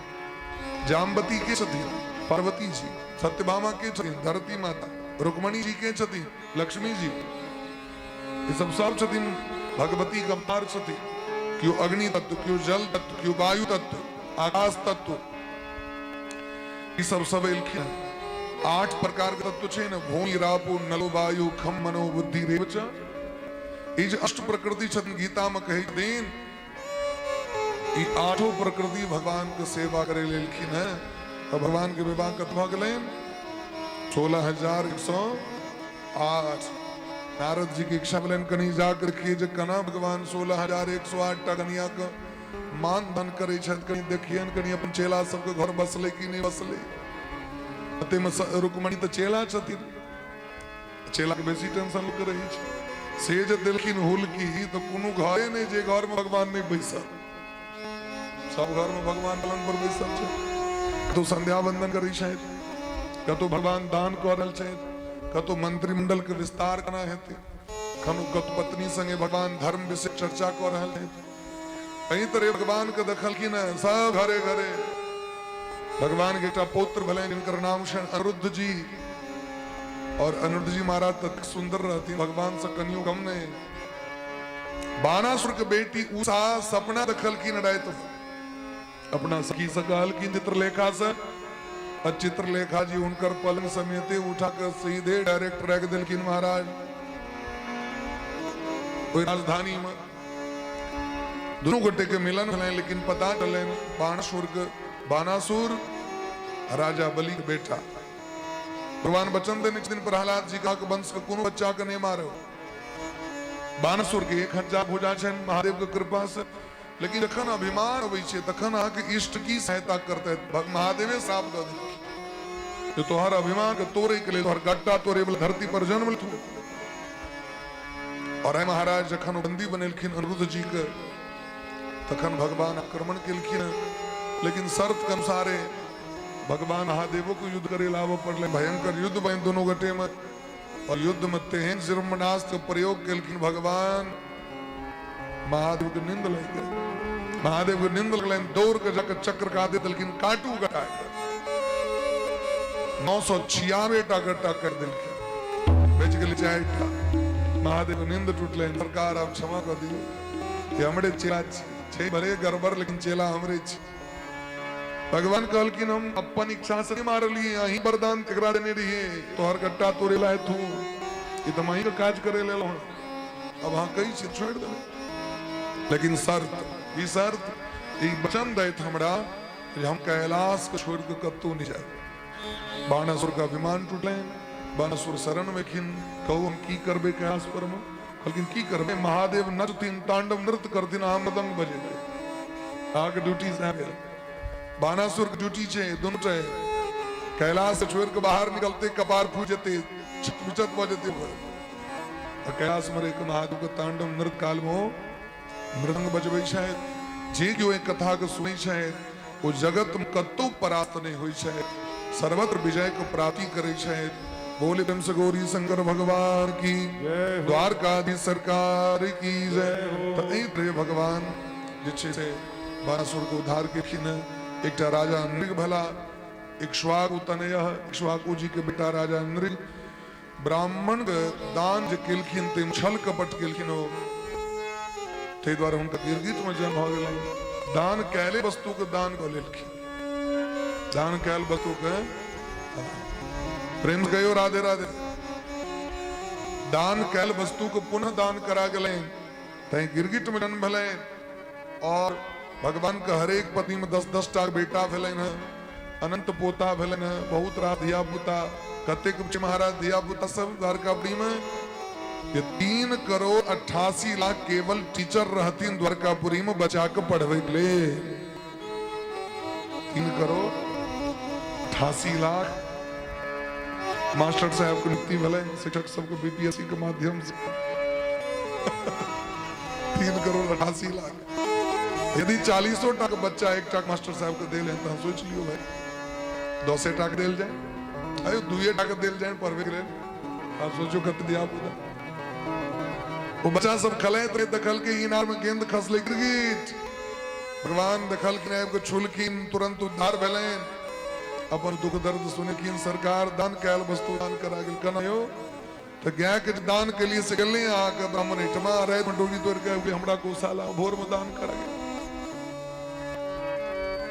जाम्बती के छथिन पार्वती जी, सत्यभामा के छथिन धरती माता, रुक्मणी जी के छथिन लक्ष्मी जी, ई सब सब छथिन भगवती के अवतार छथिन। केओ अग्नि तत्व, केओ जल तत्व, केओ वायु तत्व, आकाश तत्व, ई सब सब एलखिन। 8 प्रकार के तत्व छै ने, भूमि रापु नलो वायु खम मनो बुद्धि रेव च। ई जे अष्ट प्रकृति छथिन गीता में कहै छथिन, ई आठों प्रकृति भगवान के सेवा करे लेलखिन हैं। तऽ भगवान के विवाह कत भऽ गेलनि? 16,108। नारद जी के इच्छा भेलनि कनि जाके देखिए जे केना भगवान 16,108 टा कनिया के मान दान करै छथि, कनि देखियनि, कनि अपन चेला सबके घर बसलै कि नहि बसलै। ताहिमे रुक्मणी तऽ चेला छथिन, चेला के बेसी टेंशन लोक रहै छै। से जे देलखिन हुलकी तऽ कोनो घरे नहि जे घर में भगवान नहि बैसल, सब घर में भगवान पलंग पर बैसल छै। कतौ संध्या वंदन करै छथि, कतौ भगवान दान कऽ रहल छथि, कतौ मंत्रिमंडल के विस्तार केना हेतै, कखनो कतौ पत्नी संगे भगवान धर्म विषय चर्चा कऽ रहल छथि। एहि तरह भगवान के देखलखिन हँ सब घरे घरे। भगवान के एकटा पौत्र भेलनि जिनकर नाम छनि अनिरुद्ध जी, और अनिरुद्ध जी महाराज ततेक सुंदर रहथिन, भगवान से कनियो कम नहीं। बाणासुर के बेटी उषा सपना देखलखिन राति में, अपना सखी से कहलखिन चित्रलेखा से, और चित्रलेखा जी हुनकर पलंग समेते उठा के सीधे डायरेक्ट रख देलखिन महाराज ओहि राजधानी में। दुनू गोटे के मिलन भेलनि, लेकिन पता चलनि बाणासुर के, बाणासुर राजा बलि के बेटा। भगवान वचन देने छथिन प्रहलाद जी का वंश के कोनो बच्चा के नहीं मारो। बाणासुर के 1000 भुजा छनि महादेव के कृपा से, लेकिन जखन अभिमान अबै छै तखन अहाँके इष्ट की सहायता करतै? महादेवे श्राप दऽ देलखिन जे तोहर अभिमान के तोड़े के लेल, तोहर गट्टा तोड़े वाला धरती पर जन्म लेथु। और महाराज जखन बंदी बनेलखिन अनिरुद्ध जी के, तखन भगवान आक्रमण केलखिन, लेकिन शर्त के अनुसारे भगवान महादेवो के युद्ध करे लाबऽ पड़लै। भयंकर युद्ध बनि दुनू गोटे में, और युद्ध में तेहन ब्रह्मास्त्र के प्रयोग केलखिन भगवान, महादेव के नींद लागि गेल। महादेव के नींद लगलनि, दौड़ के जाके चक्र का दे देलखिन, काटू गटा 996 टा गट्टा कर देलखिन, बचि गेलै 4 टा। महादेव के नींद टूटलनि, सरकार आब क्षमा कऽ दियौ, कि हमरे चेला छै, भले गड़बड़ लेकिन चेला हमरे छै। भगवान कहलखिन हम अपन इच्छा से नहीं मारलिए, अहीं वरदान एकरा देने रहिए, तोहर गट्टा तोड़े ला हेतु, ई तऽ अहीं के काज करे लेल हँ, अब अहाँ कहै छी छोड़ि देबै, लेकिन शर्त, ई शर्त, ई वचन दैत हमरा जे हम कैलाश के छोड़ि कऽ कतहु नहि जायब। बाणासुर के अभिमान टूटलनि, बाणासुर शरण में खिन, कहू हम की करबै कैलाश पर में? कहलखिन की करबै, महादेव नचथिन, तांडव नृत्य करथिन, अहाँ मृदंग बजेबै, अहाँके ड्यूटी सएह भेल। बाणासुर के ड्यूटी छै दुनू छै, कैलाश से छोड़ के बाहर निकलते कपार फूट जेते, विचत भऽ जेतै ओकर। आ कैलाश मे रहि कऽ महादेव के तांडव नृत्य काल मे ओ मृदंग बजबै छथि। जे केओ एहि कथा के सुनै छथि ओ जगत मे कतौ परास्त नहि होइ छथि, सर्वत्र विजय के प्राप्ति करै छथि। बोले प्रेम से गौरी शंकर भगवान की, द्वारकाधीश सरकार की जय। तऽ एहि तरहे भगवान जे छै से बाणासुर के उद्धार केलखिन। एकटा राजा नृग भला, इक्ष्वाकु तनय, इक्ष्वाकु जी के बेटा राजा नृग ब्राह्मण के दान जे केलखिन ताहिमे छल कपट केलखिन ओ, ताहि दुआरे हुनका गिरगिट में जन्म भऽ गेलनि। दान कयले वस्तु के दान कऽ लेलखिन, दान कयल वस्तु के। प्रेम कहियो राधे राधे। दान कयल वस्तु के पुनः दान करा गेलनि, तैं गिरगिट में जन्म भेलनि। और भगवान के हरेक पत्नी में 10-10 टा बेटा भेलनि हँ, अनंत पोता भेलनि हँ, बहुत रास धिया पुता। कतेक महाराज धिया पुता सब द्वारकापुरी में? ये 3 करोड़ 88 लाख केवल टीचर रहथिन द्वारकापुरी में बचा के पढ़वे के लिए। 3 करोड़ 88 लाख मास्टर साहब के नियुक्ति भेलै, शिक्षक सबके बीपीएससी के माध्यम से 3 करोड़ 88 लाख। यदि 40 टाका बच्चा एकटा मास्टर साहब के देल है तो हम सोच लियो भाई 10 टाका देल जाए, अरे 2 टाका देल जाए पढ़वे के लेल, आप सोचो कत दिया पुता। वो बच्चा सब खेलैत रहे, देखल के इनार में गेंद खसलै क्रिकेट, भगवान देखल के आबि के छुलखिन, तुरंत उद्धार भेलनि, अपन दुख दर्द सुनखिन। सरकार दान कयल वस्तु दान करा गेल। केना यौ? तऽ गाय के दान के लिए से गेलै अहाँके ब्राह्मण एहिठमा, राति में डोरी तोड़ि के आबि गेलै हमरा गौशाला, भोर में दान करा गेल।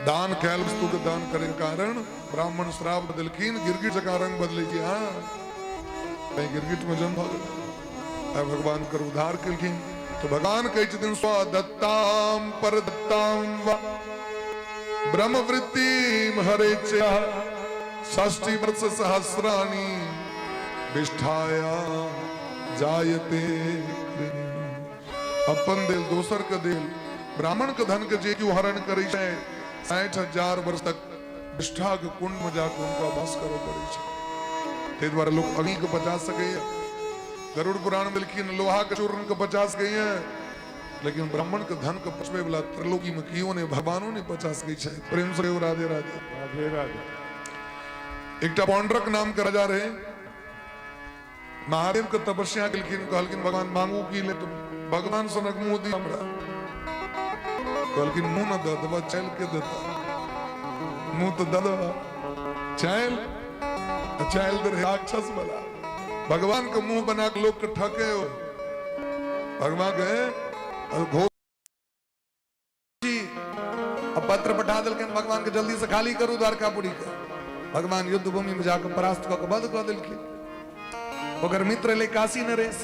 दान कयल वस्तु के दान करे के कारण ब्राह्मण श्राप देलखिन, गिरगिट जकाँ रंग बदलै छी अहाँ, तैं गिरगिट में जन्म भऽ गेल। आइ भगवान कर उद्धार केलखिन। तऽ भगवान कहै छथिन स्वदत्ताम परदत्ताम वा ब्रह्मवृत्तिम हरे च षष्टि वर्ष सहस्राणि विष्ठाया जायते। अपन देल दोसर के देल ब्राह्मण के धन के जे केओ हरण करै छै, 60,000 वर्ष तक विष्ठा के कुंड में जाके उनका वास करऽ पड़ै छै। ताहि दुआरे लोक अग्नि के बचा सकैए, गरुड़ पुराण में लिखिन लोहा के चूर्ण के बचा सकैए, लेकिन ब्राह्मण के धन के पचबै वाला त्रिलोकी में केओ नहि, भगवानो नहि बचा सकै छै। प्रेम से राधे राधे। राधे राधे। एकटा पौंड्रक नाम के राजा रहे, महादेव के तपस्या केलखिन, कहलखिन भगवान मांगू की ले, तो भगवान सनक मुंह दी हमरा। कहलखिन मुंह न दऽ देबा, चल के देता मुंह तो दऽ देबा, चल चल दे राक्षस वाला। भगवान के मुंह बना के लोग के ठके हो। भगवान के घोष अब पत्र पठा देलखिन भगवान के, जल्दी से खाली करू द्वारकापुरी के। भगवान युद्ध भूमि में जाकर परास्त कऽ के वध कऽ देलखिन। ओकर मित्र एलै काशी नरेश,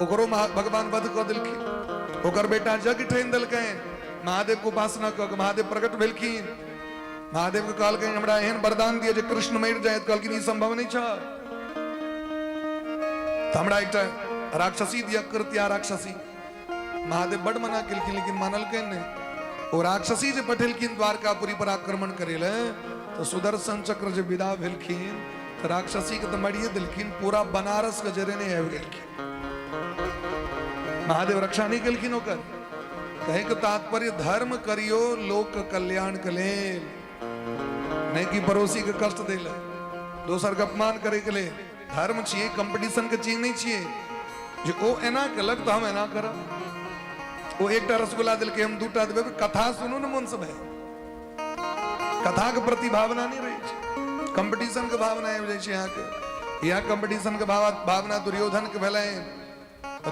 ओकरो भगवान वध कऽ देलखिन। ओकर बेटा यज्ञ ठानि देलकनि, महादेव के उपासना कऽ के महादेव प्रकट भेलखिन। महादेव के कहलखिन हमरा एहन वरदान दिअ जे कृष्ण मरि जाय। कहलखिन ई संभव नहि छ, तऽ हमरा एकटा राक्षसी दिअ, कृत्या राक्षसी। महादेव बड मना केलखिन लेकिन मानलकै नहि। ओ राक्षसी जे पठेलखिन द्वारकापुरी पर आक्रमण करे ले, तऽ सुदर्शन चक्र जे विदा भेलखिन तऽ राक्षसी के तऽ मारिए देलखिन, पूरा बनारस के जरेने आबि गेलखिन। महादेव रक्षा नहि केलखिन ओकर। कहे के तात्पर्य धर्म करियो लोक कल्याण के लेल, नहि कि पड़ोसी के कष्ट दै ले, दोसर के अपमान करे के लेल। धर्म छियै, कंपटीशन के चीज नहि छियै जे ओ एना केलक तऽ हम एना करब। ओ एकटा रसगुल्ला देलकै हम दूटा देबै। कथा सुनू ने मन से भाई, कथा के प्रति भावना नहीं रहै छै, कंपटीशन के भावना आबि जाइ छै अहाँके। इएह कंपटीशन के भावना दुर्योधन के भेलै।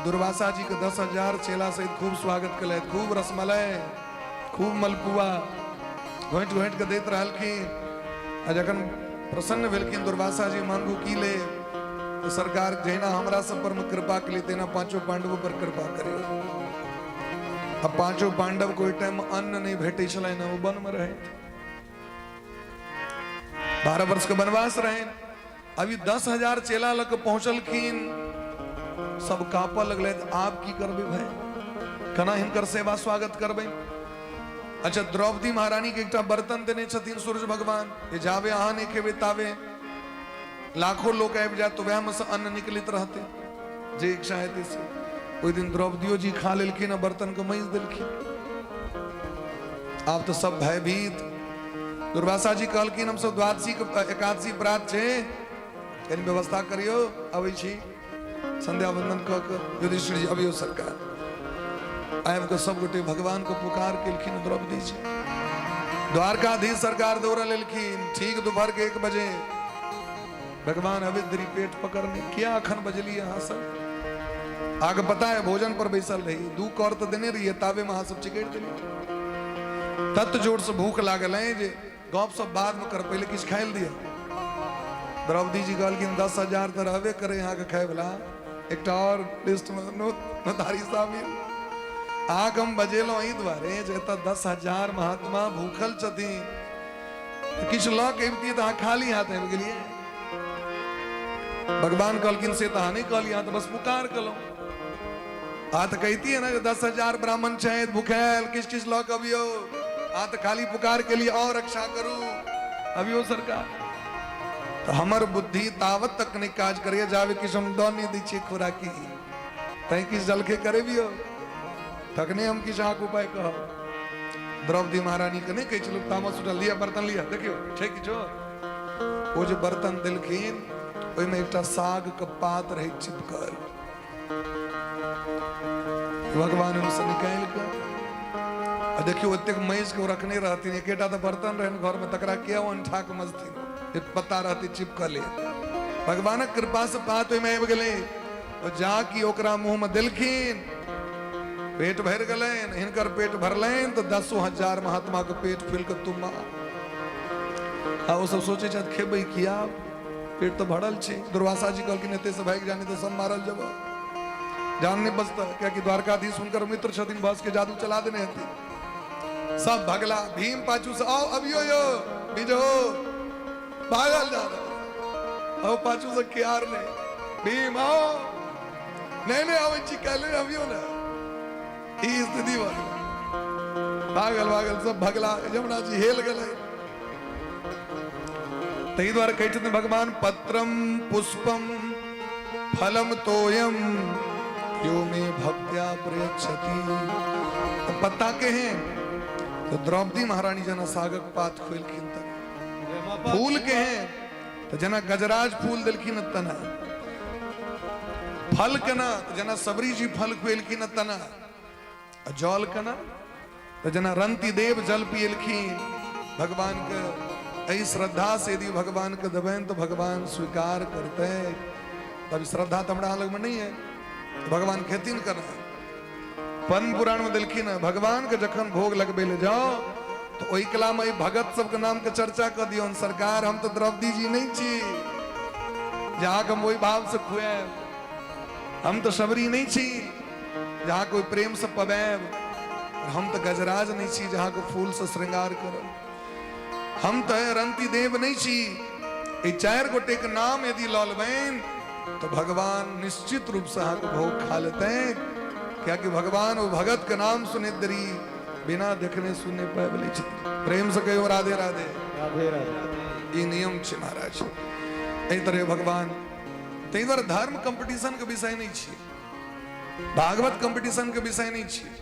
दुर्वासा जी के 10,000 चेला सहित खूब स्वागत केलथि, खूब रसमलाई खूब मलपुआ घोंटि घोंटि के दैत रहलखिन। आ जखन प्रसन्न भेलखिन दुर्वासा जी, मांगू की ले, तो सरकार जहिना हमरा सब पर में कृपा के लिए तहिना पांचों पांडवों पर कृपा करियो। अब पांचों पांडव को ओहि टाइम अन्न नहीं भेटै छलनि, ओ वन में रहैत, 12 वर्ष के वनवास रहे। अभी 10,000 चेला लग के पहुंचलखिन, सब कांपऽ लगलै, आब की करबै भाई, केना हिनकर सेवा स्वागत करबै। अच्छा द्रौपदी महारानी के एकटा बर्तन देने छथिन सूर्य भगवान, जे जाबे अहाँ नहीं खेबै ताबे लाखो लोक आबि जायत तऽ वएहमे सँ अन्न निकलैत रहतै, जे इच्छा हेतै से। ओहि दिन द्रौपदियो जी खा लेलखिन आ बर्तनके माँजि देलखिन। आब तऽ सब भयभीत। दुर्वासा जी कहलखिन हमसब द्वादशी के एकादशी प्रात छै, कनि व्यवस्था करियौ, अबै छी संध्या वंदन कऽ के। युधिष्ठिर जी अबियौ सरकार। आबि कऽ सब गोटे भगवान के पुकार केलखिन। द्रौपदी जी द्वारकाधीश सरकार दौड़ल एलखिन ठीक दोपहर के 1 बजे। भगवान अविद्री पेट पकड़ने, किया अखन बजलियै अहाँ सब? अहाँके पता है भोजन पर बैसल रही, 2 कौर तऽ देने रहियै, ताबे में अहाँ सब चिकरि देलियै। तत जोर से भूख लागल है जे गप सब बाद में कर, पहले किछु खाइ लए दिअ। द्रौपदी जी कहलखिन 10,000 तऽ रहबे करे अहाँके खाय वाला, एकटा और लिस्ट में नोतारी शामिल। अहाँके हम बजेलहुँ एहि दुआरे जे एतऽ 10,000 महात्मा भूखल छथिन, किछु लऽ के अबितियै तऽ अहाँ खाली हाथ आबि गेलियै। भगवान कहलखिन से तऽ अहाँ नहि कहलियै, अहाँ तऽ बस पुकार केलहुँ। अहाँ तऽ कहितियै ने जे 10,000 ब्राह्मण छथि भूखायल, किछु किछु लऽ कऽ अबियौ। अहाँ तऽ खाली पुकार केलियै, आओर रक्षा करू, अबियौ सरकार। तऽ हमर बुद्धि तावत तक नहि काज करैए जाबे किछु हम दऽ नहि दै छियै खोराकी, तैं किछु जलखै करेबियौ तखने हम किछु अहाँके उपाय कहब। द्रौपदी महारानी के नहि कहै छै लोक तामस उठल, लिअ बर्तन लिअ, देखियौ छै किछो। ओ जे बर्तन देलखिन ओहिमे एकटा साग के पात रहै चिपकल। भगवान ओहिसँ निकालि कऽ आ देखियौ ओतेक महीष के ओ रखने रहथिन, एकेटा तऽ बर्तन रहनि घर में, तकरा किया ओ अनठा के मजथिन, एक पत्ता रहती चिपकले। भगवानक कृपा से पात ओहिमे आबि गेलै। ओ जा कि ओकरा मुंह में देलखिन, पेट भरि गेलनि। हिनकर पेट भरलनि तऽ 10,000 महात्मा के पेट फूलि कऽ तुम्मा। आ ओ सब सोचै छथि खेबै किया, पेट तऽ भरल छै। दुर्वासा जी कहलखिन एते से भागि जानी तऽ सब मारल जेब, जान नहि बचता, कियाकि द्वारकाधीश हुनकर मित्र छथिन, बस के जादू चला देने हेथिन। सब भगला, भीम पाछू से आओ अबियो यो बीजो भागल जा रहा, आओ पाछू से क्यार नहीं, भीम आओ, नहीं नहीं आबै छी काल्हि अबियो ने। ई स्थिति भऽ गेलै। भागल भागल सब भगला, यमुना जी हेल गेलै। ताहि दुआरे कहै छथिन भगवान पत्रम पुष्पम फलम तोयम यो मे भक्त्या प्रयच्छति। तऽ पत्ता केहन? तऽ द्रौपदी महारानी जेना सागक पात खोलखिन तक। फूल केहन? तऽ जेना गजराज फूल देलखिन तना। फल केना? तऽ जेना सबरी जी फल खुएलखिन तना। आ जल केना? तऽ जेना रंती देव जल पियलखिन। भगवान के एहि श्रद्धा से यदि भगवान के देबनि तऽ भगवान स्वीकार करतै। तब श्रद्धा तऽ हमरा लगमे नहीं है, भगवान खेथिन केना? पद्म पुराण में देलखिन हँ, भगवान के जखन भोग लगबै ले जाओ तो ओहि कला में भगत सबके नाम के चर्चा कऽ दियौन। सरकार हम तऽ द्रौपदी जी नहीं छी जहाँ के हम ओहि भाव से खुआएब, हम तऽ सबरी नहीं छी जहाँ कोई प्रेम से पवाएब, हम तऽ गजराज नहीं छी जहाँ के फूल से श्रृंगार करब, हम तऽ रंती देव नहीं छी। ई 4 गोटे के नाम यदि लऽ लेबनि तो भगवान निश्चित रूप से अहाँके भोग खा लेतै, कियाकि भगवान ओ भगत के नाम सुनैत देरी बिना देखने सुनने पाबि लै छथिन। प्रेम से कहियो राधे राधे। राधे राधे। ई नियम छै महाराज। एहि तरह भगवान, ताहि दुआरे धर्म कंपटीशन के विषय नहीं छियै, भागवत कंपटीशन के विषय नहीं छियै,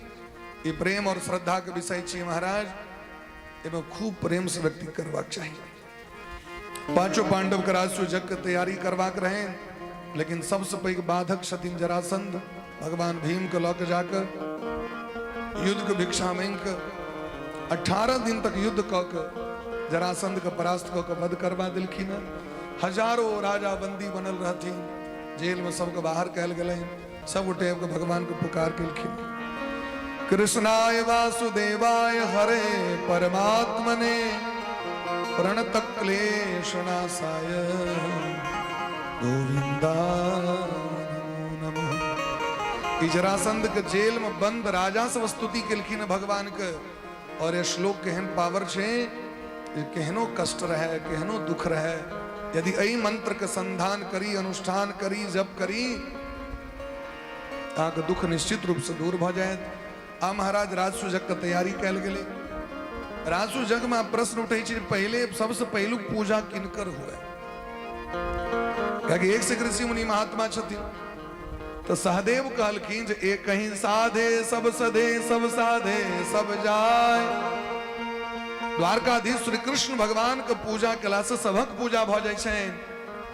ई प्रेम और श्रद्धा के विषय छियै महाराज। एहिमे खूब प्रेम से व्यक्ति करबाक चाही। पांचों पांडव के राजसूय यज्ञ के तैयारी करबाक रहे, लेकिन सबसे पैघ बाधक छथिन जरासंध। भगवान भीम के लऽ के जाकर युद्ध के भिक्षा मांगि के 18 दिन तक युद्ध कऽ के जरासंध के परास्त कऽ के वध करबा देलखिन हँ। हजारों राजा बंदी बनल रहथिन, जेल में सबके बाहर कयल गेलनि। सब गोटे आबि कऽ भगवान के पुकार केलखिन, कृष्णाय वासुदेवाय हरे परमात्मने प्रणत क्लेशनाशाय गोविंदाय नमो नमः। ई जरासंध के जेल में बंद राजा सब स्तुति केलखिन भगवान के। और ये श्लोक केहन पावर छै, केहनो कष्ट रहे, केहनो दुख रहे, यदि एहि मंत्र के संधान करी, अनुष्ठान करी, जप करी, अहाँके दुख निश्चित रूप से दूर भऽ जायत। आ महाराज राजसूय यज्ञ के तैयारी कयल गेलै। राजसूय यज्ञ में प्रश्न उठै छै, पहिले सबसे पहिलुक पूजा किनकर हुए? कियाकि एक से ऋषि मुनि महात्मा छथिन। तऽ सहदेव कहलखिन जे एक ही साधे सब सधे, सब साधे सब जाय। द्वारकाधीश श्री कृष्ण भगवान के पूजा केला से सभक पूजा भऽ जाइ छनि,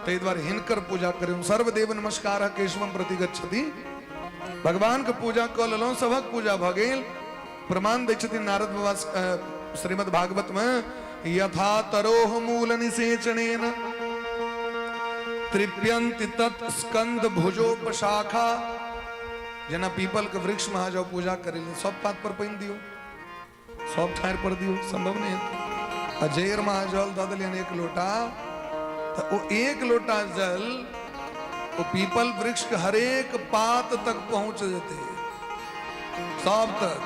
ताहि दुआरे हिनकर पूजा करियौ। सर्वदेव नमस्कार केशवम प्रति गच्छति। भगवान के पूजा कऽ लेलहुँ, सभक पूजा भऽ गेल। प्रमाण दै छथिन नारद बाबा श्रीमद् भागवत में, यथा तरोह मूल निषेचनेन तृप्यन्ति तत् स्कंद भुजोपशाखा। जेना पीपल के वृक्ष में अहाँ जाउ पूजा करै लए, सब पात पर पानि दियौ, सब ठाढ़ि पर दियौ, संभव नहि हेतै। आ जड़ि में अहाँ जल दऽ देलियनि एक लोटा, तऽ ओ एक लोटा जल ओ पीपल वृक्ष के हरेक पात तक पहुंच जेतै, सब तक।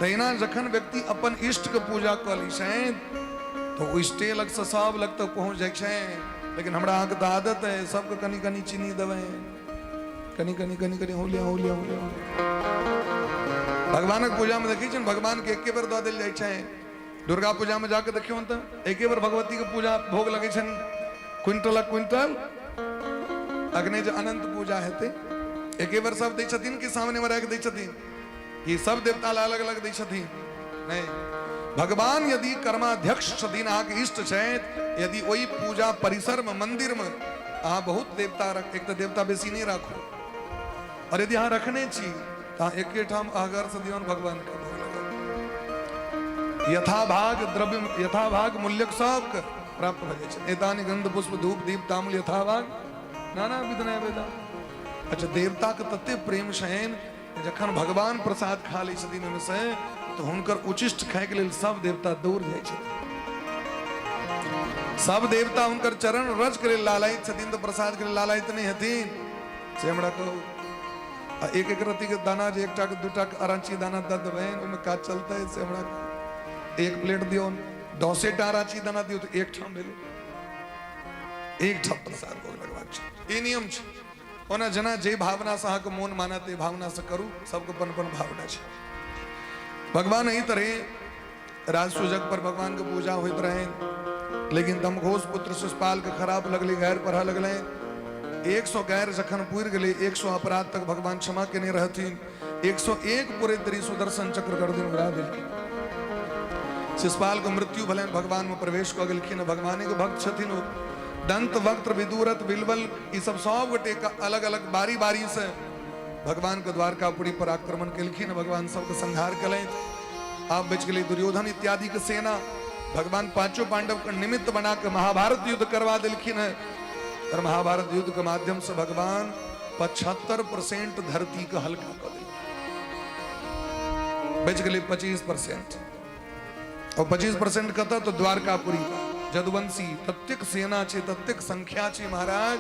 तहिना जखन व्यक्ति अपन इष्ट के पूजा कऽ लै छनि तऽ ओ इष्टे लगसँ सब लग तक पहुँच जाइ छनि। लेकिन हमरा अहाँके तऽ आदत है, सबके कनि कनि चीनी देबै, कनि कनि कनि कनि होलिया होलिया होलिया। भगवानक पूजामे देखै छियनि भगवानके एके बेर दऽ देल जाइ छै। दुर्गा पूजामे जाके देखियौ तऽ एके बेर भगवतीके पूजा भोग लगै छनि क्विंटलक क्विंटल। अखने जे अनंत पूजा हेतै, एके बेर सब दै छथिन कि सामनेमे राखि दै छथिन कि सब देवता ला अलग अलग दै छथिन? नहि। भगवान यदि कर्माध्यक्ष छथिन, अहाँके इष्ट छथि, यदि ओहि पूजा परिसरमे मंदिरमे अहाँ बहुत देवता रख, एक तऽ देवता बेसी नहि राखू, और यदि अहाँ रखने छी तऽ अहाँ एकेठाम अहगरसँ दियौन भगवानके भोग लगाउ। यथाभाग द्रव्य यथाभाग मूल्यक सबके प्राप्त भऽ जाइ छै। एतानि गंध पुष्प धूप दीप तामुल यथाभाग नाना विध नैवेद्य। अच्छा, देवताके तते प्रेम छनि, जखन भगवान प्रसाद खा लै छथिन ओहिमे से, तऽ हुनकर उचिष्ट खायके लेल सब देवता दौड़ जाइ छथिन। सब देवता हुनकर चरण रज के लेल लालायित छथिन, तऽ प्रसाद के लेल लालायित नहि हेथिन, से हमरा कहू। आ एक एक रत्ती के दाना जे एकटा के दूटा के अराची दाना दऽ देबनि, ओहिमे काज चलतै, से हमरा कहू। एक प्लेट दियौ, दसे टा अराची दाना दियौ तऽ एक ठाम भेलै, एक ठाम प्रसाद भोग लगबाक छै, ई नियम छै। ओना जेना जे भावनासँ अहाँके मोन मानत ताहि भावनासँ करू, सबके अपन अपन भावना छै। भगवान एहि तरहे राजसूजक पर भगवानके पूजा होइत रहनि, लेकिन दमघोष पुत्र शिशुपालके खराब लगलै, गैर पढ़ऽ लगलनि। 100 गैर जखन पुरि गेलै, 100 अपराध तक भगवान क्षमा केने रहथिन। 101 पूरे तरी सुदर्शन चक्र गर्दन उड़ा देलखिन। शिशुपालके मृत्यु भेलनि, भगवानमे प्रवेश कऽ गेलखिन, भगवानेके भक्त छथिन ओ। दंत वक्त्र विदुरथ बिलबल ई सब सब गोटे अलग अलग बारी बारी से भगवान के द्वारकापुरी पर आक्रमण केलखिन, भगवान सबके संहार केलनि। आब बचि गेलै दुर्योधन इत्यादि के सेना। भगवान पांचों पांडव के निमित्त बना के महाभारत युद्ध करवा देलखिन है, और महाभारत युद्ध के माध्यम से भगवान 75% धरती के हल्का कऽ देलखिन। बचि गेलै 25%, और 25% कतऽ? तो द्वारकापुरी जदुवंशी ततेक सेना छै, ततेक संख्या छै महाराज।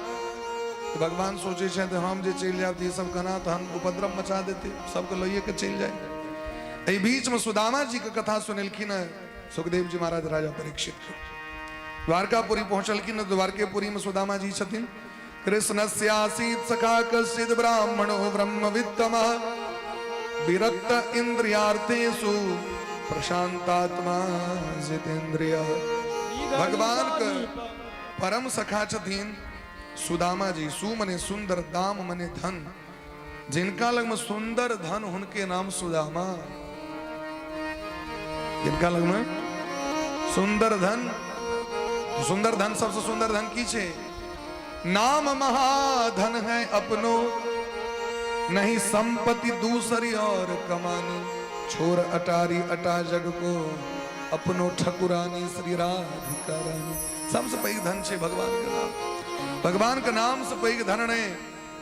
तऽ भगवान सोचै छथि हम जे चलि जायब तऽ ई सब केना तहन उपद्रव मचा देतै, सबके लइए के चलि जाय। एहि बीच में सुदामा जी के कथा सुनेलखिन हँ सुखदेव जी महाराज राजा परीक्षित के। द्वारकापुरी पहुंचलखिन, द्वारकेपुरी में सुदामा जी छथिन। कृष्णस्यासीत् सखा कश्चित् ब्राह्मणो ब्रह्मवित्तमः विरक्त इंद्रियार्थेषु प्रशांतात्मा जितेन्द्रिय। भगवान के परम सखा छथिन सुदामा जी। सु मने सुंदर, दाम मने धन, जिनका लग में सुंदर धन हुनके नाम सुदामा। जिनका लग में सुंदर धन, सुंदर धन सबसे सुंदर धन की छे? नाम महाधन है अपनो, नहीं संपत्ति दूसरी और कमानी, छोर अटारी अटा जग को, अपनो ठकुरानी श्री राधिका रानी। सबसे पैघ धन छे भगवान के नाम। भगवान के नाम से पैघ धन नहीं।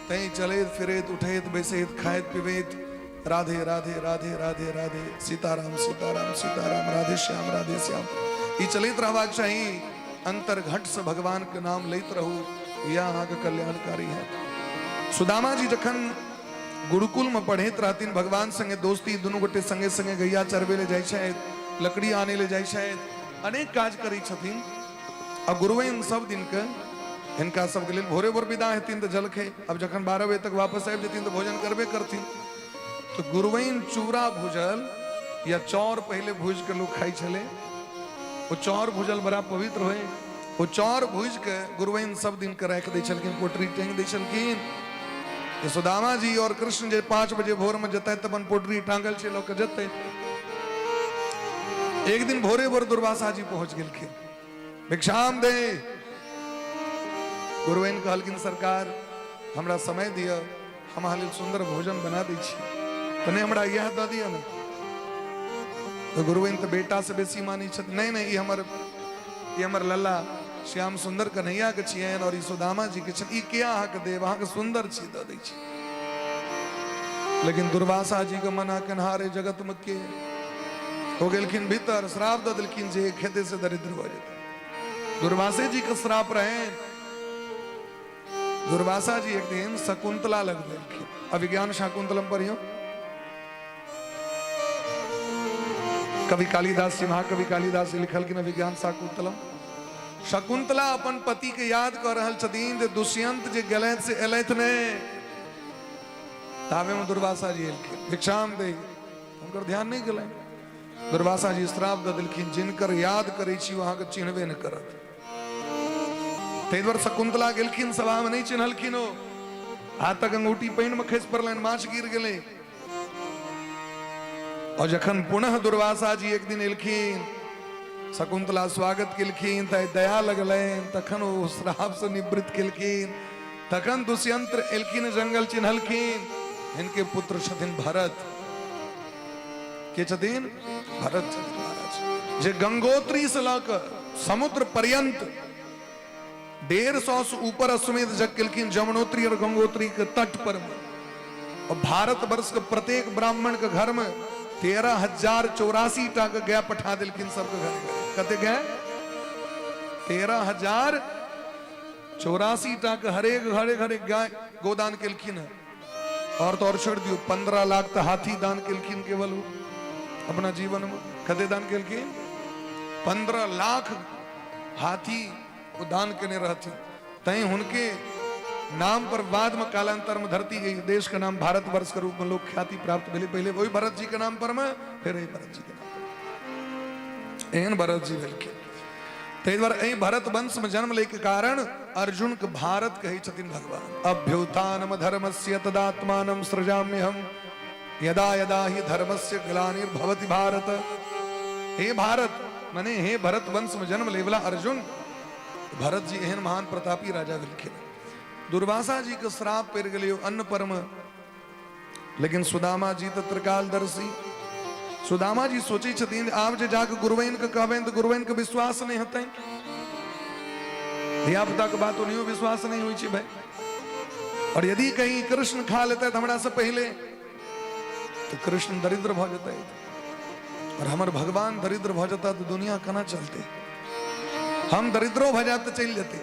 तैं चलैत फिरैत उठैत बैसैत खाइत पिबैत राधे राधे राधे राधे राधे, सीताराम सीताराम सीताराम, राधे श्याम राधे श्याम, ई चलैत रहबाक चाही। अंतर्घट से भगवान के नाम लैत रहू, यह अहाँके कल्याणकारी है। सुदामा जी जखन गुरुकुल में पढ़ैत रहथिन, भगवान संगे दोस्ती, दुनू गोटे संगे संगे गैया चरबै ले जाइ छथि, लकड़ी आनै ले जाइ छथि, अनेक काज करै छथिन। आ गुरुवैन सब दिन के हिनका सबके लेल भोरे भोर विदा हेथिन तऽ जलखै, अब जखन 12 बजे तक वापस आबि जेथिन तऽ भोजन करबे करथिन। तऽ गुरुवैन चूड़ा भुजल या चाउर पहिले भूजि के लोक खाइ छलै, ओ चाउर भुजल बड़ा पवित्र होइ। ओ चाउर भूजि के गुरुवैन सब दिन के राखि दै छलखिन, पोटरी टाँगि दै छलखिन। सुदामा जी और कृष्ण जे 5 बजे भोर में जतै तऽ अपन पोटरी टाँगल छै लऽ के जतै। एक दिन भोरे भोर दुर्वासा जी पहुंच गेलखिन, भिक्षाम दे। गुरुवैन कहलखिन सरकार हमरा समय दिअ, हम अहाँ लेल सुंदर भोजन बना दै छी, तऽ नहि हमरा इएह दऽ दिअ ने। तऽ गुरुवैन तऽ बेटा से बेसी मानै छथि, नहि नहि ई हमर लल्ला श्याम सुंदर कन्हैया के छियनि और ई सुदामा जी के छनि, ई किया अहाँके देब, अहाँके सुंदर छी दऽ दै छी। लेकिन दुर्वासा जी के मना केनहारे जगत में के हो गेलखिन भीतर, श्राप दऽ देलखिन जे खेते से दरिद्र भऽ जेतै। दुर्वासे जी के श्राप रहे। दुर्वासा जी एक दिन शकुंतला लग गेलखिन। अभिज्ञान शाकुंतलम पढ़ियो, कवि कालिदास जी, महाकवि कालिदास जी लिखलखिन अभिज्ञान शाकुंतलम। शकुंतला अपन पति के याद कऽ रहल छथिन जे दुष्यंत जे गेलथि से एलथि नहि। ताबे में दुर्वासा जी एलखिन, भिक्षाम दे, हुनकर ध्यान नहि गेलनि। दुर्वासा जी श्राप दऽ देलखिन, जिनकर याद करै छी ओ अहाँके चिन्हबे नहि करत। ताहि दुआरे शकुंतला गेलखिन सभा में, नहि चिन्हलखिन ओ, हाथक अंगूठी पानि में खसि पड़लनि, माछ गिर गेलै। और जखन पुनः दुर्वासा जी एक दिन एलखिन, शकुंतला स्वागत केलखिन तऽ दया लगलनि, तखन ओ श्राप से निवृत्त केलखिन। तखन दुष्यंत एलखिन, जंगल चिन्हलखिन, हिनके पुत्र छथिन भरत। के छथिन? भरत छथिन महाराज, जे गंगोत्री से लऽ कऽ समुद्र पर्यंत 150 से ऊपर अश्वमेध यज्ञ केलखिन, जमुनोत्री और गंगोत्री के तट पर में। और भारत वर्ष के प्रत्येक ब्राह्मण के घर में 13,084 टा के गाय पठा देलखिन सबके घर घर। कते गाय? 13,084 टा के हरेक घरे घरे गाय गोदान केलखिन है। और तो और छोड़ दियो, 15 लाख तो हाथी दान केलखिन केवल वो अपना जीवन में। कते दान केलखिन? 15 लाख हाथी वो दान केने रहथिन। तैं हुनके नाम पर बाद में कालांतर में धरती गई देश के नाम भारत वर्ष के रूप में लोग ख्याति प्राप्त भेलै। पहले वही भरत जी के नाम पर में, फिर वही भरत जी के नाम पर। एहन भरत जी भेलखिन। ताहि दुआरे एहि भरत वंश में जन्म लै के कारण अर्जुन के भारत कहै छथिन भगवान। अभ्युत्थानम धर्मस्य तदात्मानं सृजाम्यहम यदा यदा ही धर्मस्य ग्लानिर्भवति भारत। हे भारत, मने हे भरत वंश में जन्म लेवला अर्जुन, भरत जी एहन महान प्रतापी राजा भेलखिन। दुर्वासा जी के श्राप पड़ि गेलै अन्न पर में, लेकिन सुदामा जी तऽ त्रिकालदर्शी। सुदामा जी सोचै छथिन आब जे जाके गुरुवैन के कहबनि तऽ गुरुवैन के विश्वास नहि हेतनि। धिया पुता के बात ओनाहियो विश्वास नहि होइ छै भाई। और यदि कहीं कृष्ण खा लेतै तऽ हमरा से पहिले तऽ कृष्ण दरिद्र भऽ जेतै, और हमर भगवान दरिद्र भऽ जेता तऽ दुनिया केना चलतै? हम दरिद्रो भऽ जायब तऽ चलि जेतै।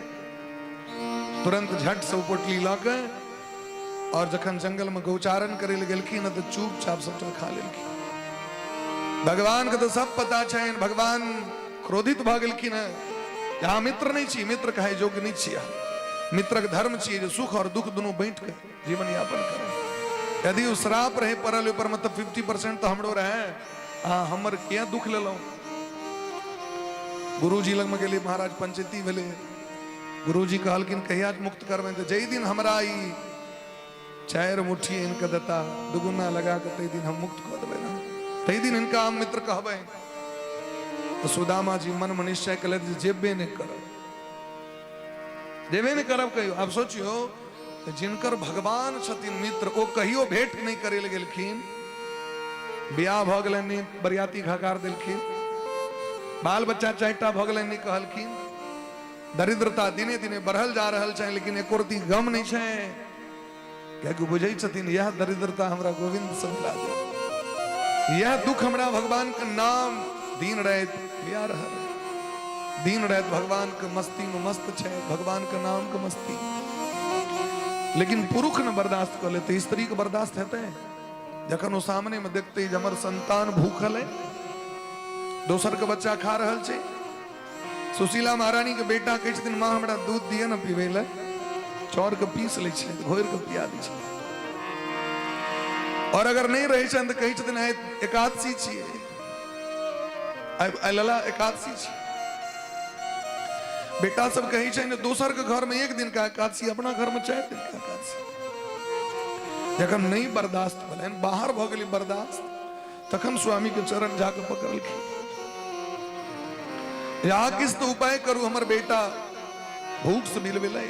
तुरंत झट से ओ पोटली लऽ के और जखन जंगल में गौचारण करे लए गेलखिन तऽ चुपचाप सबटा खा लेलखिन। भगवान के तऽ सब पता छनि। भगवान क्रोधित भऽ गेलखिन हेँ, अहाँ मित्र नहि छी, मित्र कहै योग्य नहि छी अहाँ। मित्रक धर्म छियै जे सुख और दुख दुनू बाँटि कऽ जीवन यापन करै। यदि ओ श्राप रहे पड़ल ओहि पर मतलब 50% तऽ हमरो रहे, अहाँ हमर किया दुख लेलहुँ? गुरुजी लगमे गेलियै महाराज, पंचायती भेलै। गुरुजी कहलखिन कहिया मुक्त करबै? तऽ जाहि दिन हमरा ई 4 मुट्ठी आनि कऽ देता दुगुना लगा कऽ, ताहि दिन हम मुक्त कऽ देबै ने, ताहि दिन हिनका हम मित्र कहबै। तऽ सुदामा जी मनमे निश्चय केलथि जे जेबे नहि करब, जेबे नहि करब कहियो। आब सोचियौ जिनकर भगवान छथिन मित्र, ओ कहियो भेंट नहि करै लए गेलखिन। बियाह भऽ गेलनि नहि बरियाती घकार देलखिन, बाल बच्चा 4टा भऽ गेलनि नहि कहलखिन। दरिद्रता दिने दिने बढ़ल जा रहल छै, लेकिन एको रत्ती गम नहि छै, कियाकि बुझै छथिन यह दरिद्रता हमरा गोविंद से मिला दे, यह दुख हमरा भगवान के नाम दिन राति लिया रहल है। दिन राति भगवान के मस्ती में मस्त छै, भगवान के नाम के मस्ती। लेकिन पुरुष ने बर्दाश्त कर लेते, स्त्री के बर्दाश्त हेतै? जखन ओ सामने में देखते जे हमर संतान भूखल है, दोसर के बच्चा खा रहल छै। सुशीला महारानी के बेटा कहै छथिन माँ हमरा दूध दिअ ने पीबै लए, चाउर के पीस लै छै, घोरि के पिया दै छै। और अगर नहि रहै छनि तऽ कहै छथिन आइ एकादशी छियै, आइ लला एकादशी छियै। बेटा सब कहै छै ने दोसर के घर में एक दिन का एकादशी, अपना घर में 4 दिन का एकादशी। जखन नहीं बर्दाश्त भेलनि, बाहर भऽ गेलै बर्दाश्त, तखन स्वामी के चरण जाके पकड़लखिन। या किछु तऽ उपाय करू, हमर बेटा भूख से बिलबिलै।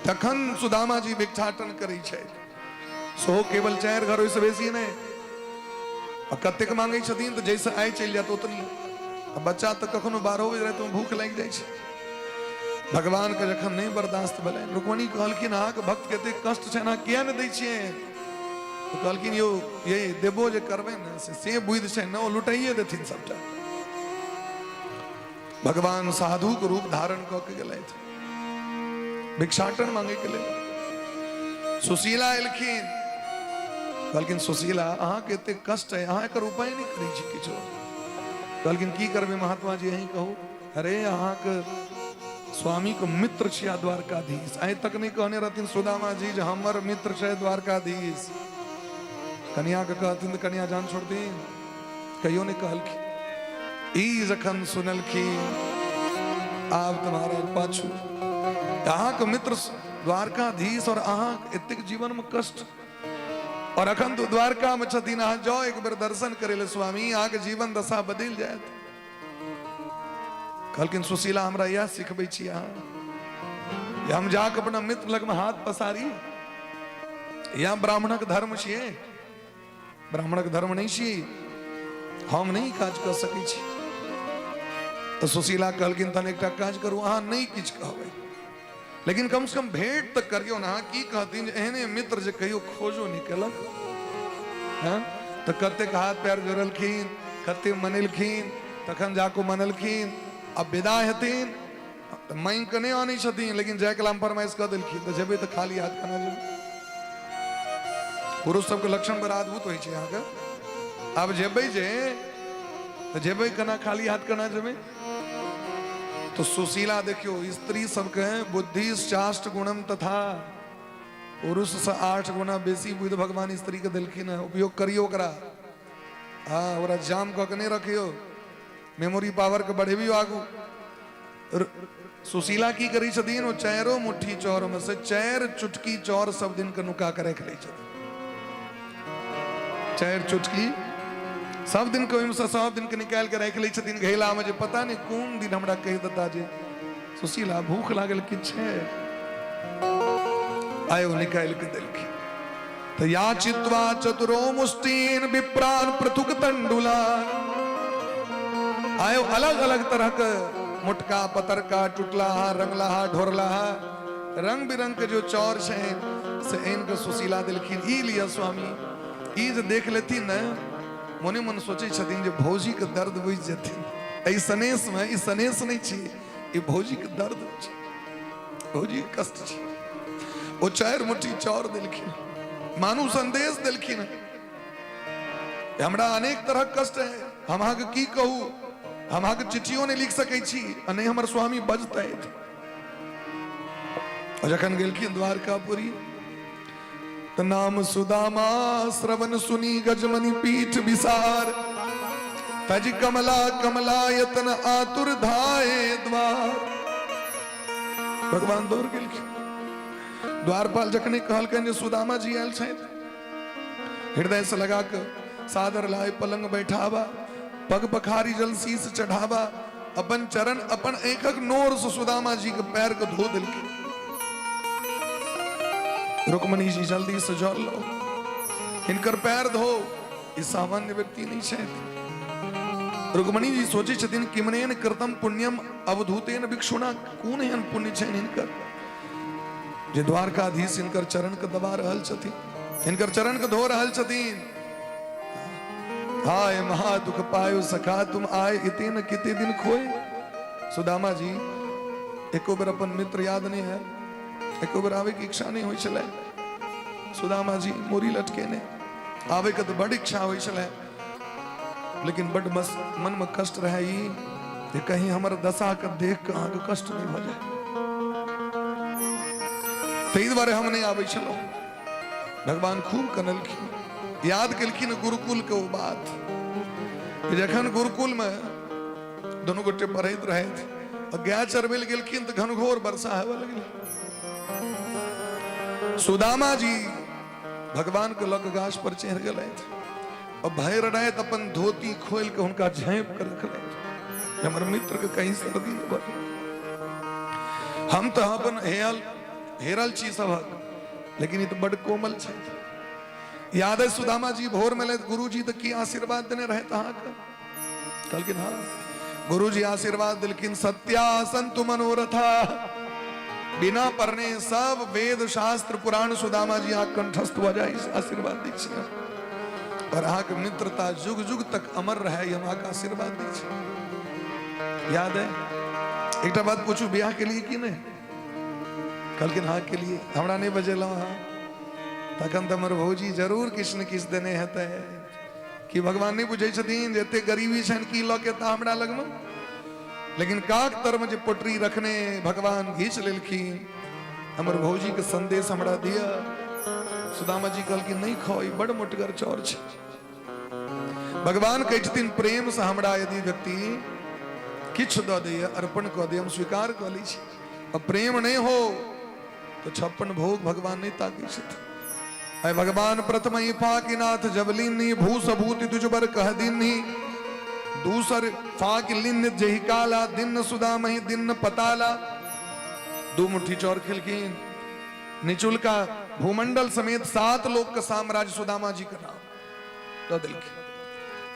तखन सुदामा जी भिक्षाटन करै छथि, सेहो केवल 4 घर, ओहिसँ बेसी नहि। आ कतेक मांगै छथिन तऽ जाहिसँ आइ चलि जायत ओतनी। आ बच्चा तऽ कखनो 12 बजे रातिमे भूख लागि जाइ छै। भगवानके जखन नहि बर्दाश्त भेलनि, रुक्मणी कहलखिन अहाँके भक्तके एतेक कष्ट छनि, अहाँ किया नहि दै छियै? तऽ कहलखिन यौ ये देबो जे करबै ने से बुद्धि छै ने, ओ लुटाइए देथिन सबटा। भगवान साधुके रूप धारण कऽ के गेलथि भिक्षाटन मांगैके लेल। सुशीला एलखिन, कहलखिन सुशीला अहाँके एतेक कष्ट है, अहाँ एकर उपाय नहि करै छी किछो? कहलखिन की करबै महात्मा जी, अहीं कहू। अरे अहाँके स्वामीके मित्र छिया द्वारकाधीश, आइ तक नहि कहने रहथिन सुदामा जी जे हमर मित्र छै द्वारकाधीश। कनिया के कहथिन तऽ कनिया जान छोड़थिन, कहियो नहि कहलखिन। ई जखन सुनलखिन आब तऽ महाराज पाछू अहाँके मित्र द्वारकाधीश और अहाँ एतेक जीवन में कष्ट, और अखन तो द्वारका में छथिन, अहाँ जाओ एक बेर दर्शन करे ले स्वामी, अहाँके जीवन दशा बदलि जायत। कहलखिन सुशीला हमरा इएह सिखबै छी अहाँ, हम जाके अपना मित्र लगमे हाथ पसारी? या ब्राह्मणक धर्म छियै? ब्राह्मणक धर्म नहि छी, हम नहि काज कऽ सकै छी। तऽ सुशीला कहलखिन तहन एकटा काज करू, अहाँ नहि किछु कहबै लेकिन कम से कम भेंट तऽ करियौ ने। अहाँ की कहथिन जे एहने मित्र जे कहियो खोजो नहि केलक? हँ, तऽ कतेक हाथ पैर जोड़लखिन, कतेक मनेलखिन, तखन जाकऽ मनलखिन। अब विदा हेथिन तऽ मांगि कऽ नहि आनै छथिन, लेकिन जाय कलाम फरमाइश कऽ देलखिन तऽ जेबै तऽ खाली हाथ केना जेबै? पुरुष सबके लक्षण बड़ा अद्भुत होइ छै अहाँके। आब जेबै जे तऽ जेबै केना, खाली हाथ केना जेबै? तो सुशीला देखियो स्त्री सबके बुद्धि चाष्ट गुणम तथा पुरुष से 8 गुना बेसी बुद्धि भगवान स्त्री के देलखिन है। उपयोग करियो ओकरा, हाँ ओकरा जाम कऽ के नहि रखियो, मेमोरी पावर के बढ़ेबियो आगू। सुशीला की करै छथिन, ओ 4 मुट्ठी चाउर में से 4 चुटकी चाउर सब दिन के नुका के राखि लै छथिन। 4 चुटकी सब दिन के ओहिमे से सब दिन के निकालि के राखि लै छथिन घैला में, जे पता नहि कोन दिन हमरा कहि देता जे सुशीला भूख लागल किछु छै, आयो निकालि के देलखिन। तऽ याचित्वा चतुरो मुष्टीन विप्रान पृथुक तंडुला, आयो अलग अलग तरह के मोटका पतरका टुटलाहा रंगलाहा ढोरलाहा रंग बिरंग के जो चौर छै से आनि के सुशीला देलखिन। ई लिअ स्वामी। ई जे देख लेथिन ने, मोने मन सोचै छथिन जे भौजी के दर्द बुझि जेथिन एहि सनेश में। ई सनेश नहि छी, ई भौजी के दर्द छै, भौजी के कष्ट छै। ओ 4 मुट्ठी चाउर देलखिन, मानू संदेश देलखिन हमरा अनेक तरहक कष्ट है, हम अहाँके की कहू, हम अहाँके चिट्ठियो नहि लिख सकै छी आ नहि हमर स्वामी बजतथि। और जखन गेलखिन द्वारकापुरी तऽ नाम सुदामा श्रवण सुनी गजमणि पीठ विसार, तज कमला कमलायतन आतुर धाये द्वार। भगवान दौड़ गेलखिन। द्वारपाल जखने कहलकनि जे सुदामा जी आयल छथि, हृदय से लगा के सादर लाए पलंग बैठावा, पग पखारी जल शीश चढ़ावा, अपन चरण अपन आंखक नोर से सुदामा जी के पैर के धो देलखिन। रुक्मणी जी जल्दी से जल लो, हिनकर पैर धो, ई सामान्य व्यक्ति नहीं छथि। रुक्मणी जी सोचै छथिन किमनेन कृतम पुण्यम अवधूतेन भिक्षुणा, कोन एहन पुण्य छनि हिनकर जे द्वारकाधीश हिनकर चरण के दबा रहल छथिन, हिनकर चरण के धो रहल छथिन। हाय महा दुख पायो सखा तुम आए इते न किते दिन खोए। सुदामा जी एको बेर अपन मित्र याद नहीं है, एको बेर आवे के इच्छा नहीं होई छलै। सुदामा जी मोरी लटकेने आवे के तो बड़ इच्छा होई छलै, लेकिन बड मस मन में कष्ट रहे ई जे कहीं हमर दशा के देख के अहाँके कष्ट नहीं भऽ जाए, ताहि दुआरे हम नहीं आबै छलहुँ। भगवान खूब कनलखिन, याद केलखिन गुरुकुल के ओ बात, जखन गुरुकुल में दुनू गोटे पढ़ैत रहथि, आ गाय चरबै लए गेलखिन तऽ घनघोर वर्षा हेबऽ लगलै। सुदामा जी भगवान के लग गाछ पर चढ़ि गेलथि आ भरि राति अपन धोती खोलि के हुनका झाँपि के रखलथि, हमर मित्र के कहीं सर्दी नहि भऽ। हम तऽ अपन हेयल हेरल छी सभक, लेकिन ई तऽ बड कोमल छथि। याद है सुदामा जी भोर में लैत गुरुजी तऽ की आशीर्वाद देने रहथि अहाँके? कहलखिन हाँ। गुरुजी आशीर्वाद दिलखिन, सत्या संतु मनोरथा, बिना पढ़ने सब वेद शास्त्र पुराण सुदामा जी अहाँ कंठस्थ भऽ जाय, आशीर्वाद दै छी और अहाँके मित्रता जुग जुग तक अमर रहे, हम अहाँके आशीर्वाद दै छी। याद है? एकटा बात पूछू, बियाह के लिए की नहि? कहलखिन हाँ के लिए। हमरा नहि बजेलहुँ अहाँ, तखन तऽ हमर भौजी जरूर किछु ने किछु देने हेतै। कि भगवान नहि बुझै छथिन जे एते गरीबी छनि की लऽ के एता हमरा लगमे? लेकिन काक तरमे जे पोटरी रखने भगवान घीच लेलखिन, हमर भौजी के संदेश हमरा दिया। सुदामा जी कहलखिन नहि खाओ, ई बड़ मोटगर चाउर छै। भगवान कहै छथिन प्रेम से हमरा यदि व्यक्ति किछु दऽ दैए, अर्पण कऽ दैए, हम स्वीकार कऽ लै छी। आ प्रेम नहि हो तऽ 56 भोग भगवान नहि ताकै छथिन। अय भगवान प्रथम ही फाकिनाथ जबलिनी भूस भूति दुजबर कह दिन्नी, दूसर फाक लिन्न जेहि काला दिन सुदामही दिन पताला। दू मुट्ठी चौर खेलखिन, निचुलका भूमंडल समेत 7 लोक के साम्राज्य सुदामा जी के नाम दऽ देलखिन।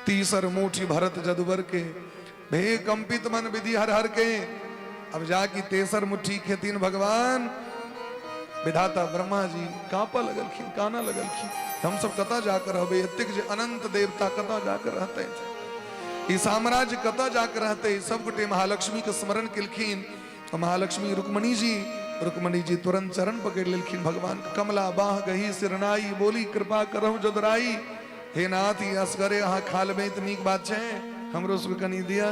तीसर मुठी भरत जदुबर के भे कंपित मन विधि हर हर के। अब जाकि तेसर मुट्ठी खेतीन भगवान विधाता ब्रह्मा जी कांपऽ लगलखिन, कानऽ लगलखिन, हम सब कतऽ जाकर रहबै? एतेक जे अनंत देवता कतऽ जाकर रहते? ई साम्राज्य कतऽ जाकर रहते? सब गोटे महालक्ष्मी के स्मरण केलखिन। महालक्ष्मी रुक्मणी जी, रुक्मणी जी तुरंत चरण पकड़ लेलखिन भगवान। कमला बाह गही सिरनाई, बोली कृपा करहु जदराई। हे नाथ, ई असगरे अहाँ खा लेबै तऽ नीक बात छै, हमरो सबके कनि दिअ,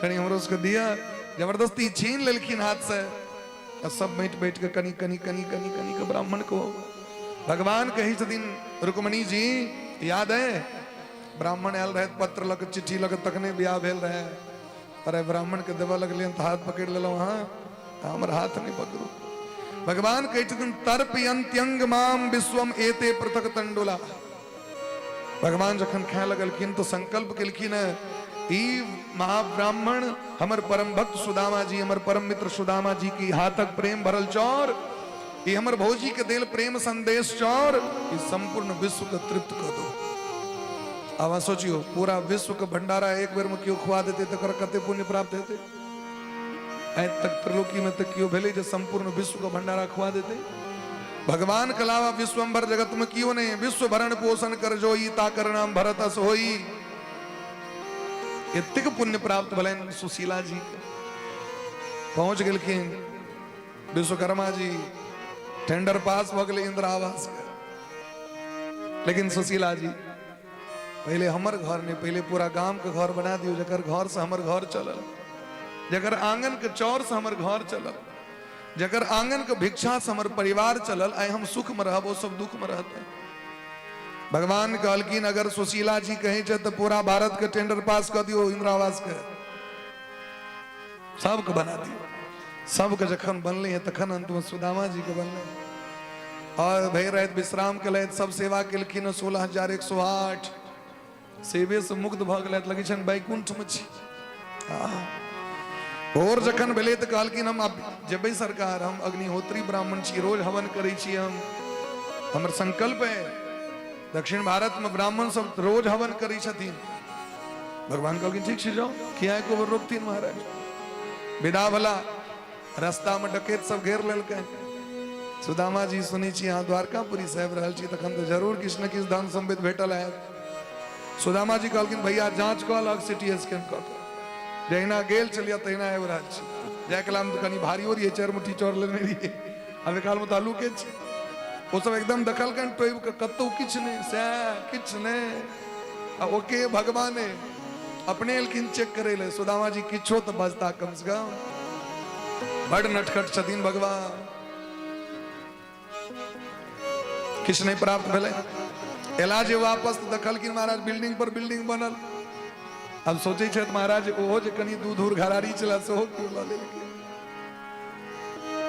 कनि हमरो सबके दिअ। जबरदस्ती छीन लेलखिन हाथ से आ सब बैठ बैठ के कनि कनि कनि कनि कनि के ब्राह्मण को। भगवान कहै छथिन रुक्मणी जी याद है ब्राह्मण आयल रहे पत्र लग चिट्ठी लग तखने बियाह भेल रहे, अरे ब्राह्मण के देबऽ लगलियन तऽ हाथ पकड़ि लेलहुँ अहाँ, हमर हाथ नहि पकड़ू। भगवान कहै छथिन तर्पयन्त्यंग माम विश्वम एते पृथक तंडुला। भगवान जखन खाय लगलखिन तऽ संकल्प केलखिन ई महाब्राह्मण हमर परम भक्त सुदामा जी, हमर परम मित्र सुदामा जी की हाथक प्रेम भरल चौर, ई हमर भौजी के देल प्रेम संदेश चौर, ई संपूर्ण विश्व के तृप्त कर दो। आब अहाँ सोचियो पूरा विश्व के भंडारा एक बेर में केओ खुआ देते तकर कते पुण्य प्राप्त हेतै? आइ तक त्रिलोकी में तऽ केओ भेलै जे संपूर्ण विश्व के भंडारा खुआ देते? भगवान के अलावा विश्वम्भर जगत में केओ नहीं। विश्व भरण पोषण कर जोई ताकर नाम भरत अस होई। एतेक पुण्य प्राप्त भेलनि सुशीला जी के। पहुंच गेलखिन विश्वकर्मा जी, टेंडर पास भऽ गेलै इंदिरा आवास के। लेकिन सुशीला जी पहले हमर घर नहीं, पहले पूरा गाम के घर बना दियो, जकर घर से हमर घर चलल, जकर आंगन के चौर से हमर घर चलल, जकर आंगन के भिक्षा से हमर परिवार चलल, आइ हम सुख में रहब, ओ सब दुख में रहते। भगवान कहलखिन अगर सुशीला जी कहे छै तऽ पूरा भारत के टेंडर पास कऽ दियो इंदिरा आवास के, सबके बना दियो। सबके जखन बनले है तखन अंत में सुदामा जी के बनले। और भय रहत विश्राम के लैत सब सेवा केलखिन, 16,108 सेवे से मुक्त भऽ गेलथि, लगै छनि वैकुंठ में छी। भोर जखन भेलै तऽ कहलखिन हम आब जेबै सरकार, हम अग्निहोत्री ब्राह्मण छी, रोज हवन करै छी हम, हमर संकल्प है दक्षिण भारत में ब्राह्मण सब रोज हवन करै छथिन। भगवान कहलखिन ठीक छै जाओ, किया एको बेर रोकथिन महाराज। विदा भला, रास्ता में डकैत सब घेर लेलकै। सुदामा जी सुनै छी अहाँ द्वारकापुरी से आबि रहल छी, तखन तऽ जरूर किछु ने किछु धन सम्पत्ति भेटल हैत। सुदामा जी कहलखिन भैया जांच कऽ लग सिटी स्कैन कऽ के, जहिना गेल छलियै तहिना आबि रहल छी। जाय काल में तऽ कनि भारियो रहियै, 4 मुट्ठी चौर लेने रहियै, आबै काल में तऽ हल्लुके छै। ओ सब एकदम देखलकनि टोबि कऽ कतहु किछु नहि, सएह किछु नहि। आ ओके भगवाने अपने एलखिन चेक करै लए, सुदामा जी किछो तऽ बजता कम से कम, बड नटखट छथिन भगवान। किछु नहि प्राप्त भेलै। एला जे वापस तऽ देखलखिन महाराज बिल्डिंग पर बिल्डिंग बनल। आब सोचै छथि महाराज ओहो जे कनि दूध उर घरारी छला सेहो केओ लऽ लेलकै।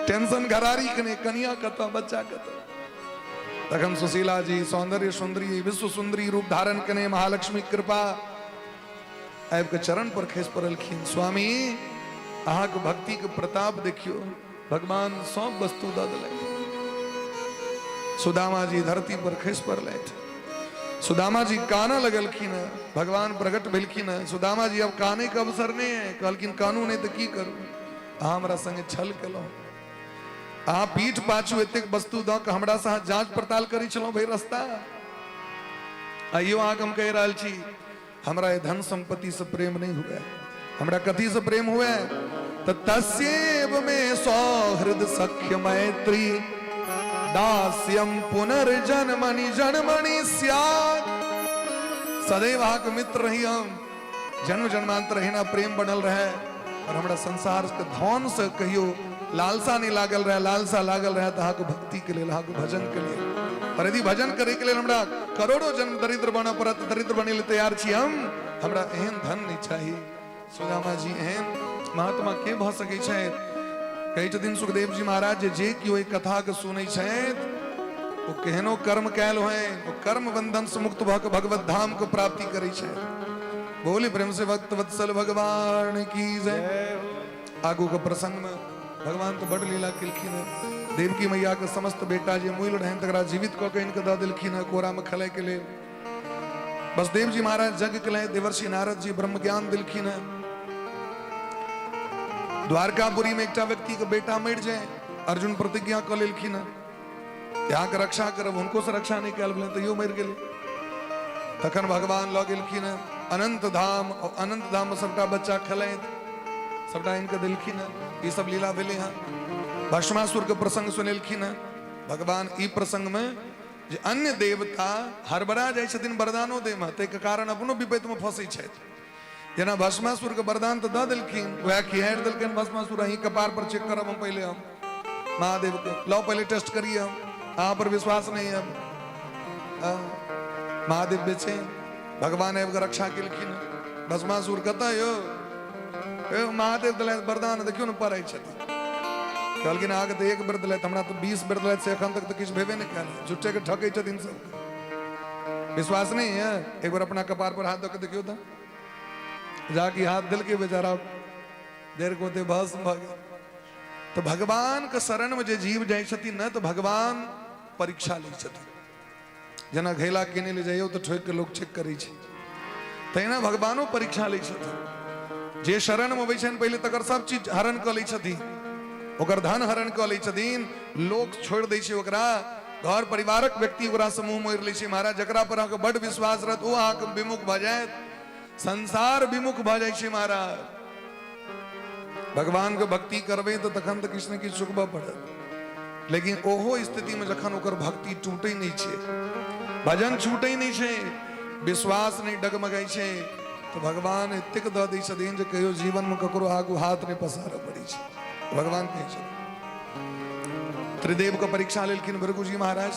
टेंशन घरारी के नहि, कनिया कतऽ, बच्चा कतऽ। तखन सुशीला जी सौंदर्य सुंदरी विश्व सुंदरी रूप धारण केने महालक्ष्मी कृपा आबि कऽ चरण पर खसि पड़लखिन। स्वामी अहाँके भक्ति के प्रताप देखियौ, भगवान सब वस्तु दऽ देलक। सुदामा जी धरती पर खसि पड़लथि। सुदामा जी कानऽ लगलखिन, भगवान प्रकट भेलखिन। सुदामा जी अब काने के अवसर नहीं है, कहलखिन कानू नहीं तऽ की करू, अहाँ हमरा संगे छल केलहुँ, अहाँ पीठ पाछू एतेक वस्तु दऽ कऽ हमरा से अहाँ जांच पड़ताल करै छलहुँ भरि रस्ता। आइयो अहाँके हम कहि रहल छी, हमरा एहि धन संपत्ति से प्रेम नहीं हुए, हमरा कथी से प्रेम हुए तो तस्यैव मे सौहृद सख्य मैत्री दास्यम पुनर्जन्मनि जन्मनि स्यात्। सदैव अहाँके मित्र रही हम, जन्म जन्मांतर रहिना प्रेम बनल रहे और हमरा संसार के धन से कहियो लालसा नहीं लागल रहे। लालसा लागल रहे तो अहाँके भक्ति के लेल, अहाँके भजन के लेल। और यदि भजन करे के लेल हमरा करोड़ों जन्म दरिद्र बनऽ पड़त, दरिद्र बने लेल तैयार छी हम, हमरा एहन धन नहीं चाही। सुदामा जी एहन महात्मा के भऽ सकै छथि? कहै छथिन सुखदेव जी महाराज जे केओ एहि कथा के सुनै छथि ओ केहनो कर्म कयल होय ओ कर्म बंधन से मुक्त भऽ के भगवत धाम के प्राप्ति करै छथि। बोली प्रेम से भक्त वत्सल भगवान की जय। आगू के प्रसंग में भगवान तो बड़ लीला केलखिन है। देवकी मैया के समस्त बेटा जे मुइल रहनि तकरा जीवित कऽ के इनके दऽ देलखिन है कोरा में खेलाय के लेल। बसदेव जी महाराज यज्ञ केलनि, देवर्षि नारद जी ब्रह्म ज्ञान देलखिन है। द्वारकापुरी में एकटा व्यक्ति के बेटा मरि जाए, अर्जुन प्रतिज्ञा कऽ लेलखिन है यहाँ के रक्षा करब, हुनको से रक्षा नहीं कयल भेलनि तैयो मरि गेलै। तखन भगवान लऽ गेलखिन है अनंत धाम, और अनंत धाम में सबटा बच्चा खेलैत सबटा इनके देलखिन है। ई सब लीला भेलै हँ। भस्मासुर के प्रसंग सुनेलखिन है भगवान। ई प्रसंग में जे अन्य देवता हड़बड़ा जाइ छथिन वरदानो दैमे, ताहिके कारण अपनो विपत्तिमे फंसै छथि। जेना भस्मासुर के वरदान तऽ दऽ देलखिन, वएह खिहारि देलखिन भस्मासुर, अहीं कपार पर चेक करब हम पहिले, हम महादेव के लाओ पहले टेस्ट करिए, हम अहाँ पर विश्वास नहीं है। महादेव बेचैन, भगवान आबि कऽ रक्षा केलखिन। भस्मासुर कतऽ यौ? ए महादेव देलथि वरदान, देखियौ ने पढ़ै छथिन। कहलखिन अहाँके तऽ एक बेर देलथि, हमरा तऽ 20 बेर देलथि, से एखन तक तऽ किछु भेबे नहि कयल, झूठे के ठकै छथिन सबके। विश्वास नहीं है, एक बार अपना कपार पर हाथ दऽ के देखियौ तऽ। जाकि हाथ देलकै बेचारा देर को ते भस्म भऽ गेल। तऽ भगवान के शरण में जे जीव जाइ छथिन ने तऽ भगवान परीक्षा लै छथिन। जेना घैला किनै लए जइयौ तऽ ठोकि के लोक चेक करै छै, तहिना भगवानो परीक्षा लै छथिन। जे शरण में अबै छनि पहिले तकर सब चीज हरण कऽ लै छथिन, ओकर धन हरण कऽ लै छथिन, लोक छोड़ि दै छै ओकरा, घर परिवारक व्यक्ति ओकरा से मुँह मोड़ि लै छै। महाराज जकरा पर अहाँके बड्ड विश्वास रहत ओ अहाँके विमुख भऽ जायत, संसार विमुख भऽ जाइ छै। महाराज भगवान के भक्ति करबै तऽ तखन तऽ किछु ने किछु चुकबऽ पड़त, लेकिन ओहो स्थिति में जखन ओकर भक्ति टूटै नहि छै, भजन छूटै नहि छै, विश्वास नहि डगमगाइ छै, तऽ भगवान एतेक दऽ दै छथिन जे कहियो जीवन में ककरो आगू हाथ नहि पसारऽ पड़ै छै। भगवान कहै छथिन त्रिदेव के परीक्षा लेलखिन भृगुजी महाराज,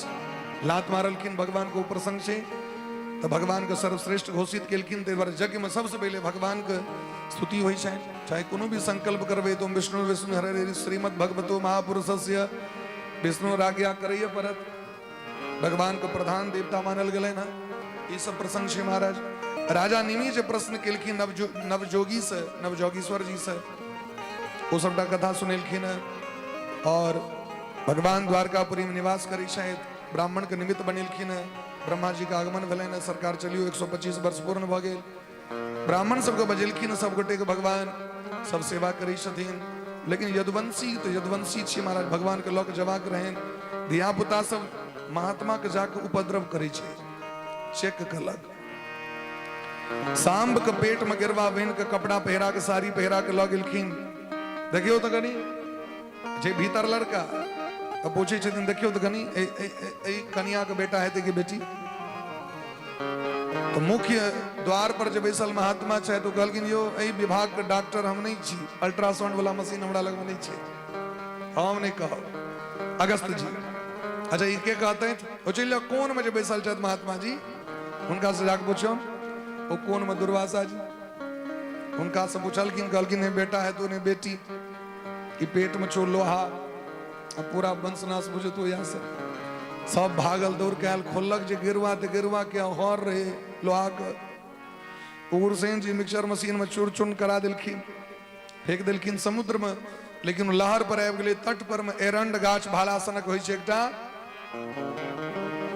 लात मारलखिन, भगवान के ओ प्रसंग छै तऽ भगवान के सर्वश्रेष्ठ घोषित केलखिन। ताहि दुआरे यज्ञ में सबसे पहिले भगवान के स्तुति होइ छनि। चाहे कोनो भी संकल्प करबै तऽ विष्णु विष्णु हरे हरे श्रीमद भगवतो महापुरुषस्य विष्णु राज्ञा करैए पड़त। भगवान के प्रधान देवता मानल गेलनि हँ। ई सब प्रसंग छै महाराज। राजा निमि जे प्रश्न केलखिन नवजोगी से, नवजोगीश्वर जी से, ओ सबटा कथा सुनेलखिन हँ। और भगवान द्वारकापुरी में निवास करै छथि, ब्राह्मण के निमित्त बनेलखिन हँ। ब्रह्मा जी के आगमन भेलनि हँ, सरकार चलियो 125 वर्ष पूर्ण भऽ गेल। ब्राह्मण सबके बजेलखिन, सब गोटे के भगवान सब सेवा करै छथिन। लेकिन यदुवंशी तऽ यदुवंशी छी महाराज, भगवान के लऽ के जबाक रहनि। धिया पुता सब महात्मा के जाके उपद्रव करै छै, चेक कलक। सांब के पेट में गेरवा बहिन के कपड़ा पहिरा के साड़ी पहिरा के लऽ गेलखिन। देखियौ तऽ कनी जे भीतर लड़का तऽ पूछै छथिन, देखियौ तऽ कनी एहि कनिया के बेटा हेतै कि बेटी? तऽ मुख्य द्वार पर जे बैसल महात्मा छथि ओ कहलखिन, यौ एहि विभाग के डॉक्टर हम नहि छी, अल्ट्रासाउंड वाला मशीन हमरा लगमे नहि छै, हम नहि कहब। अगस्त जी, अच्छा ई के कहते? ओ चलि जाउ कोन में जे बैसल छथि महात्मा जी, हुनका से जाके पुछियौ। ओ कोन में दुर्वासा जी, हुनकासँ पुछलखिन, कहलखिन नहि बेटा है तो नहि बेटी, ई पेटमे छौ लोहा, आ पूरा वंशनाश बुझतो इएह से। सब भागल दौड़ के आयल, खोललक जे गेरुआ, तऽ गेरुआ के हर रहे लोहा के। उग्रसेन जी मिक्सर मशीन में चूर चूर्ण करा देलखिन, फेंक देलखिन समुद्र में, लेकिन लहर पर आबि गेलै तट पर में एरंड गाछ भाला सनक होइ छै एकटा,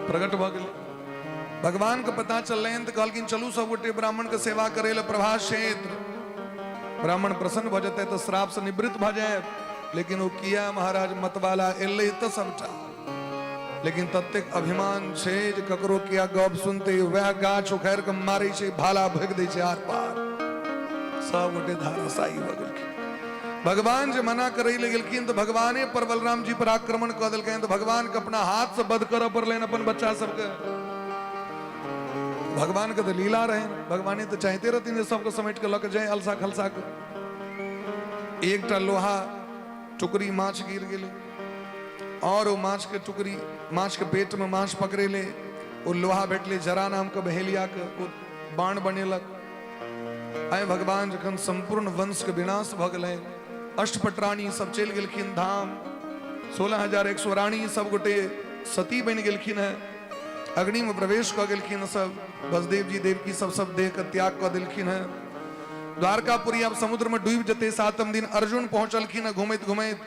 प्रकट भऽ गेलै। भगवान के पता चललनि तऽ कहलखिन चलू सब गोटे ब्राह्मण के सेवा करै लए प्रभास क्षेत्र। ब्राह्मण प्रसन्न भऽ जेतै तऽ श्राप से निवृत्त भऽ जाय। लेकिन ओ किया महाराज मतवाला एलै तऽ सबटा, लेकिन ततेक अभिमान छै जे ककरो किया गप सुनते वएह गाछ उखाड़ि कऽ मारै छै, भाला भोगि दै छै आर पार, सब गोटे धाराशायी भऽ गेलखिन। भगवान जे मना करै लए गेलखिन तऽ भगवाने पर बलराम जी पर आक्रमण कऽ देलकनि, तऽ भगवान के अपना हाथ से वध करऽ पड़लनि अपन बच्चा सबके। भगवान के तऽ लीला रहनि, भगवाने तऽ चाहते रहथिन जे सबके समेट कऽ लऽ कऽ जाय अलसा खलसा के। एकटा लोहा टुकड़ी माछ गिर गेलै और ओ माछ के टुकड़ी माछ के पेट में माछ पकड़ेले, ओ लोहा भेटले जरा नाम के बहेलिया के, ओ बाण बनेलक। आइ भगवान जखन संपूर्ण वंश के विनाश भऽ गेलनि, अष्टपटरानी सब चलि गेलखिन धाम, 16,100 रानी सब गोटे सती बनि गेलखिन हेँ, अग्नि में प्रवेश कऽ गेलखिन सब, बसदेव जी देवकी सब सब देह के त्याग कऽ देलखिन हेँ। द्वारकापुरी आब समुद्र में डूबि जेतै। सातम दिन अर्जुन पहुँचलखिन हेँ घुमैत घुमैत,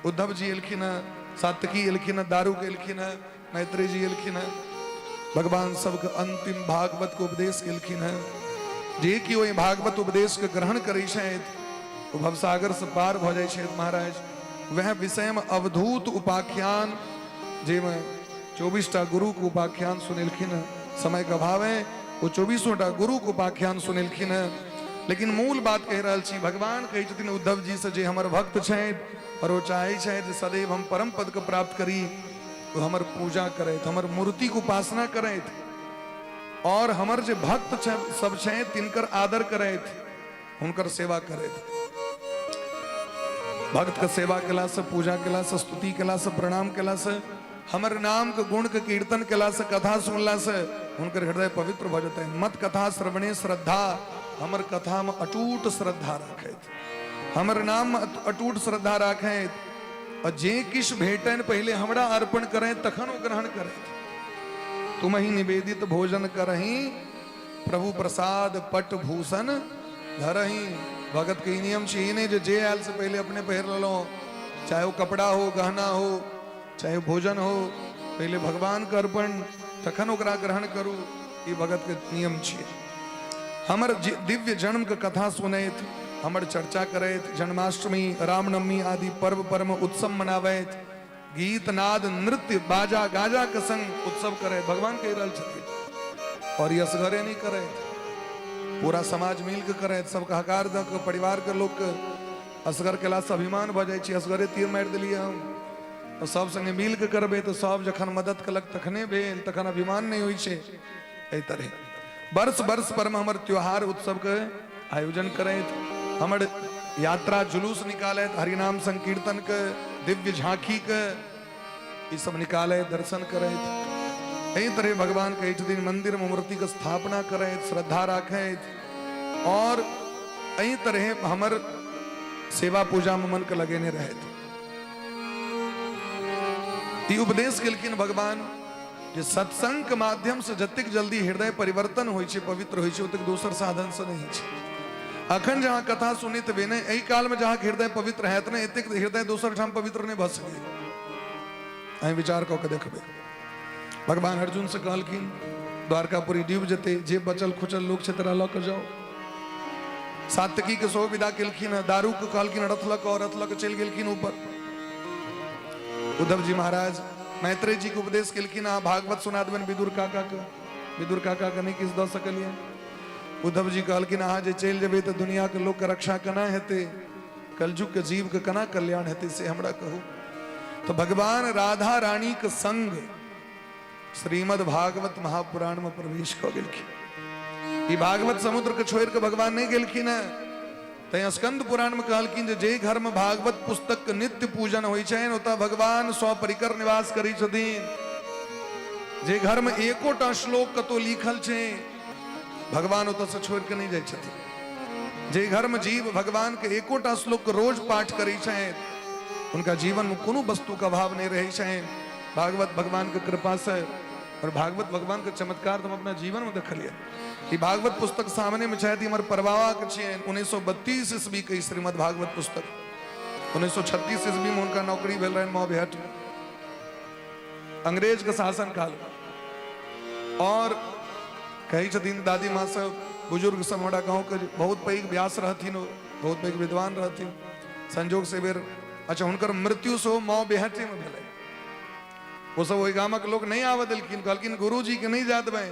उद्धव जी एलखिन हेँ, सातकी एलखिन हेँ, दारूक एलखिन हेँ, मैत्रेय जी एलखिन हेँ। भगवान सबके अंतिम भागवत के उपदेश केलखिन हेँ। जे कि ओहि भागवत उपदेश के ग्रहण करै छथि ओ भवसागर से पार भऽ जाइ छथि महाराज। वएह विषय में अवधूत उपाख्यान, जाहिमे 24 टा गुरु के उपाख्यान सुनेलखिन हेँ। समय के अभाव है, ओ 24 टा गुरु के उपाख्यान सुनेलखिन हेँ। लेकिन मूल बात कहि रहल छी, भगवान कहै छथिन उद्धव जी से जे हमर भक्त छथि और ओ चाहै छथि जे सदैव हम परम पद के प्राप्त करी, ओ हमर पूजा करथि, हमर मूर्ति के उपासना करथि और हमर जे भक्त सब छथि तिनकर आदर करथि, हुनकर सेवा करथि। भक्त के सेवा केला से, पूजा केला से, स्तुति केला से, प्रणाम केला से, हमर नाम के गुण के कीर्तन केला से, कथा सुनला से हुनकर हृदय पवित्र भऽ जेतै। मत कथा श्रवणे श्रद्धा, हमर कथा में अटूट श्रद्धा राखैत, हमर नाम में अटूट श्रद्धा राखैत और जे किछु भेटनि पहिले हमरा अर्पण करैत तखन ओ ग्रहण करैत। तुमहि निवेदित भोजन करही प्रभु प्रसाद पट भूषण धरही। भगत के ई नियम छै, ई नहि जे जे आयल से पहिले अपने पहिर लेलहुँ, चाहे ओ कपड़ा हो, गहना हो, चाहे भोजन हो, पहिले भगवान के अर्पण तखन ओकरा ग्रहण करू, ई भगत के नियम छै। हमर दिव्य जन्म के कथा सुनैत, हमर चर्चा करैत, जन्माष्टमी रामनवमी आदि पर्व पर में उत्सव मनाबैत, गीत नाद नृत्य बाजा गाजा के संग उत्सव करैत भगवान कहि रहल छथिन। और ई असगरे नहीं करैत, पूरा समाज मिल के करैत, सबके हकार दऽ के, परिवार के लोक के। असगर केलासँ अभिमान भऽ जाइ छै, असगरे तीर मारि देलियै हम, तऽ सब संगे मिल के करबै तऽ सब जखन मदद केलक तखने भेल, तखन अभिमान नहि होइ छै। एहि तरहे वर्ष वर्ष पर में हमर त्योहार उत्सव के आयोजन करैत, हमर यात्रा जुलूस निकालैत, हरिनाम संकीर्तन के, दिव्य झांकी के, ई सब निकालैत, दर्शन करैत। एहि तरहे भगवान कहै छथिन मंदिर में मूर्ति के स्थापना करैत, श्रद्धा राखैत और एहि तरहे हमर सेवा पूजा में मन के लगेने रहैत। ई उपदेश केलखिन भगवान जे सत्संग के माध्यम से जतेक जल्दी हृदय परिवर्तन होइ छै, पवित्र होइ छै, ओतेक दोसर साधन से नहि होइ छै। अखन जहाँ कथा सुनैत हेबै ने, एहि काल में जहाँ हृदय पवित्र हैत ने, एतेक हृदय दोसर ठाम पवित्र नहि भऽ सकैए। अहीं विचार कऽ के देखबै। भगवान अर्जुन से कहलखिन द्वारकापुरी डूबि जेतै, जे बचल खुचल लोक छै तोरा लऽ कऽ जाओ। सात्यकी के सेहो विदा केलखिन हँ, दारू के कहलखिन रथ लऽ कऽ, रथ लऽ कऽ चलि गेलखिन ऊपर। उद्धव जी महाराज मैत्रेय जी के उपदेश केलखिन, अहाँ भागवत सुना देबनि विदुर काका के, विदुर काका के नहि किछु दऽ सकलियनि। उद्धव जी कहलखिन अहाँ जे चलि जेबै तऽ दुनिया के लोक के रक्षा केना हेतै, कलयुग के जीव के केना कल्याण हेतै से हमरा कहू। तऽ भगवान राधा रानी के संग श्रीमद् भागवत महापुराण में प्रवेश कऽ गेलखिन। ई भागवत समुद्र के छोड़ि कऽ भगवान नहि गेलखिन हेँ। तैं स्कंद पुराण में कहलखिन जे जे घर में भागवत पुस्तक के नित्य पूजन होइ छनि ओतऽ भगवान सपरिकर निवास करै छथिन। जे घर में एकोटा श्लोक कतौ लिखल छै भगवान ओतऽ से छोड़ि कऽ नहि जाइ छथिन। जे घरमे जीव भगवानके एकोटा श्लोक रोज पाठ करै छथि, हुनका जीवनमे कोनो वस्तुके अभाव नहि रहै छनि। भागवत भगवानके कृपासँ और भागवत भगवानके चमत्कार तऽ हम अपना जीवनमे देखलियै। ई भागवत पुस्तक सामनेमे छथि, हमर परबाबाके छियनि। 1932 ईस्वीके ई श्रीमद् भागवत पुस्तक। 1936 ईस्वीमे हुनका नौकरी भेल रहनि मौबेहटमे, अंग्रेजके शासन कालमे। और कहै छथिन दादी माँ सब, बुजुर्ग सब हमरा गाँवके बहुत पैघ व्यास रहथिन, ओ बहुत पैघ विद्वान रहथिन। संजोग से बेर अच्छा हुनकर मृत्यु सेहो माँ बेहटेमे भेलै। ओ सब ओहि गामक लोक नहि आबऽ देलखिन, कहलखिन गुरुजी के नहि जा देबै,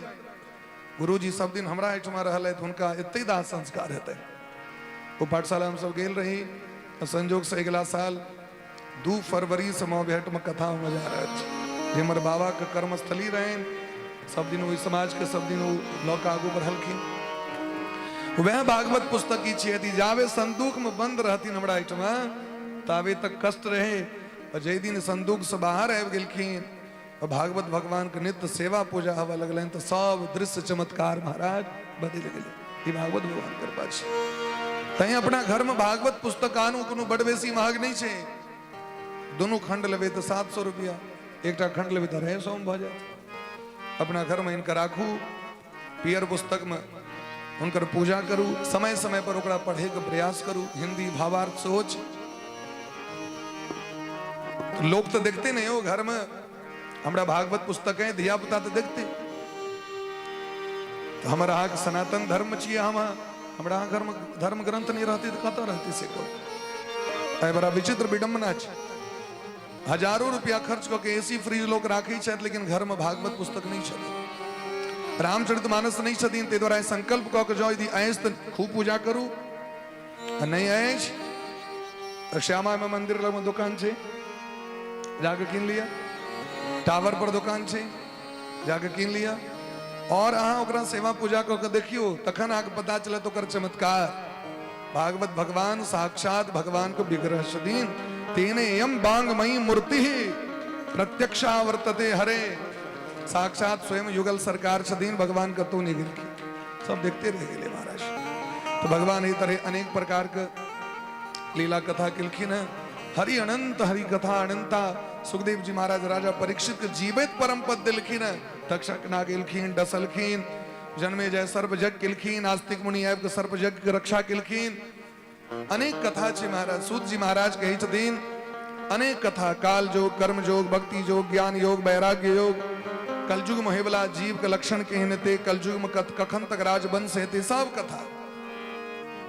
गुरुजी सब दिन हमरा एहिठमा रहलथि, हुनका एतै दाह संस्कार हेतै। ओ पाठशाला हमसब गेल रही। संजोग से अगिला साल 2 फरवरी से माँ बेहटमे कथा होमऽ जा रहल छै, जे हमर बाबाके कर्मस्थली रहनि। सब दिन ओहि समाजके सब दिन ओ लऽ कऽ आगू बढ़लखिन। वएह भागवत पुस्तक ई छियै, यदि जाबे संदूकमे बन्द रहथिन हमरा एहिठमा ताबे तक कष्ट रहै, आओर जाहि दिन संदूकसँ बाहर आबि गेलखिन आओर भागवत भगवानके नित्य सेवा पूजा होबऽ लगलनि, तऽ सब दृश्य चमत्कार महाराज बदलि गेलै। ई भागवत भगवान कृपा छै। तैं अपना घरमे भागवत पुस्तक आनू, कोनो बड बेसी महग नहि छै। दुनू खंड लेबै तऽ 700 रुपया, एकटा खंड लेबै तऽ 250 मे भऽ जायत। अपना घरमे इनका राखू, पियर पुस्तकमे हुनकर पूजा करू, समय समय पर ओकरा पढ़ैके प्रयास करू। हिंदी भावार्थ सेहो छै। लोक तऽ देखते नहि हो, घरमे हमरा भागवत पुस्तक है, धिया पुता तऽ देखते। तऽ हमर अहाँके सनातन धर्म छियै, हम हमरा अहाँ घरमे धर्म ग्रंथ नहि रहतै तऽ कतऽ रहतै से कहू। एहि बड़ा विचित्र विडम्बना छै। हजारों रुपया खर्च कऽ के एसी फ्रिज लोक राखै छथि, लेकिन घरमे भागवत पुस्तक नहि छथिन, रामचरित मानस नहि छथिन। ताहि दुआरे संकल्प कऽ के जाउ, यदि अछि तऽ खूब पूजा करू, आ नहि अछि तऽ श्यामा मे मंदिर लगमे दोकान छै, जाके कीन लिअ। टावर पर दोकान छै, जाके कीन लिअ। और अहाँ ओकरा सेवा पूजा कऽ के देखियौ, तखन अहाँके पता चलत ओकर चमत्कार। भागवत भगवान साक्षात भगवान के विग्रह छथिन। तेने यम बांगमयी मूर्ति प्रत्यक्षा वर्तते हरे। साक्षात स्वयं युगल सरकार छथिन, भगवान कतौ नहि गेलखिन, सब देखते रहि गेलै महाराज। तो भगवान एहि तरह अनेक प्रकार के लीला कथा केलखिन हैं। हरि अनंत हरि कथा अनंता। सुखदेव जी महाराज राजा परीक्षित के जीवित परम पद दिलखिन हैं। तक्षक नाग एलखिन, डसलखिन, जन्मे जय सर्प यज्ञ केलखिन, आस्तिक मुनि आबि के सर्प यज्ञ के रक्षा केलखिन। अनेक कथा छै महाराज। सूत जी महाराज कहै छथिन अनेक कथा, काल योग, कर्म योग, भक्ति योग, ज्ञान योग, वैराग्य योग, कलयुग में होयवला जीव के लक्षण केहन हेतै, कलयुग में कखन तक राजवंश हेतै, सब कथा।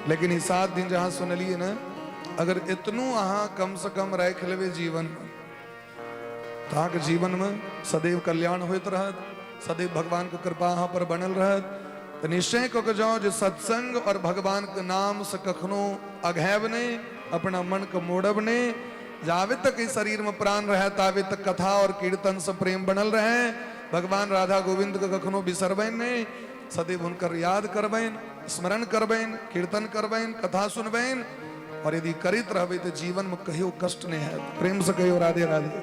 लेकिन ई 7 दिन जहाँ सुनलियै ने, अगर इतनो अहाँ कम से कम राखि लेबै जीवन में, तऽ अहाँके जीवन में सदैव कल्याण होइत रहत, सदैव भगवान के कृपा अहाँ पर बनल रहत। तऽ निश्चय कऽ के जाउ जे सत्संग और भगवान के नाम से कखनो अघायब नहि, अपना मन के मोड़ब नहि। जाबे तक ई शरीर में प्राण रहे ताबे तक कथा और कीर्तन से प्रेम बनल रहे। भगवान राधा गोविंद के कखनो बिसरबनि नहि, सदैव हुनकर याद करबनि, स्मरण करबनि, कीर्तन करबनि, कथा सुनबनि। और यदि करैत रहबै तऽ जीवन में कहियो कष्ट नहि हैत। प्रेम से कहियो राधे राधे।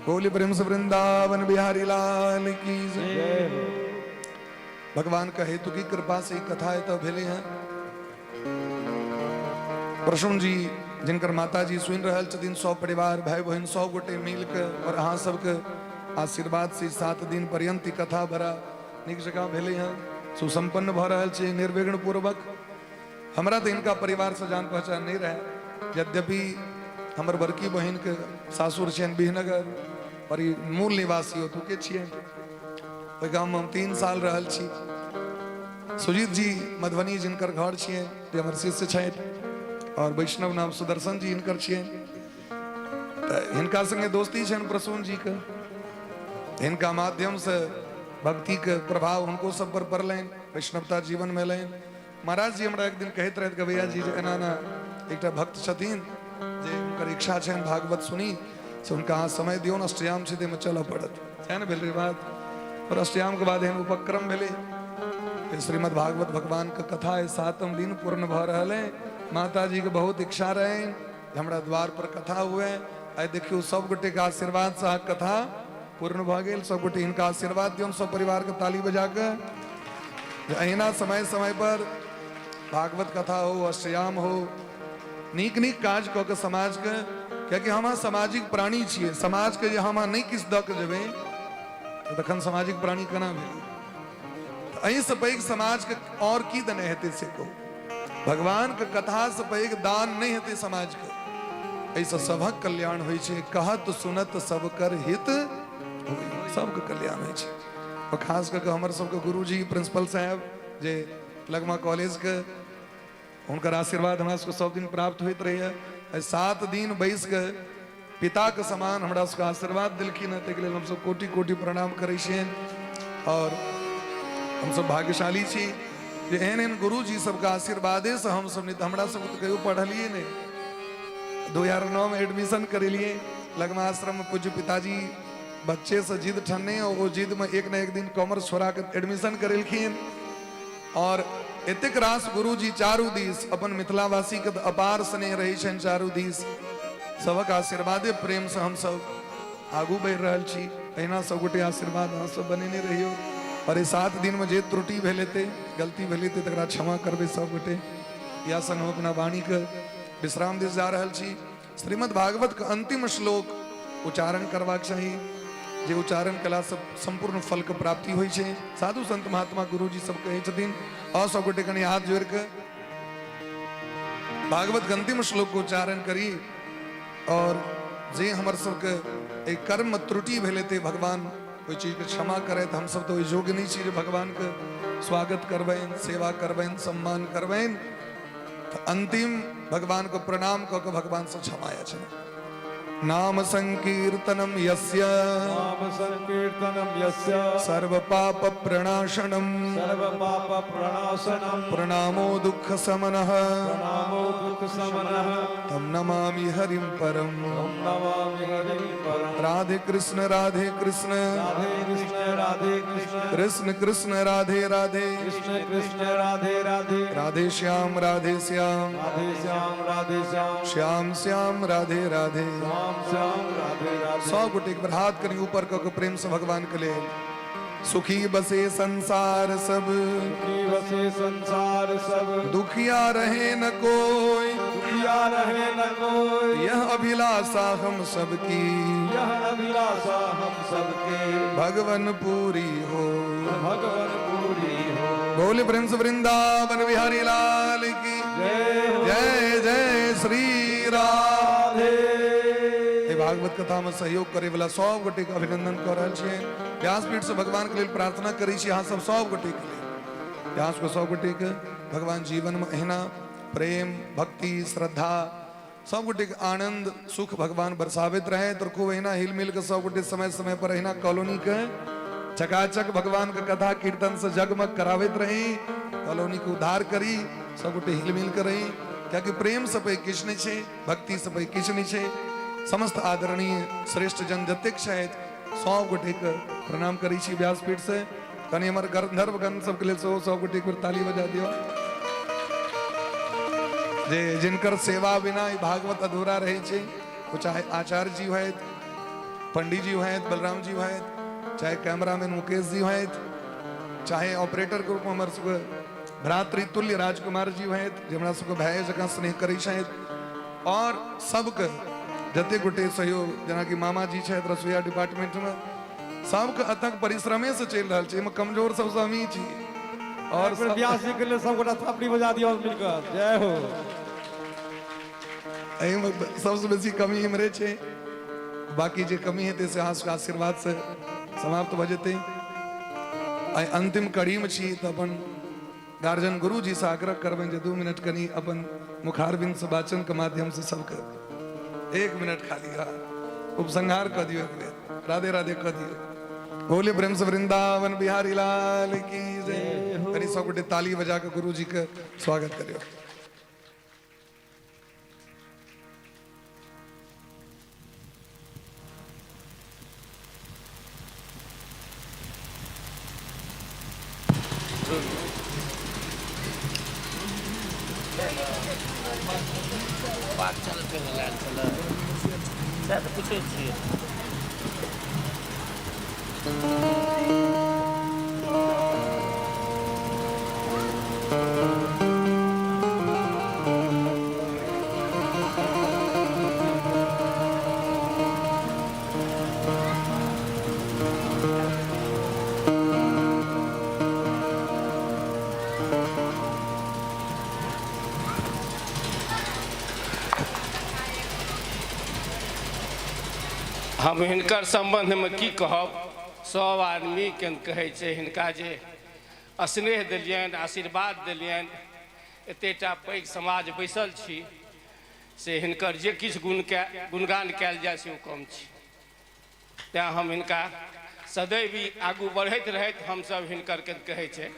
बोली प्रेम से वृंदावन बिहारी लाल की जय। भगवान का हेतु की कृपा से कथा एतऽ भेलै हैं। प्रसून जी जिनकर माता जी सुनि रहल छथिन, सब परिवार भाई बहिन सब गोटे मिल के और अहाँ सबके आशीर्वाद से 7 दिन पर्यंत ई कथा बड़ा नीक जकाँ भेलै हँ, सुसंपन्न भऽ रहल छै निर्विघ्न पूर्वक। हमरा तऽ हिनका परिवारसँ जान पहचान नहि रहै, यद्यपि हमर बड़की बहिनके सासुर छियनि बिहनगर, पर ई मूल निवासी ओतुके छियनि। ओहि गाममे हम 3 साल रहल छी। सुजीत जी मधुबनी जिनकर घर छियनि, जे हमर शिष्य छथि, और वैष्णव नाम सुदर्शन जी हिनकर छियनि, तऽ हिनका संगे दोस्ती छनि प्रसून जीके। हिनका माध्यमसँ भक्तिके प्रभाव हुनको सब पर पड़लनि, वैष्णवता जीवनमे एलनि। महाराज जी हमरा एक दिन कहैत रहथि गवैया जी जे एना एना एकटा भक्त छथिन जे हुनकर इच्छा छनि भागवत सुनी, से हुनका अहाँ समय दियौ ने, अष्टयाम छै ताहिमे चलऽ पड़त। सएह ने भेल रहै बात। और अष्टयामके बाद एहन उपक्रम भेलै श्रीमद् भागवत भगवानके कथा है, 7म दिन पूर्ण भऽ रहल है। माता जी के बहुत इच्छा रहनि जे हमरा द्वार पर कथा हुए। आइ देखियौ सब गोटेके आशीर्वाद से अहाँके कथा पूर्ण भऽ गेल। सब गोटे हिनका आशीर्वाद दियौन, सब परिवारके ताली बजा कऽ। अहिना समय समय पर भागवत कथा हो, अष्टयाम हो, नीक नीक काज कऽ के समाजके, कियाकि हम अहाँ सामाजिक प्राणी छियै। समाजके जे हम अहाँ नहि किछु दऽ के जेबै तऽ तखन सामाजिक प्राणी केना भेलै? तऽ एहिसँ पैघ समाजके आओर की देने हेतै से कहू। भगवानके कथासँ पैघ दान नहि हेतै समाजके। एहिसँ सभक कल्याण होइ छै। कहत सुनत सब कर हित होई, सबके कल्याण होइ छै। और खास कऽ के हमर सबके गुरुजी प्रिंसिपल साहेब जे लगमा कॉलेजके, हुनकर आशीर्वाद हमरा सबके सब दिन प्राप्त होइत रहैए। एहि 7 दिन बैस कऽ पिताके समान हमरा सबके आशीर्वाद देलखिन हँ, ताहिके लेल हमसब कोटि कोटि प्रणाम करै छियनि। और हमसब भाग्यशाली छी जे एहन एहन गुरुजी सबके आशीर्वादेसँ हमसब, नहि तऽ हमरा सबके तऽ कहियो पढ़लियै नहि। 2009 में एडमिशन करेलिए लगमा आश्रम में। पूज्य पिताजी बच्चे से जिद ठनने और वो जिद में एक न एक दिन कॉमर्स छोड़ा के एडमिशन करेलखिन। और एतेक रास गुरुजी चारू दिस अपन मिथिलावासी के तऽ अपार स्नेह रहै छनि चारू दिस, सबक आशीर्वादे प्रेम से हम सब आगू बढ़ि रहल छी। अहिना सब गोटे आशीर्वाद अहाँ सब बनेने रहियौ। और एहि 7 दिन में जे त्रुटि भेल हेतै, गलती भेल हेतै, तकरा क्षमा करबै सब गोटे। इएह संग हम अपना वाणी के विश्राम दिस जा रहल छी। श्रीमद् भागवत के अंतिम श्लोक उच्चारण करबाक चाही, जे उच्चारण कयलासँ सम्पूर्ण फल के प्राप्ति होइ छै। साधु संत महात्मा गुरुजी सब कहै छथिन। और सब गोटे कनि हाथ जोड़ि कऽ भागवत के अंतिम श्लोक के उच्चारण करी। और जे हमर सबके एहि कर्म त्रुटि भेल हेतै, भगवान ओहि चीजके क्षमा करथि। हमसब तऽ ओहि योग्य नहि छी जे भगवानके स्वागत करबनि, सेवा करबनि, सम्मान करबनि। तऽ अंतिम भगवान को प्रणाम कऽ के भगवान से क्षमा याचना। नाम संकीर्तनम यस्य, नाम संकीर्तनम यस्य, सर्व पाप प्रणाशनम, सर्व पाप प्रणाशनम, प्रणामो दुख समनः, प्रणामो दुख समनः, तम नमामि हरिं परम, तम नमामि हरिं परम। राधे कृष्ण राधे कृष्ण, राधे कृष्ण राधे कृष्ण, कृष्ण कृष्ण राधे राधे, कृष्ण कृष्ण राधे राधे, राधे श्याम राधे श्याम, राधे श्याम राधे श्याम, श्याम श्याम राधे राधे, श्याम श्याम राधे राधे। सब गोटे एक बेर हाथ करी ऊपर कऽ के प्रेम से भगवान के लेल। सुखी बसे संसार सब, सुखी बसे संसार सब, दुखिया रहे न कोई, दुखिया रहे न कोई, यह अभिलाषा हम सबकी, यह अभिलाषा हम सबके, भगवन पूरी हो, भगवन पूरी हो। बोले प्रेम से वृंदावन बिहारी लाल की जय हो। जय जय श्री राधे। एहि भागवत कथा में सहयोग करे वाला सब गोटे के अभिनंदन कऽ रहल छियै। व्यासपीठ से भगवान के लेल प्रार्थना करै छी अहाँ सब सब गोटे के लेल, अहाँ सबके सब गोटे के भगवान जीवन में एहिना प्रेम भक्ति श्रद्धा सब गोटे के आनंद सुख भगवान बरसाबैत रहे। तो खूब एहिना हिल मिल के सब गोटे समय समय पर एहिना कॉलोनी के चकाचक भगवान के कथा कीर्तन से जगमग कराबैत रही, कॉलोनी के उद्धार करी, सब गोटे हिल मिल के रही, कियाकि प्रेम से पैघ किछु नहि छै, भक्ति से पैघ किछु नहि छै। समस्त आदरणीय श्रेष्ठ जन जतेक छथि सब गोटे के प्रणाम करै छी व्यासपीठ से। कनि हमर गंधर्व गण सबके लेल सेहो सब गोटे एक बेर ताली बजा दियौ, जे जिनकर सेवा बिना ई भागवत अधूरा रहै छै। ओ चाहे आचार्य जी होथि, पंडित जी होथि, बलराम जी होथि, चाहे कैमरामैन मुकेश जी होथि, चाहे ऑपरेटर के रूप में हमर सबके भ्रातृतुल्य राजकुमार जी होथि, जे हमरा सबके भाय जकाँ स्नेह करै छथि। और सबके जते गोटे सहयोग, जेनाकि मामा जी छथि रसोईया डिपार्टमेंट में, सबके अथक परिश्रमे से चलि रहल छै। एहिमे कमजोर सबसँ हमही छी। और एक बेर व्यास जी के लेल सब गोटा थपड़ी बजा दियौ मिलकर, जय हो। एहिमे सबसँ बेसी कमी हमरे छै, बाकी जे कमी हेतै से अहाँ सबके आशीर्वाद से समाप्त भऽ जेतै। आइ अंतिम कड़ीमे छी तऽ अपन गार्जियन गुरु जी से आग्रह करबनि जे 2 मिनट कनि अपन मुखारबिंद से वाचन के माध्यम से सबके 1 मिनट खाली, हाँ, उपसंहार कऽ दियौ, एक बेर राधे राधे कऽ दियौ। बोले प्रेम से वृंदावन बिहारी लाल की जय। कनि सब गोटे ताली बजा के गुरु जी के स्वागत करियौ। पाक चल पे लायल छलै, सएह तऽ पूछै छियै। हम हिनकर सम्बन्धमे की कहब, सब आदमीके कहै छै हिनका जे स्नेह देलियनि, आशीर्वाद देलियनि। एतेटा पैघ समाज बैसल छी से हिनकर जे किछु गुणगान कयल जाय से ओ कम छै। तेँ हम हिनका सदैव ही आगू बढ़ैत रहैत हमसब हिनकर के कहै छै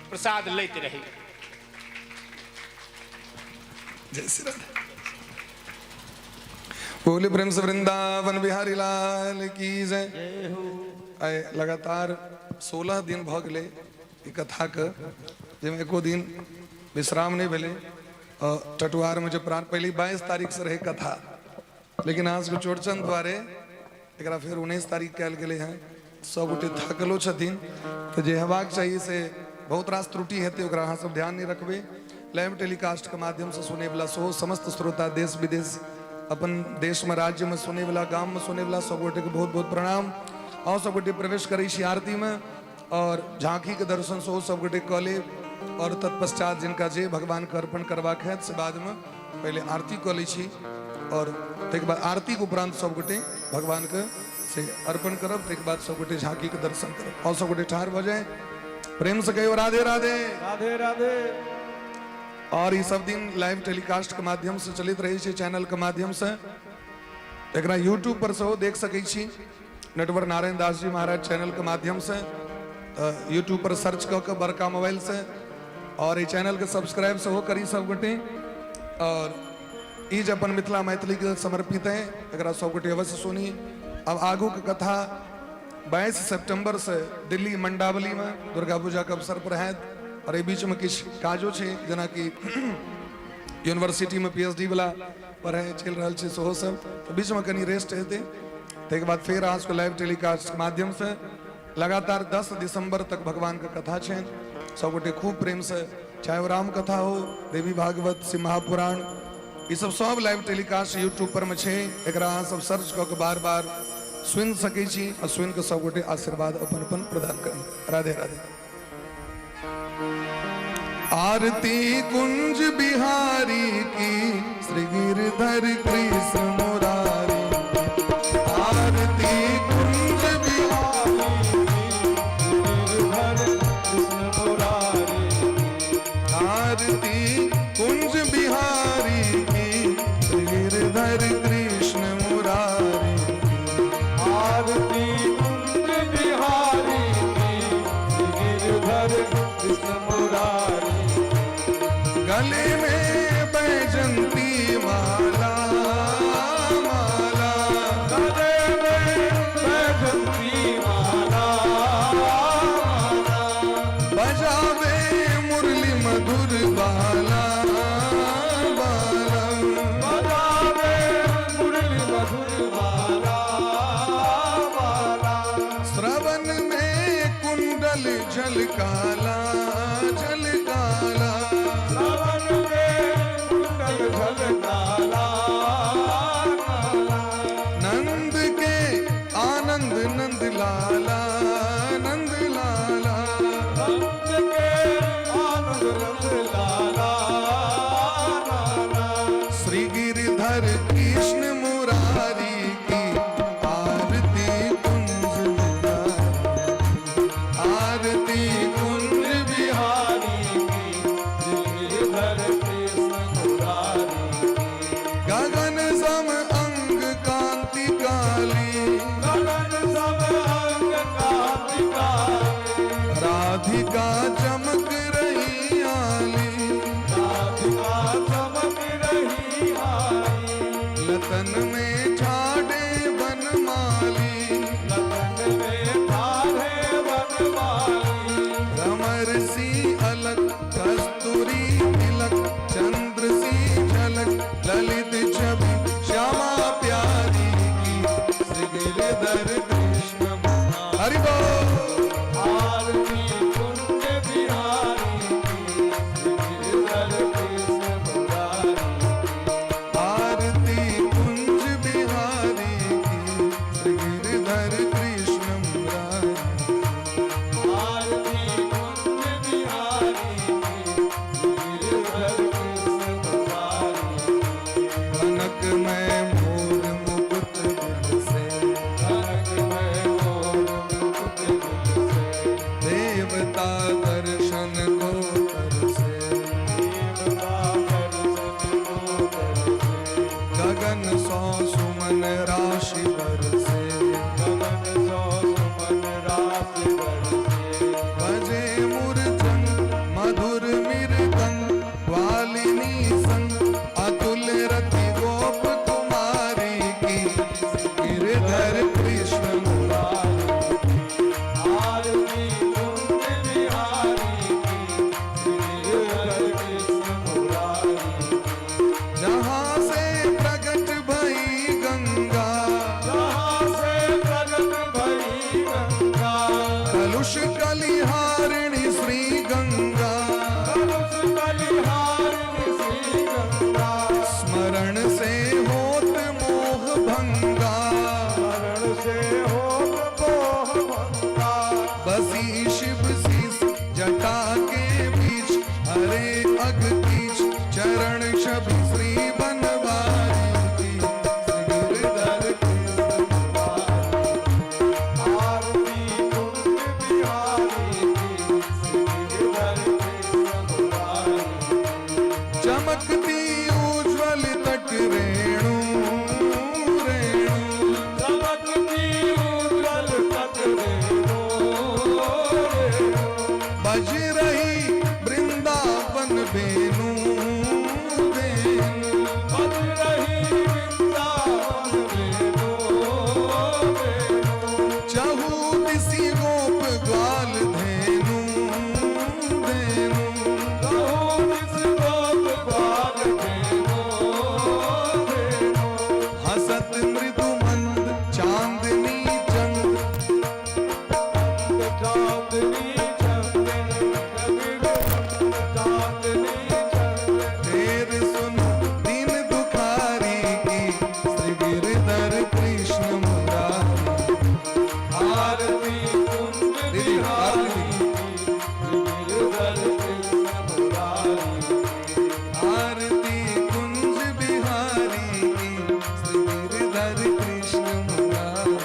प्रसाद लैत रही। जय श्री राधे। बोले प्रेम से वृंदावन बिहारी लाल की जय। आइ लगातार 16 दिन भऽ गेलै ई कथाके, जाहिमे एको दिन विश्राम नहि भेलै। टटुआरमे जे प्राण पहिले 22 तारीख से रहै कथा, लेकिन अहाँ सबके चौड़चन दुआरे एकरा फेर 19 तारीख कयल गेलै हँ। सब गोटे थकलो छथिन, तऽ जे हेबाक चाही से बहुत रास त्रुटि हेतै, ओकरा अहाँ सब ध्यान नहि रखबै। लाइव टेलीकास्टके माध्यमसँ सुनैवला सेहो समस्त श्रोता देश विदेश अपन देशमे राज्यमे सुनैवला गाममे सुनैवला सब गोटेके बहुत बहुत प्रणाम। अहाँ सब गोटे प्रवेश करै छी आरतीमे और झांकीके दर्शन सेहो सब गोटे कऽ लेब और तत्पश्चात जिनका जे भगवानके अर्पण करबाक हैत से बादमे, पहिले आरती कऽ लै छी और ताहिके बाद आरतीके उपरांत सब गोटे भगवानके से अर्पण करब, ताहिके बाद सब गोटे झांकीके दर्शन करब। और सब गोटे ठाढ़ भऽ जाए, प्रेम से कहियो राधे राधे। राधे राधे। और ई सब दिन लाइव टेलीकास्ट के माध्यम से चलैत रहै छै, चैनल के माध्यम से एकरा यूट्यूब पर सेहो देख सकै छी, नटवर नारायण दास जी महाराज चैनल के माध्यम से यूट्यूब पर सर्च कऽ के बड़का मोबाइल से, और ई चैनल के सब्सक्राइब सेहो करी सब गोटे। और ई जे अपन मिथिला मैथिली के समर्पित है, एकरा सब गोटे अवश्य सुनी। अब आगू के कथा 22 सितंबर से दिल्ली मंडावली में दुर्गा पूजा के अवसर पर हैत। और एहि बीच में किछु काजो छै, जेनाकि यूनिवर्सिटी में पीएचडी वाला पढ़ाइ चलि रहल छै सेहो सब, तऽ बीच में कनि रेस्ट हेतै। ताहिके बाद फेर अहाँ सबके लाइव टेलीकास्ट के माध्यम से लगातार 10 दिसंबर तक भगवान के कथा छनि। सब गोटे खूब प्रेम से, चाहे ओ राम कथा हो, देवी भागवत, शिव महापुराण, ई सब सब लाइव टेलीकास्ट यूट्यूब पर में छै। एकरा अहाँ सब सर्च कऽ के बार बार सुनि सकै छी आ सुनि कऽ सब गोटे आशीर्वाद अपन अपन प्रदान करी। राधे राधे। आरती कुंज बिहारी की, श्री गिरधर कृष्ण मुरारी। आरती कुंज बिहारी की, गिरधर कृष्ण मुरारी। आरती कुंज बिहारी की, श्री गिरधर कृष्ण मुरारी। आरती कुंज बिहारी की, श्री गिरधर कृष्ण मुरारी। गले में बैजंती माला माला, गले में बैजंती माला माला, बजावे मुरली मधुर बाला बाला, बजावे मुरली मधुर बाला बाला, श्रवण में कुंडल झलकाला झलकाला, श्रवण में कुंडल झलकाला काला, नंद के आनंद नंद लाला नंद लाला, नंद के आनंद नंद लाला लाला। श्री गिरधर कृष्ण मुरारी की, आरती कुंज बिहारी, आरती कुंज बिहारी की, गिरधर कृष्ण मुरारी की। गगन सम अंग कांति काली, गगन सम अंग कांति काली, राधिका चमक रही आली, राधिका चमक रही आली, लतन में ठाडे बनमाली, लतन में ठाढ़े बनमाली, भ्रमर सी अलग कस्तूरी तिलक, चंद्र सी झलक ललित छवि श्यामा प्यारी की, श्री गिरधर कृष्ण हरि बोल। बजे मुरचंग मधुर मृदंग ग्वालिनी संग अतुल रति गोप कुमारी की गिरधर कृष्ण मुरारी। आरती कुंज बिहारी की, श्री गिरधर कृष्ण मुरारी। जहाँ से प्रकट भई गंगा, जहाँ से प्रगट भई गंगा, कलुष कलिहारिणी श्री गंगा, कलुष कलिहारिणी श्री गंगा, स्मरण से होत मोह भंगा, शरण से होत मोह भंगा, बसी शिव शीस जटा के बीच, हरे अग कीच चरण छवि श्री बनवारी की, श्री गिरधर कृष्ण मुरारी। आरती कुंज बिहारी की, श्री गिरधर कृष्ण मुरारी। चमकती उज्ज्वल तट रेणु रेणु, चमकती उज्ज्वल तट रेणु रेणु, बज रही वृंदावन बेनु बेनु, बज रही वृंदावन वेणु वेणु, चहु दिशि गोप ग्वाल धेनु धेनु, चहु दिश गोप ग्वाल धेनु धेनु, हसत मृदु मंद चांदनी चंद, चांदनी चंदन चांदनी चंदन, तेर सुनु दीन दुखारी की, श्री गिरधर कृष्ण मुरारी। आरती कुंज दीदी, बिहारी आरती। की, श्री गिरधर कृष्ण मुरारी। आरती कुंज बिहारी की, श्री गिरधर कृष्ण मुरारी।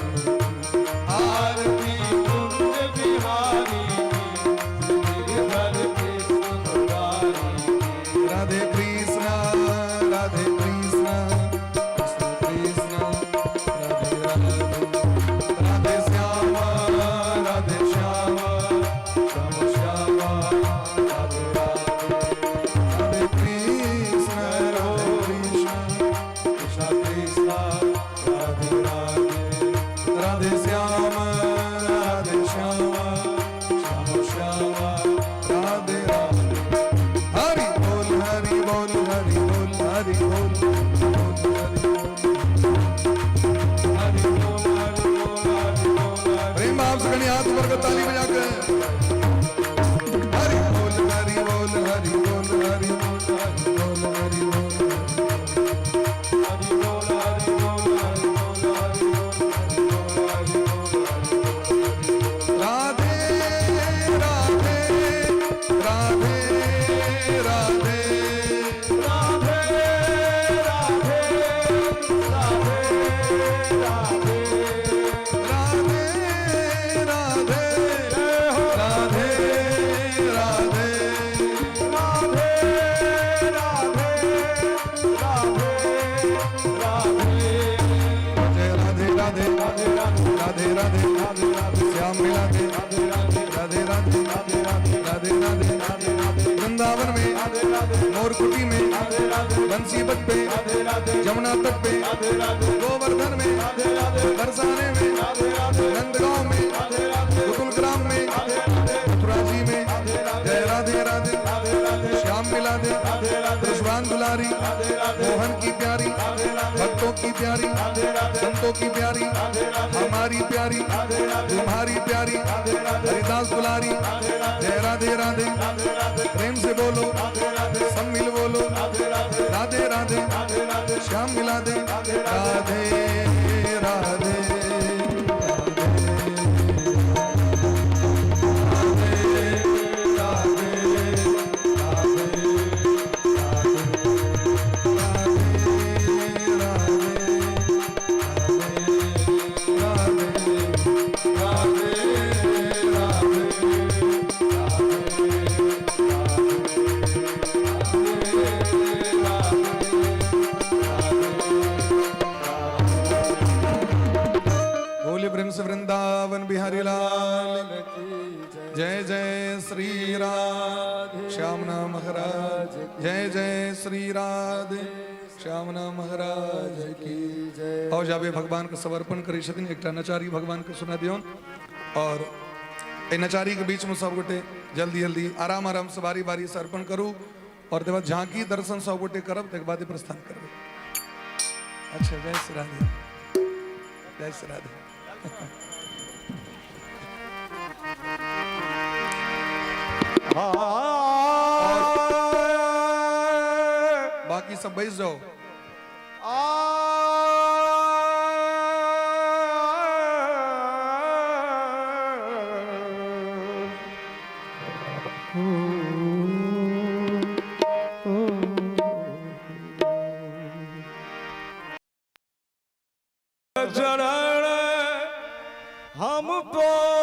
आरती कुंज बिहारी की, श्री गिरधर कृष्ण मुरारी। राधे कृष्णा राधे कृष्णा कृष्ण कृष्णा राधे राधे, राधे श्यामा राधे श्यामा श्याम श्यामा राधे राधे, राधे कृष्ण राधे कृष्ण कृष्ण कृष्ण राधे राधे, राधे श्याम राधे श्याम श्याम श्याम राधे राधे। हरि बोल हरि बोल हरि बोल हरि बोल बोल हरि बोल हरि बोल हरि बोल हरि बोल हरि। प्रेम भाव से गणी हाथ ऊपर कर ताली बजाकर हरि बोल हरि बोल हरि बोल हरि बोल हरि बोल हरि बोल हरि बोल हरि बोल हरि बोल हरि बोल हरि बोल हरि बोल हरि बोल हरि बोल। राधे राधे राधे राधे राधे राधे राधे राधे राधे राधे राधे राधे राधे राधे राधे राधे। जय राधे राधे राधे राधे राधे राधे राधे श्याम मिला दे राधे राधे राधे राधे राधे राधे राधे वृंदावन में मोरकुटी में बंसी बट पे जमुना तट पे गोवर्धन में बरसाने में नंदगांव में गोकुल ग्राम में मथुरा जी में जय राधे राधे श्याम मिला दे पुष्पान दुलारी मोहन की प्यारी भक्तों की प्यारी संतों की प्यारी हमारी प्यारी तुम्हारी प्यारी हरिदास दुलारी जय राधे राधे प्रेम से बोलो सब मिल बोलो राधे राधे श्याम मिला दे राधे राधे जय जय श्री राधे श्याम नाम महाराज, जय जय श्री राधे श्याम नाम महाराज की जय। और जाबे भगवान के समर्पण करै छथिन, एकटा नचारी भगवान के सुना दियौन। और एहि नचारी के बीच में सब गोटे जल्दी जल्दी आराम आराम से बारी बारी से अर्पण करू और तकर बाद झांकी दर्शन सब गोटे करब, तकर बाद प्रस्थान करब। अच्छा, जय श्री राधे, जय श्री राधे। बाकी सब बैस जाओ। चरण हम तो